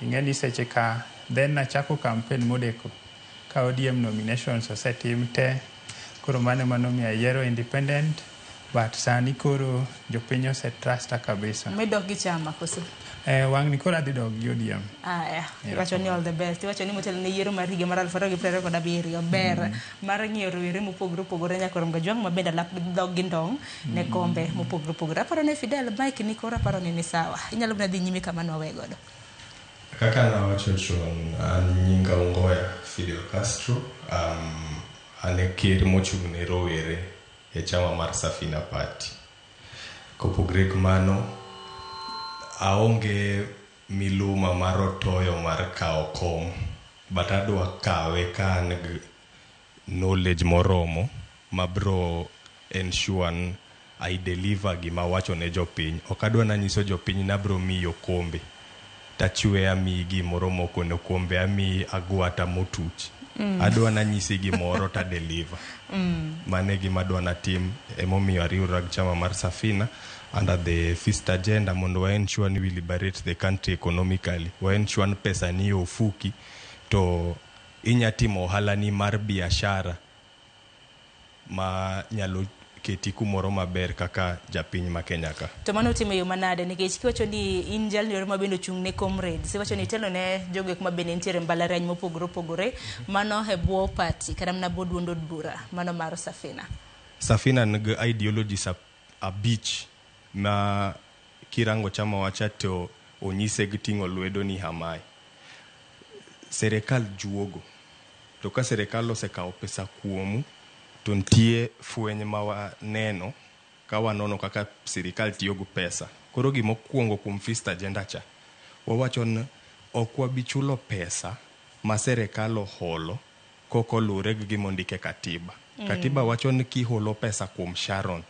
Speaker 2: Ing'e ni seche ka then nachako campaign modeko ka ODM nominations osetim te, koro mano ema nomiyo ayiero independent, but sani koro jopiny ose trusta kabisa.
Speaker 4: Midok gi chama koso?
Speaker 2: Wang'ni koro adhi dok gi ODM.
Speaker 4: Aya, iwacho ni all the best. Iwacho ni motelo ne yiero mar higa mar 2027 ber mar ng'iyo rowere mopogore opogore nyaka Romga Jwang' ma bende alap dhog gi ndong' ne kombe mopogore opogore. Aparo ni Fidel Mike ni koro aparo ni ni sawa. Inyalo mana dhi nyime kama nwawe godo.
Speaker 8: Kaka nawacho chon, an nyinga Ongoya Fidel Castro, an e ker mochung' ne rowere e chama mar Safina Party. Kopogre gi mano, aonge miluma mar otoyo mar kawo kom, but adwa kawe ka an gi knowledge moromo mabro ensure ni I deliver gima awacho ne jopiny. Ok adwa nanyiso jopiny ni abro miyi okombe, tachwe amiyi gimoro mokone okombe, amiyi agwata motuch. Adwa nanyisi gimoro ta deliver. Mano e gima adwa natim, emomiyo ariwora gi chama mar Safina under the fist agenda mondo wa ensure ni we liberate the country economically. Wa ensure ni pesa ni e ofuki to inya timo ohala ni mar biashara ma nyalo keti kumoro maber kaka japiny ma Kenya ka.
Speaker 4: To mano utimo e yo manade nikech kiwacho ni in jalno ma bende ochung' ne comrades, iwacho ni itelo ne jogo eko ma bende nitiere mbalariany mopogore opogore, mano e bwo party kata mana bwo duond od bura mano mar Safina.
Speaker 8: Safina nigi ideologies 5 ma kirango chama wacha to onyise gi ting'o lwedo ni hamae. Serikal juogo, to ka serikal osekawo pesa kuomu to nitie fweny ma waneno ka wanono kaka sirikal tiyo gi pesa. Koro gimokwongo kuom fixed agenda cha, wawacho ni ok wabi chulo pesa ma serikal oholo kokolure gi gima ondik e katiba. Katiba wacho ni kiholo pesa kuom Sharon,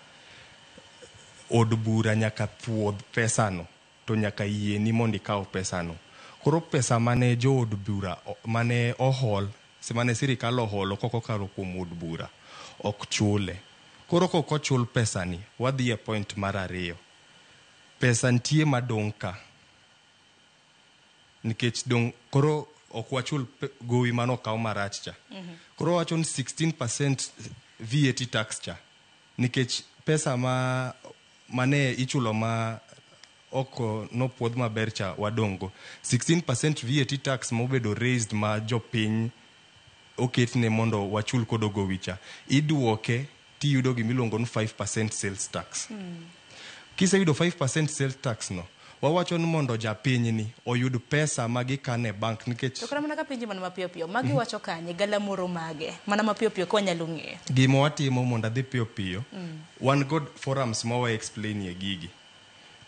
Speaker 8: od bura nyaka puodh pesano to nyaka yieni mondo ikaw pesano. Koro pesa mane jood bura mane ohol, mane sirikal oholo kokokalo kuom od bura ok chule. Koro kok ochul pesani, wadhi e point mar 2. Pesa nitie madong' ka. Nikech dong' koro ok wachul gowi mane okaw marach cha. Koro wacho ni 16% VAT tax cha. Nikech pesa ma mane ichulo ma ok nopuodh maber cha wadong' go. 16% VAT tax mobedo raised ma jopiny oketne mondo wachul kodo gowi cha. Iduoke tiyudo gimiluongo ni 5% sales tax. Kiseyudo 5% sales tax no, wawacho ni mondo japiny ni oyud pesa ma gikano e bank nikech
Speaker 4: To kata mana ka penji mana mapiyo piyo, magi wacho kanye, galamoro mage, mana mapiyo piyo ka wanyalo ng'eyo.
Speaker 8: Gima watimo mondo adhi piyo piyo, wan god forums ma wa explain ye gigi.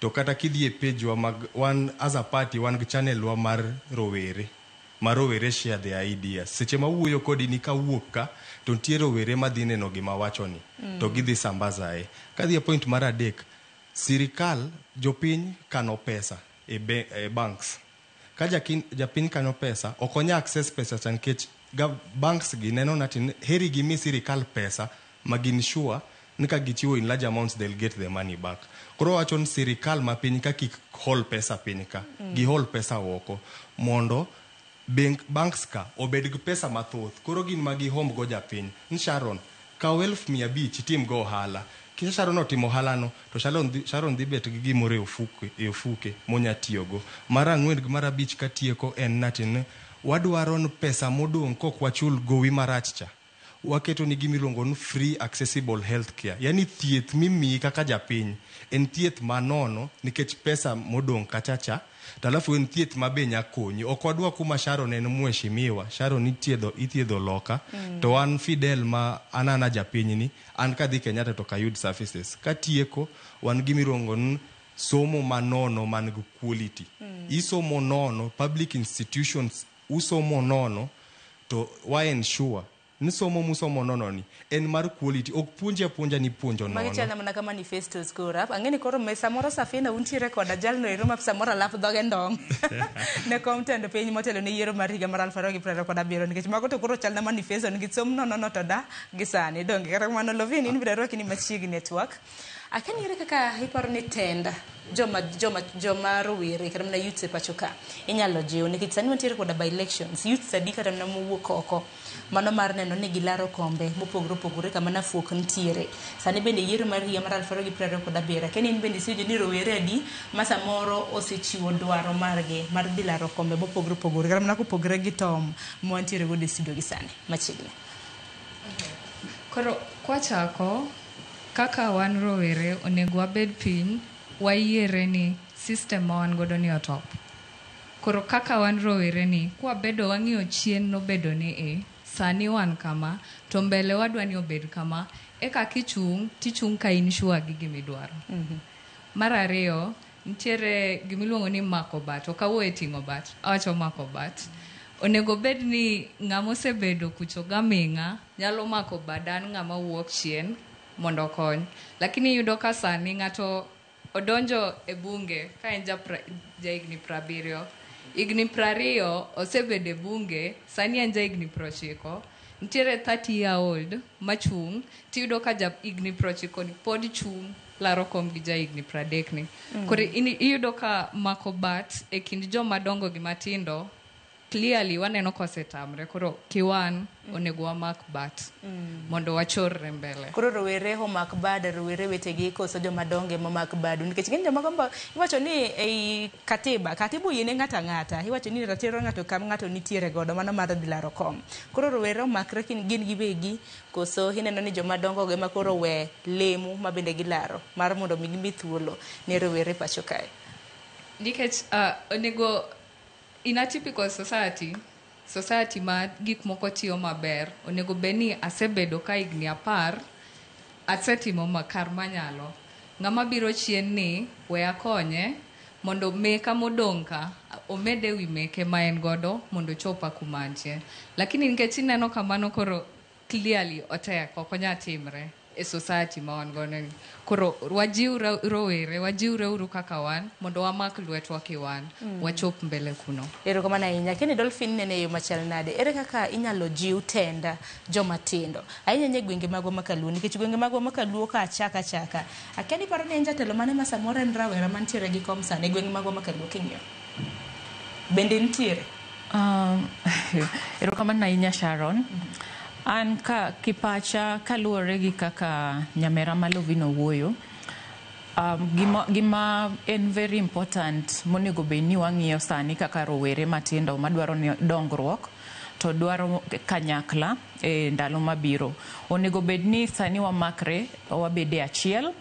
Speaker 8: To kata kidhi e page wa mag, wan as a party, wan gi channel wa mar rowere. Ma rowere share their ideas. Seche ma wuoyo kodi ni kawuok ka, to nitie rowere madhi neno gima wacho ni, to gidhi sambazae. Kadhi e point mar 3, sirikal, jopiny kano pesa e banks. Ka japiny kano pesa, ok onya access pesa cha nikech Banks gi neno nati heri gimi sirikal pesa ma gin sure ni ka gichiwo in large amounts they'll get the money back. Koro wacho ni sirikal ma piny ka kik hol pesa piny ka, gihol pesa oko mondo banks ka obed gi pesa mathoth. Koro gin ma gihomb go japiny. Ni Sharon, kaw 500,000 itim go ohala. Kisa Sharon otimo ohalano, to Sharon dhi bet gi gimoro e ofuke monya tiyogo. Mar 4 gi mar 5 katieko en nati ni wadwaro ni pesa modong' kok wachul gowi marach cha. Waketo ni gimiluongo ni free accessible health care. Yani thieth mimiyi kaka japiny en thieth manono nikech pesa modong' kacha cha. To alafu en thieth ma be nya konyi. Ok wadwa kuma Sharon en mheshimiwa. Sharon ithiedho loka. To an Fidel ma an ana japiny ni, an kadhi Kenyatta to ok ayud services. Katieko, wan gimiluongo ni somo manono man gi quality. Isomo nono, public institutions usomo nono, to wa ensure ni somo musomo nono ni en mar quality. Ok puonji apuonja ni puonjo nono.
Speaker 4: Magi chalo mana ka manifestos koro. Ang'e ni koro samoro Safina untiere koda jalno ero ma samoro alap dhoge ndong'. Ne kom tend piny motelo ne yiero mar higa mar 2027 nikech mago to koro chal na manifesto nikech som nono no to da gi sani. Donge kata kamano Lovin in biro rwaki ni machiegni e twak. Akia ni ere kaka iparo ni tend joma rowere kata mana youths e pacho ka inyalo jiw nikech sani wantiere koda by elections youths adi kata mana mowuok oko mano mar neno ni gilaro kombe mopogore opogore kama nafuok nitiere sani bende yiero mar higa mar 2027 akia ni in bende isewinjo ni rowere adi ma samoro osechiwo dwaro margi mar dhi laro kombe mopogore opogore kata mana kopogore gi Tom ma wantiere godo e studio gi sani machiegni.
Speaker 5: Koro kwachako kaka wan rowere onego wabed piny wayiere ni system ma wan godo ni otop. Koro kaka wan rowere ni kwabedo wang'iyo chien nobedo ni e sani wan kama to mbele wadwa ni obed kama eka kichung' tichung' ka in sure gi gimidwaro. Mar ariyo nitiere gimiluongo ni mako bat. Ok awuo e ting'o bat, awacho mako bat. Onego bed ni ng'ama osebedo kucho gaming'a nyalo mako bad an ng'ama wuok chien mondo okony. Lakini iyudo ka sani ng'ato odonjo e bunge ka en jahigni 70. Higni 20 osebedo e bunge, sani en jahigni 90. Nitiere 30 year old machung' tiyudo ka ja higni 90 ni pod chung' laro kom gi jahigni 30 ni. Koro iyudo ka mako bat e kind joma dongo gi matindo clearly waneno kosetamre. Koro kiwan onego wamak bat mondo wachorre mbele.
Speaker 4: Koro rowere omak bad rowere wetegi koso joma dongo ema omak badu nikech ng'eny joma gombo iwacho ni ei katiba oyiene ng'ato ang'ata iwacho ni ratiro ng'ato kam ng'ato nitiere godo mano mar dhi laro kom. Koro rowere omakre gin giwegi koso ineno ni joma dongo go ema koro we lemo ma bende gilaro mar mondo mi gimi thuolo ne rowere pacho kae.
Speaker 5: Nikech onego in a typical society ma gik moko tiyo maber, onego bed ni asebedo ka higni 10 asetimo kar manyalo. Ng'ama biro chien ni we akonye mondo meka modong' ka omed ewi meke ma en godo mondo ochopa kuma antie. Lakini nikech ineno kamano koro clearly otek, ok onyal timre e society ma wan godo ni. Koro wajiw rowere, wajiwre uru kaka wan mondo wamak lwetwa kiwan, wachop mbele kuno.
Speaker 4: Erokamano ahinya. Kendo Dolphin nene e yo machal nade? Ere kaka inyalo jiw tenda joma tindo? Ahinya ahinya e gwenge magwa ma kaluo nikech gwenge magwa ma kaluo ka achaka achaka. Akia ni iparo ni en jatelo mane ma samoro en rawera mantiere gi kom sani e gwenge magwa ma kaluo king'iyo? Bende nitiere?
Speaker 11: Erokamano ahinya Sharon. An ka kipacha kaluwore gi kaka nyamera ma Lovin owuoyo, gima en very important monego bed ni wang'iyo sani kaka rowere matindo madwaro ni dongruok to dwaro kanyakla e ndalo mabiro. Onego bed ni sani wamakre, wabede achiel,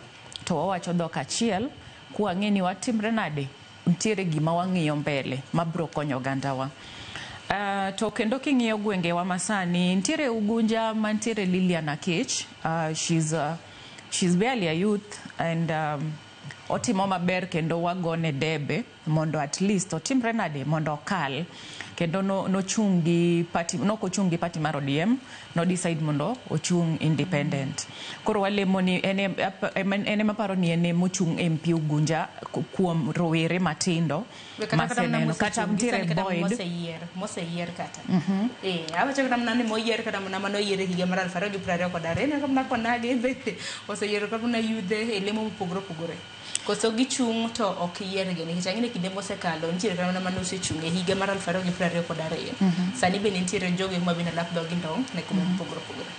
Speaker 11: to wawacho dhok achiel, kwang'e ni watimre nade, nitiere gima wang'iyo mbele mabiro konyo ogandawa. To kendo king'iyo gwengewa masani, nitiere Ugunja mantiere Lilian Akech. She's barely a youth and otimo maber kendo wagone debe mondo at least otimre nade mondo okal. Kendo nochung' gi party, nok ochung' gi party mar ODM, no decide mondo ochung' independent. Koro walemo ni en ema paro ni en ema ochung' MP Ugunja kuom rowere matindo maseneno kata nitiere Boyd
Speaker 4: moseyier kata. Awacho kata mana ni moyier kata mana manoyier e higa mar 2022 ineno mana konagi bende oseyiero kata mana yudhe e lemo mopogore opogore. Koso gichung' to ok yiergi nikech ang'e ni kinde mosekalo nitiere kata mana mane osechung' e higa mar 2022. Sani bende nitiere jogo ma bende lap dhogi ndong' ne kuma mopogore opogore.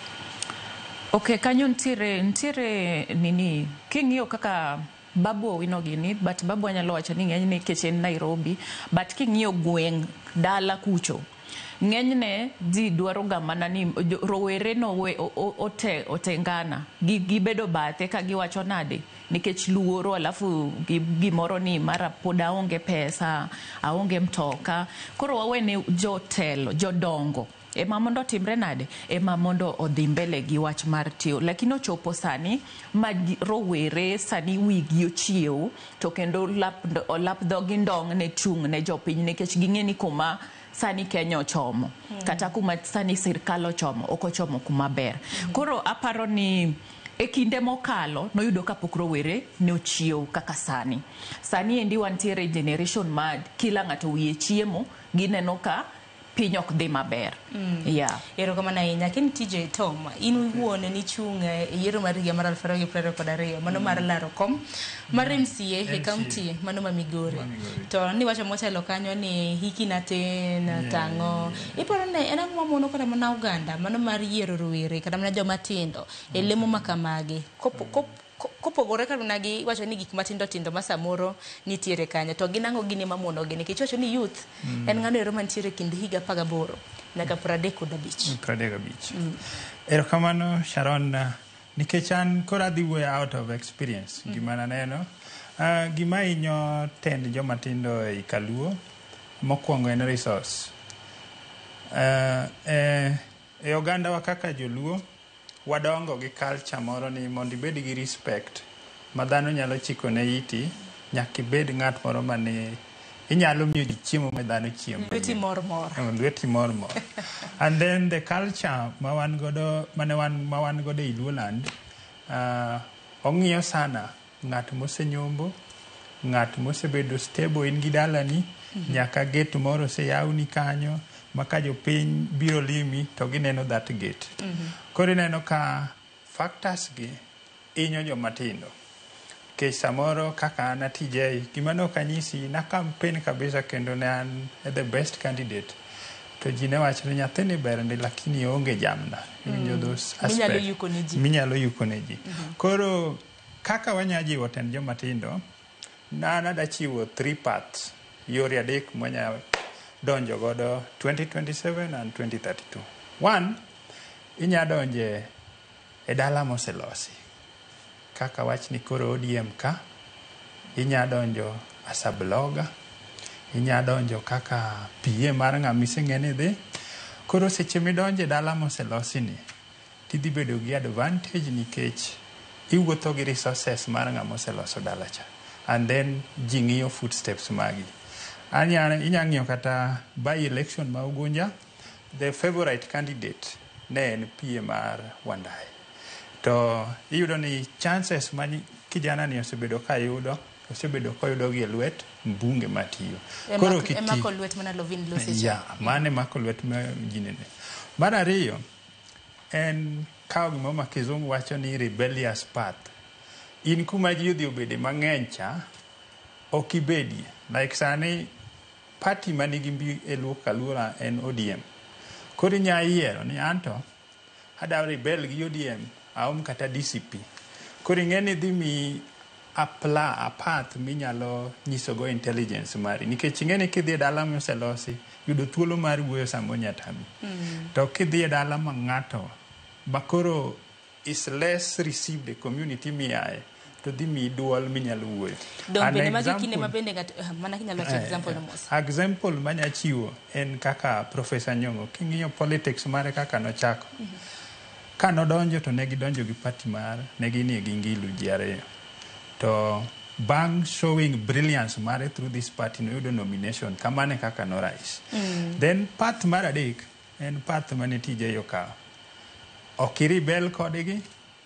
Speaker 11: Okay, kanyo nitiere nini king'iyo kaka Babu Owino gini, but Babu anyalo wacho ni ng'enyne nikech en Nairobi, but king'iyo gweng' dala kucho ng'enyne ji dwaro ga mana ni rowere no otengana gibedo bathe ka giwacho nade nikech luoro alafu gimoro ni mara pod aonge pesa, aonge mtoka. Koro wawene jotelo jodongo ema mondo otimre nade, ema mondo odhi mbele gi wach mar tiyo. Lakini ochopo sani ma rowere sani wigi ochiew to kendo lap dhogi ndong' ne chung' ne jopiny nikech ging'e ni kuma sani Kenya ochomo kata kuma sani sirkal ochomo ok ochomo kuma ber. Koro aparo ni e kinde mokalo noyudo kapok rowere ne ochiew kaka sani. Sani endi wantiere generation ma kila ng'ato wiye chiemo, gineno ka piny ok dhi maber. Yeah.
Speaker 4: Erokamano ahinya. Ken TJ Tom, in iwuon nichung' e yiero mar higa mar 2022 mano mar laro kom mar MCA e kaunti mano ma Migori. To niwacho motelo kanyo ni hiki natin tang'o. Iparo ni en ang'o mamono kata mana oganda mano mar yiero rowere kata mana joma tindo e lemo ma kamagi kopogore kata mana gi wacho ni gik matindo tindo ma samoro nitiere kanyo to gin ang'o gini mamono gi nikech iwacho ni youth en ng'ano ero mantiere kind higa 18 nyaka 35.
Speaker 2: 35. Erokamano Sharon, nikech an koro adhi wuoyo out of experience gima naneno. Gima hinyo tend joma tindo ei Kaluo mokwongo en resource. E ogandawa kaka joluo wadongo gi culture moro ni mondo ibed gi respect ma dhano nyalo chiko ne iti nyaka ibed ng'at moro mane inyalo miyo ji chiemo ma dhano chiemo.
Speaker 4: Lweti mor mor.
Speaker 2: Lweti mor mor. And then the culture ma wan godo mane wan ma wan godo ei Luoland ong'iyo sana ng'at mosenyombo, ng'at mosebedo stable in gi dalani, nyaka gate moro oseyawni kanyo ma ka jopiny biro limi to gineno that gate. Koro ineno ka factors gi hinyo joma tindo. Nikech samoro kaka an atijei, gima ne ok anyisi, na campaign kabisa kendo ne an the best candidate. To ji ne wacho ni nyathini ber ndi lakini oonge jamna. Iwinjo those
Speaker 4: Minyalo
Speaker 2: aspect.
Speaker 4: yuko ne ji.
Speaker 2: Minyalo yuko ne ji. Koro kaka wanya jiwo tend joma tindo, an ada chiwo three paths, yore adek mwanya donjo godo 2027 and 2032. One, inya donje e dala moselosi. Kaka wach ni koro ODM ka, inya donjo as a blogger, inya donjo kaka PA mar ng'ama iseng'e ni dhi. Koro seche midonjo e dala moselosi ni, tidhi bedo gi advantage nikech iwuotho gi resources mar ng'ama oseloso dala cha. And then ji ng'iyo footsteps magi. Inya ng'iyo kata by election ma Ugunja, the favorite candidate ne en PA mar Wandayi. To iyudo ni chances ma kijana ni osebedo ka yudo, osebedo koyudo gi e lwet mbunge matiyo.
Speaker 4: Koro emako lwet mana Lovin Lucy.
Speaker 2: Yeah, mane mako lwet ma ginene. Mar ariyo, en kawo gimoro ma kizungu wacho ni rebellious path. In kuma ji odhi obede mang'eny cha, ok ibedie. Like sani, party manigi mbi e Luo Kaluora en ODM. Koro inya yiero ni anto, ada rebel gi ODM, aom kata DCP. Koro ing'e ni dhi miyi a path minyalo nyisogo intelligence mari. Nikech ing'e ni kidhi e dala moselosi, yudo thuolo mar wuoyo samoro nya tami. To kidhi e dala ma ng'ato, ma koro is less received e community miaye, to dhi miyi duol minyalo wuoyo.
Speaker 4: Dong bende magi kinde ma bende ng'ato mana kinyalo wacho example no mos.
Speaker 2: Example manya chiwo en kaka Professor Nyong'o. King'iyo politics mare kaka nochako. Ka nodonjo to ne gidonjo gi party mar, ne ginie gi Ngilu ji ariyo. To Bang' showing brilliance mare through this party, noyudo nomination. Kamano e kaka no rise. Then path mar adek en path mane TJ okawo. Ok iribel kodgi,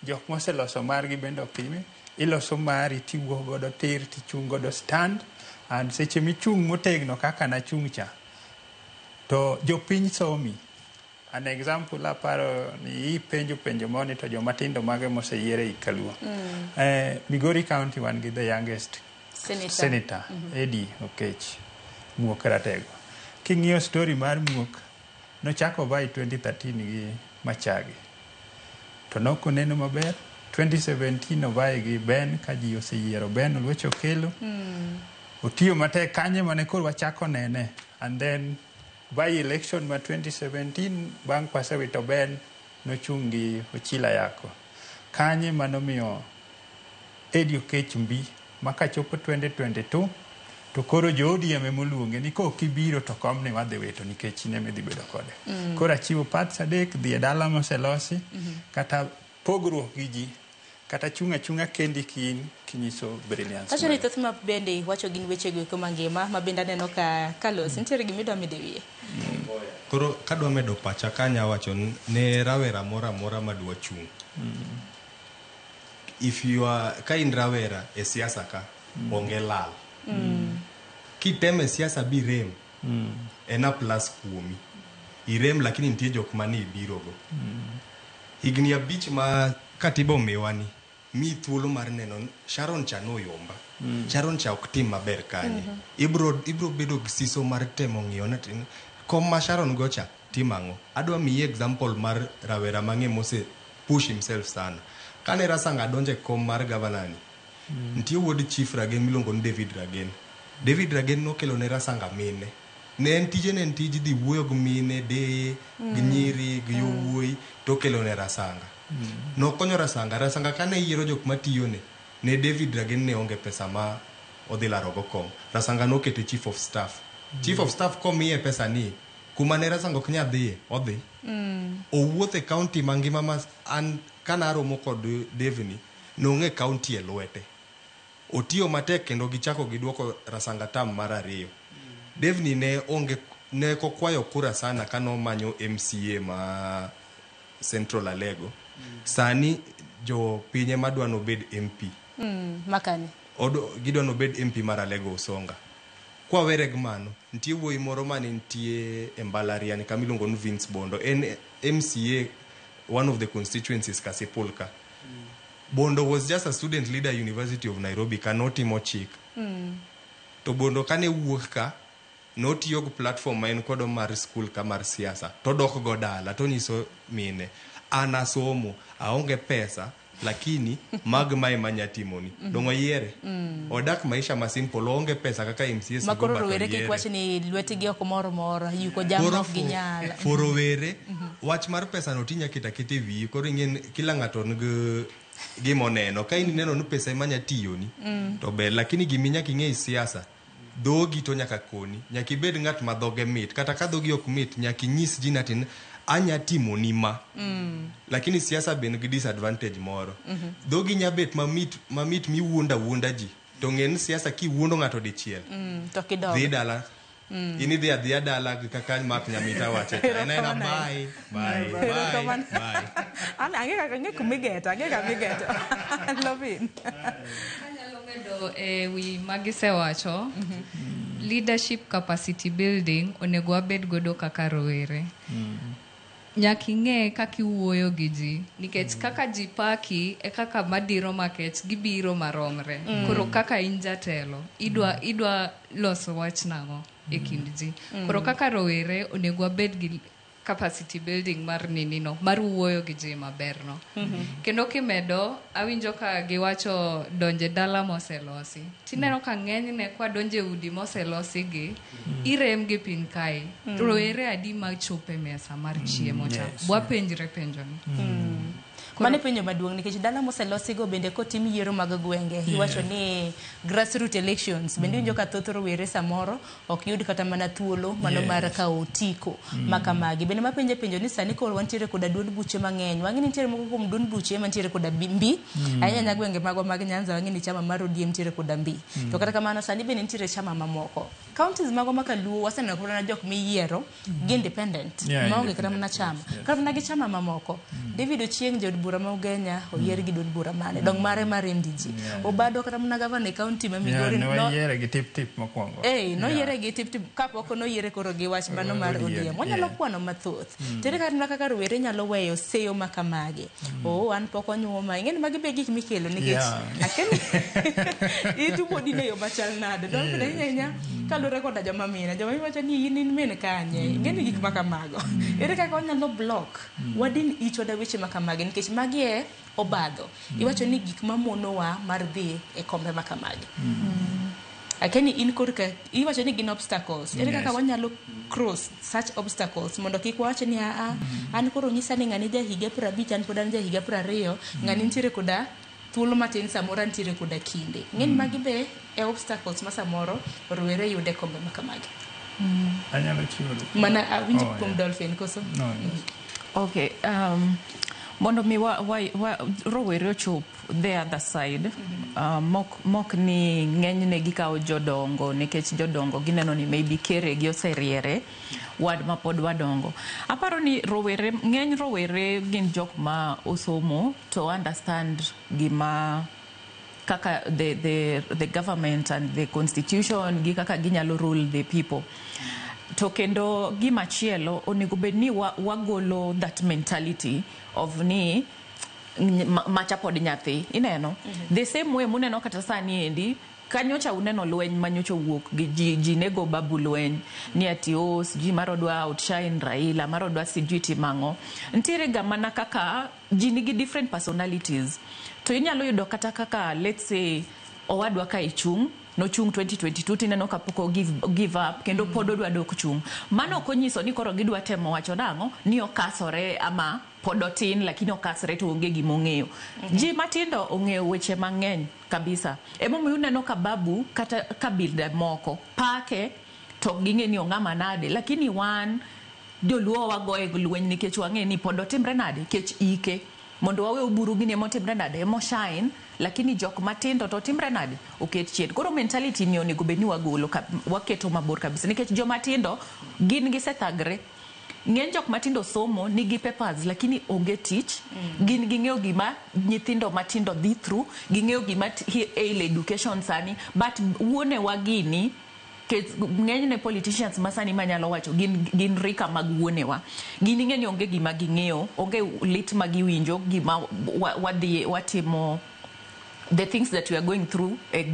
Speaker 2: jok moseloso margi bende ok time. Iloso mari tiwuok godo tir tichung' godo stand and seche michung' motegno kaka nachung' cha to jopiny somi. An example aparo ni ipenjo penjo moni to joma tindo mage moseyier ei Kaluo. Migori County wan gi the youngest
Speaker 4: Senator.
Speaker 2: Senator Eddie Okech Muok Ratego. King'iyo story mar Muok, nochako vie 2013 gi Machage. To nokoneno maber. 2017 ovie gi Ben ka ji oseyiero Ben Oluoch Okello. Otiyo matek kanye mane koro wachako nene. And then by election ma 2017 bang' kwasewito Ben nochung' gi Ochila Yako. Kanye manomiyo Eddie Okech mbi ma kachopo 2022 to koro jo ODM emoluonge ni kok ibiro to komni wadhi wito nikech in ema idhi bedo kode. Koro achiwo paths adek, dhi e dala moselosi, kata pogruok gi ji, kata chung' achung'a kendi kiin kinyiso brilliance.
Speaker 4: Kacho ni
Speaker 2: mari.
Speaker 4: thoth ma bende wacho gin weche go eko mangima ma bende aneno ka Carlos nitiere gima idwa medo e wiye.
Speaker 8: Koro kadwa medo pacha kanya wacho ne rawera moro amora madwa chung'. If you are ka in rawera e siasa ka, onge lal. Kiteme siasa birem, en a plus kuomi. Irem lakini nitie jok mane ibirogo. Higni 5 ma katiba omiwa ni, mi thuolo mar neno ni Sharon cha noyomba. Sharon cha ok tim maber kanye. Ibro bedo gi siso mar temo ng'iyo ni kom ma Sharon go cha tim ang'o. Adwa miyi example mar rawera mang'e mose push himself sana. Kane Rasanga donjo e kom mar gavana ni, nitie wuod Chief Ragen miluongo ni David Ragen. David Ragen nokelo ne Rasanga mine. Ne en tije ne en tij dhi wuoyo gi mine, deye, gi nyiri, gi yowuoyi, to okelo ne Rasanga. Nokonyo Rasanga. Rasanga kane yiero jok matiyone, ne David Ragen ne onge pesa ma odhi larogo kom. Rasanga nokete chief of staff. Chief of staff komiye pesa ni, kuma ne Rasanga ok nyal dhiye, odhi. Owuotho e county mangima ma an kanaromo kod Devni, nong'e county e lwete. Otiyo matek kendo gichako giduoko Rasanga tam mar 2. Devni ne onge ne kokwayo kura sana kanomanyo MCA ma Central Alego. Sani jo pinye madwa nobed MP.
Speaker 4: Makani.
Speaker 8: Gidwa nobed MP mar Alego Usonga. Kwa were gi mano, nitie wuoyi moro mane nitie e mbalariany kama iluongo ni Vince Bondo. En MCA one of the constituencies Kasipul ka. Bondo was just a student leader University of Nairobi kanotimo chik. To Bondo kane wuok ka, notiyo gi platform ma en kodo mar school ka mar siasa. To dok go dala, to nyiso mine, an asomo, aonge pesa, lakini mag mae manya timoni. Dong' oyiere. Odak maisha ma simple, oonge pesa kaka MCA
Speaker 4: Ma koro
Speaker 8: but
Speaker 4: rowere kik
Speaker 8: oyiere.
Speaker 4: wach ni lwetgi ok mor mor, yuko jamni ok ginyal.
Speaker 8: For rowere, wach mar pesa no tinya keto aketa e wiyi. Koro ing'e kila ng'ato nigi gima oneno. Ka in ineno ni pesa ema nya tiyoni, to ber. Lakini gima nyaka ing'e e siasa, dhogi to nyaka koni. Nyaka ibed ng'at ma dhoge mit. Kata ka dhogi ok mit, nyaka inyis ji ni anya timoni ma. Lakini siasa be nigi disadvantage moro. Dhogi nya bet mamit, mamit miwuondo awuonda ji. To ng'e ni siasa kiwuondo ng'ato dichiel,
Speaker 4: To kidog.
Speaker 8: dhi dala. In idhi adhiya dala gi kaka Mark Nyamita wacho cha. En aena bye, bye, bye, bye.
Speaker 4: An ang'e kaka ang'e kumigeto, ang'e kamigeto. Lovin.
Speaker 5: Anyalo medo e wi magisewacho, leadership capacity building onego wabed godo kaka rowere. Nyaka ing'e kaka iwuoyo gi ji, nikech kaka ji paki e kaka madiro makech gibiro maromre. Koro kaka in jatelo, idwa loso wach nang'o e kind ji. Koro kaka rowere onego wabed gi capacity building mar nini no, mar wuoyo gi ji maber no. Kendo kimedo, awinjo ka giwacho donje dala moselosi. Tineno ka ng'enyne kwa donje udi moselosi gi, irem gi piny kae. Rowere adi machopo e mesa mar chiemo cha? Bwapenjre penjo ni.
Speaker 4: Mano e penjo maduong' nikech dala moselosigo bende kotim yiero mag gwenge iwacho ni grassroots elections bende iwinjo ka thoth rowere samoro ok yud kata mana thuolo mano mar kawo otiko ma kamagi. Bende mapenjo penjo ni sani koro wantiere koda duond buche mang'eny. Wang'e ni nitiere moko kuom duond buche mantiere koda mbi. Ahinya ahinya gwenge magwa mag Nyanza wang'e ni chama mar ODM nitiere koda mbi. To kata kamano sani bende nitiere chama mamoko. Counties magwa ma kaluo waseneno kata mana jok miyiero gi independent maonge kata mana chama. Kata mana gi chama mamoko. David Ochieng jaod bura ma Ugenya oyier gi duond bura mane. Dong mare mar MDG. Obado kata mana gavana e county ma Migori.
Speaker 2: Ne wayiere gi tip tip mokwongo.
Speaker 4: Noyiere gi tip tip kapok noyiere koro gi wach mano mar ODM. Wanyalo kwano mathoth. Tere kata mana kaka rowere nyalo weyo seyo ma kamagi. Oh, an pok onyuoma. Ing'eni magi be gik mikelo nikech akeni itubo dine yo machal nade. Dolphin ahinya ahinya kaluwore koda joma mine. Joma mine wacho ni in in min kanye. Ing'eni gik ma kamago. Ere kaka wanyalo block wadin ichwa da weche ma kamagi nikech magi e obadho. Iwacho ni gik mamonowa mar dhi e kombe ma kamagi. Akeni in korka iwacho ni gin obstacles. Ere kaka wanyalo cross such obstacles mondo kik wawach ni aa an koro nyisa ni ng'ani ja higa 50 an pod an ja higa 20 ng'ani nitiere koda thuolo matin samoro antiere koda kinde. Ng'eni magi be e obstacles ma samoro rowere yude e kombe ma kamagi.
Speaker 2: Anyalo chiwo dwoko.
Speaker 4: Mana awinjo kuom Dolphin koso?
Speaker 2: No, yes.
Speaker 11: Okay, mondo mi wa rowere ochop the other side, mok ni ng'enyne gikawo jodongo nikech jodongo gineno ni maybe kere gi oseriere wad ma pod wadongo. Aparo ni rowere, ng'eny rowere gin jok ma osomo to understand gima kaka the government and the constitution gi kaka ginyalo rule the people. To kendo gimachielo onego bed ni wagolo that mentality of ni macha pod nyathi ineno. The same way muneno kata sani endi kanyocha uneno lweny manyocha owuok gi ji nego Babu lweny ni ati o sijui mar odwa outshine Raila mar odwa sijui timang'o. Nitiere ga mana kaka ji nigi different personalities to inyalo yudo kata kaka let's say owadwa ka ichung' nochung' 2022 tineno ka pok give up kendo pod odwa dok chung'. Mano ok onyiso ni koro gidwa temo wacho nang'o ni okasore ama pod otin lakini okasre to onge gima ong'eyo. Ji matindo ong'eyo weche mang'eny kabisa. Emomiyo uneno ka Babu kata kabila moko pake to ok ging'e ni ong'ama nade lakini wan joluo wagoye lweny nikech wang'e ni pod otimre nade nikech ike mondo wawe oburu gini emotimre nade emo shine lakini jok matindo to timre nade oket chien. Koro mentality ni onego bed ni wagolo waketo mabor kabisa nikech joma tindo gin gisethagre. Ng'eny jok matindo somo nigi papers lakini onge tich. Gin ging'eyo gima nyithindo matindo dhi through, ging'eyo gima ail education sani but wuonewa gini ng'enyne politicians masani manyalo wacho gin rika mag wuonewa. Gin ing'e ni onge gima ging'eyo, onge lit ma giwinjo gima wadhi watimo the things that we are going through e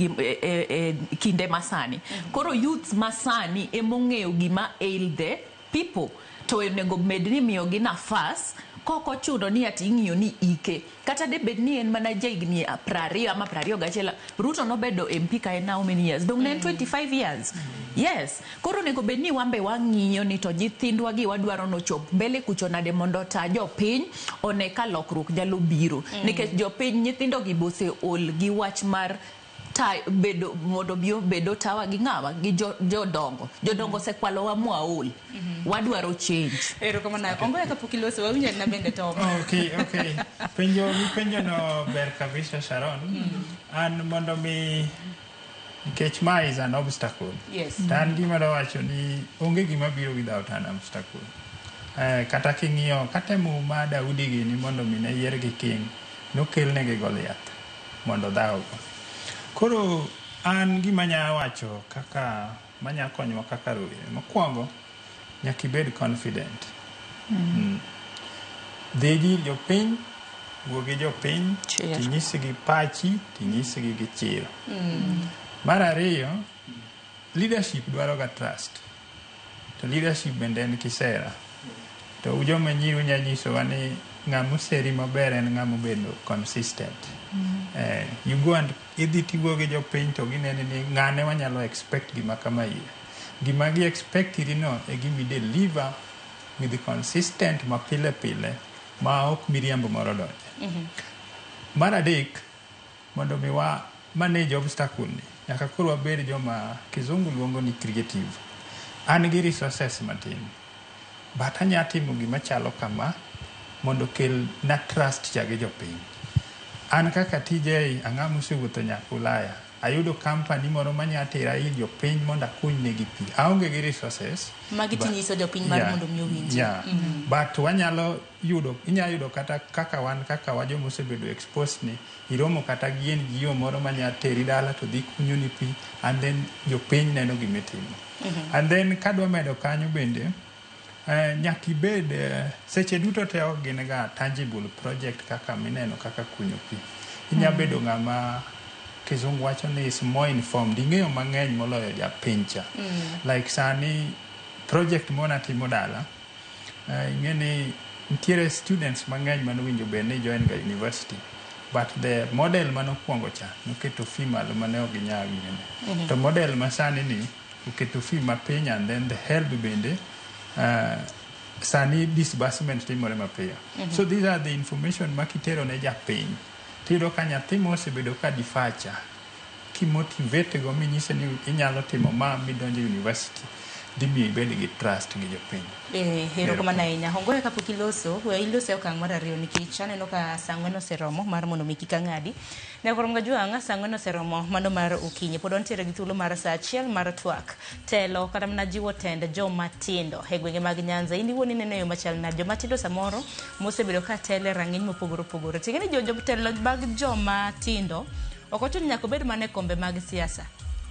Speaker 11: kinde masani. Koro youths masani emong'eyo gima ail the people to onego bed ni miyogi nafas kok ochuno ni ati ing'iyo ni ike kata de bed ni en mana jahigni 20 ama 21. Ruto nobedo MP ka en how many years? Dong ne en 25 years. Yes. Koro onego bed ni wambe wang'iyo ni to nyithindwa gi wadwaro nochop mbele kucho nade mondo ta jopiny one ka lokruok nyalo biro. Nikech jopiny nyithindo gi bose ol gi wach mar bedo mondo bi obedo tawa gi ng'awa gi jodongo. Jodongo osekwalowa mwaol. Wadwaro change.
Speaker 4: Erokamano. Ongoya kapok iloso wawinjo na bende to.
Speaker 2: Okay. Penjo mipenjo no ber kabisa Sharon. An mondo mi nikech ma is an obstacle.
Speaker 4: Yes.
Speaker 2: To an gima dawacho ni onge gima biro without an obstacle. Kata king'iyo kata e muma Daudi gini mondo mi ne yier gi king nokelnegi Goliath mondo dhawgo. Koro an gima anya wacho kaka manya konyowa kaka rowere. Mokwongo nyaka ibed confident. Dhi gi jopiny, wuo gi jopiny, tinyisgi pachi, tinyisgi gi chir. Mar ariyo, leadership dwaro ga trust. To leadership bende en kisera. To ujoma nyiri unya nyisowa ni ng'ama oseri maber en ng'ama obedo consistent. You go and idhi tiwuo gi jopiny to gineno ni ng'ane wanyalo expect gima kama ire. Gima gi expect iri no e gima i deliver with consistent ma pile pile Ma ok miriambo moro donje. Mar adek, mondo mi wa manage obstacle ni, nyaka koro wabed joma kizungu luongo ni creative. An gi resources matin, but anya timo gima chalo kama mondo kel na trust cha gi jopiny. An kaka TJ ang'ama mosewuotho nyaka Ulaya, ayudo company moro manya tera ir jopiny mondo akuny negi pi. Aonge gi resources.
Speaker 4: Magi tinyiso jopiny mar mondo mi owinji.
Speaker 2: But wanyalo yudo, inyalo yudo kata kaka wan kaka wa joma osebedo exposed ni iromo kata gi NGO moro manya teri dala to dhi kunyo ni pi, and then jopiny neno gimitimo. And then kadwa medo kanyo bende, nyaka ibed seche duto te ok gin ga tangible project kaka mineno kaka kunyo pi. Inya bedo ng'ama kizungu wacho ni is more informed, ing'eyo mang'eny moloyo japiny cha. Like sani project mona timo dala, ing'e ni nitiere students mang'eny manowinjo bed ni join ga university, but the model manokwongo cha noketo fee malo mane ok ginyal ginene. To model masani ni oketo fee mapiny, and then the HELB bende sani disbursement timore mapiyo. So these are the information ma kitero ne japiny, tiyudo ka nyathi mosebedo ka defer cha, kimotivate go minyise ni inyalo timo ma midonjo e university, dhi miyo ibed gi trust gi jopiny.
Speaker 4: Erokamano ahinya. Ongoya kapok iloso, we iloso e okang' mar ariyo nikech aneno ka saa ang'wen oseromo mar mondo mi kik ang'adi. Nyakorom Gajwang', saa ang'wen oseromo mano mar okinyi. Pod wantiere gi thuolo mar saa achiel mar twak. Telo kata mana jiwo tend joma tindo e gwenge mag Nyanza. In iwuon ineno e yo machal nade? Joma tindo samoro mosebedo ka telo e rang'iny mopogore opogore. Ting'e ni jotelo mag joma tindo ok ochuno nyaka obed mana e kombe mag siasa.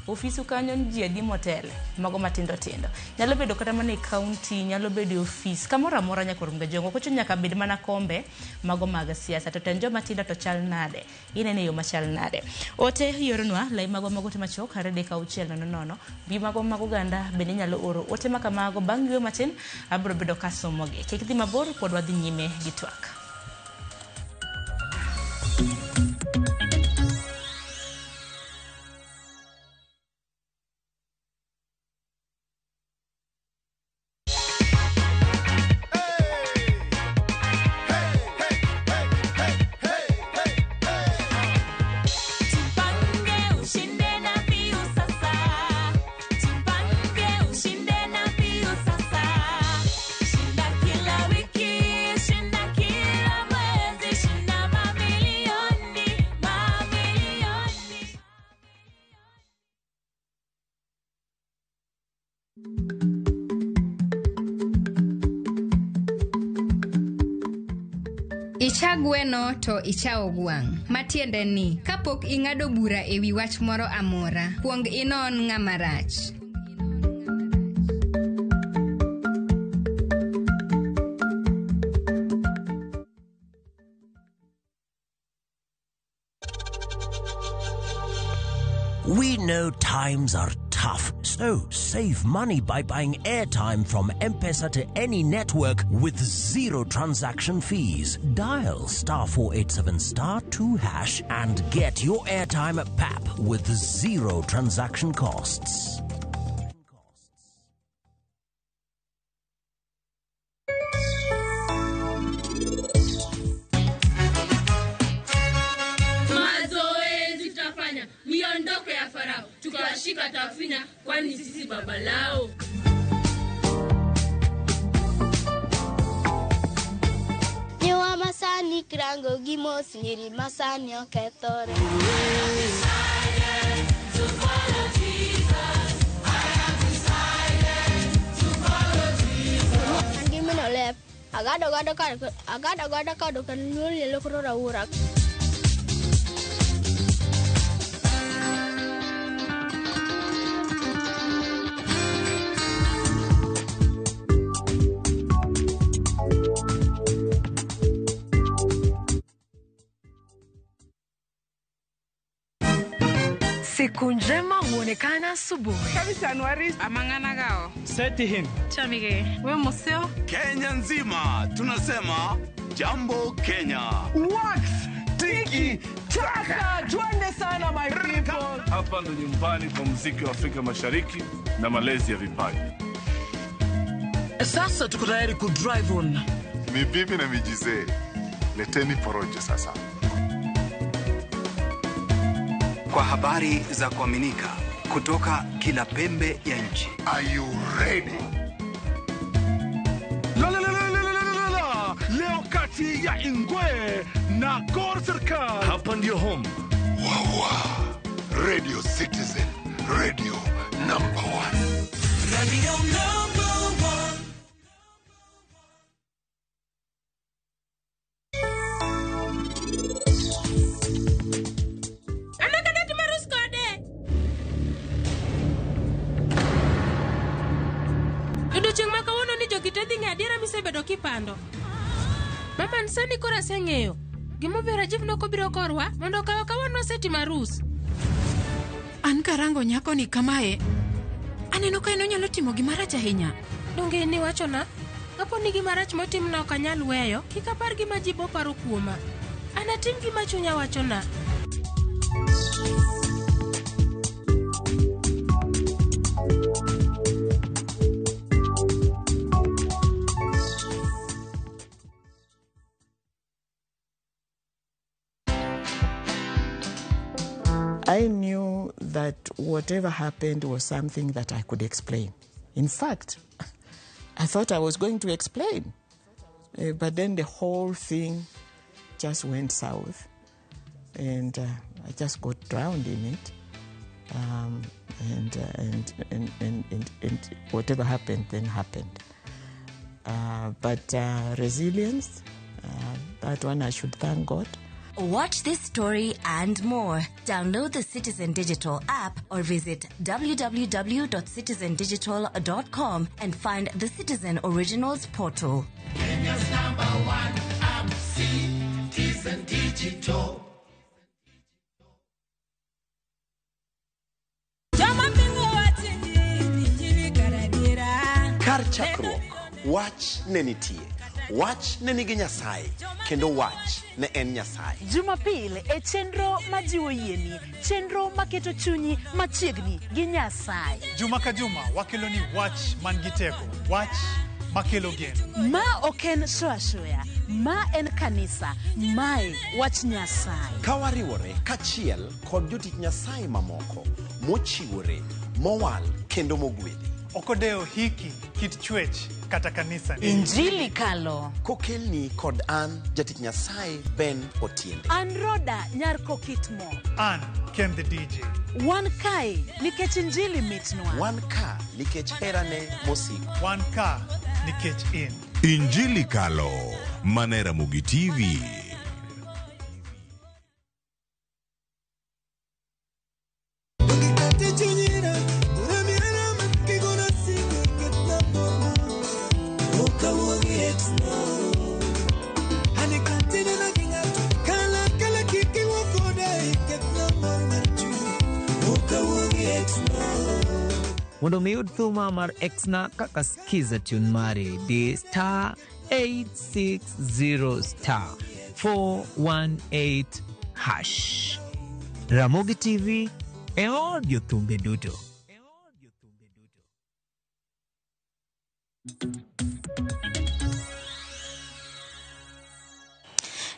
Speaker 4: Ofisu kanyo ji adi motele mago matindo tindo nyalo bedo kata mana e county, nyalo bedo e ofis kamoro amora. Nyakorom Gajwang', ok ochuno nyaka bed mana kombe mago mag siasa. To tend joma tindo to chal nade? Ineno e yo machal nade? Ote ioronwa lai magwa mag ote machuok 23600. Bi magwa mag oganda bende inyalo oro ote makamago. Bang' yueyo matin abiro bedo kasomogi. Kik dhi mabor, pod wadhi nyime gi twak.
Speaker 29: Jipange ushinde na Piu sasa. Jipange ushinde na Piu sasa. Shinda kila wiki, shinda kila mwezi, shinda mamilioni, mamilioni.
Speaker 5: Icha gweno to ichawo gwang'. Matiende ni, kapok ing'ado bura e wi wach moro amora, kuong inon ng'ama rach.
Speaker 16: We know times are tough, so save money by buying airtime from M-Pesa to any network with zero transaction fees. Dial *487*2# and get your airtime at PAP with zero transaction costs.
Speaker 7: Mazoezi tutafanya miondoko ya Farao, tukawashika tafinya, kwani sisi baba lao.
Speaker 9: Nyiwa masani kirango gi mos, nyiri masani okethore. An gi min olep, agado godo kod ok anyuol lielo koro raura.
Speaker 10: Siku njema huonekana asubuhi.
Speaker 12: Amang'ana
Speaker 13: Setihin.
Speaker 4: Chamige. We museo.
Speaker 20: Kenya nzima tunasema jambo Kenya.
Speaker 12: Wax tiki taka, twende sana my people.
Speaker 14: Hapa ndo nyumbani kwa muziki wa Afrika Mashariki na malezi ya vipaji.
Speaker 27: Sasa tuko tayari ku drive on.
Speaker 3: Mibibi na mijizee, leteni porojo sasa.
Speaker 6: Kwa habari za kuaminika kutoka kila pembe ya nchi.
Speaker 3: Are you ready?
Speaker 14: La, la, la, la, la, la, la, la. Leo kati ya Ingwe na Gor Serikal. Hapa ndio home.
Speaker 3: Wawa. Radio Citizen, radio number one.
Speaker 29: Radio number one.
Speaker 7: Odiochieng' ma kawuono ni jogi te dhi ng'eyo adiera misebedo kipando. Mama sani koro aseng'eyo. Gimomiyo Rajiv nokobiro korwa mondo okaw akawa wasetimo arus.
Speaker 13: An karango nyakoni kamae, aneno ka en onyalo timo gimarach ahinya.
Speaker 7: Donge in iwachona? Kapo ni gimarach motimna ok anyal weyo, kik apar gima ji bo paro kuoma. Anatim gima chunya wachona.
Speaker 15: I knew that whatever happened was something that I could explain. In fact, I thought I was going to explain. But then the whole thing just went south, and I just got drowned in it. And whatever happened, then happened. But resilience, that one I should thank God.
Speaker 17: Watch this story and more. Download the Citizen Digital app or visit www.citizendigital.com and find the Citizen Originals portal.
Speaker 29: Kenya's number one app, Citizen Digital.
Speaker 18: Kar chakruok, wach ne nitie. Wach ne nigi Nyasaye, kendo wach ne en Nyasaye.
Speaker 19: Jumapil e chenro majiwo yieni, chenro maketo chunyi machiegni gi Nyasaye.
Speaker 21: Juma ka juma wakelo ni wach man gi teko, wach makelo geno.
Speaker 19: Ma ok en shoashoya, ma en kanisa, mae wach Nyasaye.
Speaker 18: Ka wariwore kachiel kod jotich Nyasaye mamoko mochiwore, mowal kendo mogwedhi.
Speaker 21: Ok odewo hiki, kit chwech kata kanisa.
Speaker 19: Injili kalo.
Speaker 18: Kokelni kod an jatich Nyasaye Ben Otiende.
Speaker 19: An Roda nyar Kokitmo.
Speaker 21: An Ken the DJ.
Speaker 19: Wan kae nikech injili mitnwa.
Speaker 18: Wan ka nikech herane mosiko.
Speaker 21: Wan ka nikech in.
Speaker 20: Injili kalo. Mana e Ramogi TV.
Speaker 22: Mondo mi yud thuma mar Exna kaka skiza tune mari di star 860 star 418 hash. Ramogi TV e od jothumbe duto.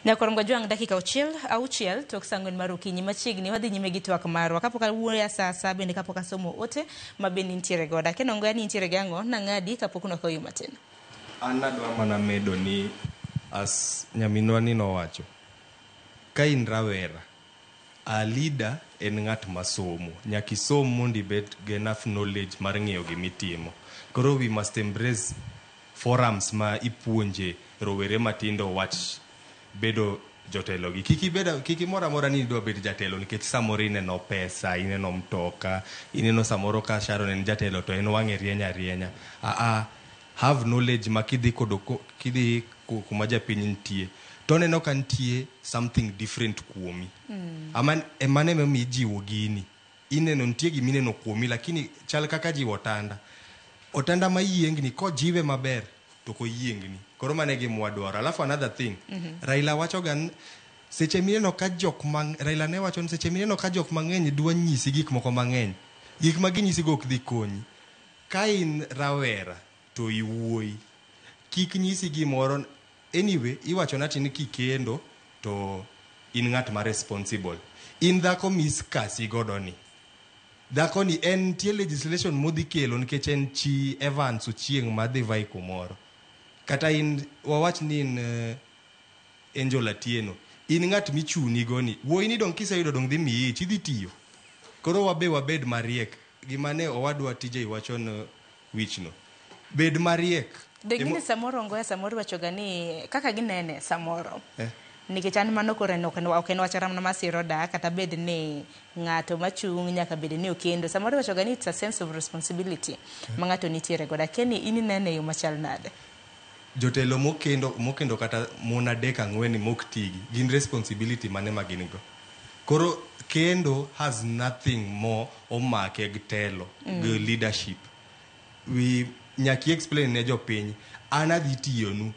Speaker 4: Nyakwar Mgajwang' dakika auchiel tok saa ang'wen mar okinyi machiegni wadhi nyime gi twak marwa kapok awuoyo sa sa bende kapok asomo ote ma bende nitiere godo. Kendo ngoya ni nitiere gi ang'o nang'adi kapok nokayo matin.
Speaker 8: An adwa mana medo ni as nyaminwa ni nowacho, ka in rawera, a leader en ng'at masomo. Nyaka isom mondo ibed gi enough knowledge mar ng'eyo gimitimo. Koro we must embrace forums ma ipuonje rowere matindo wach bedo jotelo gi. Kik imor amora ni idwa bedo jatelo nikech samoro ineno pesa, ineno mtoka, ineno samoro ka Sharon en jatelo to en wang'e rieny arienya. Have knowledge ma kidhi kodo kidhi kuma japiny nitie to oneno ka nitie something different kuomi. Mano emomiyo ijiwo gini. Ineno nitie gimineno kuomi lakini chal kaka jiwo otanda. Otanda ma yiengni kojiwe maber to ok oyiengni. Koro mano e gima wadwaro. Alafu another thing, Raila wacho ga seche mineno ka jok Raila ne wacho ni seche mineno ka jok mang'eny dwa nyisi gik moko mang'eny, gik ma ginyisigo ok dhi konyi. Ka in rawera to iwuoyi, kik nyisi gimoro Anyway, iwacho nati ni kikendo to in ng'at ma responsible. In dhako miskasi godo ni. Dhako ni en nitie legislation modhi kelo nikech en chi Evans Ochieng' madhi vai kumoro. Kata in wawach ni in Angel Atieno. In ng'at michuni go ni. Wuoyi ni dong' kiseyudo dong' dhi miyi ich, idhi tiyo. Koro wabe wabed mariek. Gima ne owadwa TJ wacho no wichno. Bed mariek.
Speaker 4: Dengine samoro Ngoya samoro iwachoga ni kaka ginene samoro.
Speaker 8: Eh.
Speaker 4: Nikech an mano koro en ok en wach mana masiro dak kata bed ni ng'ato machung' nyaka bed ni okendo. Samoro iwachoga ni it's a sense of responsibility ma ng'ato nitiere godo. Akia ni in inene e yo machal nade?
Speaker 8: Jotelo mokendo kata mon 3 4 mok tigi gin responsibility mane ma gin go. Koro kendo has nothing more omake gi telo gi leadership. We nyaki explain ne jopiny an adhi tiyonu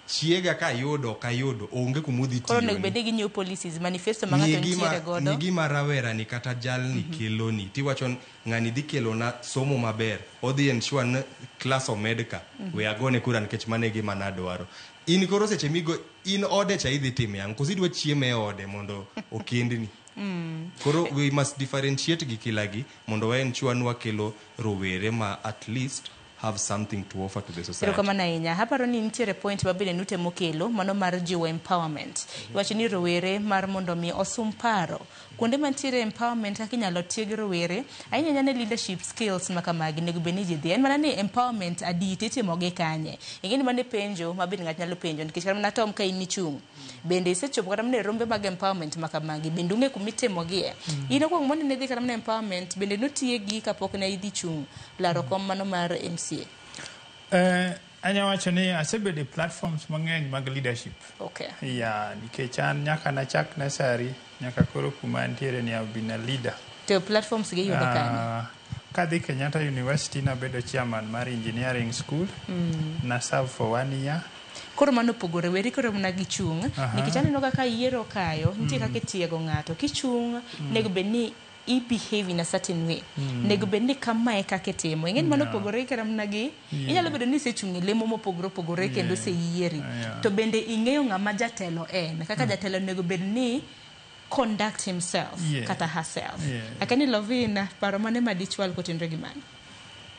Speaker 8: chiega kayudo ok ayudo onge kumudhi
Speaker 4: Koro onego
Speaker 8: tiyoni.
Speaker 4: bed ni ging'iyo policies, manifesto ma ng'ato nitiere godo.
Speaker 8: Ng'i gima rawera ni kata jalni keloni tiwacho ni ng'ani dhi kelona somo maber odhi ensure ni klas omed ka we agone kura nikech mano e gima nadwaro. In koro seche migo in ode cha idhi time ang'o koso idwa chiemo e ode mondo okendni. Koro we must differentiate gi kilagi mondo wa ensure ni wakelo rowere ma at least have something to offer to the society.
Speaker 4: Erokamano ahinya. Aparo ni nitiere point ma bende nutemo kelo, mano mar jiwo empowerment. Iwacho ni rowere mar mondo mi osum paro. Kuonde mantiere empowerment kaka inyalo tieg rowere, ahinya ahinya ne leadership skills ma kamagi onego bed ni ji dhi. En mana ni empowerment adi titimo gi kanye. Ing'e ni mano e penjo ma bende ng'ato nyalo penjo nikech kata mana Tom ka in ichung', bende isechopo kata mana e rombe mag empowerment ma kamagi, bende ung'e kuma itimogie. In okuongo mondo ne idhi kata mana empowerment, bende notiegi kapok ne idhi chung' laro kom mano mar MCA?
Speaker 1: Anya wacho ni asebedo e platforms mang'eny mag leadership.
Speaker 4: Okay.
Speaker 1: Yeah, nikech an nyaka nachak nursery nyaka koro kuma antiere ni I've been a leader.
Speaker 4: To platforms gi yudo kanye?
Speaker 1: Kadhi Kenyatta University nabedo chairman mar engineering school. Na serve for 1 year.
Speaker 4: Koro mano opogore, weri koro mana gi chung', nikech aneno kaka yiero kayo, nitie kaka itiego ng'ato. Kichung', nego bed ni i behave in a certain way. Nego bed ni kamae kaka itimo. Ing'e ni mano opogore kata mana gi, inyalo bedo ni isechung' e lemo mopogore opogore kendo oseyieri. To bende ing'eyo ng'ama jatelo en. Kaka jatelo onego bed ni conduct himself kata herself. Akani Lovina, paro mane ma dichwal kotenore gi mano?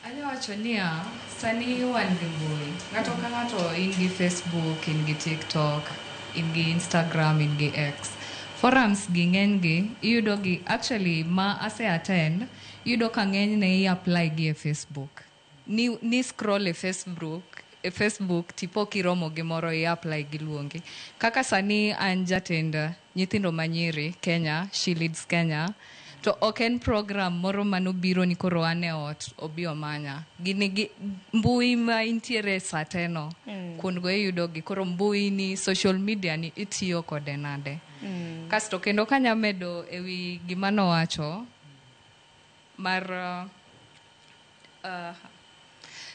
Speaker 2: Anya wacho niya, sani wan gi mbui. Ng'ato ka ng'ato in gi Facebook, in gi TikTok, in gi Instagram, in gi X. Forums gi ng'eny gi, iyudo gi, actually ma ase attend, iyudo ka ng'eny ne i apply gi e Facebook. Ni scroll e Facebook, tipo kiromo gi moro i apply gi luongi. Kaka sani an jatend nyithindo manyiri Kenya, She Leads Kenya, to ok en program moro manobiro ni koro an e ot obi omanya. Gini gi mbui ma intiere sa te no, kuondgo iyudo gi. Koro mbui ni, social media ni itiyo kode nade. Kasto kendo kanya medo ewi gima nowacho mar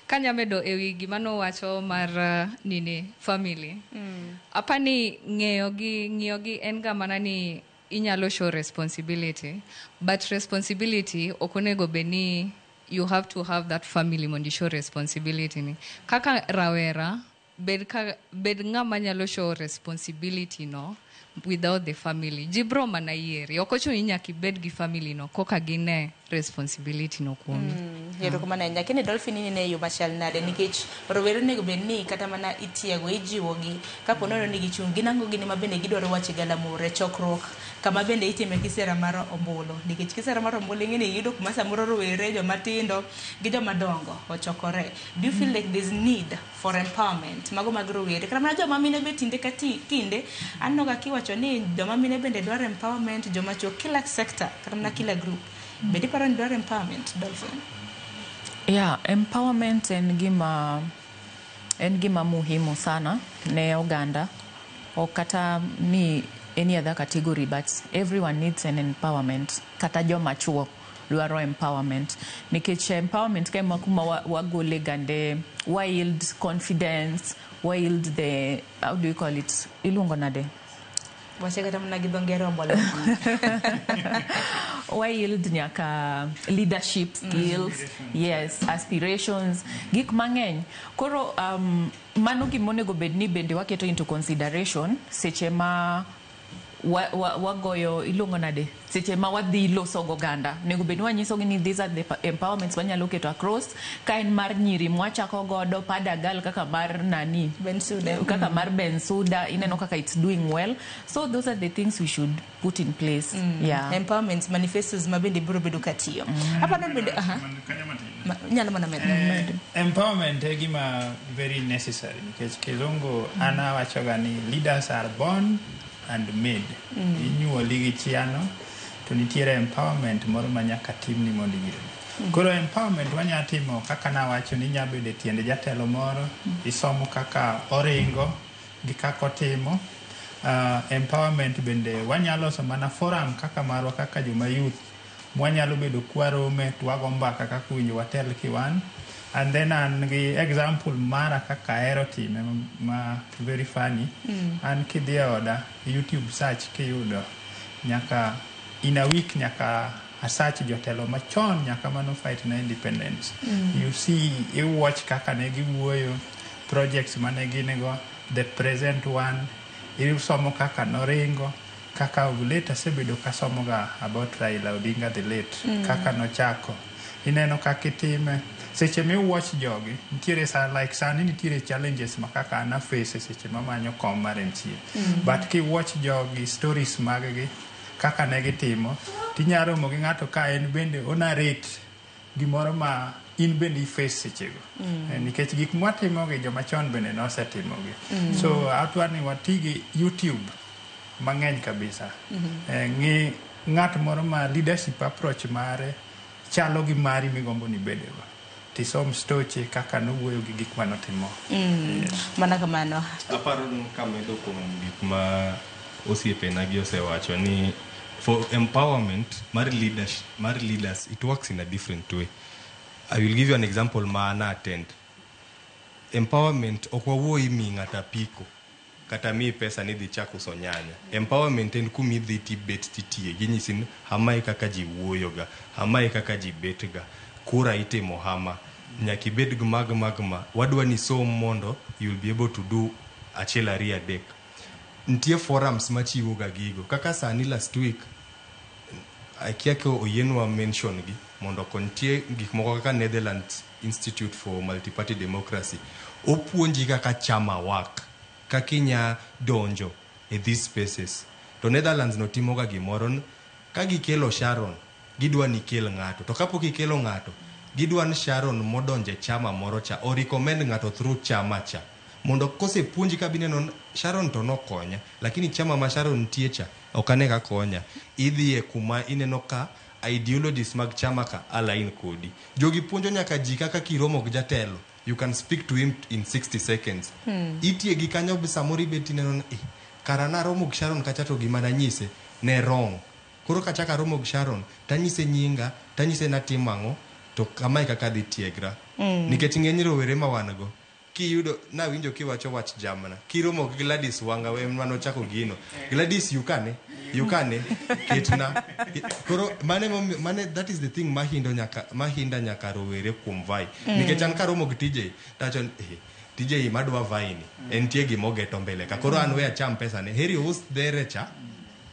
Speaker 2: kanya medo ewi gima nowacho mar nini family. Apani ng'eyo gi ng'iyo gi en ga mana ni inyalo show responsibility, but responsibility ok onego bed ni you have to have that family mondo show responsibility ni. Kaka rawera, bed ng'ama nyalo show responsibility no without the family. Ji bro mana yieri. Ok ochuno ni nyaka ibed gi family no koka gine responsibility no kuomi.
Speaker 4: Erokamano ahinya. Kendo Dolphin inene e yo machal nade nikech rowere onego bed ni kata mana itiego, ijiwogi kapo nono ni gichung' gin ang'o gini ma bende gidwaro wacho e galamoro e chokruok kama bende itime kisera mar ombulu. Nikech kisera mar ombulu ing'e ni iyudo kuma samoro rowere, joma tindo gi joma dongo ochokore. Do you feel like there's need for empowerment mago mag rowere? Kata mana joma mine be tinde ka kinde aneno ga kiwacho ni joma mine bende dwaro empowerment, joma chuo, kila sector kata mana kila group. Bende iparo ni dwaro empowerment, Dolphin?
Speaker 5: Yeah, empowerment en gima muhimu sana ne oganda. Ok kata ni any other category, but everyone needs an empowerment. Kata joma chuo dwaro empowerment. Nikech empowerment ka ema kuma wagole gande, wa yield confidence, wa yield the, how do you call it? Iluongo nade?
Speaker 4: Wache kata mana gi dho ngere ombolo.
Speaker 5: Wa yield nyaka leadership skills, yes, aspirations, gik mang'eny. Koro mano gima onego bed ni bende waketo into consideration seche ma wagoyo iluongo nade, seche ma wadhi loso goganda, onego bed ni wanyisogi ni these are the empowerments wanyalo keto across. Ka en mar nyiri mwachako godo padagal kaka mar nani
Speaker 4: Bensuda.
Speaker 5: Kaka mar Bensuda, ineno kaka it's doing well. So those are the things we should put in place. Yeah.
Speaker 4: Empowerment manifestos ma bende biro bedo katiyo. Aparo bende aha. Nyalo mana medo.
Speaker 1: Empowerment e gima very necessary nikech kizungu an awachoga ni leaders are born and made. Inyuoli gi chiano to nitiere empowerment moro ma nyaka timni mondo ibed. Koro empowerment wanya timo kaka nawacho ni inya bedo e tiend jatelo moro, isomo kaka oringo gi kaka otimo. Empowerment bende wanyalo loso mana forum kaka marwa kaka joma youth mwanyalo bedo kwarome to wago mbaka kaka owinjo watel kiwan. And then an gi example mara kaka ahero time ma very funny. An kidhi e oda, YouTube search kiyudo nyaka in a week nyaka asearch jotelo machon nyaka mano fight na independence. You see, i watch kaka ne giwuoyo, projects mane gin go, the present one, isomo kaka noringo, kaka of late asebedo kasomoga about Raila Odinga the late, kaka nochako. Ineno kaka itime. Seche mi watch jogi, nitiere sa like sani nitiere challenges ma kaka an aface seche mamanyo kom mar MCA. But ki watch jogi, stories mag gi, kaka ne gitimo, tinya romo gi ng'ato ka en bende o narrate gimoro ma in bende i face sechego. Nikech gik mwatimogi joma chon bende nosetimogi. So atwa ni wati gi YouTube mang'eny kabisa. Ng'i ng'at moro ma leadership approach mare chalo gi mari migombo ni ibedego. Tisom stoche kaka nowuoyo gi gik manotimo.
Speaker 4: Mana kamano.
Speaker 8: Aparo ni kamedo kuom gik ma osiepena gi osewacho ni for empowerment mar leaders, it works in a different way. I will give you an example ma an attend. Empowerment ok wawuoyi mi ng'ato apiko kata miyi pesa ni dhi chak uso nyanya. Empowerment en kumidhi tibet titiye ginyisi ni hama e kaka ji wuoyoga, hama e kaka ji betga, kura itimo hama, nyaka ibed gi mag mag ma wadwa ni som mondo you will be able to do achiel ariyo adek. Nitie forums machiwo ga gigo kaka sani last week akia ka oyienwa mention gi mondo okony. Nitie gik moko kaka Netherlands Institute for Multiparty Democracy, opuonji kaka chama work, kaka inya donjo e these spaces. To Netherlands no timoga gimoro ka gikelo Sharon, gidwa ni ikel ng'ato, to kapok ikelo ng'ato, gidwa ni Sharon modonjo e chama moro cha o recommend ng'ato through chama cha mondo kosepuonji kabineno ni Sharon to nokonya, lakini chama ma Sharon nitie cha ok ane ka konya. Idhiye kuma ineno ka ideologies mag chama ka align kodi. Jogi puonjo nyaka ji kaka kiromo gi jatelo, you can speak to him in 60 seconds. Itiegi kanyo be samoro ibet ineno ni eh, kara naromo gi Sharon kacha to gima nanyise ne wrong. Koro kachako aromo gi Sharon tanyise nyinga, tanyise natimo ang'o, to kamae kaka adhi tiegra. Nikech ng'eny rowere ma wan go kiyudo nawinjo kiwacho wach jamna kiromo gi Gladys Wanga we manochako gino Gladys yukane yukane ketna koro mane mane that is the thing mahindo nyaka mahinda nyaka rowere kuom vai. Nikech an karomo gi TJ tawacho ni eh, TJ madwa vai ni entie gimogeto mbele ka koro an we acham pesa ne heri us dhere cha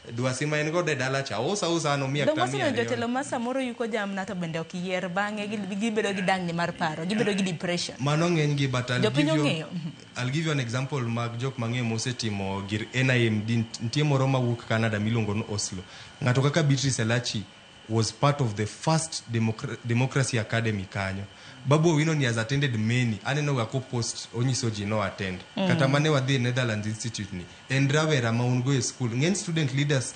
Speaker 8: dwasi ma en godo e dala cha usa usa an omiya
Speaker 4: Donge
Speaker 8: kata mia
Speaker 4: waseneno
Speaker 8: ariyo.
Speaker 4: jotelo ma samoro yuko jamna to bende ok yier bang'e gibedo gi dangni mar paro, gibedo gi depression.
Speaker 8: Mano ng'eny gi, but I'll
Speaker 4: Jopiny
Speaker 8: give you,
Speaker 4: ong'eyo.
Speaker 8: I'll give you an example mag jok mang'eyo mosetimo gir NIMD. Nitie moro mawuok Canada miluongo ni Oslo. Ng'ato kaka Beatrice Elachi was part of the first Democracy Academy kanyo. Babu Owino ni has attended many. Aneno ga kopost onyiso ji no attend. Kata mane wadhi e Netherlands Institute ni en rawera ma un go e school. Ng'eny student leaders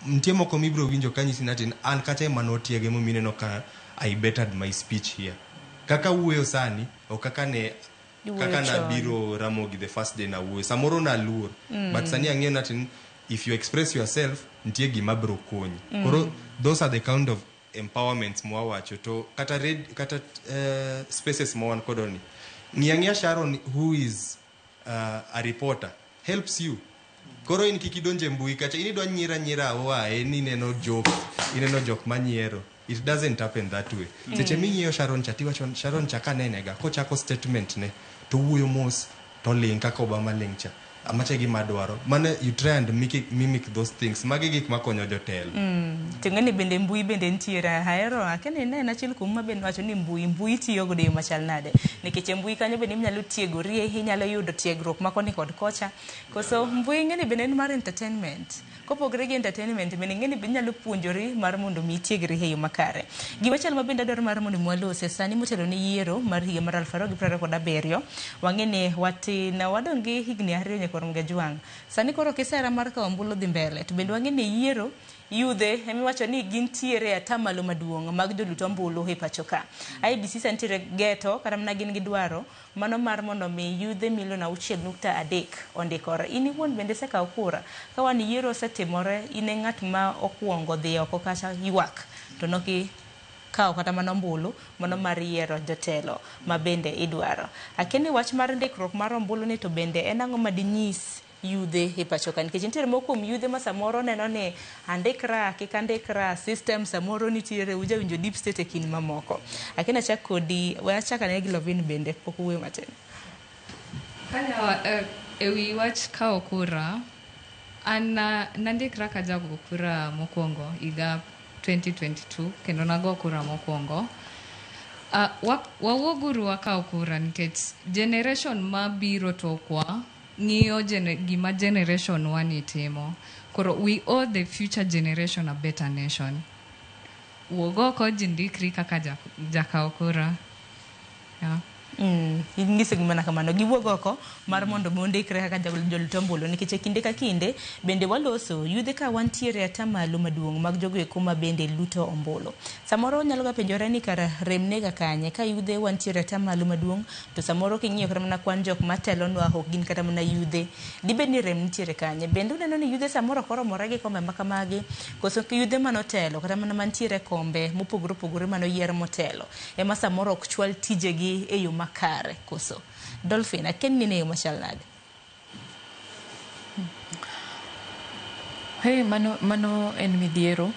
Speaker 8: nitie moko mibiro winjo kanyisi ni ati an kacha ema notiege momiyo ineno ka I bettered my speech here. Kaka wuoyo sani ok kaka ne
Speaker 4: Iwuoyo
Speaker 8: kaka
Speaker 4: chon.
Speaker 8: nabiro Ramogi the first day nawuoyo samoro naluor. But sani ang'eyo ni ati if you express yourself nitie gima biro konyi. Koro those are the kind of empowerments mwawacho to kata red, kata spaces ma wan kodo ni ng'i ang'iya Sharon who is a reporter helps you. Koro in kik idonje mbui kacha, in idwa nyiera nyiera oae ni ineno jok, ineno jok manyiero. It doesn't happen that way. Seche ming'iyo Sharon cha tiwacho Sharon cha kanene ga kochako statement ne to wuoyo mos to ling kaka Obama ling cha. Macha e gima adwaro. Mano you try and mimic those things. Magi gik makonyo jotelo.
Speaker 4: To ing'e ni bende mbui bende nitiere ahero akia ni ne en achiel kuom ma bende wacho ni mbui mbui tiyo godo e yo machal nade nikech e mbui kanyo bende inyalo tiegorie inyalo yudo tiegruok ma koni kod kocha koso mbui ing'e ni bende en mar entertainment kopogore gi entertainment bende ing'e ni be inyalo puonjori mar mondo mi itiegri e yo makare. Gimachielo ma bende adwaro mar mondo mi walose sani motelo ne yiero mar higa mar 2027 wang'e ni watin wadong' gi higni 2 nyaka warom Gajwang'. Sani koro kisera mar kawo ombulu dhi mbele to bende wang'e ni yiero yudhe emiwacho ni gintiere e atamalo maduong' mag jolut ombulu e pacho ka. IEBC sani nitiere geto kata mana gin gi dwaro mano mar mondo mi yudhe milion 6.3 ondikore. In iwuon bende isekawo kura ka wan yiero osetimore in e ng'at ma okuongo dhi oko kacha ywak to noki kawo kata mana ombulu mano mar yiero jotelo ma bende idwaro. Akia ni wach mar ndikruok mar ombulu ni to bende en ang'o ma dinyis yudhe e pacho ka nikech nitiere moko kuom yudhe ma samoro neno ni andikra kik andikra system samoro nitiere uja winjo deep state e kind mamoko. Akia ni achak kodi we achak ane gi Lovin bende pok owuoyo matin.
Speaker 2: Kanya ewi wach kawo kura, an nandikra ka jago kura mokwongo higa 2022 kendo nago kura mokwongo. Wawuoguru wakaw kura nikech generation mabiro tokwa ng'iyo gima generation wani timo. Koro we owe the future generation a better nation. Wuog oko ji ndikri kaka jakaw kura. Yeah.
Speaker 4: Inyiso gimana kamano giwuog oko mar mondo mi ondikre kaka jolut ombulu nikech e kinde ka kinde bende waloso yudhe ka wantiere atamalo maduong' mag jogo eko ma bende luto ombulu. Samoro nyalo ga penjore ni kara rem nega kanye ka yudhe wantiere atamalo maduong' to samoro king'iyo kata mana kwan jok matelonwa ok gin kata mana yudhe. Dibed ni rem nitiere kanye? Bende uneno ni yudhe samoro ok oromore gi kombe ma kamagi koso yudhe manotelo kata mana mantiere kombe mopogore opogore manoyier motelo ema samoro ok chwal tijegi e yo makare koso. Dolphin, akia ni ne yo machal nade?
Speaker 5: Hey, mano en midhiero.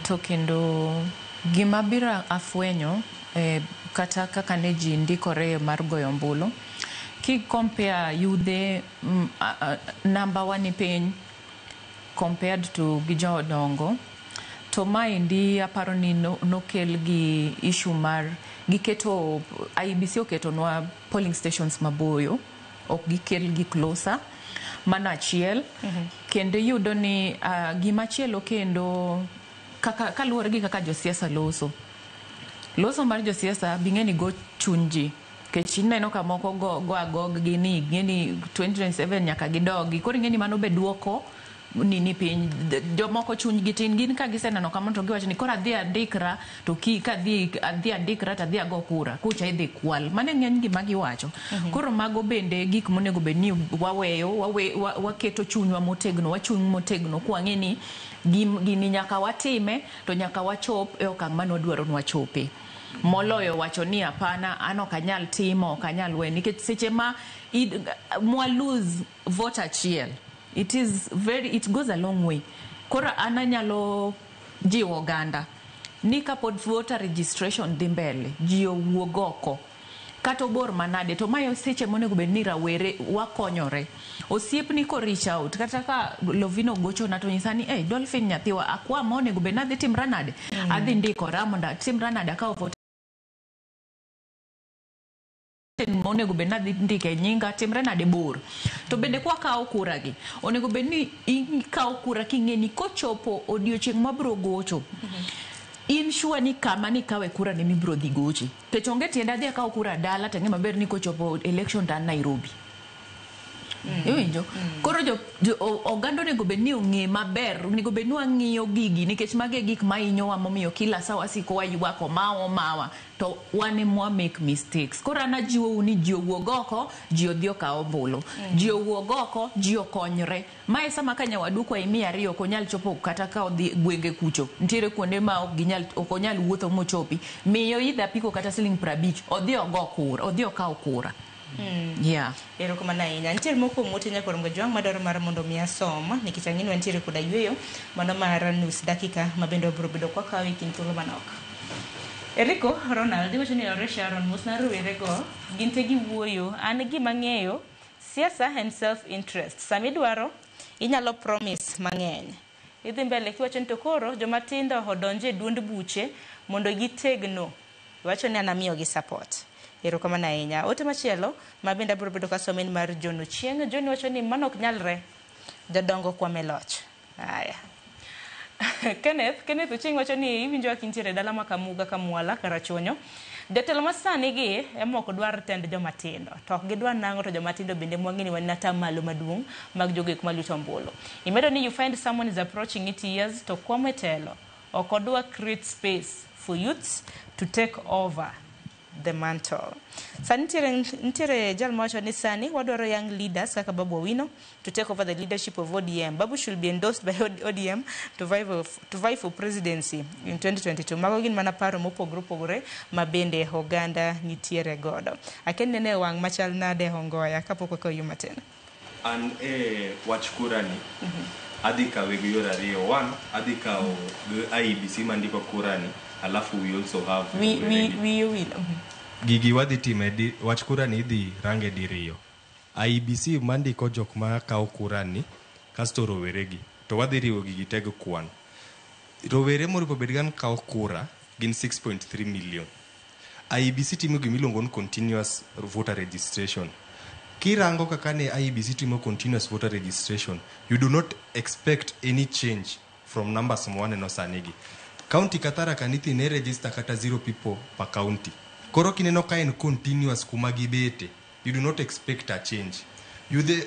Speaker 5: To kendo gima biro afwenyo kata kaka ne ji ndikore mar goyo ombulu, ki compare yudhe namba wa ni piny compared to gi jodongo, to maendi aparo ni nokel gi issue mar giketo IEBC oketonwa polling stations maboyo, ok gikel gi closer. Mano achiel. Kendo iyudo ni gimachielo kendo kaka kaluwore gi kaka josiasa loso. Loso mar josiasa bing'e ni go chuny ji. Nikech ineno ka moko go agog gi ni ing'e ni 2027 nyaka gidogi. Koro ing'e ni mano be duoko nini piny. Jomoko chuny gi tin, gin ka giseneno kamano to giwacho ni koro adhi andikra to ki kadhi adhi andikra to adhi ago kura kucha idhi kwal. Mano e ng'eny gima giwacho. Koro mago bende gik monego bed ni waweyo, waketo chunywa motegno, wachung' motegno kwang'e ni gini nyaka watime to nyaka wachop e okang' mane wadwaro ni wachope. Moloyo wacho ni hapana, an ok anyal timo, ok anyal we, nikech seche ma mwa lose vote achiel, it is very, it goes a long way. Koro an anyalo jiwo oganda ni kapod voter registration dhi mbele, ji owuog oko. Kata obor manade, to mae seche monego bed ni rawere wakonyore. Osiepni ko reach out, kata ka Lovino gochona to nyisa ni, hey, Dolphin nyathiwa, akwa ma onego bed ni adhi timra nade? Adhi ndikora mondo atimra nade akaw vote monego bed ni adhi ndike nyinga, timre nade bor. To bende kwa kawo kura gi, onego bed ni ikawo kura king'e ni kochopo odiochieng' mabiro gocho, in sure ni kama nikawe kura ni mibiro dhi goche. Nikech onge tiende adhi akaw kura dala to ang'e maber ni kochopo election to an Nairobi. Iwinjo? Koro oganda onego bed ni ong'e maber, onego bed ni wang'iyo gigi nikech magi e gik mahinyowa momiyo kila sa wasiko waywak omawa omawa to wan ema make mistakes. Koro an ajiwou ni ji owuog oko, ji odhi okaw ombulu. Ji owuog oko, ji okonyre. Mae sama ka nyawadu kwayi 200 ok onyal chopo kata ka odhi gwenge kucho. Nitiere kuonde ma ok ginyal, ok onyal wuotho mochopi. Miyo idho apiko kata siling 50, odhi ogo kura, odhi okaw kura. Yeah.
Speaker 4: Erokamano ahinya. Nitiere moko kuom ote nyakor Mgajwang' madwaro mar mondo mi asom nikech ang'e ni wantiere koda yueyo mano mar nus dakika ma bende wabiro bedo kwakawo e kind thuolo manok. Eriko Ronald iwacho ni ore Sharon mosna rowerego gin te giwuoyo an gima ng'eyo siasa en self interest sama idwaro inyalo promise mang'eny idhi mbele kiwacho ni to koro joma tindo odonje e duond buche mondo gitegno iwacho ni an amiyogi support erokamano ahinya ote machielo ma bende abiro bedo kasomo en mar John Ochieng John wacho ni mano ok nyalre jodongo kwame loch aya Kenneth Ochieng wacho ni iwinjo ka intiere e dala ma Kamuga Kamwala Karachuonyo jatelo ma sani gi ema ok dwar tend joma tindo to ok gidwar nang'o to joma tindo bende mwang'e ni wan atamalo maduong' mag jogo eko maluto ombulu imedo ni you find someone is approaching 80 years to kwamo e telo ok odwa create space for youths to take over the mantle. Sani nitiere jal mawacho ni sani wadwaro young leaders kaka Babu Owino to take over the leadership of ODM. Babu should be endorsed by ODM to vie for presidency in 2022. Mago gin mana paro mopogore opogore ma bende oganda nitiere godo. Aken nene wang' machal nade Hongoya kapok wakawo yo matin.
Speaker 8: An e wach kura ni adhi kawe gi yore ariyo. One, adhi kawo gi IEBC mandiko kura ni, alafu we also have
Speaker 4: Wi owil.
Speaker 8: Gigi wadhi time wach kura ni idhi range diriyo. IEBC mandiko jok ma kawo kura ni, kasto rowere gi. To wadhi riwo gigi te gi kwan. Rowere moripo bed gan kawo kura gin 6.3 million. IEBC timo gimiluongo ni continuous voter registration. Kirango kaka ne IEBC timo continuous voter registration, you do not expect any change from numbers mwaneno sani gi. County ka Tharaka Nithi ne register kata 0 people per county. Koro kineno ka en continuous kuma gibete, you do not expect a change. You the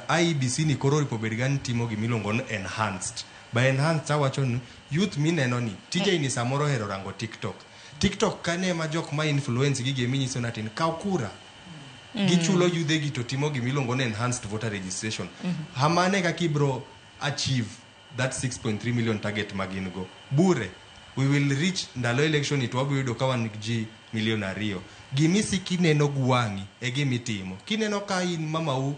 Speaker 8: IEBC ni koro oripo bed gan timo gimiluongo ni enhanced. By enhanced awacho ni youth mineno ni tije ni samoro ohero rango TikTok. TikTok kane ema jok ma influence gigi minyiso ni atin kaw kura. Gichulo yudhe gi to timo gimiluongo ni enhanced voter registration. Hamane kaka ibro achieve that 6.3 million target magin go. Bure, we will reach ndalo election it wabiro yudo ka wan gi ji milion 2. Gimisi kineno gi wang'i e gimitimo. Kineno ka in mamau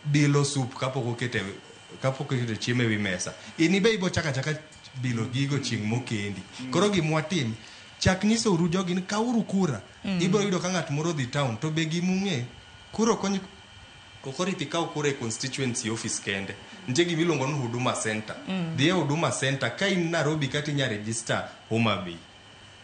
Speaker 8: bilo sup kapok okete chiemo e wi mesa. In be ibo chaka chaka bilo gigo chieng' mokendi. Koro gimwatim, chak nyiso uru jogi ni kawuru kura. Ibiro yudo ka ng'at moro dhi town to be gimung'e kura ok orito ikaw kura e constituency office kende. Nitie gimiluongo ni Huduma Center. Dhi e Huduma Center ka in Nairobi kata inya register Homa Bay.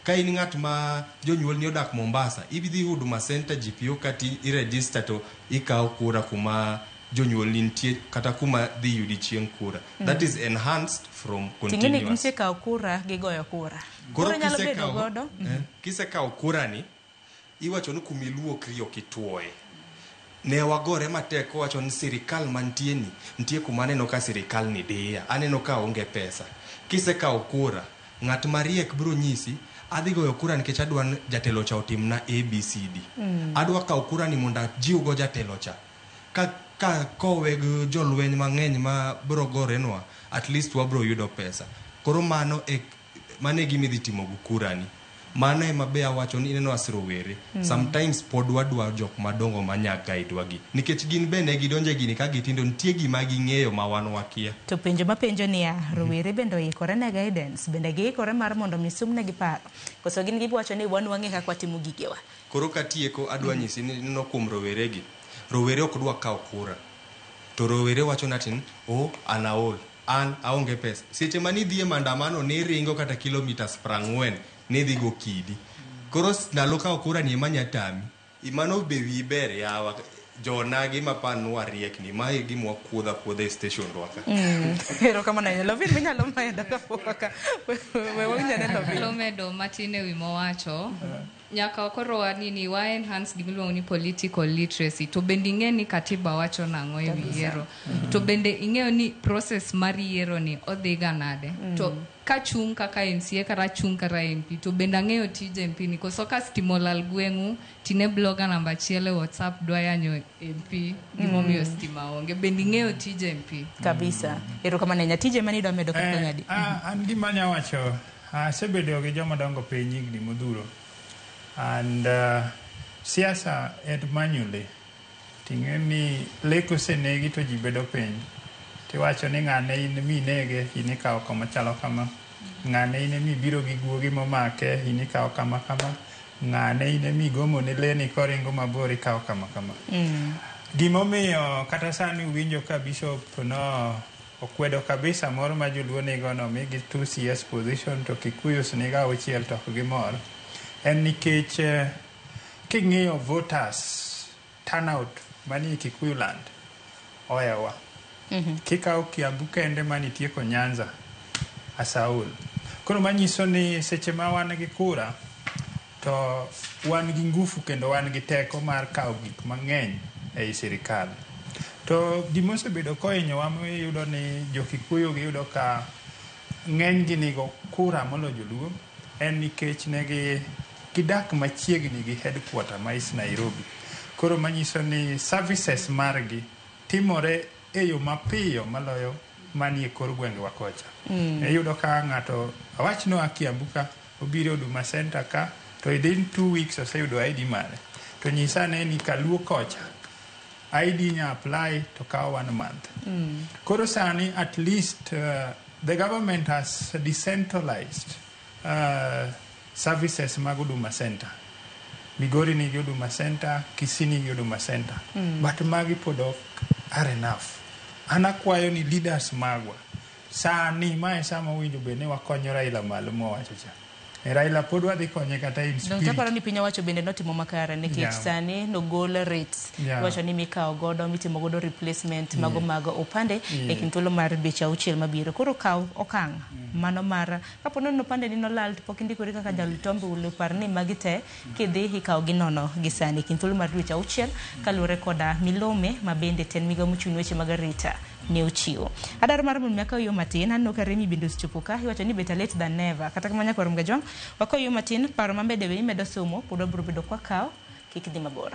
Speaker 8: Ka in ng'at ma jonyuolni odak Mombasa, idhi Huduma Center GPO kata i register to ikaw kura kuma jonyuolni nitie kata kuma dhi yudi chieng' kura. That is enhanced from
Speaker 4: Ting'eni
Speaker 8: continuous.
Speaker 4: nitie kawo kura gi goyo kura.
Speaker 8: Koro
Speaker 4: Koro nyalo bedo godo.
Speaker 8: Kisekawo kura ni, iwacho ni kumiluokri ok ituoye. Ne wagore matek kowacho ni sirikal mantie ni, nitie kuma aneno ka sirikal ni diya, aneno ka onge pesa. Kisekawo kura, ng'at mariek biro nyisi, adhi goyo kura nikech adwa ni jatelo cha otimna ABCD. Adwa kawo kura ni mondo ajiwgo jatelo cha. Ka kowe gi jolweny mang'eny ma biro gorenwa, at least wabiro yudo pesa. Koro mano e gima idhi timo gi kura ni. Mano ema be awacho ni ineno as rowere. Sometimes pod wadwa jok madongo manya guide wagi. Nikech gin be ne gidonje gini ka gitindo, nitie gima ging'eyo ma wan wakia.
Speaker 4: To penjo mapenjo niya, rowere bende oikore ne guidance, bende giikore mar mondo mi sumnegi paro. Koso gin giwacho ni wan wang'e kaka watimo gigewa.
Speaker 8: Koro katieko adwa nyisi ni ineno kuom rowere gi. Rowere ok dwa kawo kura. To rowere wacho natin, oh, an aol, an aonge pesa. Seche mane idhi e maandamano ne ringo kata kilometers 40 ne dhi go kidi. Koro ndalo kawo kura ni ema nyatami. Mano be wiyi ber yawa. Jonagi mapanwa riek ni mae gima wakuodho akuodha e station rwaka.
Speaker 4: Erokamano ahinya. Lovin minyalo medo kapok waka we wawinjane Lovin.
Speaker 2: Anyalo medo matin ewi mowacho. Nyaka koro wanini wa enhance gimiluongo ni political literacy. To bende ing'e ni katiba wacho nang'o ewi yiero. To bende ing'eyo ni process mar yiero ni odhi ga nade. To kachung' kaka MCA kata achung' kata MP to bende ang'eyo tij MP ni koso ka stima olal gweng'u tine blogger namba achiel e WhatsApp dwa yanyo MP gimomiyo stima onge. Bende ing'eyo tij MP.
Speaker 4: Kabisa. Erokamano ahinya. Tije mane idwa medo kaka ng'adi?
Speaker 1: An gima anya wacho, asebedo gi joma dongo piny higni modhuro. And Siasa en manyo le. Ting'e ni le kosenegi to ji bedo piny. Tiwacho ni ng'ane in minege, in ikawo kama chalo kama. Ng'ane in emibiro gi guogi momake, in ikawo kama kama. Ng'ane in emigomo ne le ni koringo mabor ikawo kama kama. Gimomiyo kata sani uwinjo ka bishop no okwedo kabisa moro ma joluo nigo no migi 2 CS position to Kikuyus nigo auchiel to ok gimor en nikech king'iyo voters turnout manie Kikuyu land ohewa. Kikawo Kiambu kende manitieko Nyanza asaul. Koro manyiso ni seche ma wan gi kura to wan gi ngufu kendo wan gi teko mar kawo gik mang'eny ei sirikal. To gimosebedo kohinyowa miyudo ni jo-Kikuyu giyudo ka ng'eny gi nigo kura molo joluo en nikech negi gidak machiegni gi headquarter ma is Nairobi. Koro manyiso ni services margi timore e yo mapiyo maloyo manie kor gwengewa kocha. Iyudo ka ng'ato awach noa Kiambu ka obiro Huduma Center ka to within 2 weeks oseyudo ID mare. To nyisa ane ni kaluo kocha ID nya apply to kawo 1 month. Koro sani at least the government has decentralized services mag Huduma Center. Migori nigi Huduma Center, Kisii nigi Huduma Center. But magi pod ok are enough. An akwayo ni leaders magwa sani mae sama owinjo bed ni wakonyo Raila malo mwawacho cha. Raila pod wadhi konye kata in
Speaker 4: Dr.
Speaker 1: spirit.
Speaker 4: Aparo ni piny owacho bende notimo makare nikech sani nogol rates iwacho ni mikawo godo mitimo godo replacement mago mag opande e kind thuolo mar dweche auchiel mabiro. Koro kaw okang' mano mar kapo ni opande ni nolal to pok indikori kaka jalut ombulu, par ni magi te kidhi ikawo gi nono gi sani e kind thuolo mar dweche auchiel kaluwore koda milome ma bende tend migao mochung' ne weche mag arita ne ochiwo. Adwaro mar mondo mi akaw yo matin, aneno ka Remi bende osechopo ka, iwacho ni better late than never. Kata kamano nyakwar Mgajwang', wakaw yo matin, paro mabende be imedo somo, pod wabiro bedo kwakawo, kik idhi mabor.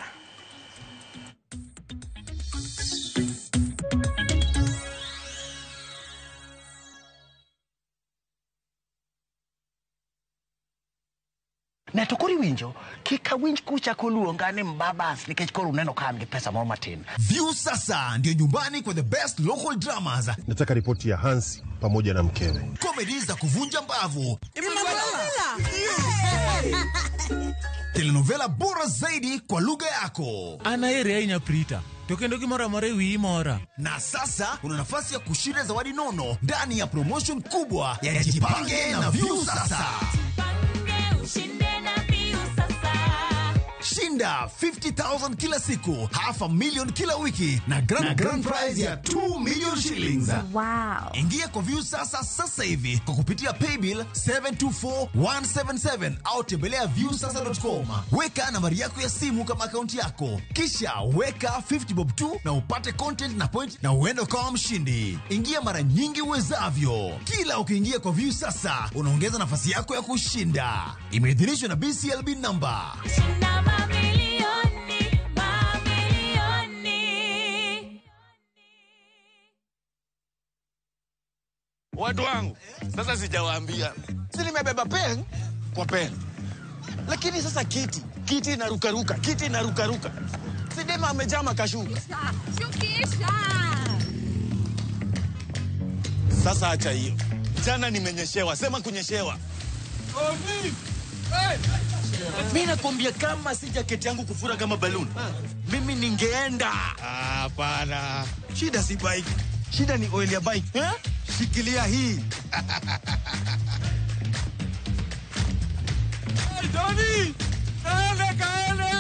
Speaker 9: Ne to koro iwinjo kik awinj kuchako luonga ni mbabas nikech koro uneno ka an gi pesa moro matin.
Speaker 10: View sasa ndio nyumbani kwa the best local dramas,
Speaker 11: Nataka ripoti ya Hansi pamoja na mkewe.
Speaker 10: Comedy za kuvunja mbavu, telenovela bora zaidi kwa lugha yako.
Speaker 16: An aheri ahinya Prita, to kendo gimoro amora e wiyi mora.
Speaker 10: Na sasa una nafasi ya kushinda zawadi nono ndani ya promotion kubwa ya Jipange na View Sasa. Shinda 50,000 kila siku, half a million kila wiki na grand prize ya 2 million shillings.
Speaker 17: Wow.
Speaker 10: Ingia kwa View Sasa sasa hivi kwa kupitia paybill 724177 au tembelea viewsasa.com. Weka nambari yako ya simu kama akaunti yako, kisha weka 50 bob tu na upate content na point na uende ukawa mshindi. Ingia mara nyingi uwezavyo. Kila ukiingia kwa View Sasa unaongeza nafasi yako ya kushinda. Imeidhinishwa na BCLB number.
Speaker 29: Shinda mamilioni, mamilioni.
Speaker 23: Watu wangu, sasa sijawaambia. Si nimebeba pen kwa pen. Lakini sasa kiti inarukaruka, kiti inarukaruka. Si dema amejaa makashuka.
Speaker 29: Shukisha.
Speaker 23: Sasa acha hiyo. Jana nimenyeshewa, sema kunyeshewa. Mimi nakwambia kama si jaketi yangu kufura kama balloon, mimi ningeenda. Hapana. Shida si bike. Shida ni oil ya bike. Eh? Shikilia hii. Hey, Johnny! Kaende, kaende!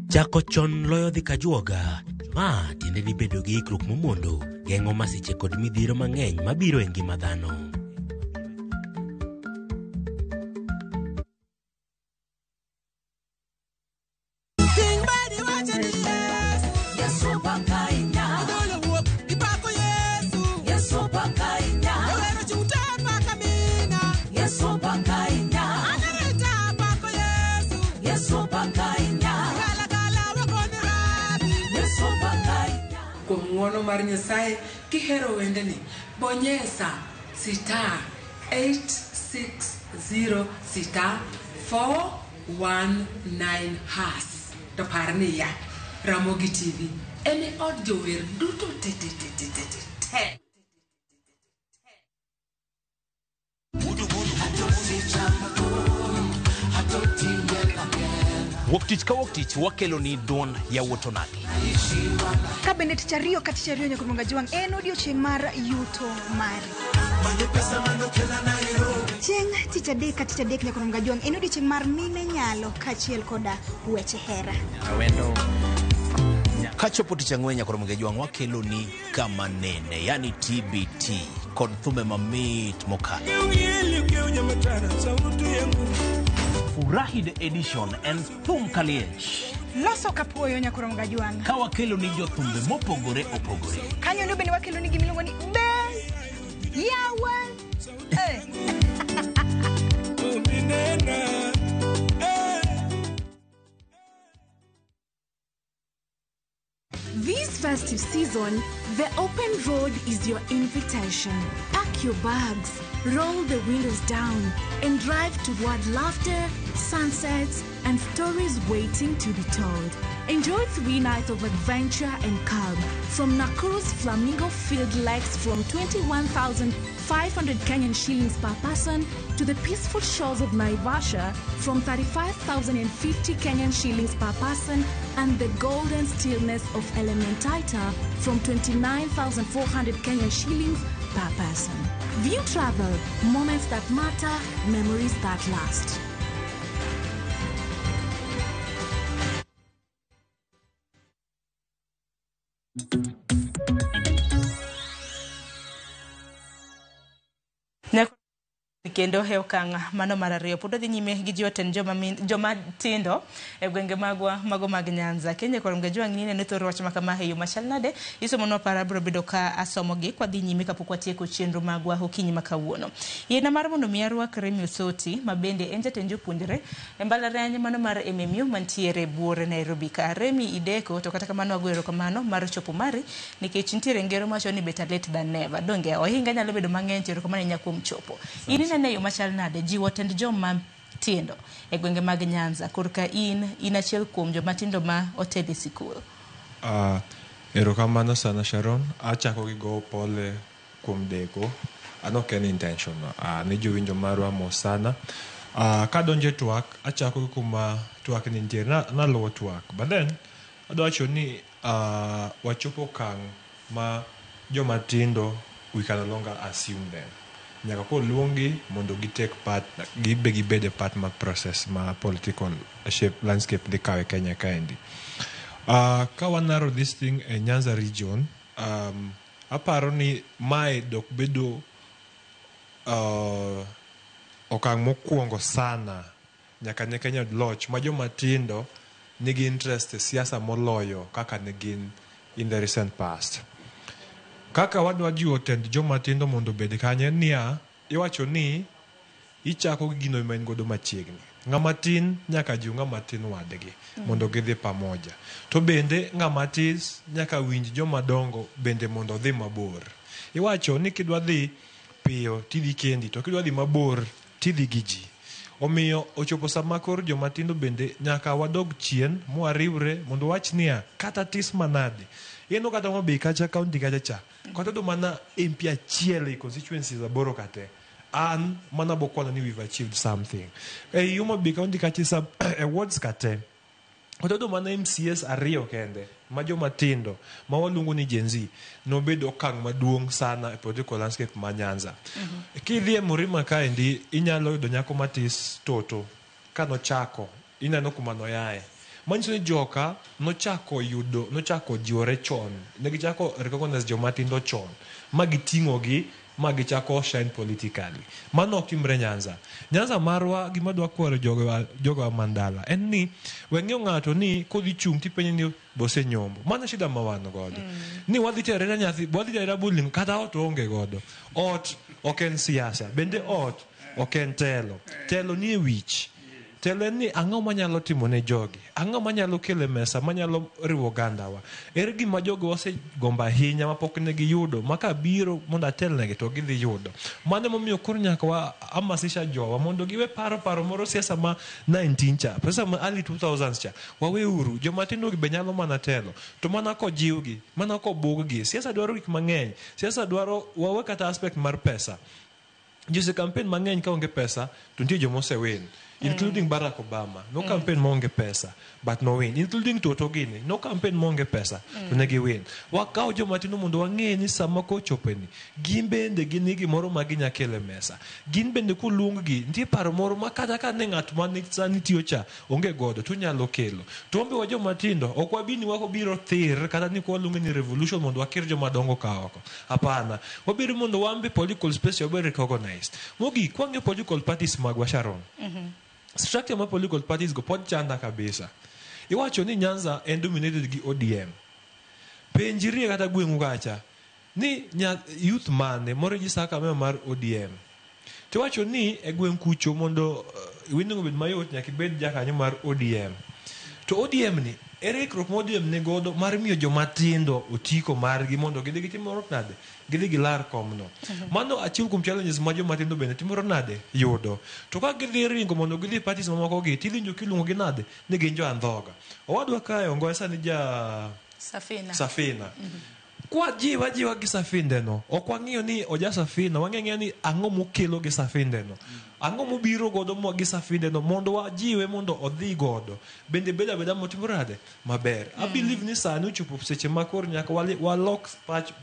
Speaker 24: Chako chon loyo dhi kajuoga. Ma tiende ni bedo gi ikruok momondo geng'o masiche kod midhiero mang'eny mabiro e ngima dhano.
Speaker 25: Ting badi wacho ni Yesu. Yesu pakainya. Igolo wuok ipako Yesu. Yesu pakainya. Owero chuta pakamina. Yesu pakainya. Anarita pako Yesu. Yesu pakainya. Gala gala wakoni rabi.
Speaker 3: Kuom ng'wono mar Nyasaye, kihero wendeni, bonyesa star 860 star 419 hash. To par niya, Ramogi TV en e od jower duto te te te te te te te.
Speaker 6: Wuok tich ka wuok tich wakelo ni duond yawuot onagi.
Speaker 7: Ka bende tich ariyo ka tich ariyo nyaka Juang en odiochieng' mar yuto mari. Chieng' tich adek ka tich adek nyaka Juang en odiochieng' mar mine nyalo kaachiel koda weche hera.
Speaker 6: Kachopo tich ang'wen nyaka Ramogi Ajwang' wakelo ni kama nene, yani TBT kod thumbe mamit mokalo. Furahi the edition en thum kaliech.
Speaker 7: Loso kapuoyo nyaka Juang.
Speaker 6: Ka wakelo ni jothumbe mopogore opogore.
Speaker 7: Kanyo ndo bende wakelo ni gimiluongo ni be yawa.
Speaker 12: This festive season, the open road is your invitation. Pack your bags, roll the windows down, and drive toward laughter, sunsets, and stories waiting to be told. Enjoy 3 nights of adventure and calm from Nakuru's Flamingo Field Lakes from 21,500 Kenyan shillings per person to the peaceful shores of Naivasha from 35,050 Kenyan shillings per person and the golden stillness of Elementaita from 29,400 Kenyan shillings per person. View Travel, moments that matter, memories that last.
Speaker 4: Kendo e okang' mano mar ariyo pod wadhi nyime gi jiwo tend joma tindo e gwenge magwa mago mag Nyanza. Kenya kod Mgajwang' ni neno thor wach ma kama e yo machal nade isomonwa par abiro bedo ka asomogi kwadhi nyime kapok watieko chenro magwa okinyi ma kawuono. Yiena mar mondo mi arwak Remi Osoti ma bende en jatend jopuonjre e mbalariany mano mar MMU mantiere buore Nairobi ka. Remi ideko to kata kamano wago erokamano mar chopo mari nikech nitiere ngero mawacho ni better late than never. Donge ohinga nyalo bedo mang'eny to erokamano ahinya kuom chopo. In inene yo machal nade jiwo tend joma tindo e gwenge mag Nyanza korka in achiel kuom joma tindo ma otelo e sikul?
Speaker 13: Erokamano sana Sharon. Achako gi go pole kuom deko. An ok en intention. Ne jowinjo marwa mos sana. Kadonjo e twak, achako gi kuma twak ni nitie. Naluwo twak. But then, adwa wacho ni wachopo okang' ma joma tindo we can no longer assume them. Nyaka koluongi mondo gi take part, gibe gibed e part mar process ma political shape landscape dhi kawo e Kenya kaendi. Ka wa narrow this thing e Nyanza region, aparo ni mae dok bedo okang' mokwongo sana nyaka ne Kenya yud loch ma joma tindo nigi interest e siasa moloyo kaka ne gin in the recent past. Kaka wadwa jiwo tend joma tindo mondo obed kanye niya, iwacho ni ichako gi gino ma in godo machiegni. Ng'ama tin nyaka jiw ng'ama tin wadgi mondo gidhi pamoja. To bende ng'ama tis nyaka winj joma dongo bende mondo odhi mabor. Iwacho ni kidwa dhi piyo tidhi kendi, to kidwa dhi mabor tidhi gi ji. Omiyo ochopo sama koro joma tindo bende nyaka wadog chien mwariwre mondo wach niya kata tis manade. Ineno kata Homa kacha county kacha cha. Kata do mana MP achiel e constituencies 8 kate. An mana bokwano ni we've achieved something. E Homa Bay county kacha sub e wards kate. Kata do mana MCS 2 kende ma joma tindo ma waluongo ni Gen Z nobedo okang' maduong' sana e political landscape ma Nyanza. Kidhi e Murima kaendi inyalo yudo nyako matis Toto kanochako ineno kuma noyae. Manyiso ni joka nochako yudo nochako jiwore chon. Negichako recognize joma tindo chon ma giting'ogi ma gichako shine politically. Mano ok timre Nyanza. Nyanza marwa gima dwa kwero jogowa mandala en ni we ng'iyo ng'ato ni kodhi chung' tipenje ni bosenyombo. Mano shida ma wan godo. Ni wadhi terera nyathi, wadhi terera bullying kata ot onge godo. Ot ok en siasa. Bende ot ok en telo. Telo ni e wich. Telo en ni ang'o manyalo timo ne jogi? Ang'o manyalo kelo e mesa manyalo riwo ogandawa? Ere gima jogi osegombo ahinya mapok ne giyudo ma kabiro mondo atelnegi to gidhi yudo? Mano emomiyo koro nyaka wa hamasisha jowa mondo giwe paro paro moro siasa ma 19 cha, siasa ma early 2000s cha. Waweuru, joma tindo gi be nyalo mana telo. To mana kojiwgi, mana kobuggi. Siasa dwaro gik mang'eny. Siasa dwaro wawe kata aspect mar pesa. Ji ose campaign mang'eny ka onge pesa to nitie joma osewin including Barack Obama no campaign maonge pesa but no win including Toto gini no campaign maonge pesa to ne giwin. Wakaw joma tindo mondo wang'e ni sama kochopeni gin bende gin gi gimoro ma ginya kelo e mesa. Gin bende koluong gi nitie paro moro ma kata ka ne ng'at ma sani tiyo cha onge godo to onyalo kelo. To wan be wa joma tindo ok wabi ni wabiro thir kata ni kwaluonge ni revolution mondo wakir joma dongo ka oko. Hapana. Wabiro mondo wan be political space wabed recognized. Mogik kwang'iyo political parties magwa Sharon. Structure mar political parties go pod chanda kabisa. Iwacho ni Nyanza en dominated gi ODM. Penjrie kata gweng'u kacha ni youth mane moregister kaka member mar ODM. Tiwacho ni e gweng' kucho mondo winning obed mayot nyaka ibed jakanyo mar ODM. To ODM ni, ere ikruok ma ODM ni godo mar miyo joma tindo otiko margi mondo gidhi gitim moro nade? Gidhi gilar komno. Mano achiel kuom challenges ma joma tindo bende timoro nade? Yudo. To ka gidhi ringo mondo gidhi parties mamoko gi, tidhi winjo kiluongo gi nade? Ni gin jo andhoga. Owadwa kae Ongoye sani ja
Speaker 4: Safina.
Speaker 13: Safina. Kwa jiwa jiwa gi safinde no, ok wang'iyo ni oja safina, wang'iyo ang'iya ni ang'o mokelo gi safinde no. Ang'o mobiro godo mo gi safinde no mondo wajiwe mondo odhi godo. Bende bedo abeda motimo nade? Maber. I believe ni sani ochopo seche ma koro nyaka walok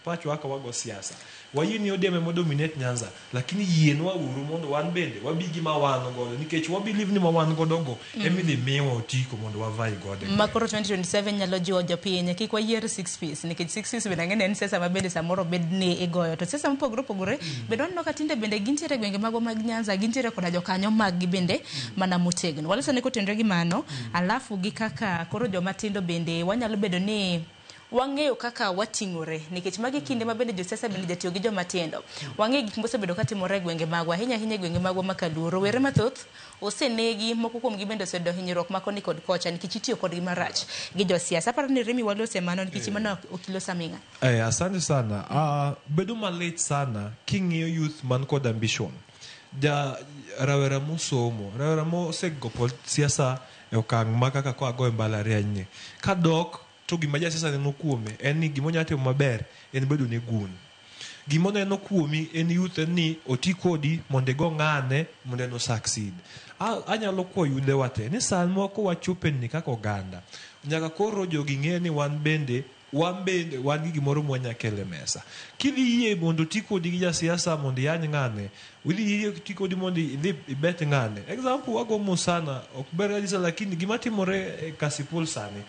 Speaker 13: pachwa kaka wago siasa. Wayie ni ODM ema dominate Nyanza, lakini yienwa uru mondo wan bende wabi gi ma wan godo nikech wa believe ni ma wan godo go ema idhi miwa otiko mondo wavai godo.
Speaker 4: Ma koro 2027 nyalo jiwo jopiny kik wayier six piece nikech six piece bende ang'e ni en siasa ma bende samoro bed ni igoyo to siasa mopogore opogore bende waneno ka tinde bende gintiere e gwenge magwa mag Nyanza gintiere koda jokanyo mag gi bende mana motegno. Waloso ne kotenore gi mano alafu gi kaka koro joma tindo bende wanyalo bedo ni wang'eyo kaka wating'ore nikech magi kinde ma bende josiasa bende jatiyo gi joma tindo. Wang'eyo gik mosebedo katimore e gwenge magwa ahinya ahinya e gwenge magwa ma Kaluo. Rowere mathoth osenegi, moko kuomgi bende oseyudo hinyruok ma koni kod kocha nikech itiyo kodgi marach gi josiasa. Aparo ni Remi walose mano nikech mano ok ilos aming'a.
Speaker 13: Asante sana. Bedo malit sana king'iyo youth man kod ambition. Ja rawera mosomo, rawera mosego siasa e okang' ma kaka koa go e mbalariany ni. Kadok to gima jasiasa neno kuome en ni gima onyalo timo maber en bedo ne gun. Gima oneno kuomi en youth en ni oti kodi mondo igo ng'ane mondo en o succeed. Anyalo kwayo yudhewa te ni sani moko wachope ni kaka oganda. Nyaka koro jogi ng'e ni wan bende wan gi gimoro mwanya kelo e mesa. Kidhi yie mondo oti kodi gi jasiasa mondo iyany ng'ane, idhi yie ti kodi mondo idhi ibet ng'ane. Example wago mos sana, ok ber kabisa lakini gima timore e Kasipul sani,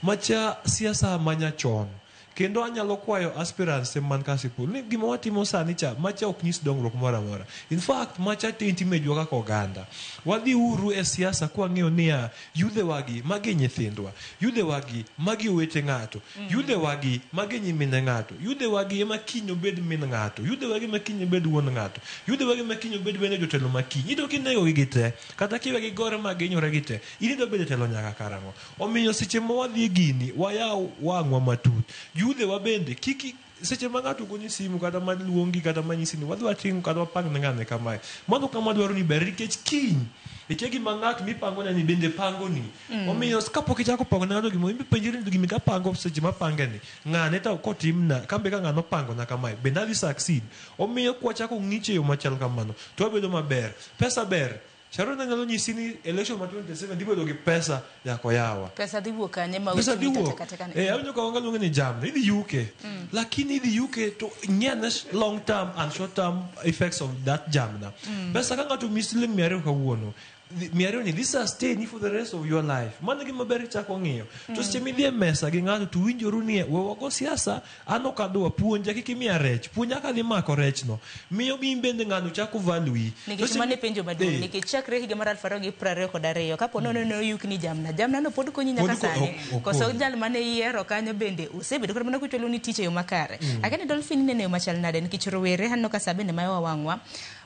Speaker 13: macha siasa manyachon. Kendo anyalo kwayo aspirants man Kasipul ni gima watimo sani cha macha ok nyis dongruok moro amora. In fact macha taint image wa kaka oganda. Wadhi uru e siasa kwang'eyo niya yudhe wagi magi nyithindwa, yudhe wagi magi owete ng'ato, yudhe wagi magi nyimine ng'ato, yudhe wagi ema kiny obed min ng'ato, yudhe wagi ema kiny obed wuon ng'ato, yudhe wagi ema kiny obed bende jotelo ma kiny. Iyudo kinego gi te, kata kiwe gigore ma gihinyore gi te, in idwa bedo e telo nyaka karang'o? Omiyo seche ma wadhi e gini, wayaw wang'wa matut. Yudhe wa bende, kiki seche ma ng'ato goni simu kata ma luongi kata ma nyisi ni wadhi watim kata wapang ne ng'ane kamae. Mano kama dwaro ni ber nikech kiny nitie gima ng'at mipango ne ni bende pango ni. Omiyo kapok ichako pango ne ng'ato gimoro, ipenjri ni gima kapango seche mapange ni, ng'ane to kotimna, kambe ka ng'ano opango na kamae, bende adhi succeed. Omiyo kwachako ng'icho e yo machal kamano, to wabedo maber. Pesa ber. Sharon anyalo nyisi ni election ma 2027 dhi bedo gi pesa yako yawa.
Speaker 4: Pesa dhi wuok kanye ma
Speaker 13: Pesa dhi
Speaker 4: uchumi
Speaker 13: wuok.
Speaker 4: teka teka ni?
Speaker 13: Awinjo ka wanga luonge ni jamni, idhi yuke. Lakini idhi yuke to ng'e long term and short term effects of that jamna. Pesa ka ng'ato omiyi siling 200 kawuono, 200 ni dhi sustain for the rest of your life. Mano gima ber ichako ng'iyo. To seche midhi e mesa gi ng'ato to winjoru ni we wago siasa, an ok adwa puonja kik imiya rech, puonja kaka adhi mako rech no. Miyo in bende ng'ano chako value yi.
Speaker 4: Nikech mano e penjo maduong', nikech chakre higa mar 2022 kapo nono ne oyuk ni jamna, jamna no pod konyi nyaka sani. Koso jal mane iyiero kanyo bende osebedo kata mana kochwalo ni tich e yo makare. Akia ni Dolphin ineno e yo machal nade nikech rowere aneno ka sa bende mayowa wang'wa.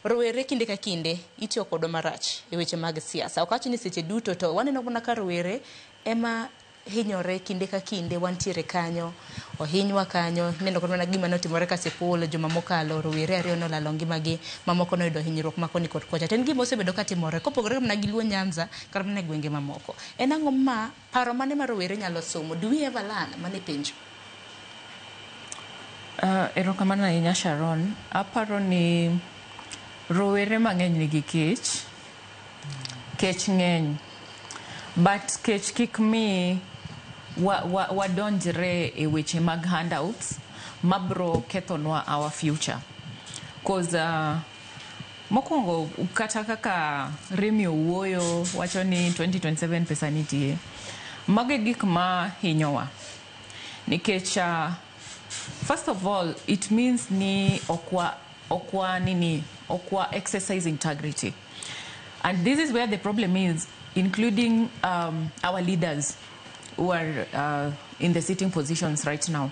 Speaker 4: Rowere kinde ka kinde itiyo kodwa marach e weche mag siasa. Ok awach ni seche duto to waneno mana ka rowere ema hinyore kinde ka kinde wantiere kanyo ohinywa kanyo ineno kata mana gima notimore Kasipul juma mokalo rowere ariyo nolalo ngimagi mamoko noyudo hinyruok ma koni kod kocha to en gima osebedo katimore kopogore mana gi Luo Nyanza kata mana e gwenge mamoko en ang'o ma paro mane ma rowere nyalo somo do we ever learn mano e penjo
Speaker 5: Erokamano ahinya Sharon. Aparo ni rowere mang'eny nigi kech. Kech ng'eny. But kech kik mi wadonjre e weche mag handouts mabro kethonwa our future. Cause mokwongo kata kaka Remi owuoyo wacho ni 2027 pesa nitie. Mago e gik ma hinyowa. Nikech first of all, it means ni okwa nini okwa exercise integrity. And this is where the problem is, including our leaders who are in the sitting positions right now.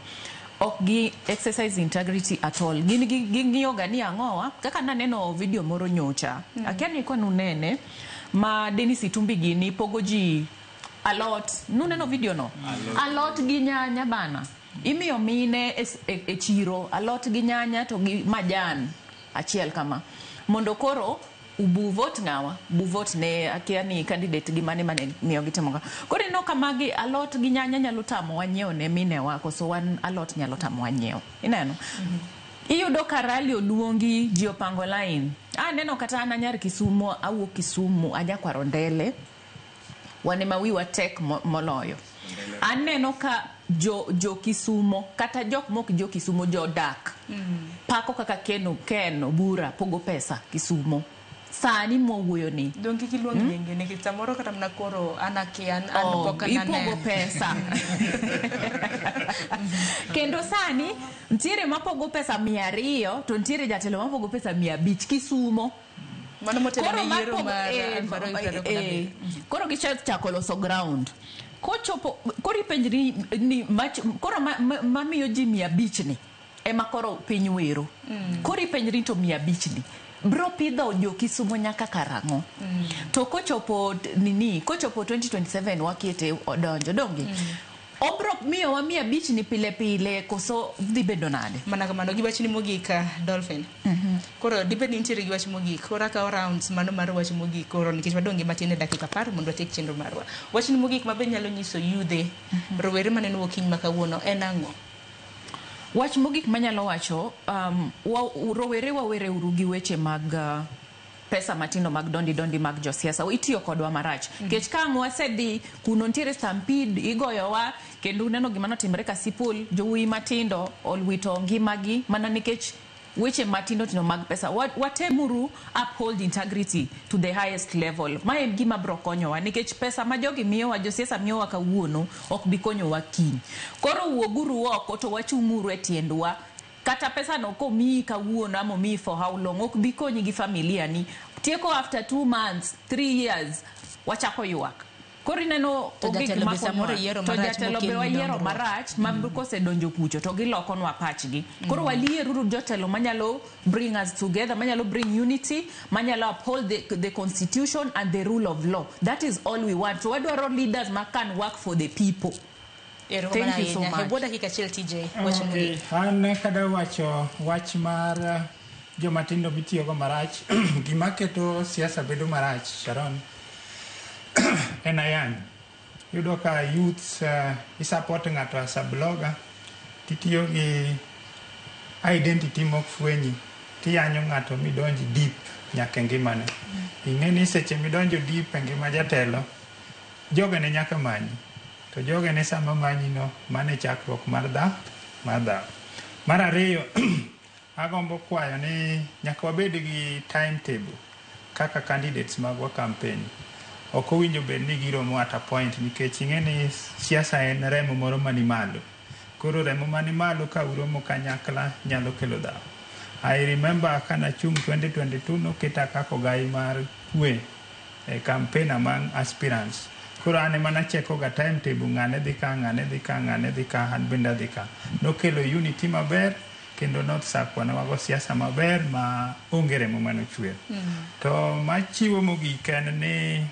Speaker 5: Ok gi exercise integrity at all. Gin ging'iyo ga ni ang'owa kaka naneno video moro nyocha. Akia ni kwa nunene ma Dennis Itumbi gini pogo ji alot. Nuneno video no? Alot gi nyanya bana. Imiyo mine e chiro alot gi nyanya to gi majan achiel kama. Mondo koro ubu vote ng'awa bu vote ne akia ni candidate gi mane mane miyo gitimo ka. Koro ineno ka magi alot gi nyanya nyalo tamowa nyiewo ne minewa koso wan alot nyalo tamowa nyiewo. Ineno? Iyudo ka rally oluongi ji opango line. Aneno kata an anyar Kisumu, awuok Kisumu, anyakwaro Ndele. Wan ema wiwa tek moloyo. Aneno ka jo Kisumo kata jok mok jo Kisumo jodak pako kaka Ken Obura pogo pesa Kisumo. Sani mwawuoyo ni.
Speaker 4: Donge kik iluong nyinge nikech samoro kata mana koro an akia an pok
Speaker 5: ipogo
Speaker 4: ananeno.
Speaker 5: pesa. Kendo sani ntiere mapogo pesa 200 to ntiere jatelo mapogo pesa 500 Kisumo.
Speaker 4: Mano motelo
Speaker 5: Koro
Speaker 4: ne yiero
Speaker 5: mapogo-
Speaker 4: mar 2027.
Speaker 5: Koro gichako loso ground. Kochopo koro ipenjri ni mach, koro mamiyo ji 500 ni ema koro piny wero. Koro ipenjri to 500 ni bro pidho jo Kisumo nyaka karang'o? To kochopo nini kochopo 2027 wakiete odonjo donge? Obro miyowa 500 ni pile pile koso dhi bedo nade?
Speaker 4: Mana kamano gi wachni mogik Dolphin. Koro dibed ni nitiere gi wach mogik. Koro akawo rounds mano mar wach mogik koro nikech wadong' gi matin e dakika 10 mondo watiek chenro marwa. Wachni mogik ma be nyalo nyiso yudhe rowere maneno okinyi ma kawuono en ang'o?
Speaker 5: Wach mogik manyalo wacho, rowere wawere uru gi weche mag pesa matindo mag dondi dondi mag josiasa. Itiyo kodwa marach. Nikech ka ang' wasedhi kuno nitiere stampede, igoyowa kendo uneno gima notimore Kasipul, jowuoyi matindo olwito ngimagi mana nikech weche matindo tindo mag pesa. Watemuru uphold integrity to the highest level. Ma en gima bro konyowa nikech pesa ma jogi miyowa, josiasa miyowa kawuono ok bi konyowa kiny. Koro wuoguru oko to wachung'uru e tiendwa. Kata pesa no komiyi kawuono ama omiyi for how long ok bi konyi gi familia ni. Tieko after 2 months, 3 years wachako ywak. Koro ineno
Speaker 4: To
Speaker 5: onge
Speaker 4: jatelo
Speaker 5: gima
Speaker 4: be samoro
Speaker 5: konyowa.
Speaker 4: yiero
Speaker 5: To
Speaker 4: marach
Speaker 5: jatelo be
Speaker 4: mokel
Speaker 5: wayiero
Speaker 4: dongruok.
Speaker 5: marach ma kosedonjo kucho to gilokonwa pachgi. Koro walieruru jotelo manyalo bring us together, manyalo bring unity, manyalo uphold the constitution and the rule of law. That is all we want. So wadwaro leaders ma can work for the people.
Speaker 4: Erokamano
Speaker 5: Thank you so
Speaker 4: ahinya.
Speaker 5: much.
Speaker 4: E bwo dakika achiel TJ, wach
Speaker 1: Okay,
Speaker 4: mogik.
Speaker 1: an kada wacho wach mar joma tindo mitiyogo marach, gima keto siasa bedo marach, Sharon, en ayany. Iyudo ka youths isupport ng'ato as a blogger, titiyo gi identity mok fwenyi, tiyanyo ng'ato midonj deep nyaka e ngimane. Ing'e ni seche midonjo deep e ngima jatelo, jogene nyaka manyi. To jogene sama manyi no, mano e chakruok mar dhaw. Mar ariyo, agombo kwayo ni nyaka wabed gi timetable kaka candidates magwa campaign. Ok owinjo bed ni giromo at a point nikech ing'e ni siasa en remo moro mani malo. Koro remo mani malo ka uromo kanyakla nyalo kelo dhaw. I remember kanachung' 2022 noketa kaka ogai mar kwe e campaign among aspirants. Koro an ema nacheko ga timetable ng'ane dhi ka, ng'ane dhi ka, ng'ane dhi ka, an bende adhi ka. Nokelo unity maber. Kendo North Sakwa ne wago siasa maber ma onge remo manochwer. To machiwo mogik en ni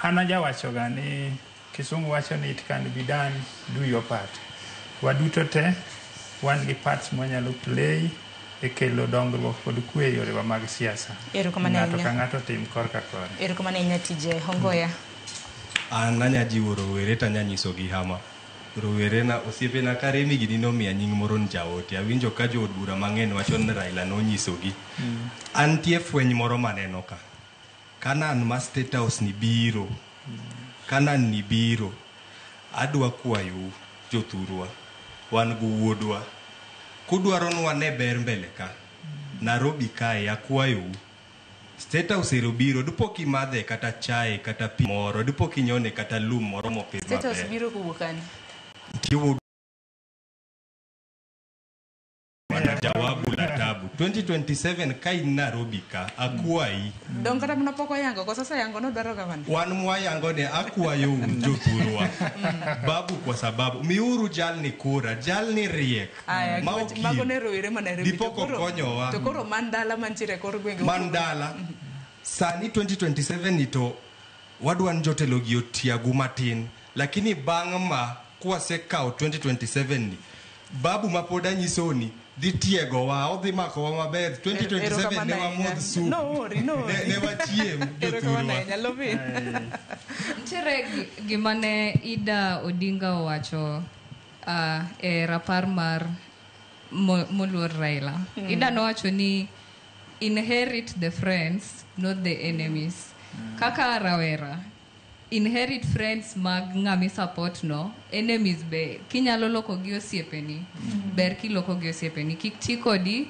Speaker 1: an ajawachoga ni kisungu wacho ni it can be done, do your part. Waduto te wan gi parts mwanyalo play e kelo dongruok kod kwe e yorewa mag siasa.
Speaker 4: Erokamano
Speaker 1: Ng'ato
Speaker 4: ahinya.
Speaker 1: ka ng'ato tim korka kore.
Speaker 4: Erokamano ahinya TJ Hongoya.
Speaker 8: An anya jiwo rowere to anya nyisogi hama. Rowere na osiepena ka Remi gini nomiya nying moro ni jaote. Awinjo ka jood bura mang'eny wacho ni Raila nonyisogi. Antie fweny moro maneno ka. Kanan ma State House ni biro. Kanan ni biro. Adwa kwayou jothurwa. Wan gi wuodwa. Kudwaro ni wane ber mbele ka. Nairobi kae akwayou. State House ero biro dipo kimadhe kata chae kata pi moro dipo kinyone kata lum moro mopidh
Speaker 4: State House
Speaker 8: maber.
Speaker 4: biro kowuok kanye?
Speaker 8: Nitie wuod mana jawabu la tabu 2027 ka in Nairobi ka akwayi
Speaker 4: Dong kata mana pok oyango koso oseyango nodwaro gavana.
Speaker 8: wan mwayango ne akwayou jothurwa babu kwa sababu miuru jalni kura jalni riek
Speaker 4: Aya,
Speaker 8: ma
Speaker 4: giwach- mago
Speaker 8: okil
Speaker 4: ne rowere ma Nairobi.
Speaker 8: Dipo
Speaker 4: To koro-
Speaker 8: kokonyowa.
Speaker 4: To koro man dala mantiere e kor gwenge.
Speaker 8: man dala sani 2027 ni to wadwa ni jotelo gi otiagu matin lakini bang' ma kwasekawo 2027 ni babu ma pod anyisou ni dhi tiegowa odhi makowa maber 2027 ne wamodh sup
Speaker 4: No worry, no worry.
Speaker 8: ne wachiem
Speaker 4: Erokamano
Speaker 8: jothurwa
Speaker 4: ahinya, Lovin.
Speaker 2: Nitiere gima ne Ida Odinga owacho e rapar mar moluor Raila. Ida nowacho ni inherit the friends, not the enemies. Kaka rawera, inherit friends mag ng'ami support no, enemies be kinyalo loko gi osiepeni, ber kiloko gi osiepeni. Kik ti kodi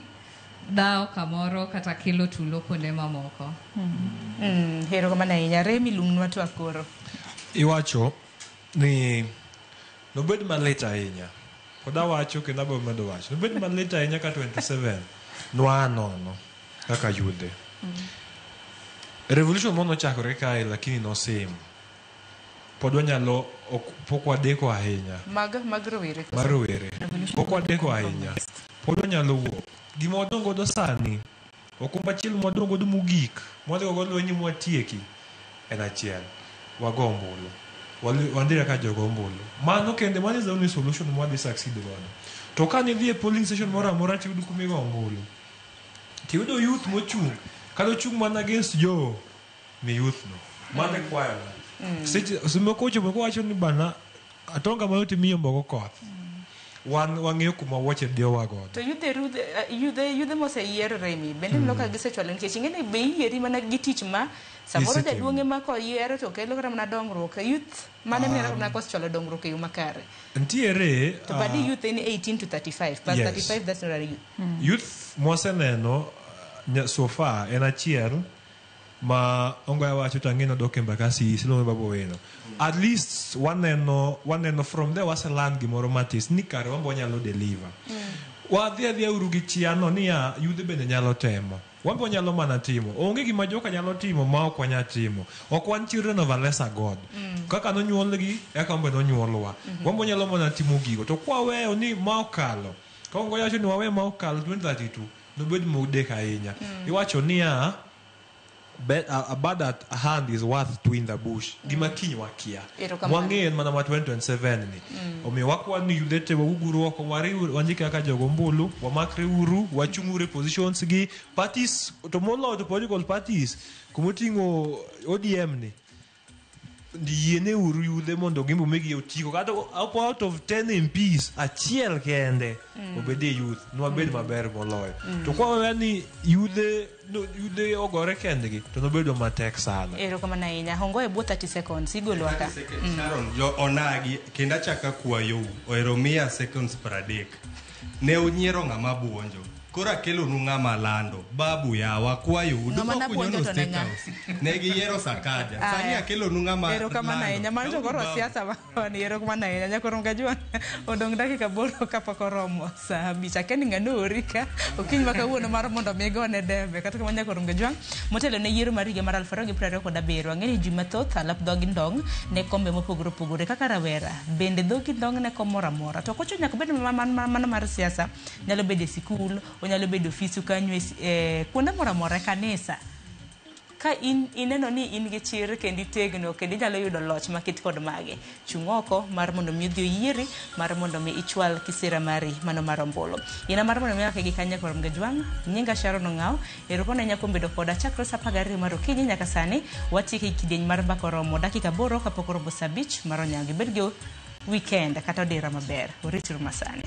Speaker 2: dhawo kamoro kata kelo tulo kuonde mamoko.
Speaker 4: Erokamano ahinya. Remi lumnwa twak koro.
Speaker 13: Iwacho ni nobed malit ahinya. Pod awacho kendo abiro medo wacho. Nobed malit ahinya ka 27 nwaa nono kaka yudhe. Revolution moro nochakore kae lakini nosim. Pod wanyalo pok wadeko ahinya.
Speaker 4: Mag rowere.
Speaker 13: Mar rowere. Pok wadeko ahinya. Pod wanyalo wuok. Gima wadong' godo sani, okumba achiel mwadong' godo mogik, mwadhi godo lweny mwatieki, en achiel. Wago ombulu. Wandire kaka jogo ombulu. Mano kende, mano is the only solution mwadhi succeed godo. To ka nidhi e polling station moro amora tiyudo kumigo ombulu, tiyudo youth mochung', kata ochung' mana against Joe, ni youth no. Mano e kwayona. Seche moko ochopo kowacho ni bana atonga mayot imiyo go koth. Wan wang'eyo kuma wuoche diyowa godo.
Speaker 4: To yudhe moseyier Remi, bende ineno ka gisechwalo nikech ing'e ni be iyieri mana gi tich ma samoro
Speaker 13: Gisetimo.
Speaker 4: jaduong' ema koyiero to kelo kata mana dongruok. Youth mane mineno mana kosechwalo dongruok e yo makare.
Speaker 13: Ntiere
Speaker 4: To badi youth en 18 to 35. Plus
Speaker 13: yes.
Speaker 4: 35 that's not a youth.
Speaker 13: Youth mwaseneno so far en achiel ma Ongoya wacho to ang'e nodok e Embakasi Silome Babu Owino. At least waneno from there waselan gimoro matis ni kare wan be wanyalo deliver. Wadhi adhiya uru gi chia no niya yudhe bende nyalo temo. Wan be wanyalo mana timo. Onge gima joka nyalo timo ma ok wanyal timo. Ok wan children of a lesser God. Kaka nonyuolgi, eka wan be nonyuolwa. Wan be wanyalo mana timo gigo. To kwaweyo ni ma okalo, ka Ongoya wacho ni wawe ma okalo 2032, nobed modek ahinya. Iwacho niya, a bird at hand is worth two in the bush. Gima kiny wakia.
Speaker 4: Erokamano.
Speaker 13: Wang'eyo en mana ma 2027 ni. Omiyo wakwa ni yudhe te wawuoguru oko wariw wandike kaka jogo ombulu, wamakre uru, wachung' uru e positions gi. Parties, to moloyo to political parties, kumoting'o ODM ni, yiene uru yudhe mondo gimbe omigi otiko. Kata out of 10 MPs, achiel kende obed e youth, nwabed maber moloyo. To kwaweya ni yudhe ogore kendgi, to nobedo matek sana.
Speaker 4: Erokamano ahinya. Hongo e bwo 30 seconds. Igolowa ka.
Speaker 8: Sharon, jo onagi kendo achako akwayou ohero miya seconds 30. Ne unyiero ng'ama buonjo. Koro akelonu ng'ama lando. Babu yawa kwayou.
Speaker 4: Ng'ama
Speaker 8: Dupo
Speaker 4: napuonjo
Speaker 8: kunyono
Speaker 4: to ne
Speaker 8: State
Speaker 4: ng'a?
Speaker 8: House. Ne giyiero Sakaja. Sani
Speaker 4: Aya.
Speaker 8: akelonu ng'ama
Speaker 4: Erokamano
Speaker 8: lando.
Speaker 4: ahinya. Mano to koro
Speaker 8: Babu.
Speaker 4: siasa ma ni erokamano ahinya. Nyakoro Mgajwang' odong' dakika 8 kapok oromo saa 5. Akia ni ng'ano ori ka okinyi ma kawuono mar mondo mi igone dembe. Kata kamano Nyakoro Mgajwang' motelo ne yiero mar higa mar 2027 ang'e ni ji mathoth alap dhogi ndong' ne kombe mopogore opogore kaka rawera. Bende dhogi ndong' ne kom moro amora. To kocho nyaka bed mano mar siasa, nyalo bedo e sikul, onyalo bedo ofisu kanyo e kuonde moro amora e kanisa. Ka in ineno ni in gi chir kendo itegno kendo inyalo yudo loch makit kod mage, chung' oko mar mondo mi odhi oyieri mar mondo mi ichwal kisera mari mano mar ombulu. Ina mar mondo mi ake gi kanya kor Mgajwang', nyinga Sharon Ong'aw, erokamano ahinya kuom bedo koda chakre saa 12 mar okinyi nyaka sani watieko e kidieny mar mbaka oromo dakika 8 kapok oromo saa 5 mar onyango. Ibed gi weekend kata odira maber. Orituru masani.